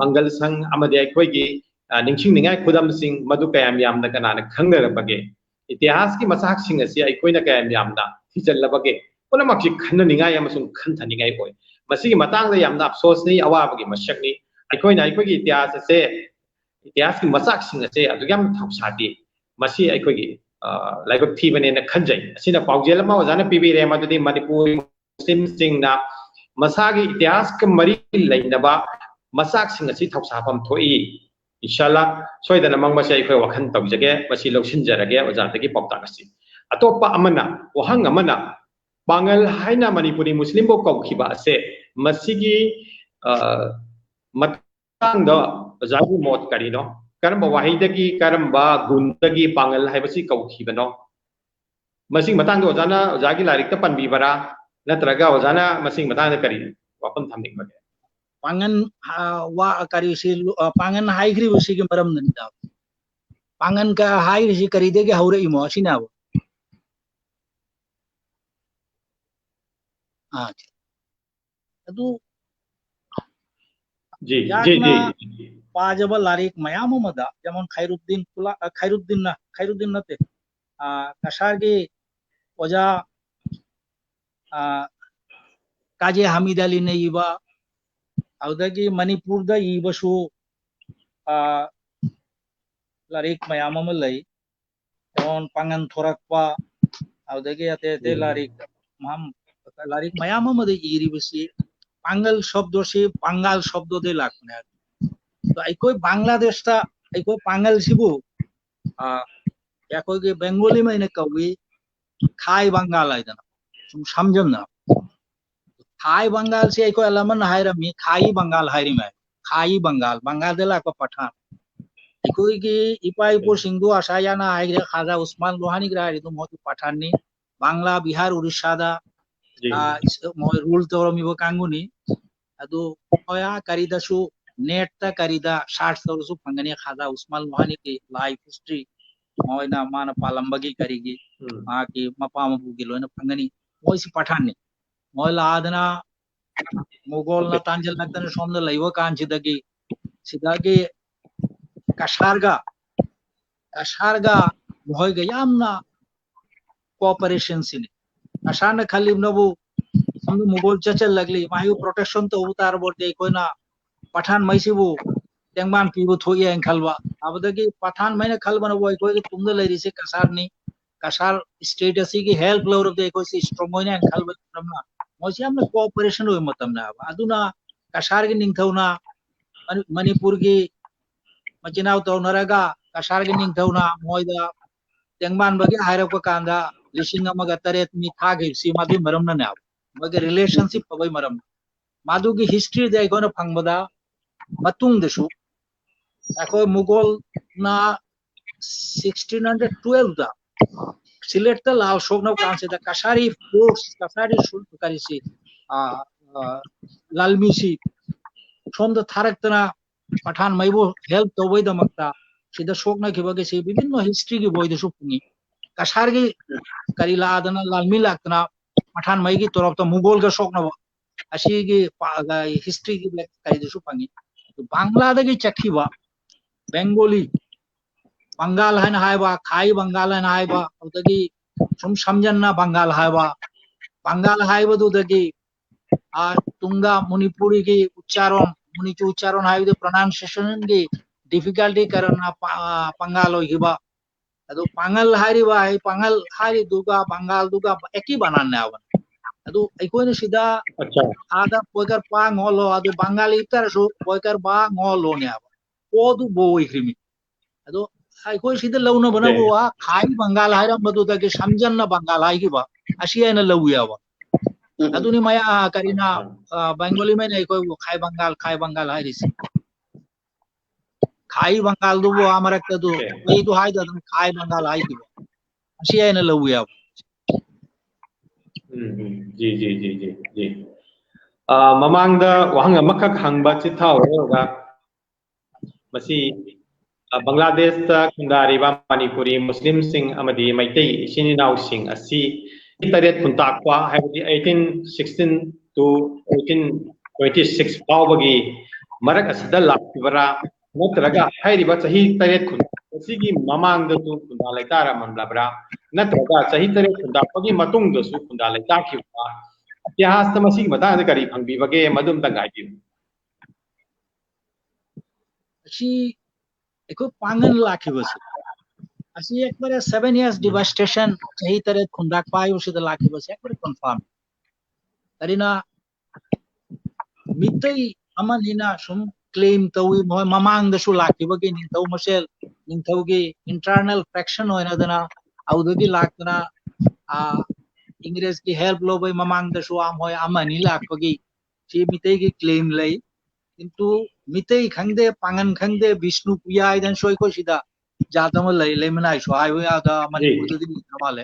ꯃꯪꯒꯜ ꯁꯪ ꯑꯃꯗꯤ ꯑꯩꯈꯣꯏꯒꯤ, ꯑ, ꯅꯤꯡꯁꯤꯡꯅꯤꯡꯉꯥꯏ ꯈꯨꯗꯝꯁꯤꯡ ꯃꯗꯨ ꯀꯌꯥꯝ ꯌꯥꯝꯅ ꯀꯅꯥꯅ ꯈꯪꯅꯔꯕꯒꯦ? ꯏꯇꯤꯍꯥꯁꯀꯤ ꯃꯆꯥꯛꯁꯤꯡ ꯑꯁꯤ ꯑꯩꯈꯣꯏꯅ ꯀꯌꯥꯝ ꯌꯥꯝꯅ ꯊꯤꯖꯤꯜꯂꯕꯒꯦ? ꯄꯨꯝꯅꯃꯛꯁꯤ ꯈꯟꯅꯅꯤꯡꯉꯥꯏ ꯑꯃꯁꯨꯡ ꯈꯟꯊꯅꯤꯡꯉꯥꯏ ꯑꯣꯏ꯫ ꯃꯁꯤꯒꯤ ꯃꯇꯥꯡꯗ ꯌꯥꯝꯅ ꯑꯐꯁꯣꯁꯅꯤ, ꯑꯋꯥꯕꯒꯤ ꯃꯁꯛꯅꯤ꯫ ꯑꯩꯈꯣꯏꯅ ꯑꯩꯈꯣꯏꯒꯤ ꯏꯇꯤꯍꯥꯁ ꯑꯁꯦ, ꯏꯇꯤꯍꯥꯁꯀꯤ ꯃꯆꯥꯛꯁꯤꯡ ꯑꯁꯦ ꯑꯗꯨꯛ ꯌꯥꯝꯅ ꯊꯧꯁꯥꯗꯦ꯫ ꯃꯁꯤ ꯑꯩꯈꯣꯏꯒꯤ, ꯑ, ꯂꯥꯏꯕꯛ ꯊꯤꯕꯅꯦꯅ ꯈꯟꯖꯩ꯫ ꯑꯁꯤꯅ ꯄꯥꯎꯖꯦꯜ ꯑꯃ ꯑꯣꯖꯥꯅ ꯄꯤꯕꯤꯔꯦ, ꯃꯗꯨꯗꯤ ꯃꯅꯤꯄꯨꯔ ꯃꯨꯁꯂꯤꯝꯁꯤꯡꯅ ꯃꯁꯥꯒꯤ ꯏꯇꯤꯍꯥꯁꯀ ꯃꯔꯤ ꯂꯩꯅꯕ ꯃꯆꯥꯛꯁꯤꯡ ꯑꯁꯤ ꯊꯧꯁꯥꯐꯝ ꯊꯣꯛꯏ꯫ ꯏꯟꯁꯥꯜꯂꯥ, ꯁꯣꯏꯗꯅꯃꯛ ꯃꯁꯤ ꯑꯩꯈꯣꯏ ꯋꯥꯈꯜ ꯇꯧꯖꯒꯦ, ꯃꯁꯤ ꯂꯧꯁꯤꯟꯖꯔꯒꯦ ꯑꯣꯖꯥꯗꯒꯤ ꯄꯥꯎꯇꯥꯛ ꯑꯁꯤ꯫ ꯑꯇꯣꯞꯄ ꯑꯃꯅ, ꯋꯥꯍꯪ ꯑꯃꯅ, ꯄꯥꯉꯜ ꯍꯥꯏꯅ ꯃꯅꯤꯄꯨꯔꯤ ꯃꯨꯁꯂꯤꯝꯕꯨ ꯀꯧꯈꯤꯕ ꯑꯁꯦ, ꯃꯁꯤꯒꯤ, ꯑ, ꯃꯇꯥꯡꯗ ꯑꯣꯖꯥꯒꯤ ꯃꯣꯠ ꯀꯔꯤꯅꯣ? ꯀꯔꯝꯕ ꯋꯥꯍꯩꯗꯒꯤ, ꯀꯔꯝꯕ ꯒꯨꯟꯗꯒꯤ ꯄꯥꯉꯜ ꯍꯥꯏꯕꯁꯤ ꯀꯧꯈꯤꯕꯅꯣ? ꯃꯁꯤꯒꯤ ꯃꯇꯥꯡꯗ ꯑꯣꯖꯥꯅ, ꯑꯣꯖꯥꯒꯤ ꯂꯥꯏꯔꯤꯛꯇ ꯄꯟꯕꯤꯕꯔꯥ, ꯅꯠꯇ꯭ꯔꯒ ꯑꯣꯖꯥꯅ ꯃꯁꯤꯒꯤ ꯃꯇꯥꯡꯗ ꯀꯔꯤ ꯋꯥꯐꯝ ꯊꯝꯅꯤꯡꯕꯒꯦ? ꯄꯥꯡꯒꯟ, ꯑ, ꯋꯥ, ꯀꯔꯤꯁꯤ, ꯑ, ꯄꯥꯡꯒꯟ ꯍꯥꯏꯈ꯭ꯔꯤꯕꯁꯤꯒꯤ ꯃꯔꯝꯗꯅꯤꯗ꯫ ꯄꯥꯡꯒꯟ ꯀ-, ꯍꯥꯏꯔꯤꯁꯤ ꯀꯔꯤꯗꯒꯤ ꯍꯧꯔꯛꯏꯃꯣ ꯑꯁꯤꯅꯕ? ꯑꯥ, ꯑꯗꯨ ꯖꯤ, ꯖꯤ, ꯑꯩꯍꯥꯛꯅ ꯖꯤ꯫ ꯄꯥꯖꯕ ꯂꯥꯏꯔꯤꯛ ꯃꯌꯥꯝ ꯑꯃꯗ, ꯖꯦꯃꯣꯟ ꯈꯥꯏꯔꯨꯗꯤꯟ ꯀꯨꯂꯥ-, ꯑ, ꯈꯥꯏꯔꯨꯗꯤꯟꯅ, ꯈꯥꯏꯔꯨꯗꯤꯟ ꯅꯠꯇꯦ, ꯑ, ꯀꯁꯥꯔꯒꯤ ꯑꯣꯖꯥ, ꯑ, ꯀꯥꯖꯤ ꯍꯥꯃꯤꯗ ꯑꯂꯤꯅ ꯏꯕ, ꯑꯗꯨꯗꯒꯤ ꯃꯅꯤꯄꯨꯔꯗ ꯏꯕꯁꯨ, ꯑ, ꯂꯥꯏꯔꯤꯛ ꯃꯌꯥꯝ ꯑꯃ ꯂꯩ꯫ ꯖꯣꯟ ꯄꯥꯡꯒꯟ ꯊꯣꯔꯛꯄ, ꯑꯗꯨꯗꯒꯤ ꯑꯇꯩ ꯑꯇꯩ ꯂꯥꯏꯔꯤꯛ ꯃꯌꯥꯝ, ꯂꯥꯏꯔꯤꯛ ꯃꯌꯥꯝ ꯑꯃꯗ ꯏꯔꯤꯕꯁꯤ ꯄꯥꯡꯒꯜ ꯁꯕꯗꯁꯤ ꯕꯪꯒꯥꯜ ꯁꯕꯗꯗꯒꯤ ꯂꯥꯛꯄꯅꯦ꯫ ꯑꯗꯣ ꯑꯩꯈꯣꯏ ꯕꯪꯒ꯭ꯂꯥꯗꯦꯁꯇ ꯑꯩꯈꯣꯏ ꯄꯥꯡꯒꯜꯁꯤꯕꯨ, ꯑ, ꯑꯩꯈꯣꯏꯒꯤ ꯕꯦꯡꯒꯣꯂꯤ ꯃꯩꯅ ꯀꯧꯏ ꯈꯥꯏ ꯕꯪꯒꯥꯜ ꯍꯥꯏꯗꯅ꯫ ꯁꯨꯝ ꯁꯝꯖꯟꯅ ꯈꯥꯏ ꯕꯪꯒꯥꯜꯁꯤ ꯑꯩꯈꯣꯏ ꯑꯍꯜ ꯂꯃꯟꯅ ꯍꯥꯏꯔꯝꯃꯤ, ꯈꯥꯏ ꯕꯪꯒꯥꯜ ꯍꯥꯏꯔꯤꯃꯦ꯫ ꯈꯥꯏ ꯕꯪꯒꯥꯜ, ꯕꯪꯒꯥꯜꯗ ꯂꯥꯛꯄ ꯄꯊꯥꯟ꯫ ꯑꯩꯈꯣꯏꯒꯤ ꯏꯄꯥ ꯏꯄꯨꯁꯤꯡꯗꯨ ꯑꯁꯥꯌꯥꯅ ꯍꯥꯏꯈ꯭ꯔꯦ, ꯈꯥꯖꯥ ꯎꯁꯃꯥꯟ ꯂꯣꯍꯥꯅꯤꯒ ꯍꯥꯏꯔꯤꯗꯨ ꯃꯣꯏꯗꯨ ꯄꯊꯥꯟꯅꯤ꯫ ꯕꯪꯒ꯭ꯂꯥ, ꯕꯤꯍꯥꯔ, ꯎꯔꯤꯁꯥꯗ, ꯖꯤ꯫ ꯑ, ꯏꯁ-, ꯃꯣꯏ ꯔꯨꯜ ꯇꯧꯔꯝꯃꯤꯕ ꯀꯥꯡꯕꯨꯅꯤ꯫ ꯑꯗꯨ ꯃꯣꯏ ꯑꯥ ꯀꯔꯤꯗꯁꯨ, ꯅꯦꯠꯇ ꯀꯔꯤꯗ ꯁꯥꯔꯆ ꯇꯧꯔꯁꯨ ꯐꯪꯒꯅꯤ꯫ ꯈꯥꯖꯥ ꯎꯁꯃꯥꯟ ꯂꯣꯍꯥꯅꯤꯒꯤ ꯂꯥꯏꯐ ꯍꯤꯁꯇ꯭ꯔꯤ, ꯃꯣꯏꯅ ꯃꯥꯅ ꯄꯥꯜꯂꯝꯕꯒꯤ ꯀꯔꯤꯒꯤ, ꯎꯝ꯫ ꯃꯍꯥꯛꯀꯤ ꯃꯄꯥ ꯃꯄꯨꯒꯤ ꯂꯣꯏꯅ ꯐꯪꯒꯅꯤ꯫ ꯃꯣꯏꯁꯤ ꯄꯊꯥꯟꯅꯤ꯫ ꯃꯣꯏ ꯂꯥꯛꯑꯗꯅ ꯃꯨꯒꯣꯜꯅ ꯇꯥꯟꯁꯤꯜꯂꯛꯇꯅ ꯁꯣꯝꯗ ꯂꯩꯕ ꯀꯥꯟꯁꯤꯗꯒꯤ, ꯁꯤꯗꯒꯤ ꯀꯁꯥꯔꯒ, ꯀꯁꯥꯔꯒ ꯃꯈꯣꯏꯒ ꯌꯥꯝꯅ ꯀꯣꯑꯣꯄꯔꯦꯁꯟꯁꯤꯅꯤ꯫ ꯀꯁꯥꯔꯅ ꯈꯜꯂꯤꯕꯅꯕꯨ ꯁꯣꯝꯗ ꯃꯨꯒꯣꯜ ꯆꯠꯁꯤꯜꯂꯛꯂꯤ, ꯃꯥꯒꯤ ꯄ꯭ꯔꯣꯇꯦꯛꯁꯟ ꯇꯧꯕ ꯇꯥꯔꯕꯗꯤ ꯑꯩꯈꯣꯏꯅ ꯄꯊꯥꯟꯃꯩꯁꯤꯕꯨ ꯇꯦꯡꯕꯥꯟ ꯄꯤꯕ ꯊꯣꯛꯏ ꯍꯥꯏꯅ ꯈꯜꯕ꯫ ꯑꯗꯨꯗꯒꯤ ꯄꯊꯥꯟꯃꯩꯅ ꯈꯜꯕꯅꯕꯨ ꯑꯩꯈꯣꯏꯒꯤ ꯇꯨꯡꯗ ꯂꯩꯔꯤꯁꯦ ꯀꯁꯥꯔꯅꯤ, ꯀꯁꯥꯔ ꯁ꯭ꯇꯦꯠ ꯑꯁꯤꯒꯤ ꯍꯦꯜꯞ ꯂꯧꯔꯕꯗꯤ ꯑꯩꯈꯣꯏꯁꯤ ꯁ꯭ꯇꯔꯣꯡ ꯑꯣꯏꯅ ꯍꯥꯏꯅ ꯈꯜꯕ ꯃꯔꯝꯅ ꯃꯣꯏꯁꯤ ꯌꯥꯝꯅ ꯀꯣꯑꯣꯄꯔꯦꯁꯟ ꯑꯣꯏꯕ ꯃꯇꯝꯅꯦꯕ꯫ ꯑꯗꯨꯅ ꯀꯁꯥꯔꯒꯤ ꯅꯤꯡꯊꯧꯅ ꯃꯅꯤ-, ꯃꯅꯤꯄꯨꯔꯒꯤ ꯃꯆꯤꯟ ꯃꯅꯥꯎ ꯇꯧꯅꯔꯒ ꯀꯁꯥꯔꯒꯤ ꯅꯤꯡꯊꯧꯅ ꯃꯣꯏꯗ ꯇꯦꯡꯕꯥꯟꯕꯒꯤ ꯍꯥꯏꯔꯛꯄ ꯀꯥꯟꯗ ꯂꯤꯁꯤꯡ ꯑꯃꯒ ꯇꯔꯦꯠ ꯃꯤ ꯊꯥꯈꯤꯕꯁꯤ ꯃꯗꯨꯒꯤ ꯃꯔꯝꯅꯅꯦꯕ, ꯃꯣꯏꯒꯤ ꯔꯤꯂꯦꯁꯟꯁꯤꯞ ꯐꯕꯒꯤ ꯃꯔꯝ꯫ ꯃꯗꯨꯒꯤ ꯍꯤꯁꯇ꯭ꯔꯤꯗ ꯑꯩꯈꯣꯏꯅ ꯐꯪꯕꯗ ꯃꯇꯨꯡꯗꯁꯨ ꯑꯩꯈꯣꯏ ꯃꯨꯒꯣꯜꯅ ꯁꯤꯛꯁꯇꯤꯟ ꯍꯟꯗ꯭ꯔꯦꯠ ꯇꯨꯋꯦꯜꯐꯇ ꯁꯤꯂꯦꯠꯇ ꯂꯥꯜ ꯁꯣꯛꯅꯕ ꯀꯥꯟꯁꯤꯗ ꯀꯁꯥꯔꯤ ꯐꯣꯔꯁ, ꯀꯁꯥꯔꯤ ꯁꯨ-, ꯀꯔꯤꯁꯤ, ꯑ, ꯑ, ꯂꯥꯜꯃꯤꯁꯤ ꯁꯣꯝꯗ ꯊꯥꯔꯛꯇꯅ ꯄꯊꯥꯟꯃꯩꯕꯨ ꯍꯦꯜꯞ ꯇꯧꯕꯒꯤꯗꯃꯛꯇ ꯁꯤꯗ ꯁꯣꯛꯅꯈꯤꯕꯒꯤꯁꯤ ꯕꯤꯚꯤꯟꯅ ꯍꯤꯁꯇ꯭ꯔꯤꯒꯤ ꯕꯣꯏꯗꯁꯨ ꯐꯪꯉꯤ꯫ ꯀꯁꯥꯔꯒꯤ ꯀꯔꯤ ꯂꯥꯛꯑꯗꯅ, ꯂꯥꯜꯃꯤ ꯂꯥꯛꯇꯅ ꯄꯊꯥꯟꯃꯩꯒꯤ ꯇꯣꯔꯞꯇ ꯃꯨꯒꯣꯜꯒ ꯁꯣꯛꯅꯕ ꯑꯁꯤꯒꯤ ꯄꯥ-, ꯍꯤꯁꯇ꯭ꯔꯤꯒꯤ ꯀꯔꯤꯗꯁꯨ ꯐꯪꯉꯤ꯫ ꯑꯗꯨ ꯕꯪꯒ꯭ꯂꯥꯗꯒꯤ ꯆꯠꯈꯤꯕ ꯕꯦꯡꯒꯣꯂꯤ, ꯕꯪꯒꯥꯜ ꯍꯥꯏꯅ ꯍꯥꯏꯕ, ꯈꯥꯏ ꯕꯪꯒꯥꯜ ꯍꯥꯏꯅ ꯍꯥꯏꯕ, ꯑꯗꯨꯗꯒꯤ ꯁꯨꯝ ꯁꯝꯖꯟꯅ ꯕꯪꯒꯥꯜ ꯍꯥꯏꯕ, ꯕꯪꯒꯥꯜ ꯍꯥꯏꯕꯗꯨꯗꯒꯤ, ꯑ, ꯇꯨꯡꯗ ꯃꯅꯤꯄꯨꯔꯤꯒꯤ ꯎꯆꯥꯔꯣꯟ, ꯃꯅꯤꯄꯨꯔꯤ ꯎꯆꯥꯔꯣꯟ ꯍꯥꯏꯕꯗꯤ pronunciation ꯒꯤ difficulty ꯀꯔꯝꯅ ꯄꯥ-, ꯄꯥꯉꯜ ꯑꯣꯏꯈꯤꯕ꯫ ꯑꯗꯨ ꯄꯥꯉꯜ ꯍꯥꯏꯔꯤꯕ, ꯑꯩ ꯄꯥꯉꯜ ꯍꯥꯏꯔꯤꯗꯨꯒ ꯕꯪꯒꯥꯜꯗꯨꯒ ꯑꯦꯀꯤ ꯕꯅꯥꯟꯅꯦ ꯍꯥꯏꯕ꯫ ꯑꯗꯨ ꯑꯩꯈꯣꯏꯅ ꯁꯤꯗ ꯑꯆꯥ꯫ ꯑꯥꯗ ꯄꯣꯏꯀꯔ ꯄꯥ ꯉꯣꯜꯂꯣ, ꯑꯗꯨ ꯕꯪꯒꯥꯂꯤ ꯇꯔꯁꯨ ꯄꯣꯏꯀꯔ ꯕꯥ ꯉꯣꯜꯂꯣꯅꯦ ꯍꯥꯏꯕ꯫ ꯄꯣꯗꯨ ꯕꯣ ꯑꯣꯏꯈ꯭ꯔꯤꯃꯤ꯫ ꯑꯗꯣ ꯑꯩꯈꯣꯏ ꯁꯤꯗ ꯂꯧꯅꯕꯅꯕꯨ ꯑꯣꯀꯦ꯫ ꯋꯥ ꯈꯥꯏ ꯕꯪꯒꯥꯜ ꯍꯥꯏꯔꯝꯕꯗꯨꯗꯒꯤ ꯁꯝꯖꯟꯅ ꯕꯪꯒꯥꯜ ꯍꯥꯏꯈꯤꯕ, ꯑꯁꯤ ꯑꯩꯅ ꯂꯧꯏ ꯍꯥꯏꯕ꯫ ꯎꯝ꯫ ꯑꯗꯨꯅꯤ ꯃꯌꯥ-, ꯀꯔꯤꯅ, ꯑꯆꯥ꯫ ꯑ, ꯕꯦꯡꯒꯣꯂꯤ ꯃꯩꯅ ꯑꯩꯈꯣꯏꯕꯨ ꯈꯥꯏ ꯕꯪꯒꯥꯜ, ꯈꯥꯏ ꯕꯪꯒꯥꯜ ꯍꯥꯏꯔꯤꯁꯦ꯫ ꯈꯥꯏ ꯕꯪꯒꯥꯜꯗꯨꯕꯨ ꯑꯥ ꯃꯔꯛꯇ ꯑꯗꯨ ꯑꯣꯀꯦ꯫ ꯑꯩꯗꯨ ꯍꯥꯏꯗ ꯑꯗꯨꯝ ꯈꯥꯏ ꯕꯪꯒꯥꯜ ꯍꯥꯏꯈꯤꯕ꯫ ꯑꯁꯤ ꯑꯩꯅ ꯂꯧꯏ ꯍꯥꯏꯕ꯫ ꯎꯝ, ꯎꯝ꯫ ꯖꯤ, ꯖꯤ, ꯖꯤ, ꯖꯤ, ꯖꯤ꯫ ꯑ, ꯃꯃꯥꯡꯗ ꯋꯥꯍꯪ ꯑꯃꯈꯛ ꯍꯪꯕ ꯆꯤꯠꯊꯍꯧꯔꯦ ꯑꯣꯖꯥ꯫ ꯃꯁꯤ, ꯑ, ꯕꯪꯒ꯭ꯂꯥꯗꯦꯁꯇ ꯈꯨꯟꯗꯥꯔꯤꯕ ꯃꯅꯤꯄꯨꯔꯤ ꯃꯨꯁꯂꯤꯝꯁꯤꯡ ꯑꯃꯗꯤ ꯃꯩꯇꯩ ꯏꯆꯤꯟ ꯏꯅꯥꯎꯁꯤꯡ ꯑꯁꯤ ꯆꯍꯤ ꯇꯔꯦꯠ ꯈꯨꯟꯇꯥꯛꯄ, ꯍꯥꯏꯕꯗꯤ eighteen sixteen to eighteen twenty-six ꯐꯥꯎꯕꯒꯤ ꯃꯔꯛ ꯑꯁꯤꯗ ꯂꯥꯛꯈꯤꯕꯔꯥ? ꯅꯠꯇ꯭ꯔꯒ ꯍꯥꯏꯔꯤꯕ ꯆꯍꯤ ꯇꯔꯦꯠ ꯈꯨꯟꯇꯥꯛꯄꯁꯤꯒꯤ ꯃꯃꯥꯡꯗꯁꯨ ꯈꯨꯟꯗꯥ ꯂꯩꯇꯥꯔꯝꯂꯕ꯭ꯔꯥ? ꯅꯠꯇ꯭ꯔꯒ ꯆꯍꯤ ꯇꯔꯦꯠ ꯈꯨꯟꯇꯥꯛꯄꯒꯤ ꯃꯇꯨꯡꯗꯁꯨ ꯈꯨꯟꯗꯥ ꯂꯩꯇꯥꯈꯤꯕ꯭ꯔꯥ? ꯏꯇꯤꯍꯥꯁꯇ ꯃꯁꯤꯒꯤ ꯃꯇꯥꯡꯗ ꯀꯔꯤ ꯐꯪꯕꯤꯕꯒꯦ? ꯃꯗꯨꯝꯇꯪ ꯍꯥꯏꯕꯤꯌꯨ꯫ ꯑꯁꯤ ꯑꯩꯈꯣꯏ ꯄꯥꯡꯒꯟ ꯂꯥꯛꯈꯤꯕꯁꯦ, ꯑꯁꯤ ꯑꯦꯛꯕꯥꯔꯦ seven years devastation, ꯆꯍꯤ ꯇꯔꯦꯠ ꯈꯨꯟꯗꯥꯛꯄ ꯍꯥꯏꯕꯁꯤꯗ ꯂꯥꯛꯈꯤꯕꯁꯦ ꯑꯦꯛꯕꯥꯔꯦ confirm꯫ ꯀꯔꯤꯅ ꯃꯤꯇꯩ ꯑꯃꯅꯤꯅ ꯁꯨꯝ claim ꯇꯧꯏ, ꯃꯣꯏ ꯃꯃꯥꯡꯗꯁꯨ ꯂꯥꯛꯈꯤꯕꯒꯤ ꯅꯤꯡꯊꯧ ꯃꯁꯦꯜ, ꯅꯤꯡꯊꯧꯒꯤ internal faction ꯑꯣꯏꯅꯗꯅ ꯑꯗꯨꯗꯒꯤ ꯂꯥꯛꯇꯅ, ꯑ, ꯏꯪꯔꯦꯖꯀꯤ help ꯂꯧꯕꯩ ꯃꯃꯥꯡꯗꯁꯨ ꯑ, ꯃꯣꯏ ꯑꯃꯅꯤ ꯂꯥꯛꯄꯒꯤ ꯁꯤ ꯃꯤꯇꯩꯒꯤ claim ꯂꯩ꯫ ꯀꯤꯟꯇꯨ ꯃꯤꯇꯩ ꯈꯪꯗꯦ, ꯄꯥꯡꯒꯟ ꯈꯪꯗꯦ, ꯕꯤꯁꯅꯨꯄ꯭ꯔꯤꯌꯥ ꯍꯥꯏꯗꯅꯁꯨ ꯑꯩꯈꯣꯏ ꯁꯤꯗ ꯖꯥꯠ ꯑꯃ ꯂꯩ, ꯂꯩꯃꯅꯥꯏꯁꯨ ꯍꯥꯏꯕ ꯌꯥꯗ, ꯃꯅꯤꯄꯨꯔꯗꯗꯤ ꯂꯩꯇ꯭ꯔ ꯃꯥꯜꯂꯦ꯫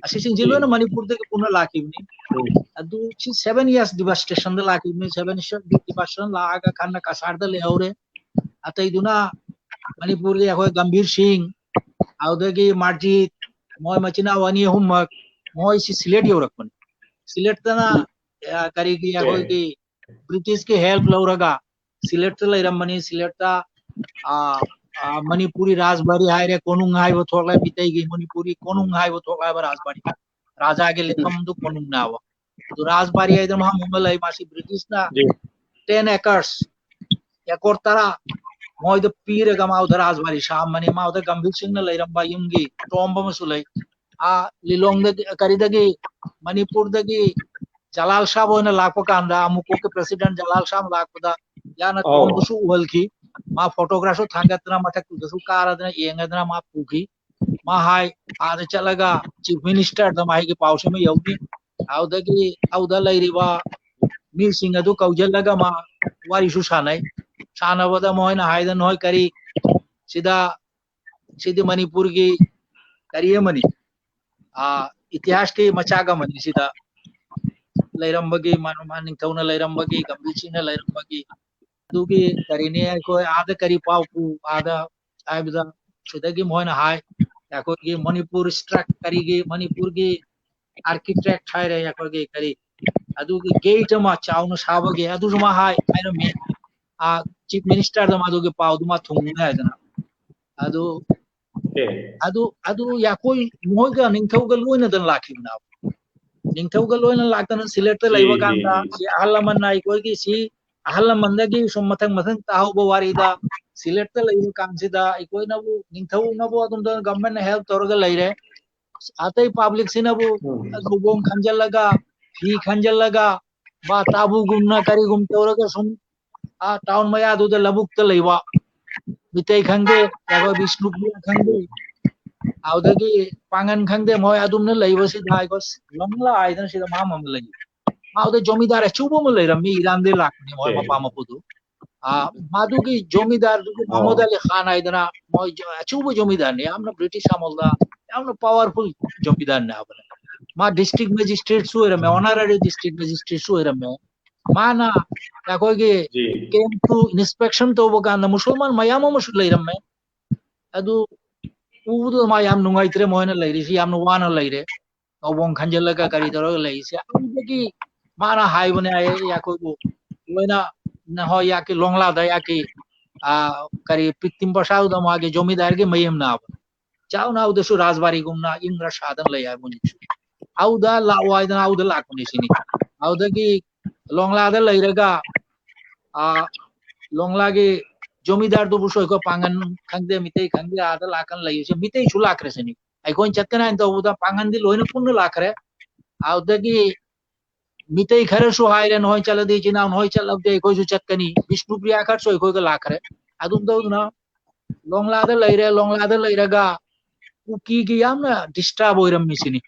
ꯑꯁꯤꯁꯤꯡꯁꯦ ꯂꯣꯏꯅ ꯃꯅꯤꯄꯨꯔꯗꯒꯤ ꯄꯨꯟꯅ ꯂꯥꯛꯈꯤꯕꯅꯤ꯫ ꯎꯝ꯫ ꯑꯗꯨ ꯁꯤ seven years devastationꯗ ꯂꯥꯛꯈꯤꯕꯅꯤ꯫ Seven years devastation ꯂꯥꯛꯑꯒ ꯈꯟꯅ ꯀꯁꯥꯔꯗ ꯂꯩꯍꯧꯔꯦ꯫ ꯑꯇꯩꯗꯨꯅ ꯃꯅꯤꯄꯨꯔꯒꯤ ꯑꯩꯈꯣꯏ ꯒꯝꯚꯤꯔ ꯁꯤꯡ, ꯑꯗꯨꯗꯒꯤ ꯃꯥꯔꯖꯤꯠ, ꯃꯣꯏ ꯃꯆꯤꯟ ꯃꯅꯥꯎ ꯑꯅꯤ ꯑꯍꯨꯝꯃꯛ, ꯃꯣꯏꯁꯤ ꯁꯤꯂꯦꯠ ꯌꯧꯔꯛꯄꯅꯤ꯫ ꯁꯤꯂꯦꯠꯇꯅ, ꯎꯝ꯫ ꯑ, ꯀꯔꯤꯒꯤ ꯑꯩꯈꯣꯏꯒꯤ ꯕ꯭ꯔꯤꯇꯤꯁꯀꯤ help ꯂꯧꯔꯒ ꯁꯤꯂꯦꯠꯇ ꯂꯩꯔꯝꯕꯅꯤ꯫ ꯁꯤꯂꯦꯠꯇ, ꯑ, ꯑ, ꯃꯅꯤꯄꯨꯔꯤ ꯔꯥꯖꯕꯥꯔꯤ ꯍꯥꯏꯔꯦ, ꯀꯣꯅꯨꯡ ꯍꯥꯏꯕ ꯊꯣꯛꯂꯦ, ꯃꯤꯇꯩꯒꯤ ꯃꯅꯤꯄꯨꯔꯤ ꯀꯣꯅꯨꯡ ꯍꯥꯏꯕ ꯊꯣꯛꯂꯦ ꯍꯥꯏꯕ ꯔꯥꯖꯕꯥꯔꯤ꯫ ꯔꯥꯖꯥꯒꯤ ꯂꯩꯐꯝꯗꯨ ꯀꯣꯅꯨꯡꯅꯦꯕ꯫ ꯑꯗꯨ ꯔꯥꯖꯕꯥꯔꯤ ꯍꯥꯏꯗꯅ ꯃꯐꯝ ꯑꯃ ꯂꯩ, ꯃꯁꯤ ꯕ꯭ꯔꯤꯇꯤꯁꯅ ꯖꯤ꯫ ten acres, ꯑꯦꯀꯣꯔ ꯇꯔꯥ ꯃꯣꯏꯗ ꯄꯤꯔꯒ ꯃꯥꯎꯗ ꯔꯥꯖꯕꯥꯔꯤ ꯁꯥꯝꯕꯅꯤ꯫ ꯃꯥꯎꯗ ꯒꯝꯚꯤꯔ ꯁꯤꯡꯅ ꯂꯩꯔꯝꯕ ꯌꯨꯝꯒꯤ tomb ꯑꯃꯁꯨ ꯂꯩ꯫ ꯑꯥ ꯂꯤꯂꯣꯡꯗꯒꯤ, ꯀꯔꯤꯗꯒꯤ, ꯃꯅꯤꯄꯨꯔꯗꯒꯤ ꯖꯂꯥꯜ ꯁꯥꯍꯕ ꯑꯣꯏꯅ ꯂꯥꯛꯄ ꯀꯥꯟꯗ, ꯑꯃꯨꯛꯀꯣꯛꯀꯤ president ꯖꯂꯥꯜ ꯁꯥꯍꯕ ꯂꯥꯛꯄꯗ ꯌꯥꯅ ꯑꯧ꯫ Tombꯗꯨꯁꯨ ꯎꯍꯜꯈꯤ꯫ ꯃꯥ photographꯁꯨ ꯊꯥꯡꯒꯠꯇꯅ ꯃꯊꯛꯇꯨꯗꯁꯨ ꯀꯥꯔꯗꯅ ꯌꯦꯡꯉꯗꯅ ꯃꯥ ꯄꯨꯈꯤ꯫ ꯃꯥ ꯍꯥꯏ, ꯑꯥꯗ ꯆꯠꯂꯒ chief ministerꯗ ꯃꯥꯒꯤ ꯄꯥꯎꯁꯤ ꯑꯃ ꯌꯧꯅꯤ꯫ ꯑꯗꯨꯗꯒꯤ ꯑꯗꯨꯗ ꯂꯩꯔꯤꯕ ꯃꯤꯁꯤꯡ ꯑꯗꯨ ꯀꯧꯁꯤꯜꯂꯒ ꯃꯥ ꯋꯥꯔꯤꯁꯨ ꯁꯥꯟꯅꯩ꯫ ꯁꯥꯟꯅꯕꯗ ꯃꯣꯏꯅ ꯍꯥꯏꯗꯅ, ꯍꯣꯏ, ꯀꯔꯤ ꯁꯤꯗ, ꯁꯤꯗꯤ ꯃꯅꯤꯄꯨꯔꯒꯤ ꯀꯔꯤ ꯑꯃꯅꯤ, ꯑꯥ, ꯏꯇꯤꯍꯥꯁꯀꯤ ꯃꯆꯥꯛ ꯑꯃꯅꯤ꯫ ꯁꯤꯗ ꯂꯩꯔꯝꯕꯒꯤ, ꯃꯥ-, ꯃꯥ ꯅꯤꯡꯊꯧꯅ ꯂꯩꯔꯝꯕꯒꯤ, ꯒꯝꯚꯤꯔ ꯁꯤꯡꯅ ꯂꯩꯔꯝꯕꯒꯤ, ꯑꯗꯨꯒꯤ ꯀꯔꯤꯅꯤ, ꯑꯩꯈꯣꯏ ꯑꯥꯗ ꯀꯔꯤ ꯄꯥꯎ ꯄꯨ, ꯑꯥꯗ ꯍꯥꯏꯕꯗ, ꯁꯤꯗꯒꯤ ꯃꯣꯏꯅ ꯍꯥꯏ, ꯑꯩꯈꯣꯏꯒꯤ ꯃꯅꯤꯄꯨꯔ struct-, ꯀꯔꯤꯒꯤ, ꯃꯅꯤꯄꯨꯔꯒꯤ architect ꯍꯥꯏꯔꯦ, ꯑꯩꯈꯣꯏꯒꯤ ꯀꯔꯤ, ꯑꯗꯨꯒꯤ gate ꯑꯃ ꯆꯥꯎꯅ ꯁꯥꯕꯒꯤ, ꯑꯗꯨꯁꯨ ꯃꯥ ꯍꯥꯏ, ꯍꯥꯏꯔꯝꯃꯤ꯫ ꯑꯥ, chief ministerꯗ ꯃꯗꯨꯒꯤ ꯄꯥꯎꯗꯨ ꯃꯥ ꯊꯨꯡꯅꯤ ꯍꯥꯏꯗꯅ꯫ ꯑꯗꯨ, ꯑꯦ꯫ ꯑꯗꯨ, ꯑꯗꯨ ꯌꯥꯀꯣꯏ ꯃꯣꯏꯒ ꯅꯤꯡꯊꯧꯒ ꯂꯣꯏꯅꯗꯅ ꯂꯥꯛꯈꯤꯕꯅꯦꯕ꯫ ꯅꯤꯡꯊꯧꯒ ꯂꯣꯏꯅ ꯂꯥꯛꯇꯅ ꯁꯤꯂꯦꯠꯇ ꯁꯤ, ꯂꯩꯕ ꯁꯤ, ꯀꯥꯟꯗ ꯁꯤ꯫ ꯁꯤ ꯑꯍꯜ ꯂꯃꯟꯅ ꯑꯩꯈꯣꯏꯒꯤ ꯁꯤ ꯑꯍꯜ ꯂꯃꯟꯗꯒꯤ ꯁꯨꯝ ꯃꯊꯪ ꯃꯊꯪ ꯇꯥꯍꯧꯕ ꯋꯥꯔꯤꯗ, ꯁꯤꯂꯦꯠꯇ ꯂꯩꯕ ꯀꯥꯟꯁꯤꯗ ꯑꯩꯈꯣꯏꯅꯕꯨ, ꯅꯤꯡꯊꯧꯅꯕꯨ ꯑꯗꯨꯝ governmentꯅ help ꯇꯧꯔꯒ ꯂꯩꯔꯦ꯫ ꯑꯇꯩ publicꯁꯤꯅꯕꯨ ꯎꯝ꯫ ꯂꯨꯍꯣꯡ ꯈꯟꯖꯜꯂꯒ, ꯐꯤ ꯈꯟꯖꯜꯂꯒ, ꯕꯥ ꯇꯥꯕꯨꯒꯨꯝꯅ ꯀꯔꯤꯒꯨꯝ ꯇꯧꯔꯒ ꯁꯨꯝ ꯑꯥ town ꯃꯌꯥꯗꯨꯗ ꯂꯧꯕꯨꯛꯇ ꯂꯩꯕ ꯃꯤꯇꯩ ꯈꯪꯗꯦ, ꯑꯗꯨꯒ ꯕꯤꯁꯅꯨꯄꯨꯔ ꯈꯪꯗꯦ, ꯑꯗꯨꯗꯒꯤ ꯄꯥꯡꯒꯟ ꯈꯪꯗꯦ, ꯃꯣꯏ ꯑꯗꯨꯝꯅ ꯂꯩꯕꯁꯤꯗ ꯑꯩꯈꯣꯏ ꯂꯝꯂꯥ ꯍꯥꯏꯗꯅ ꯁꯤꯗ ꯃꯐꯝ ꯑꯃ ꯂꯩ꯫ ꯑꯗꯨꯗ ꯖꯣꯃꯤꯗꯥꯔ ꯑꯆꯧꯕ ꯑꯃ ꯂꯩꯔꯝꯃꯤ, ꯏꯔꯥꯟꯗꯩ ꯂꯥꯛꯄꯅꯤ ꯃꯣꯏ ꯑꯦ꯫ ꯃꯄꯥ ꯃꯄꯨꯗꯨ꯫ ꯑꯥ, ꯃꯗꯨꯒꯤ ꯖꯣꯃꯤꯗꯥꯔꯗꯨꯒꯤ ꯑꯣ꯫ ꯃꯃꯣꯗ ꯑꯂꯤ ꯈꯥꯟ ꯍꯥꯏꯗꯅ ꯃꯣꯏ ꯖꯣ-, ꯑꯆꯧꯕ ꯖꯣꯃꯤꯗꯥꯔꯅꯤ, ꯌꯥꯝꯅ British ꯑꯃꯣꯜꯗ ꯌꯥꯝꯅ powerful ꯖꯣꯃꯤꯗꯥꯔꯅꯤ ꯍꯥꯏꯕꯅꯦ꯫ ꯃꯥ district magistrateꯁꯨ ꯑꯣꯏꯔꯝꯃꯦ, honorary district magistrateꯁꯨ ꯑꯣꯏꯔꯝꯃꯦ꯫ ꯃꯥꯅ ꯑꯩꯈꯣꯏꯒꯤ ꯖꯤ꯫ Campꯇꯨ inspection ꯇꯧꯕ ꯀꯥꯟꯗ ꯃꯨꯁꯜꯃꯥꯟ ꯃꯌꯥꯝ ꯑꯃꯁꯨ ꯂꯩꯔꯝꯃꯦ꯫ ꯑꯗꯨ ꯎꯕꯗꯨꯗ ꯃꯥ ꯌꯥꯝ ꯅꯨꯡꯉꯥꯏꯇ꯭ꯔꯦ, ꯃꯣꯏꯅ ꯂꯩꯔꯤꯁꯤ ꯌꯥꯝꯅ ꯋꯥꯅ ꯂꯩꯔꯦ꯫ ꯅꯧꯕꯣꯡ ꯈꯟꯖꯤꯜꯂꯒ ꯀꯔꯤ ꯇꯧꯔꯒ ꯂꯩꯔꯤꯁꯦ꯫ ꯑꯗꯨꯗꯒꯤ ꯃꯥꯅ ꯍꯥꯏꯕꯅꯦ ꯍꯥꯏꯌꯦ, ꯑꯩꯈꯣꯏꯕꯨ ꯂꯣꯏꯅ ꯅꯍꯣꯏ ꯌꯥꯀꯤ ꯂꯣꯡꯂꯥꯗ ꯌꯥꯀꯤ, ꯑꯥ, ꯀꯔꯤ ꯄꯤꯛꯇꯤꯝ ꯄ꯭ꯔꯁꯥꯗꯨꯗ ꯃꯥꯒꯤ ꯖꯣꯃꯤꯗꯥꯔꯒꯤ ꯃꯌꯨꯝꯅ ꯍꯥꯏꯕ꯫ ꯆꯥꯎꯅ ꯑꯗꯨꯗꯁꯨ ꯔꯥꯖꯕꯥꯔꯤꯒꯨꯝꯅ ꯏꯪꯔ ꯁꯥꯗꯅ ꯂꯩ ꯍꯥꯏꯕ ꯍꯧꯖꯤꯛꯁꯨ꯫ ꯑꯗꯨꯗ ꯂꯥꯛꯑꯣ ꯍꯥꯏꯗꯅ ꯑꯗꯨꯗ ꯂꯥꯛꯄꯅꯤ ꯁꯤꯅꯤ꯫ ꯑꯗꯨꯗꯒꯤ ꯂꯣꯡꯂꯥꯗ ꯂꯩꯔꯒ ꯑꯥ, ꯂꯣꯡꯂꯥꯒꯤ ꯖꯣꯃꯤꯗꯥꯔꯗꯨꯕꯨꯁꯨ ꯑꯩꯈꯣꯏ ꯄꯥꯡꯒꯟ ꯈꯪꯗꯦ, ꯃꯤꯇꯩ ꯈꯪꯗꯦ, ꯑꯥꯗ ꯂꯥꯛꯀꯅ ꯂꯩꯔꯤꯁꯦ꯫ ꯃꯤꯇꯩꯁꯨ ꯂꯥꯛꯈ꯭ꯔꯦ ꯁꯤꯅꯤ꯫ ꯑꯩꯈꯣꯏꯅ ꯆꯠꯀꯅꯤ ꯍꯥꯏꯅ ꯇꯧꯕꯗ ꯄꯥꯡꯒꯟꯗꯤ ꯂꯣꯏꯅ ꯄꯨꯟꯅ ꯂꯥꯛꯈ꯭ꯔꯦ꯫ ꯑꯗꯨꯗꯒꯤ ꯃꯤꯇꯩ ꯈꯔꯁꯨ ꯍꯥꯏꯔꯦ, "ꯅꯈꯣꯏ ꯆꯠꯂꯗꯤ, ꯏꯆꯤꯟ ꯏꯅꯥꯎ ꯅꯈꯣꯏ ꯆꯠꯂꯕꯗꯤ ꯑꯩꯈꯣꯏꯁꯨ ꯆꯠꯀꯅꯤ"꯫ ꯕꯤꯁꯅꯨꯄ꯭ꯔꯤꯌꯥ ꯈꯔꯁꯨ ꯑꯩꯈꯣꯏꯒ ꯂꯥꯛꯈ꯭ꯔꯦ꯫ ꯑꯗꯨꯝ ꯇꯧꯗꯅ ꯂꯣꯡꯂꯥꯗ ꯂꯩꯔꯦ꯫ ꯂꯣꯡꯂꯥꯗ ꯂꯩꯔꯒ ꯀꯨꯀꯤꯒꯤ ꯌꯥꯝꯅ ꯗꯤꯁꯇꯔꯕ ꯑꯣꯏꯔꯝꯃꯤꯁꯤꯅꯤ꯫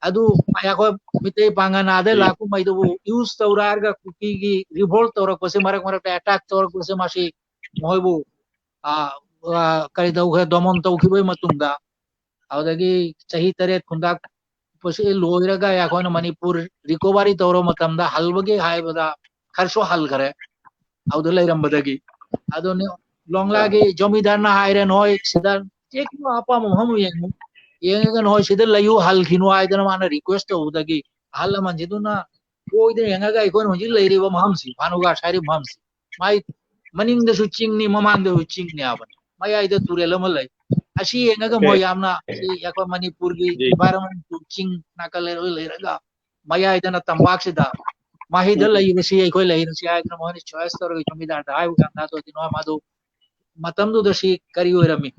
ꯑꯗꯨ ꯑꯩꯈꯣꯏ ꯃꯤꯇꯩ ꯄꯥꯡꯒꯜ ꯑꯥꯗ ꯂꯥꯛꯄꯉꯩꯗꯨꯕꯨ ꯌꯨꯁ ꯇꯧꯔꯛꯑꯒ ꯀꯨꯀꯤꯒꯤ ꯔꯤꯚꯣꯜꯠ ꯇꯧꯔꯛꯄꯁꯦ, ꯃꯔꯛ ꯃꯔꯛꯇ ꯑꯦꯇꯥꯛ ꯇꯧꯔꯛꯄꯁꯦ, ꯃꯁꯤ ꯃꯈꯣꯏꯕꯨ, ꯑ, ꯑ, ꯀꯔꯤ ꯇꯧꯈ꯭ꯔꯦ, ꯗꯃꯟ ꯇꯧꯈꯤꯕꯒꯤ ꯃꯇꯨꯡꯗ, ꯑꯗꯨꯗꯒꯤ ꯆꯍꯤ ꯇꯔꯦꯠ ꯈꯨꯟꯗꯥꯛꯄꯁꯤ ꯂꯣꯏꯔꯒ ꯑꯩꯈꯣꯏꯅ ꯃꯅꯤꯄꯨꯔ ꯔꯤꯀꯣꯚꯔꯤ ꯇꯧꯔꯕ ꯃꯇꯝꯗ ꯍꯜꯕꯒꯤ ꯍꯥꯏꯕꯗ ꯈꯔꯁꯨ ꯍꯜꯈꯔꯦ꯫ ꯑꯗꯨꯗ ꯂꯩꯔꯝꯕꯗꯒꯤ꯫ ꯑꯗꯨꯅꯤ ꯂꯣꯡꯂꯥꯒꯤ ꯖꯣꯃꯤꯗꯥꯔꯅ ꯍꯥꯏꯔꯦ, "ꯅꯣꯏ ꯁꯤꯗ ꯆꯦꯛ ꯑꯄꯥꯝꯕ ꯃꯐꯝ ꯌꯦꯡꯉꯨ, ꯌꯦꯡꯉꯒ ꯅꯣꯏ ꯁꯤꯗ ꯂꯩꯌꯨ, ꯍꯜꯈꯤꯅꯨ" ꯍꯥꯏꯗꯅ ꯃꯥꯅ ꯔꯤꯀ꯭ꯋꯦꯁ ꯇꯧꯕꯗꯒꯤ ꯑꯍꯜ ꯂꯃꯟꯁꯤꯗꯨꯅ ꯀꯣꯏꯗꯅ ꯌꯦꯡꯉꯒ ꯑꯩꯈꯣꯏꯅ ꯍꯧꯖꯤꯛ ꯂꯩꯔꯤꯕ ꯃꯐꯝꯁꯤ, ꯐꯥꯅꯨꯒꯥ ꯍꯥꯏꯔꯤꯕ ꯃꯐꯝꯁꯤ, ꯃꯥꯏ ꯃꯅꯤꯡꯗꯁꯨ ꯆꯤꯡꯅꯤ, ꯃꯃꯥꯡꯗꯁꯨ ꯆꯤꯡꯅꯤ ꯍꯥꯏꯕꯅꯤ, ꯃꯌꯥꯏꯗ ꯇꯨꯔꯦꯜ ꯑꯃ ꯂꯩ꯫ ꯑꯁꯤ ꯌꯦꯡꯉꯒ ꯃꯣꯏ ꯌꯥꯝꯅ, ꯑꯁꯤ ꯑꯩꯈꯣꯏ ꯃꯅꯤꯄꯨꯔꯒꯤ ꯏꯟꯚꯥꯏꯔꯣꯟꯃꯦꯟ, ꯆꯤꯡ ꯅꯥꯀꯜ ꯂꯩꯔꯒ ꯃꯌꯥꯏꯗꯅ ꯇꯝꯄꯥꯛꯁꯤꯗ ꯃꯍꯩꯗ ꯂꯩꯕꯁꯤ ꯑꯩꯈꯣꯏ ꯂꯩꯔꯁꯤ ꯍꯥꯏꯗꯅ ꯃꯣꯏꯅ ꯆꯣꯏꯁ ꯇꯧꯔꯒ ꯖꯣꯃꯤꯗꯥꯔꯗ ꯍꯥꯏꯕ ꯀꯥꯟꯗ ꯑꯗꯨꯗꯤ ꯅꯣꯏ ꯃꯥꯗꯨ ꯃꯇꯝꯗꯨꯗ ꯁꯤ ꯀꯔꯤ ꯑꯣꯏꯔꯝꯃꯤ?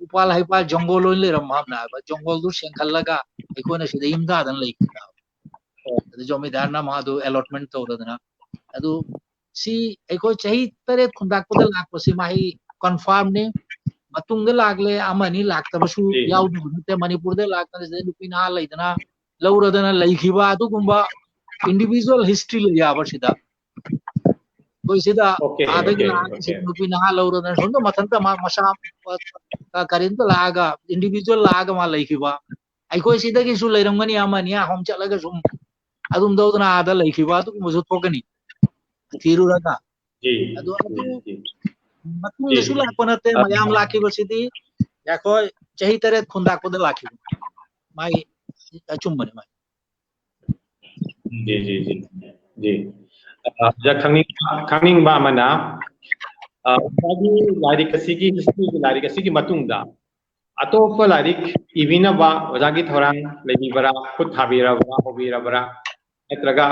ꯎꯄꯥꯜ ꯍꯩꯄꯥꯜ ꯖꯪꯒꯜ ꯑꯣꯏꯅ ꯂꯩꯔꯝꯕ ꯍꯥꯏꯕ, ꯖꯪꯒꯜꯗꯨ ꯁꯦꯡꯍꯜꯂꯒ ꯑꯩꯈꯣꯏꯅ ꯁꯤꯗ ꯌꯨꯝ ꯇꯥꯗꯅ ꯂꯩꯈꯤꯕ꯫ ꯑꯗꯨ ꯖꯣꯃꯤꯗꯥꯔꯅ ꯃꯥꯗꯨ ꯑꯦꯂꯣꯠꯃꯦꯟ ꯇꯧꯔꯗꯅ, ꯑꯗꯨ ꯁꯤ ꯑꯩꯈꯣꯏ ꯆꯍꯤ ꯇꯔꯦꯠ ꯈꯨꯟꯗꯥꯛꯄꯗ ꯂꯥꯛꯄꯁꯤ ꯃꯍꯩ ꯀꯟꯐꯥꯔꯝꯅꯤ꯫ ꯃꯇꯨꯡꯗ ꯂꯥꯛꯂꯦ, ꯑꯃꯅꯤ ꯂꯥꯛꯇꯕꯁꯨ ꯌꯥꯎꯗꯕ ꯅꯠꯇꯦ꯫ ꯃꯅꯤꯄꯨꯔꯗ ꯂꯥꯛꯇꯅ ꯁꯤꯗ ꯅꯨꯄꯤ ꯅꯍꯥ ꯂꯩꯗꯅ ꯂꯧꯔꯗꯅ ꯂꯩꯈꯤꯕ ꯑꯗꯨꯒꯨꯝꯕ ꯏꯟꯗꯤꯚꯤꯖꯨꯋꯦꯜ ꯍꯤꯁꯇ꯭ꯔꯤ ꯂꯩ ꯌꯥꯕ ꯁꯤꯗ꯫ ꯑꯩꯈꯣꯏ ꯁꯤꯗ ꯑꯥꯗꯒꯤ ꯂꯥꯛꯑꯒ ꯁꯤꯗ ꯅꯨꯄꯤ ꯅꯍꯥ ꯂꯧꯔꯗꯅ ꯁꯣꯝꯗ ꯃꯊꯟꯇ ꯃꯥ ꯃꯁꯥ, ꯑ, ꯀꯔꯤꯝꯇ ꯂꯥꯛꯑꯒ, ꯏꯟꯗꯤꯚꯤꯖꯨꯋꯦꯜ ꯂꯥꯛꯑꯒ ꯃꯥ ꯂꯩꯈꯤꯕ꯫ ꯑꯩꯈꯣꯏ ꯁꯤꯗꯒꯤꯁꯨ ꯂꯩꯔꯝꯒꯅꯤ ꯑꯃꯅꯤ ꯑꯍꯨꯝ ꯆꯠꯂꯒ ꯁꯨꯝ ꯑꯗꯨꯝ ꯇꯧꯗꯅ ꯑꯥꯗ ꯂꯩꯈꯤꯕ ꯑꯗꯨꯒꯨꯝꯕꯁꯨ ꯊꯣꯛꯀꯅꯤ ꯊꯤꯔꯨꯔꯒ꯫ ꯑꯗꯣ ꯑꯗꯨ ꯃꯇꯨꯡꯗꯁꯨ ꯂꯥꯛꯄ ꯅꯠꯇꯦ, ꯃꯌꯥꯝ ꯂꯥꯛꯈꯤꯕꯁꯤꯗꯤ ꯑꯩꯈꯣꯏ ꯆꯍꯤ ꯇꯔꯦꯠ ꯈꯨꯟꯗꯥꯛꯄꯗ ꯂꯥꯛꯈꯤꯕ꯫ ꯃꯥꯒꯤ ꯑꯆꯨꯝꯕꯅꯤ ꯃꯥꯒꯤ꯫ ꯖꯤ, ꯖꯤ, ꯖꯤ, ꯖꯤ꯫ ꯑ, ꯑꯣꯖꯥ ꯈꯪꯅꯤꯡ-, ꯈꯪꯅꯤꯡꯕ ꯑꯃꯅ, ꯑ, ꯑꯣꯖꯥꯒꯤ ꯂꯥꯏꯔꯤꯛ ꯑꯁꯤꯒꯤ, ꯍꯤꯁꯇ꯭ꯔꯤꯒꯤ ꯂꯥꯏꯔꯤꯛ ꯑꯁꯤꯒꯤ ꯃꯇꯨꯡꯗ ꯑꯇꯣꯞꯄ ꯂꯥꯏꯔꯤꯛ ꯏꯕꯤꯅꯕ ꯑꯣꯖꯥꯒꯤ ꯊꯧꯔꯥꯡ ꯂꯩꯕꯤꯕ꯭ꯔꯥ? ꯈꯨꯠ ꯊꯥꯕꯤꯔꯕ꯭ꯔꯥ? ꯍꯧꯕꯤꯔꯕ꯭ꯔꯥ? ꯅꯠꯇ꯭ꯔꯒ,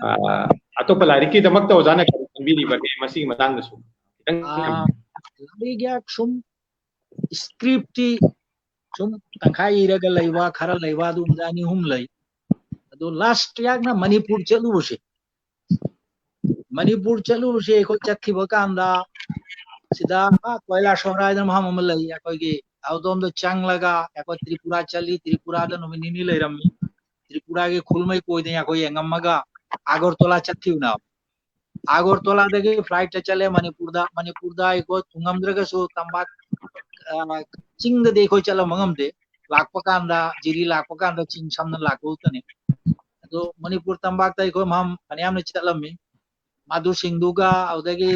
ꯑ, ꯑꯇꯣꯞꯄ ꯂꯥꯏꯔꯤꯛꯀꯤꯗꯃꯛꯇ ꯑꯣꯖꯥꯅ ꯀꯔꯤ ꯈꯟꯕꯤꯔꯤꯕꯒꯦ ꯃꯁꯤꯒꯤ ꯃꯇꯥꯡꯗꯁꯨ? ꯈꯤꯇꯪ ꯑꯥ, ꯂꯥꯏꯔꯤꯛ ꯌꯥꯛ ꯁꯨꯝ script ꯇꯤ ꯁꯨꯝ ꯇꯪꯈꯥꯏ ꯏꯔꯒ ꯂꯩꯕ, ꯈꯔ ꯂꯩꯕ, ꯑꯗꯨꯒꯨꯝꯕꯗ ꯑꯅꯤ ꯑꯍꯨꯝ ꯂꯩ꯫ ꯑꯗꯣ last ꯌꯥꯛꯅ ꯃꯅꯤꯄꯨꯔ ꯆꯠꯂꯨꯕꯁꯦ, ꯃꯅꯤꯄꯨꯔ ꯆꯠꯂꯨꯕꯁꯦ ꯑꯩꯈꯣꯏ ꯆꯠꯈꯤꯕ ꯀꯥꯟꯗ ꯁꯤꯗ, ꯑꯥ, ꯀꯣꯏꯂꯥꯁꯣꯔ ꯍꯥꯏꯗꯅ ꯃꯐꯝ ꯑꯃ ꯂꯩ, ꯑꯩꯈꯣꯏꯒꯤ ꯑꯗꯣꯝꯗ ꯆꯪꯂꯒ ꯑꯩꯈꯣꯏ ꯇ꯭ꯔꯤꯄꯨꯔꯥ ꯆꯠꯂꯤ, ꯇ꯭ꯔꯤꯄꯨꯔꯥꯗ ꯅꯨꯃꯤꯠ ꯅꯤꯅꯤ ꯂꯩꯔꯝꯃꯤ꯫ ꯇ꯭ꯔꯤꯄꯨꯔꯥꯒꯤ ꯈꯨꯜꯃꯩ ꯀꯣꯏꯗꯅ ꯑꯩꯈꯣꯏ ꯌꯦꯡꯉꯝꯃꯒ ꯑꯥꯒꯔꯇꯣꯂꯥ ꯆꯠꯈꯤꯕꯅꯦꯕ꯫ ꯑꯥꯒꯔꯇꯣꯂꯥꯗꯒꯤ flight ꯇ ꯆꯠꯂꯦ ꯃꯅꯤꯄꯨꯔꯗ꯫ ꯃꯅꯤꯄꯨꯔꯗ ꯑꯩꯈꯣꯏ ꯊꯨꯡꯉꯝꯗ꯭ꯔꯒꯁꯨ ꯇꯝꯄꯥꯛ, ꯑ, ꯆꯤꯡꯗꯗꯤ ꯑꯩꯈꯣꯏ ꯆꯠꯂꯝꯕ ꯉꯝꯗꯦ꯫ ꯂꯥꯛꯄ ꯀꯥꯟꯗ, ꯖꯤꯔꯤ ꯂꯥꯛꯄ ꯀꯥꯟꯗ ꯆꯤꯡ ꯁꯝꯅ ꯂꯥꯛꯄ ꯈꯛꯇꯅꯤ꯫ ꯑꯗꯣ ꯃꯅꯤꯄꯨꯔ ꯇꯝꯄꯥꯛꯇ ꯑꯩꯈꯣꯏ ꯃꯐꯝ ꯐꯅꯌꯥꯝꯅ ꯆꯠꯂꯝꯃꯤ꯫ ꯃꯗꯨꯁꯤꯡꯗꯨꯒ ꯑꯗꯨꯗꯒꯤ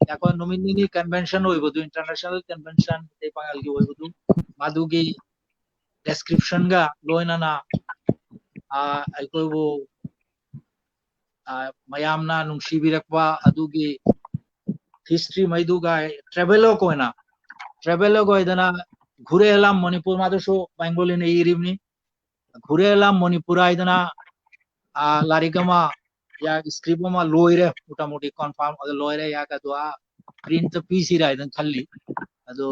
ꯑꯩꯈꯣꯏ ꯅꯨꯃꯤꯠ ꯅꯤꯅꯤ convention ꯑꯣꯏꯕꯗꯨ, international convention, ꯃꯩꯇꯩ ꯄꯥꯉꯜꯒꯤ ꯑꯣꯏꯕꯗꯨ, ꯃꯗꯨꯒꯤ description ꯒ ꯂꯣꯏꯅꯅ, ꯑ, ꯑꯩꯈꯣꯏꯕꯨ, ꯑ, ꯃꯌꯥꯝꯅ ꯅꯨꯡꯁꯤꯕꯤꯔꯛꯄ ꯑꯗꯨꯒꯤ history ꯃꯩꯗꯨꯒ travelogue ꯑꯣꯏꯅ, travelogue ꯑꯣꯏꯗꯅ ꯘꯨꯔꯦ ꯍꯦꯂꯥꯝ ꯃꯅꯤꯄꯨꯔ, ꯃꯥꯗꯨꯁꯨ ꯕꯦꯡꯒꯣꯂꯤꯅ ꯏꯔꯤꯕꯅꯤ꯫ ꯘꯨꯔꯦ ꯍꯦꯂꯥꯝ ꯃꯅꯤꯄꯨꯔ ꯍꯥꯏꯗꯅ, ꯑ, ꯂꯥꯏꯔꯤꯛ ꯑꯃ, ꯌꯥ, script ꯑꯃ ꯂꯣꯏꯔꯦ, ꯃꯣꯇꯥꯃꯣꯇꯤ confirm ꯑꯗꯨ ꯂꯣꯏꯔꯦ, ꯌꯥ, ꯑꯗꯣ, ꯑ, print ꯇ ꯄꯤꯁꯤꯔꯥ ꯍꯥꯏꯗꯅ ꯈꯜꯂꯤ꯫ ꯑꯗꯣ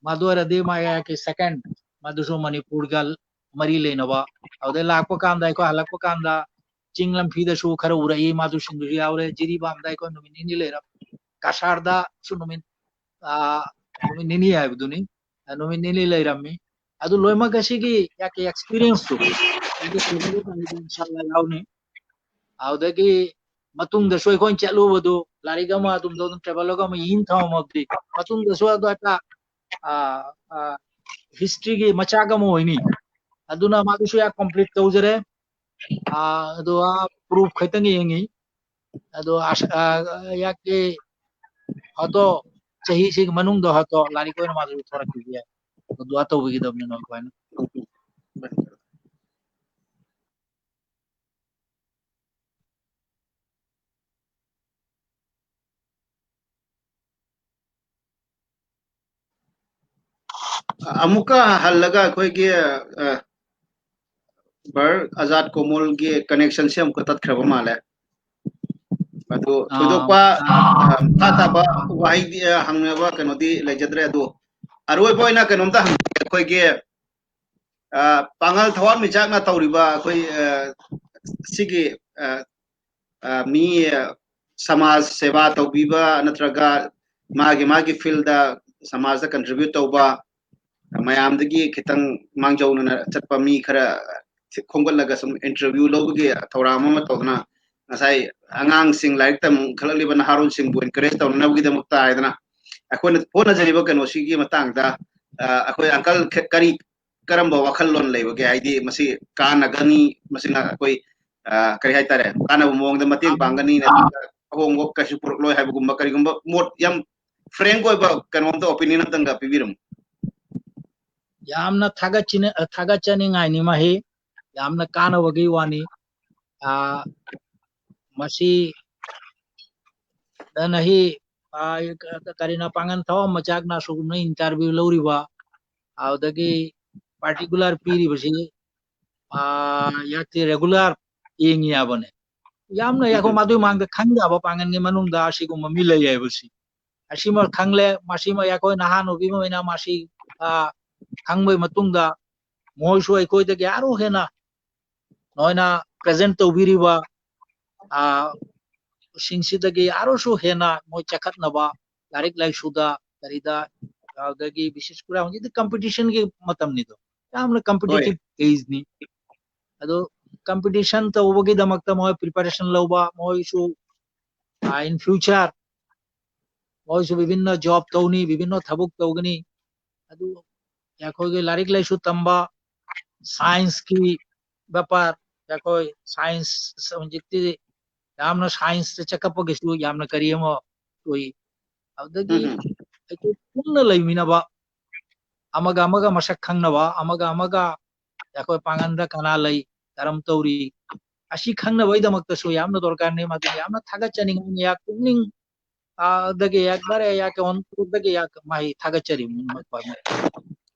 ꯃꯗꯨ ꯑꯣꯏꯔꯗꯤ ꯃꯥꯒꯤ second, ꯃꯗꯨꯁꯨ ꯃꯅꯤꯄꯨꯔꯒ ꯃꯔꯤ ꯂꯩꯅꯕ꯫ ꯑꯗꯨꯗꯩ ꯂꯥꯛꯄ ꯀꯥꯟꯗ, ꯑꯩꯈꯣꯏ ꯍꯜꯂꯛꯄ ꯀꯥꯟꯗ ꯆꯤꯡ ꯂꯝꯐꯤꯗꯁꯨ ꯈꯔ ꯎꯔꯛꯏ, ꯃꯗꯨꯁꯤꯡꯗꯨꯁꯨ ꯌꯥꯎꯔꯦ꯫ ꯖꯤꯔꯤꯕꯥꯝꯗ ꯑꯩꯈꯣꯏ ꯅꯨꯃꯤꯠ ꯅꯤꯅꯤ ꯂꯩꯔꯝꯃꯤ꯫ ꯀꯁꯥꯔꯗꯁꯨ ꯅꯨꯃꯤꯠ, ꯑ, ꯅꯨꯃꯤꯠ ꯅꯤꯅꯤ ꯍꯥꯏꯕꯗꯨꯅꯤ, ꯑ, ꯅꯨꯃꯤꯠ ꯅꯤꯅꯤ ꯂꯩꯔꯝꯃꯤ꯫ ꯑꯗꯨ ꯂꯣꯏꯅꯃꯛ ꯑꯁꯤꯒꯤ ꯌꯥꯀꯤ experience ꯇꯨ, ꯑꯩꯒꯤ travel ꯍꯥꯏꯗꯤ ꯏꯟꯁꯥꯜꯂꯥ ꯌꯥꯎꯅꯤ꯫ ꯑꯗꯨꯗꯒꯤ ꯃꯇꯨꯡꯗꯁꯨ ꯑꯩꯈꯣꯏꯅ ꯆꯠꯂꯨꯕꯗꯨ ꯂꯥꯏꯔꯤꯛ ꯑꯃ ꯑꯗꯨꯝ ꯑꯗꯨꯝ travelogue ꯑꯃ ꯏꯟ ꯊꯝꯃꯝꯃꯕꯗꯤ ꯃꯇꯨꯡꯗꯁꯨ ꯑꯗꯨ ꯍꯦꯛꯇ, ꯑ, ꯑ, history ꯒꯤ ꯃꯆꯥꯛ ꯑꯃ ꯑꯣꯏꯅꯤ꯫ ꯑꯗꯨꯅ ꯃꯥꯗꯨꯁꯨ ꯌꯥ complete ꯇꯧꯖꯔꯦ꯫ ꯑ, ꯑꯗꯣ, ꯑ, proof ꯈꯛꯇꯪ ꯌꯦꯡꯉꯤ꯫ ꯑꯗꯣ ꯑꯁ-, ꯑ, ꯌꯥꯀꯤ ꯍꯣꯇꯣ ꯆꯍꯤꯁꯤꯒꯤ ꯃꯅꯨꯡꯗ ꯍꯣꯇꯣ ꯂꯥꯏꯔꯤꯛ ꯑꯣꯏꯅ ꯃꯥꯗꯨ ꯊꯣꯔꯛꯈꯤꯕ ꯌꯥꯏ꯫ ꯑꯗꯨ ꯇꯧꯕꯤꯒꯗꯕꯅꯤ ꯅꯣꯏ ꯑꯩꯈꯣꯏꯅ꯫ ꯑꯃꯨꯛꯀ ꯍꯜꯂꯒ ꯑꯩꯈꯣꯏꯒꯤ, ꯑ, ꯕꯔ ꯑꯖꯥꯗ ꯀꯣꯃꯣꯜꯒꯤ connection ꯁꯦ ꯑꯃꯨꯛꯀ ꯇꯠꯈ꯭ꯔꯕ ꯃꯥꯜꯂꯦ꯫ ꯑꯗꯨ ꯊꯣꯏꯗꯣꯛꯄ ꯃꯈꯥ ꯇꯥꯕ ꯋꯥꯍꯩꯗꯤ ꯍꯪꯅꯕ ꯀꯩꯅꯣꯗꯤ ꯂꯩꯖꯗ꯭ꯔꯦ꯫ ꯑꯗꯨ ꯑꯔꯣꯏꯕ ꯑꯣꯏꯅ ꯀꯩꯅꯣꯝꯇ ꯍꯪꯖꯒꯦ꯫ ꯑꯩꯈꯣꯏꯒꯤ ꯄꯥꯡꯒꯜ ꯊꯋꯥꯟꯃꯤꯆꯥꯛꯅ ꯇꯧꯔꯤꯕ ꯑꯩꯈꯣꯏ ꯁꯤꯒꯤ ꯃꯤ ꯁꯃꯥꯖ ꯁꯦꯕꯥ ꯇꯧꯕꯤꯕ ꯅꯠꯇ꯭ꯔꯒ ꯃꯥꯒꯤ ꯃꯥꯒꯤ ꯐꯤꯜꯗ ꯁꯃꯥꯖꯇ ꯀꯟꯇ꯭ꯔꯤꯕ꯭ꯌꯨꯠ ꯇꯧꯕ, ꯃꯌꯥꯝꯗꯒꯤ ꯈꯤꯇꯪ ꯃꯥꯡꯖꯧꯅꯅ ꯆꯠꯄ ꯃꯤ ꯈꯔ ꯈꯣꯝꯒꯠꯂꯒ ꯁꯨꯝ ꯏꯟꯇꯔꯚ꯭ꯌꯨ ꯂꯧꯕꯒꯤ ꯊꯧꯔꯥꯡ ꯑꯃ ꯇꯧꯗꯅ, ꯉꯁꯥꯏ ꯑꯉꯥꯡꯁꯤꯡ, ꯂꯥꯏꯔꯤꯛ ꯇꯝꯈꯠꯂꯛꯂꯤꯕ ꯅꯍꯥꯔꯣꯜꯁꯤꯡꯕꯨ ꯏꯟꯀꯔꯦꯖ ꯇꯧꯅꯅꯕꯒꯤꯗꯃꯛꯇ ꯍꯥꯏꯗꯅ ꯑꯩꯈꯣꯏꯅ ꯍꯣꯠꯅꯖꯔꯤꯕ ꯀꯩꯅꯣꯁꯤꯒꯤ ꯃꯇꯥꯡꯗ ꯑꯩꯈꯣꯏ ꯑꯪꯀꯜ ꯀꯔꯤ, ꯀꯔꯝꯕ ꯋꯥꯈꯜꯂꯣꯟ ꯂꯩꯕꯒꯦ? ꯍꯥꯏꯗꯤ ꯃꯁꯤ ꯀꯥꯟꯅꯒꯅꯤ, ꯃꯁꯤꯅ ꯑꯩꯈꯣꯏ ꯀꯔꯤ ꯍꯥꯏꯇꯥꯔꯦ, ꯀꯥꯟꯅꯕ ꯃꯑꯣꯡꯗ ꯃꯇꯦꯡ ꯄꯥꯡꯒꯅꯤ, ꯅꯠꯇ꯭ꯔꯒ ꯑꯍꯣꯡꯕ ꯀꯩꯁꯨ ꯄꯨꯔꯛꯂꯣꯏ ꯍꯥꯏꯕꯒꯨꯝꯕ ꯀꯔꯤꯒꯨꯝꯕ ꯃꯣꯠ, ꯌꯥꯝ ꯐ꯭ꯔꯦꯡꯛ ꯑꯣꯏꯕ ꯀꯩꯅꯣꯝꯇ ꯑꯣꯄꯤꯅꯤꯌꯟ ꯑꯝꯇꯪꯒ ꯄꯤꯕꯤꯔꯝꯃꯨ꯫ ꯌꯥꯝꯅ ꯊꯥꯒꯠꯆꯅꯤꯡꯉꯥꯏꯅꯤ ꯃꯍꯤ, ꯌꯥꯝꯅ ꯀꯥꯟꯅꯕꯒꯤ ꯋꯥꯅꯤ꯫ ꯃꯁꯤ ꯅꯍꯤ ꯀꯔꯤꯅ ꯄꯥꯡꯒꯜ ꯊꯋꯥꯟ ꯃꯆꯥꯛꯅ ꯑꯁꯨꯒꯨꯝꯅ ꯏꯟꯇꯔꯚ꯭ꯌꯨ ꯂꯧꯔꯤꯕ, ꯑꯗꯨꯗꯒꯤ ꯄꯥꯔꯇꯤꯀꯨꯂꯔ ꯄꯤꯔꯤꯕꯁꯤ ꯌꯥꯇꯤ ꯔꯦꯒꯨꯂꯔ ꯌꯦꯡꯉꯤ ꯍꯥꯏꯕꯅꯦ꯫ ꯌꯥꯝꯅ ꯑꯩꯈꯣꯏ ꯃꯗꯨꯒꯤ ꯃꯥꯡꯗ ꯈꯪꯗꯕ ꯄꯥꯡꯒꯜꯒꯤ ꯃꯅꯨꯡꯗ ꯑꯁꯤꯒꯨꯝꯕ ꯃꯤ ꯂꯩ ꯍꯥꯏꯕꯁꯤ ꯑꯁꯤꯃ ꯈꯪꯂꯦ꯫ ꯃꯁꯤꯃ ꯑꯩꯈꯣꯏ ꯅꯍꯥ ꯅꯨꯄꯤ ꯑꯃ ꯑꯣꯏꯅ ꯃꯁꯤ ꯈꯪꯕꯒꯤ ꯃꯇꯨꯡꯗ ꯃꯣꯏꯁꯨ ꯑꯩꯈꯣꯏꯗꯒꯤ ꯑꯥꯔꯣ ꯍꯦꯟꯅ ꯅꯣꯏꯅ ꯄ꯭ꯔꯦꯖꯦꯟ ꯇꯧꯕꯤꯔꯤꯕ ꯁꯤꯡꯁꯤꯗꯒꯤ ꯑꯥꯔꯣꯁꯨ ꯍꯦꯟꯅ ꯃꯣꯏ ꯆꯈꯠꯅꯕ ꯂꯥꯏꯔꯤꯛ ꯂꯥꯏꯁꯨꯗ ꯀꯔꯤꯗ ꯑꯗꯨꯗꯒꯤ ꯕꯤꯁꯦꯁ ꯄꯨꯔꯥ ꯍꯧꯖꯤꯛꯇꯤ ꯀꯝꯄꯤꯇꯤꯁꯟꯒꯤ ꯃꯇꯝꯅꯤꯗꯣ, ꯌꯥꯝꯅ ꯀꯝꯄꯤꯇꯤꯇꯤꯚ ꯑꯦꯖꯅꯤ꯫ ꯑꯗꯣ ꯀꯝꯄꯤꯇꯤꯁꯟ ꯇꯧꯕꯒꯤꯗꯃꯛꯇ ꯃꯣꯏ ꯄ꯭ꯔꯤꯄꯦꯔꯦꯁꯟ ꯂꯧꯕ, ꯃꯣꯏꯁꯨ in future ꯃꯣꯏꯁꯨ ꯕꯤꯚꯤꯟꯅ ꯖꯣꯕ ꯇꯧꯅꯤ, ꯕꯤꯚꯤꯟꯅ ꯊꯕꯛ ꯇꯧꯒꯅꯤ꯫ ꯑꯗꯨ ꯑꯩꯈꯣꯏꯒꯤ ꯂꯥꯏꯔꯤꯛ ꯂꯥꯏꯁꯨ ꯇꯝꯕ, ꯁꯥꯏꯟꯁꯀꯤ ꯕꯦꯄꯥꯔ, ꯑꯩꯈꯣꯏ ꯁꯥꯏꯟꯁ ꯍꯧꯖꯤꯛꯇꯤ ꯌꯥꯝꯅ ꯁꯥꯏꯟꯁꯇ ꯆꯈꯠꯄꯒꯤꯁꯨ ꯌꯥꯝꯅ ꯀꯔꯤ ꯑꯃ ꯑꯣꯏ꯫ ꯑꯗꯨꯗꯒꯤ ꯑꯩꯈꯣꯏ ꯄꯨꯟꯅ ꯂꯩꯃꯤꯟꯅꯕ, ꯑꯃꯒ ꯑꯃꯒ ꯃꯁꯛ ꯈꯪꯅꯕ, ꯑꯃꯒ ꯑꯃꯒ ꯑꯩꯈꯣꯏ ꯄꯥꯡꯒꯟꯗ ꯀꯅꯥ ꯂꯩ, ꯀꯔꯝ ꯇꯧꯔꯤ, ꯑꯁꯤ ꯈꯪꯅꯕꯒꯤꯗꯃꯛꯇꯁꯨ ꯌꯥꯝꯅ ꯗꯔꯀꯥꯔꯅꯤ꯫ ꯃꯗꯨ ꯌꯥꯝꯅ ꯊꯥꯒꯠꯆꯅꯤꯡꯉꯤ꯫ ꯄꯨꯛꯅꯤꯡ ꯑꯗꯒꯤ ꯌꯥꯛ ꯃꯔꯦ ꯌꯥꯛ ꯑꯣꯟꯊꯣꯛꯇꯒꯤ ꯌꯥꯛ ꯃꯍꯩ ꯊꯥꯒꯠꯆꯔꯤ꯫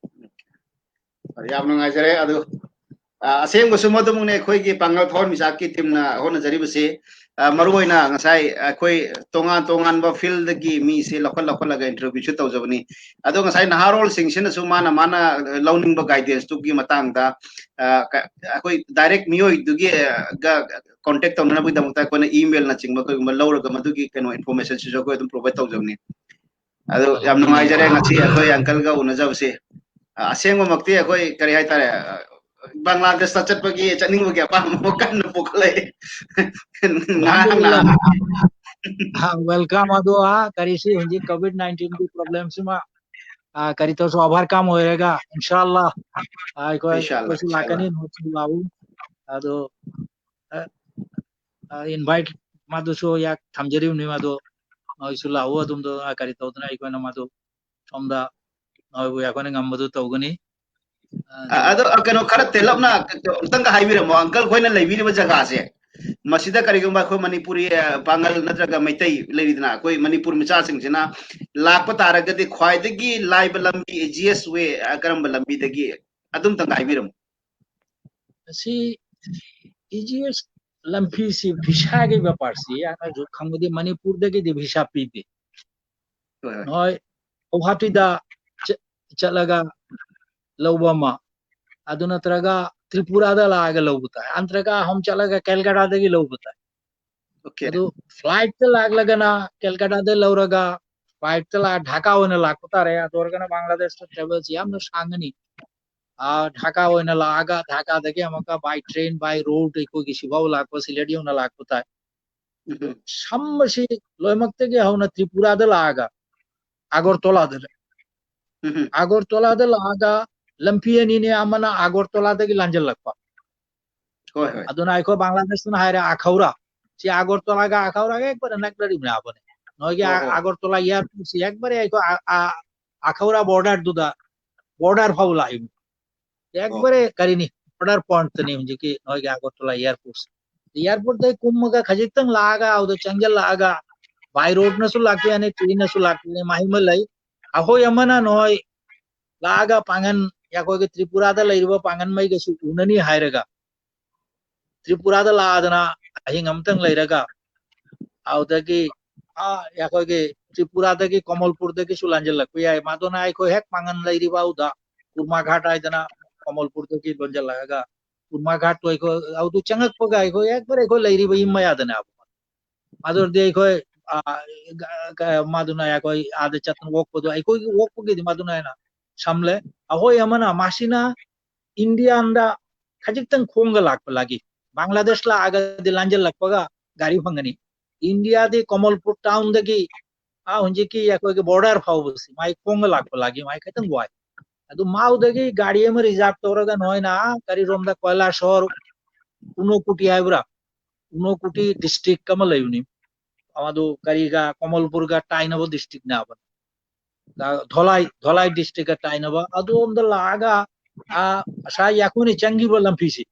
ꯌꯥꯝ ꯅꯨꯡꯉꯥꯏꯖꯔꯦ꯫ ꯑꯗꯨ ꯑ, ꯑꯁꯦꯡꯕꯁꯨ ꯃꯗꯨꯃꯛꯅꯦ ꯑꯩꯈꯣꯏꯒꯤ ꯄꯥꯡꯒꯜ ꯊꯋꯥꯟꯃꯤꯆꯥꯛꯀꯤ ꯇꯤꯝꯅ ꯍꯣꯠꯅꯖꯔꯤꯕꯁꯤ꯫ ꯑ, ꯃꯔꯨꯑꯣꯏꯅ ꯉꯁꯥꯏ ꯑꯩꯈꯣꯏ ꯇꯣꯉꯥꯟ ꯇꯣꯉꯥꯟꯕ ꯐꯤꯜꯗꯒꯤ ꯃꯤꯁꯦ ꯂꯧꯈꯠ ꯂꯧꯈꯠꯂꯒ ꯏꯟꯇꯔꯚ꯭ꯌꯨꯁꯨ ꯇꯧꯖꯕꯅꯤ꯫ ꯑꯗꯣ ꯉꯁꯥꯏ ꯅꯍꯥꯔꯣꯜꯁꯤꯡꯁꯤꯅꯁꯨ ꯃꯥꯅ ꯃꯥꯅ ꯂꯧꯅꯤꯡꯕ ꯒꯥꯏꯗꯦꯟꯁꯇꯨꯒꯤ ꯃꯇꯥꯡꯗ, ꯑ, ꯀ-, ꯑꯩꯈꯣꯏ ꯗꯥꯏꯔꯦꯛ ꯃꯤꯑꯣꯏꯗꯨꯒꯤ, ꯑ, ꯒ ꯀꯣꯟꯇꯦꯛ ꯇꯧꯅꯅꯕꯒꯤꯗꯃꯛꯇ ꯑꯩꯈꯣꯏꯅ ꯏꯃꯦꯜꯅꯆꯤꯡꯕ ꯀꯩꯒꯨꯝꯕ ꯂꯧꯔꯒ ꯃꯗꯨꯒꯤ ꯀꯩꯅꯣ ꯏꯟꯐꯣꯔꯃꯦꯁꯟꯁꯤꯁꯨ ꯑꯩꯈꯣꯏ ꯑꯗꯨꯝ ꯄ꯭ꯔꯣꯚꯥꯏꯗ ꯇꯧꯖꯕꯅꯤ꯫ ꯑꯗꯣ ꯌꯥꯝ ꯅꯨꯡꯉꯥꯏꯖꯔꯦ ꯉꯁꯤ ꯑꯩꯈꯣꯏ ꯑꯪꯀꯜꯒ ꯎꯅꯖꯕꯁꯦ꯫ ꯑ, ꯑꯁꯦꯡꯕꯃꯛꯇꯤ ꯑꯩꯈꯣꯏ ꯀꯔꯤ ꯍꯥꯏꯇꯥꯔꯦ, ꯑ, ꯕꯪꯒ꯭ꯂꯥꯗꯦꯁꯇ ꯆꯠꯄꯒꯤ, ꯆꯠꯅꯤꯡꯕꯒꯤ ꯑꯄꯥꯝꯕ ꯑꯃ ꯀꯟꯅ ꯄꯣꯛꯈꯠꯂꯛꯑꯦ꯫ ꯉꯥꯏꯍꯥꯛ ꯑꯜꯍꯝꯗꯨꯂꯤꯜꯂꯥ꯫ ꯉꯥꯏꯍꯥꯛ꯫ ꯑ, welcome ꯑꯗꯣ, ꯑ, ꯀꯔꯤꯁꯤ ꯍꯧꯖꯤꯛ COVID nineteen ꯒꯤ problem ꯁꯤꯃ, ꯑ, ꯀꯔꯤ ꯇꯧꯁꯨ overcome ꯑꯣꯏꯔꯒ, ꯏꯟꯁꯥꯜꯂꯥ, ꯑ, ꯑꯩꯈꯣꯏ, ꯏꯟꯁꯥꯜꯂꯥ, ꯑꯩꯈꯣꯏꯁꯨ ꯏꯟꯁꯥꯜꯂꯥ꯫ ꯂꯥꯛꯀꯅꯤ, ꯅꯣꯏꯁꯨ ꯂꯥꯛꯎ꯫ ꯑꯗꯣ, ꯑ, ꯑ, invite ꯃꯗꯨꯁꯨ ꯌꯥ ꯊꯝꯖꯔꯤꯕꯅꯤ, ꯃꯗꯨ ꯅꯣꯏꯁꯨ ꯂꯥꯛꯎ, ꯑꯗꯨꯝꯗꯣ, ꯑ, ꯀꯔꯤ ꯇꯧꯗꯅ ꯑꯩꯈꯣꯏꯅ ꯃꯗꯨ ꯁꯣꯝꯗ ꯅꯣꯏꯕꯨ ꯑꯩꯈꯣꯏꯅ ꯉꯝꯕꯗꯨ ꯇꯧꯒꯅꯤ꯫ ꯑ, ꯑ, ꯑꯗꯣ, ꯑ, ꯀꯩꯅꯣ, ꯈꯔ ꯇꯦꯜꯂꯞꯅ ꯑꯃꯨꯛꯇꯪꯒ ꯍꯥꯏꯕꯤꯔꯝꯃꯣ, ꯑꯪꯀꯜ ꯈꯣꯏꯅ ꯂꯩꯕꯤꯔꯤꯕ ꯖꯒꯥꯁꯦ, ꯃꯁꯤꯗ ꯀꯔꯤꯒꯨꯝꯕ ꯑꯩꯈꯣꯏ ꯃꯅꯤꯄꯨꯔꯤ, ꯑ, ꯄꯥꯡꯒꯜ ꯅꯠꯇ꯭ꯔꯒ ꯃꯩꯇꯩ ꯂꯩꯔꯤꯗꯅ, ꯑꯩꯈꯣꯏ ꯃꯅꯤꯄꯨꯔ ꯃꯆꯥꯁꯤꯡꯁꯤꯅ ꯂꯥꯛꯄ ꯇꯥꯔꯒꯗꯤ ꯈ꯭ꯋꯥꯏꯗꯒꯤ ꯂꯥꯏꯕ ꯂꯝꯕꯤ, easiest way, ꯑ, ꯀꯔꯝꯕ ꯂꯝꯕꯤꯗꯒꯤ, ꯑꯗꯨꯝꯇꯪꯒ ꯍꯥꯏꯕꯤꯔꯝꯃꯣ꯫ ꯑꯁꯤ easiest ꯂꯝꯕꯤꯁꯤ ꯚꯤꯁꯥꯒꯤ ꯕꯦꯄꯥꯔꯁꯤ ꯌꯥꯝꯅꯁꯨ ꯈꯪꯕꯗꯤ ꯃꯅꯤꯄꯨꯔꯗꯒꯤꯗꯤ ꯚꯤꯁꯥ ꯄꯤꯗꯦ꯫ ꯍꯣꯏ, ꯍꯣꯏ꯫ ꯅꯣꯏ ꯒꯧꯍꯥꯇꯤꯗ ꯆ-, ꯆꯠꯂꯒ ꯂꯧꯕ ꯑꯃ, ꯑꯗꯨ ꯅꯠꯇ꯭ꯔꯒ ꯇ꯭ꯔꯤꯄꯨꯔꯥꯗ ꯂꯥꯛꯑꯒ ꯂꯧꯕ ꯇꯥꯏ, ꯅꯠꯇ꯭ꯔꯒ ꯑꯍꯨꯝ ꯆꯠꯂꯒ ꯀꯦꯜꯀꯥꯇꯥꯗꯒꯤ ꯂꯧꯕ ꯇꯥꯏ꯫ Okay꯫ ꯑꯗꯨ flight ꯇ ꯂꯥꯛꯂꯒꯅ ꯀꯦꯜꯀꯥꯇꯥꯗ ꯂꯧꯔꯒ flight ꯇ ꯂꯥꯛ-, ꯙꯥꯀꯥ ꯑꯣꯏꯅ ꯂꯥꯛꯄ ꯇꯥꯔꯦ, ꯑꯗꯨ ꯑꯣꯏꯔꯒꯅ ꯕꯪꯒ꯭ꯂꯥꯗꯦꯁꯇ travel ꯁꯤ ꯌꯥꯝꯅ ꯁꯥꯡꯒꯅꯤ꯫ ꯑꯥ, ꯙꯥꯀꯥ ꯑꯣꯏꯅ ꯂꯥꯛꯑꯒ ꯙꯥꯀꯥꯗꯒꯤ ꯑꯃꯨꯛꯀ by train, by road ꯑꯩꯈꯣꯏꯒꯤ ꯁꯤꯐꯥꯎ ꯂꯥꯛꯄ, ꯁꯤꯂꯦꯠ ꯌꯧꯅ ꯂꯥꯛꯄ ꯇꯥꯏ꯫ ꯎꯝ꯫ ꯁꯝꯕꯁꯤ ꯂꯣꯏꯃꯛꯇꯒꯤ ꯍꯧꯅ ꯇ꯭ꯔꯤꯄꯨꯔꯥꯗ ꯂꯥꯛꯑꯒ ꯑꯒꯔꯇꯣꯂꯥꯗ ꯂꯩ꯫ ꯎꯝ꯫ ꯑꯒꯔꯇꯣꯂꯥꯗ ꯂꯥꯛꯑꯒ ꯂꯝꯕꯤ ꯑꯅꯤꯅꯦ, ꯑꯃꯅ ꯑꯒꯔꯇꯣꯂꯥꯗꯒꯤ ꯂꯥꯟꯖꯜꯂꯛꯄ꯫ ꯍꯣꯏ, ꯍꯣꯏ꯫ ꯑꯗꯨꯅ ꯑꯩꯈꯣꯏ ꯕꯪꯒ꯭ꯂꯥꯗꯦꯁꯇꯅ ꯍꯥꯏꯔꯦ ꯑꯈꯧꯔꯥ꯫ ꯁꯤ ꯑꯒꯔꯇꯣꯂꯥꯒ ꯑꯈꯧꯔꯥꯒ ꯑꯦꯛꯕꯔꯦ ꯅꯛꯅꯔꯤꯕꯅꯦ ꯍꯥꯏꯕꯅꯦ꯫ ꯅꯣꯏꯒꯤ ꯑꯣ, ꯑ-, ꯑꯣ꯫ ꯑꯒꯔꯇꯣꯂꯥ airport ꯁꯤ ꯑꯦꯛꯕꯔꯦ ꯑꯩꯈꯣꯏ ꯑ-, ꯑ-, ꯑꯈꯧꯔꯥ border ꯗꯨꯗ, border ꯐꯥꯎ ꯂꯥꯛꯏꯕꯅꯤ꯫ ꯑꯣ꯫ ꯑꯦꯛꯕꯔꯦ ꯀꯔꯤꯅꯤ, border point ꯇꯅꯤ ꯍꯧꯖꯤꯛꯀꯤ ꯅꯣꯏꯒꯤ ꯑꯒꯔꯇꯣꯂꯥ airport ꯁꯦ꯫ Airport ꯇꯩ ꯀꯨꯝꯃꯒ ꯈꯖꯤꯛꯇꯪ ꯂꯥꯛꯑꯒ ꯑꯗꯨꯗ ꯆꯪꯁꯤꯜꯂꯛꯑꯒ by road ꯅꯁꯨ ꯂꯥꯛꯄ ꯌꯥꯅꯤ, train ꯅꯁꯨ ꯂꯥꯛꯄ ꯌꯥꯅꯤ, ꯃꯍꯩꯃ ꯂꯩ꯫ ꯑꯩꯈꯣꯏ ꯑꯃꯅ ꯅꯣꯏ ꯂꯥꯛꯑꯒ ꯄꯥꯡꯒꯟ ꯑꯩꯈꯣꯏꯒꯤ ꯇ꯭ꯔꯤꯄꯨꯔꯥꯗ ꯂꯩꯔꯤꯕ ꯄꯥꯡꯒꯟꯃꯩꯒꯁꯨ ꯎꯅꯅꯤ ꯍꯥꯏꯔꯒ, ꯇ꯭ꯔꯤꯄꯨꯔꯥꯗ ꯂꯥꯛꯑꯗꯅ ꯑꯍꯤꯡ ꯑꯃꯇꯪ ꯂꯩꯔꯒ, ꯑꯗꯨꯗꯒꯤ ꯑꯥ ꯑꯩꯈꯣꯏꯒꯤ ꯇ꯭ꯔꯤꯄꯨꯔꯥꯗꯒꯤ ꯀꯃꯜꯄꯨꯔꯗꯒꯤꯁꯨ ꯂꯥꯟꯖꯜꯂꯛꯄ ꯌꯥꯏ꯫ ꯃꯗꯨꯅ ꯑꯩꯈꯣꯏ ꯍꯦꯛ ꯄꯥꯡꯒꯟ ꯂꯩꯔꯤꯕ ꯑꯗꯨꯗ ꯀꯨꯔꯃꯥ ꯘꯥꯠ ꯍꯥꯏꯗꯅ ꯀꯃꯜꯄꯨꯔꯗꯒꯤ ꯂꯣꯟꯖꯜꯂꯛꯑꯒ ꯀꯨꯔꯃꯥ ꯘꯥꯠꯇꯣ ꯑꯩꯈꯣꯏ ꯑꯗꯨ ꯆꯪꯉꯛꯄꯒ ꯑꯩꯈꯣꯏ ꯍꯦꯛ ꯑꯩꯈꯣꯏ ꯂꯩꯔꯤꯕ ꯌꯨꯝ ꯃꯌꯥꯗꯅꯦꯕ꯫ ꯑꯗꯨꯗꯤ ꯑꯩꯈꯣꯏ, ꯑ, ꯒ-, ꯒ-, ꯃꯗꯨꯅ ꯑꯩꯈꯣꯏ ꯑꯥꯗ ꯆꯠꯇꯅ ꯑꯣꯛꯄꯗꯣ ꯑꯩꯈꯣꯏꯒꯤ ꯑꯣꯛꯄꯒꯤꯗꯤ ꯃꯗꯨꯅ ꯍꯦꯟꯅ ꯁꯝꯂꯦ꯫ ꯑꯩꯈꯣꯏ ꯑꯃꯅ ꯃꯁꯤꯅ ꯏꯟꯗꯤꯌꯥꯗ ꯈꯖꯤꯛꯇꯪ ꯈꯣꯡꯒ ꯂꯥꯛꯄ ꯂꯥꯒꯤ, ꯕꯪꯒ꯭ꯂꯥꯗꯦꯁ ꯂꯥꯛꯑꯒꯗꯤ ꯂꯥꯟꯖꯜꯂꯛꯄꯒ ꯒꯥꯔꯤ ꯐꯪꯒꯅꯤ꯫ ꯏꯟꯗꯤꯌꯥꯗꯤ ꯀꯃꯜꯄꯨꯔ ꯇꯥꯎꯟꯗꯒꯤ ꯑꯥ ꯍꯧꯖꯤꯛꯀꯤ ꯑꯩꯈꯣꯏꯒꯤ ꯕꯣꯔꯗꯔ ꯐꯥꯎꯕꯁꯤ ꯃꯥꯏ ꯈꯣꯡꯅ ꯂꯥꯛꯄ ꯂꯥꯒꯤ ꯃꯥꯏ ꯈꯤꯇꯪ ꯋꯥꯏ꯫ ꯑꯗꯨ ꯃꯥꯎꯗꯒꯤ ꯒꯥꯔꯤ ꯑꯃ ꯔꯤꯖꯥꯔꯚ ꯇꯧꯔꯒ ꯅꯣꯏꯅ ꯑꯥ ꯀꯔꯤꯔꯣꯝꯗ ꯀꯣꯏꯂꯥꯁꯣꯔ, ꯎꯅꯣꯀꯨꯇꯤ ꯍꯥꯏꯕ꯭ꯔꯥ, ꯎꯅꯣꯀꯨꯇꯤ ꯗꯤꯁꯇ꯭ꯔꯤꯛ ꯑꯃ ꯂꯩꯕꯅꯤ꯫ ꯑꯗꯨ ꯀꯔꯤꯒ ꯀꯃꯜꯄꯨꯔꯒ ꯇꯥꯏꯅꯕ ꯗꯤꯁꯇ꯭ꯔꯤꯛꯅꯦꯕ꯫ ꯙꯣꯂꯥꯏ, ꯙꯣꯂꯥꯏ ꯗꯤꯁꯇ꯭ꯔꯤꯛꯀ ꯇꯥꯏꯅꯕ ꯑꯗꯣꯝꯗ ꯂꯥꯛꯑꯒ ꯑꯥ ꯉꯁꯥꯏ ꯑꯩꯈꯣꯏꯅ ꯆꯪꯈꯤꯕ ꯂꯝꯕꯤꯁꯤ,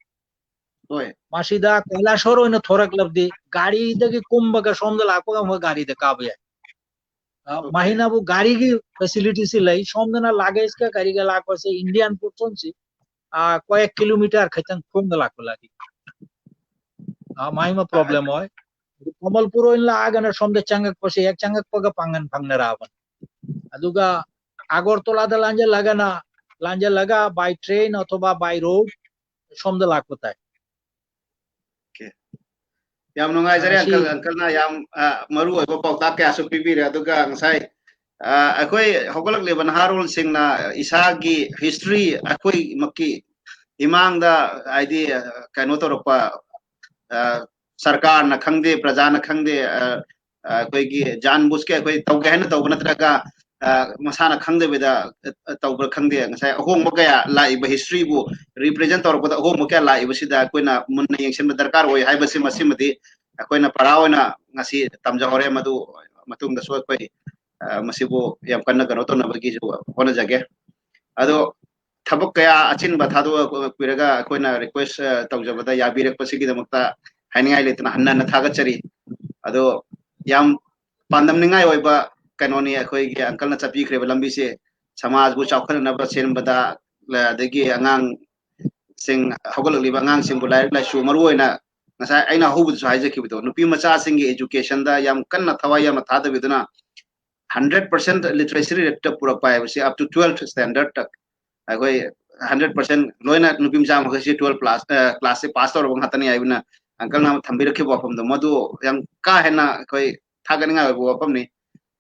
ꯍꯣꯏ꯫ ꯃꯁꯤꯗ ꯀꯣꯏꯂꯥꯁꯣꯔ ꯑꯣꯏꯅ ꯊꯣꯔꯛꯂꯕꯗꯤ ꯒꯥꯔꯤꯗꯒꯤ ꯀꯨꯝꯕꯒ ꯁꯣꯝꯗ ꯂꯥꯛꯄꯒ ꯑꯃꯨꯛ ꯒꯥꯔꯤꯗ ꯀꯥꯕ ꯌꯥꯏ꯫ ꯑ, Okay. ꯃꯍꯤꯅꯕꯨ ꯒꯥꯔꯤꯒꯤ ꯐꯦꯁꯤꯂꯤꯇꯤꯁꯤ ꯂꯩ꯫ ꯁꯣꯝꯗꯅ ꯂꯥꯒꯦꯖꯀ ꯀꯔꯤꯒ ꯂꯥꯛꯄꯁꯦ ꯏꯟꯗꯤꯌꯥꯟ ꯄꯣꯔꯁꯟꯁꯤ, ꯑ, ꯀꯣꯌꯦꯛ ꯀꯤꯂꯣꯃꯤꯇꯔ ꯈꯤꯇꯪ ꯈꯣꯡꯅ ꯂꯥꯛꯄ ꯂꯥꯛꯏ꯫ ꯑ, ꯃꯥꯏꯃ ꯄ꯭ꯔꯣꯕ꯭ꯂꯦꯝ ꯑꯣꯏ꯫ ꯀꯃꯜꯄꯨꯔ ꯑꯣꯏꯅ ꯂꯥꯛꯑꯒꯅ ꯁꯣꯝꯗ ꯆꯪꯉꯛꯄꯁꯦ ꯍꯦꯛ ꯆꯪꯉꯛꯄꯒ ꯄꯥꯡꯒꯟ ꯐꯪꯅꯔꯛꯑꯕꯅꯤ꯫ ꯑꯗꯨꯒ ꯑꯒꯔꯇꯂꯥꯗ ꯂꯥꯟꯖꯜꯂꯒꯅ, ꯂꯥꯟꯖꯜꯂꯒ by train ꯑꯊꯣꯕꯥ by road ꯁꯣꯝꯗ ꯂꯥꯛꯄ ꯇꯥꯏ꯫ Okay. ꯌꯥꯝ ꯅꯨꯡꯉꯥꯏꯖꯔꯦ, ꯑ, ꯁꯤ uncle, uncle ꯅ ꯌꯥꯝ, ꯑ, ꯃꯔꯨ ꯑꯣꯏꯕ ꯄꯥꯎꯇꯥꯛ ꯀꯌꯥꯁꯨ ꯄꯤꯕꯤꯔꯦ꯫ ꯑꯗꯨꯒ ꯉꯁꯥꯏ, ꯑ, ꯑꯩꯈꯣꯏ ꯍꯧꯒꯠꯂꯛꯂꯤꯕ ꯅꯍꯥꯔꯣꯜꯁꯤꯡꯅ ꯏꯁꯥꯒꯤ history ꯑꯩꯈꯣꯏꯃꯛꯀꯤ ꯏꯃꯥꯡꯗ, ꯍꯥꯏꯗꯤ, ꯑ, ꯀꯩꯅꯣ ꯇꯧꯔꯛꯄ, ꯑ, ꯁꯔꯀꯥꯔꯅ ꯈꯪꯗꯦ, ꯄ꯭ꯔꯖꯥꯅ ꯈꯪꯗꯦ, ꯑ, ꯑ, ꯑꯩꯈꯣꯏꯒꯤ ꯖꯥꯟꯕꯨꯁꯀꯤ ꯑꯩꯈꯣꯏ ꯇꯧꯒꯦ ꯍꯥꯏꯅ ꯇꯧꯕ ꯅꯠꯇ꯭ꯔꯒ, ꯑ, ꯃꯁꯥꯅ ꯈꯪꯗꯕꯤꯗ, ꯑ, ꯇꯧꯕ꯭ꯔꯥ ꯈꯪꯗꯦ, ꯉꯁꯥꯏ ꯑꯍꯣꯡꯕ ꯀꯌꯥ ꯂꯥꯛꯏꯕ, history ꯕꯨ represent ꯇꯧꯔꯛꯄꯗ ꯑꯍꯣꯡꯕ ꯀꯌꯥ ꯂꯥꯛꯏꯕꯁꯤꯗ ꯑꯩꯈꯣꯏꯅ ꯃꯨꯟꯅ ꯌꯦꯡꯁꯤꯟꯕ ꯗꯔꯀꯥꯔ ꯑꯣꯏ ꯍꯥꯏꯕꯁꯤ, ꯃꯁꯤꯃꯗꯤ ꯑꯩꯈꯣꯏꯅ ꯄꯔꯥ ꯑꯣꯏꯅ ꯉꯁꯤ ꯇꯝꯖꯍꯧꯔꯦ꯫ ꯃꯗꯨ ꯃꯇꯨꯡꯗꯁꯨ ꯑꯩꯈꯣꯏ, ꯑ, ꯃꯁꯤꯕꯨ ꯌꯥꯝ ꯀꯟꯅ ꯀꯩꯅꯣ ꯇꯧꯅꯕꯒꯤꯁꯨ ꯍꯣꯠꯅꯖꯒꯦ꯫ ꯑꯗꯣ ꯊꯕꯛ ꯀꯌꯥ ꯑꯆꯤꯟꯕ ꯊꯥꯗꯣꯛꯄꯤꯔꯒ ꯑꯩꯈꯣꯏꯅ request, ꯑ, ꯇꯧꯖꯕꯗ ꯌꯥꯕꯤꯔꯛꯄꯁꯤꯒꯤꯗꯃꯛꯇ ꯍꯥꯏꯅꯤꯡꯉꯥꯏ ꯂꯩꯇꯅ ꯍꯟꯅ ꯍꯟꯅ ꯊꯥꯒꯠꯆꯔꯤ꯫ ꯑꯗꯣ ꯌꯥꯝ ꯄꯥꯟꯗꯝꯅꯤꯡꯉꯥꯏ ꯑꯣꯏꯕ ꯀꯩꯅꯣꯅꯤ, ꯑꯩꯈꯣꯏꯒꯤ uncle ꯅ ꯆꯠꯄꯤꯈ꯭ꯔꯤꯕ ꯂꯝꯕꯤꯁꯦ ꯁꯃꯥꯖꯕꯨ ꯆꯥꯎꯈꯠꯅꯅꯕ ꯁꯦꯝꯕꯗ ꯑꯗꯒꯤ ꯑꯉꯥꯡꯁꯤꯡ, ꯍꯧꯒꯠꯂꯛꯂꯤꯕ ꯑꯉꯥꯡꯁꯤꯡꯕꯨ ꯂꯥꯏꯔꯤꯛ ꯂꯥꯏꯁꯨ, ꯃꯔꯨ ꯑꯣꯏꯅ ꯉꯁꯥꯏ ꯑꯩꯅ ꯑꯍꯧꯕꯗꯁꯨ ꯍꯥꯏꯖꯈꯤꯕꯗꯣ, ꯅꯨꯄꯤ ꯃꯆꯥꯁꯤꯡꯒꯤ educationꯗ ꯌꯥꯝ ꯀꯟꯅ ꯊꯋꯥꯏ ꯌꯥꯝꯅ ꯊꯥꯗꯕꯤꯗꯨꯅ hundred percent literacy rateꯇ ꯄꯨꯔꯛꯄ ꯍꯥꯏꯕꯁꯤ up to twelfth standardꯇ ꯑꯩꯈꯣꯏ hundred percent ꯂꯣꯏꯅ ꯅꯨꯄꯤ ꯃꯆꯥ ꯃꯈꯩꯁꯤ twelve class, classꯁꯦ pass ꯇꯧꯔꯕ ꯉꯥꯛꯇꯅꯤ ꯍꯥꯏꯕꯅ uncleꯅ ꯊꯝꯕꯤꯔꯛꯈꯤꯕ ꯋꯥꯐꯝꯗꯣ, ꯃꯗꯨ ꯌꯥꯝ ꯀꯥ ꯍꯦꯟꯅ ꯑꯩꯈꯣꯏ ꯊꯥꯒꯠꯅꯤꯡꯉꯥꯏ ꯑꯣꯏꯕ ꯋꯥꯐꯝꯅꯤ꯫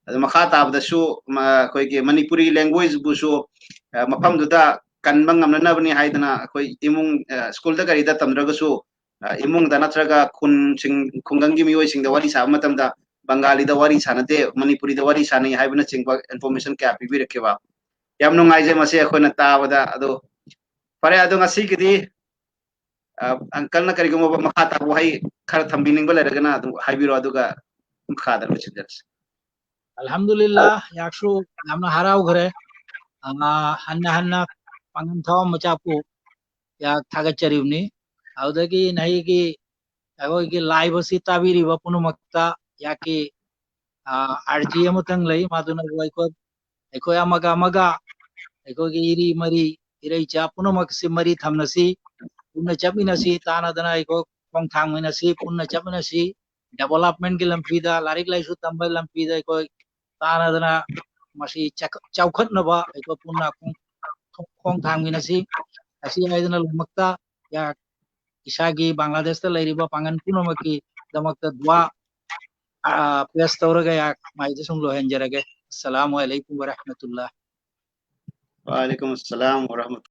ꯑꯗꯨ ꯃꯈꯥ ꯇꯥꯕꯗꯁꯨ, ꯃ-, ꯑꯩꯈꯣꯏꯒꯤ ꯃꯅꯤꯄꯨꯔꯤ languagekideꯕꯨꯁꯨ, ꯑ, ꯃꯐꯝꯗꯨꯗ ꯀꯟꯕ ꯉꯝꯅꯅꯕꯅꯤ ꯍꯥꯏꯗꯅ ꯑꯩꯈꯣꯏ ꯏꯃꯨꯡ, ꯑ, schoolꯗ ꯀꯔꯤꯗ ꯇꯝꯗ꯭ꯔꯒꯁꯨ, ꯑ, ꯏꯃꯨꯡꯗ ꯅꯠꯇ꯭ꯔꯒ ꯈꯨꯟꯁꯤꯡ, ꯈꯨꯡꯒꯪꯒꯤ ꯃꯤꯑꯣꯏꯁꯤꯡꯗ ꯋꯥꯔꯤ ꯁꯥꯕ ꯃꯇꯝꯗ ꯕꯪꯒꯥꯂꯤꯗ ꯋꯥꯔꯤ ꯁꯥꯟꯅꯗꯦ, ꯃꯅꯤꯄꯨꯔꯤꯗ ꯋꯥꯔꯤ ꯁꯥꯟꯅꯩ ꯍꯥꯏꯕꯅꯆꯤꯡꯕ information ꯀꯌꯥ ꯄꯤꯕꯤꯔꯛꯈꯤꯕ꯫ ꯌꯥꯝ ꯅꯨꯡꯉꯥꯏꯖꯩ ꯃꯁꯤ ꯑꯩꯈꯣꯏꯅ ꯇꯥꯕꯗ꯫ ꯑꯗꯣ ꯐꯔꯦ, ꯑꯗꯣ ꯉꯁꯤꯒꯤꯗꯤ, ꯑ, uncleꯅ ꯀꯔꯤꯒꯨꯝꯕ ꯃꯈꯥ ꯇꯥꯕ ꯋꯥꯍꯩ ꯈꯔ ꯊꯝꯕꯤꯅꯤꯡꯕ ꯂꯩꯔꯒꯅ ꯑꯗꯨꯝ ꯍꯥꯏꯕꯤꯔꯣ, ꯑꯗꯨꯒ ꯃꯈꯥꯗ ꯂꯣꯏꯁꯤꯟꯖꯔꯁꯤ꯫ ꯑꯜꯍꯝꯗꯨꯂꯤꯜꯂꯥ, ꯌꯥꯛꯁꯨ ꯌꯥꯝꯅ ꯍꯔꯥꯎꯈ꯭ꯔꯦ꯫ ꯑ, ꯍꯟꯅ ꯍꯟꯅ ꯄꯥꯡꯒꯜ ꯊꯋꯥ ꯃꯆꯥꯄꯨ ꯌꯥꯛ ꯊꯥꯒꯠꯆꯔꯤꯕꯅꯤ꯫ ꯑꯗꯨꯗꯒꯤ ꯅꯍꯩꯒꯤ ꯑꯩꯈꯣꯏꯒꯤ live ꯑꯁꯤ ꯇꯥꯕꯤꯔꯤꯕ ꯄꯨꯝꯅꯃꯛꯇ ꯌꯥꯛꯀꯤ, ꯑ, ꯑꯔꯖꯤ ꯑꯃꯇꯪ ꯂꯩ, ꯃꯗꯨꯅ ꯑꯩꯈꯣꯏ, ꯑꯩꯈꯣꯏ ꯑꯃꯒ ꯑꯃꯒ ꯑꯩꯈꯣꯏꯒꯤ ꯏꯔꯤ ꯃꯔꯤ, ꯏꯔꯩꯆꯥ ꯄꯨꯝꯅꯃꯛꯁꯤ ꯃꯔꯤ ꯊꯝꯅꯁꯤ, ꯄꯨꯟꯅ ꯆꯠꯃꯤꯟꯅꯁꯤ, ꯇꯥꯟꯅꯗꯅ ꯑꯩꯈꯣꯏ ꯈꯣꯡ ꯊꯥꯡꯃꯤꯟꯅꯁꯤ, ꯄꯨꯟꯅ ꯆꯠꯃꯤꯟꯅꯁꯤ꯫ Developmentꯀꯤ ꯂꯝꯕꯤꯗ, ꯂꯥꯏꯔꯤꯛ ꯂꯥꯏꯁꯨ ꯇꯝꯕꯒꯤ ꯂꯝꯕꯤꯗ ꯑꯩꯈꯣꯏ ꯇꯥꯟꯅꯗꯅ ꯃꯁꯤ ꯆꯥꯎꯈꯠ-, ꯆꯥꯎꯈꯠꯅꯕ ꯑꯩꯈꯣꯏ ꯄꯨꯟꯅ ꯈꯣꯡ-, ꯈꯣꯡ ꯊꯥꯡꯃꯤꯟꯅꯁꯤ꯫ ꯑꯁꯤ ꯍꯥꯏꯗꯅ ꯂꯣꯏꯅꯃꯛꯇ ꯌꯥ-, ꯏꯁꯥꯒꯤ ꯕꯪꯒ꯭ꯂꯥꯗꯦꯁꯇ ꯂꯩꯔꯤꯕ ꯄꯥꯡꯒꯜ ꯄꯨꯝꯅꯃꯛꯀꯤꯗꯃꯛꯇ ꯗꯨꯋꯥ, ꯑ, pass ꯇꯧꯔꯒ ꯌꯥ-, ꯃꯥꯏꯗ ꯁꯨꯝ ꯂꯣꯏꯍꯟꯖꯔꯒꯦ꯫ ꯑꯁꯁꯂꯥꯃꯨ ꯑꯂꯩꯀꯨꯝ ꯋꯔꯍꯃꯇꯨꯜꯂꯥꯍ꯫ ꯋꯥꯂꯩꯀꯨꯝ ꯑꯁꯁꯂꯥꯝ ꯋꯔꯍꯃꯇꯨꯜꯂꯥꯍ꯫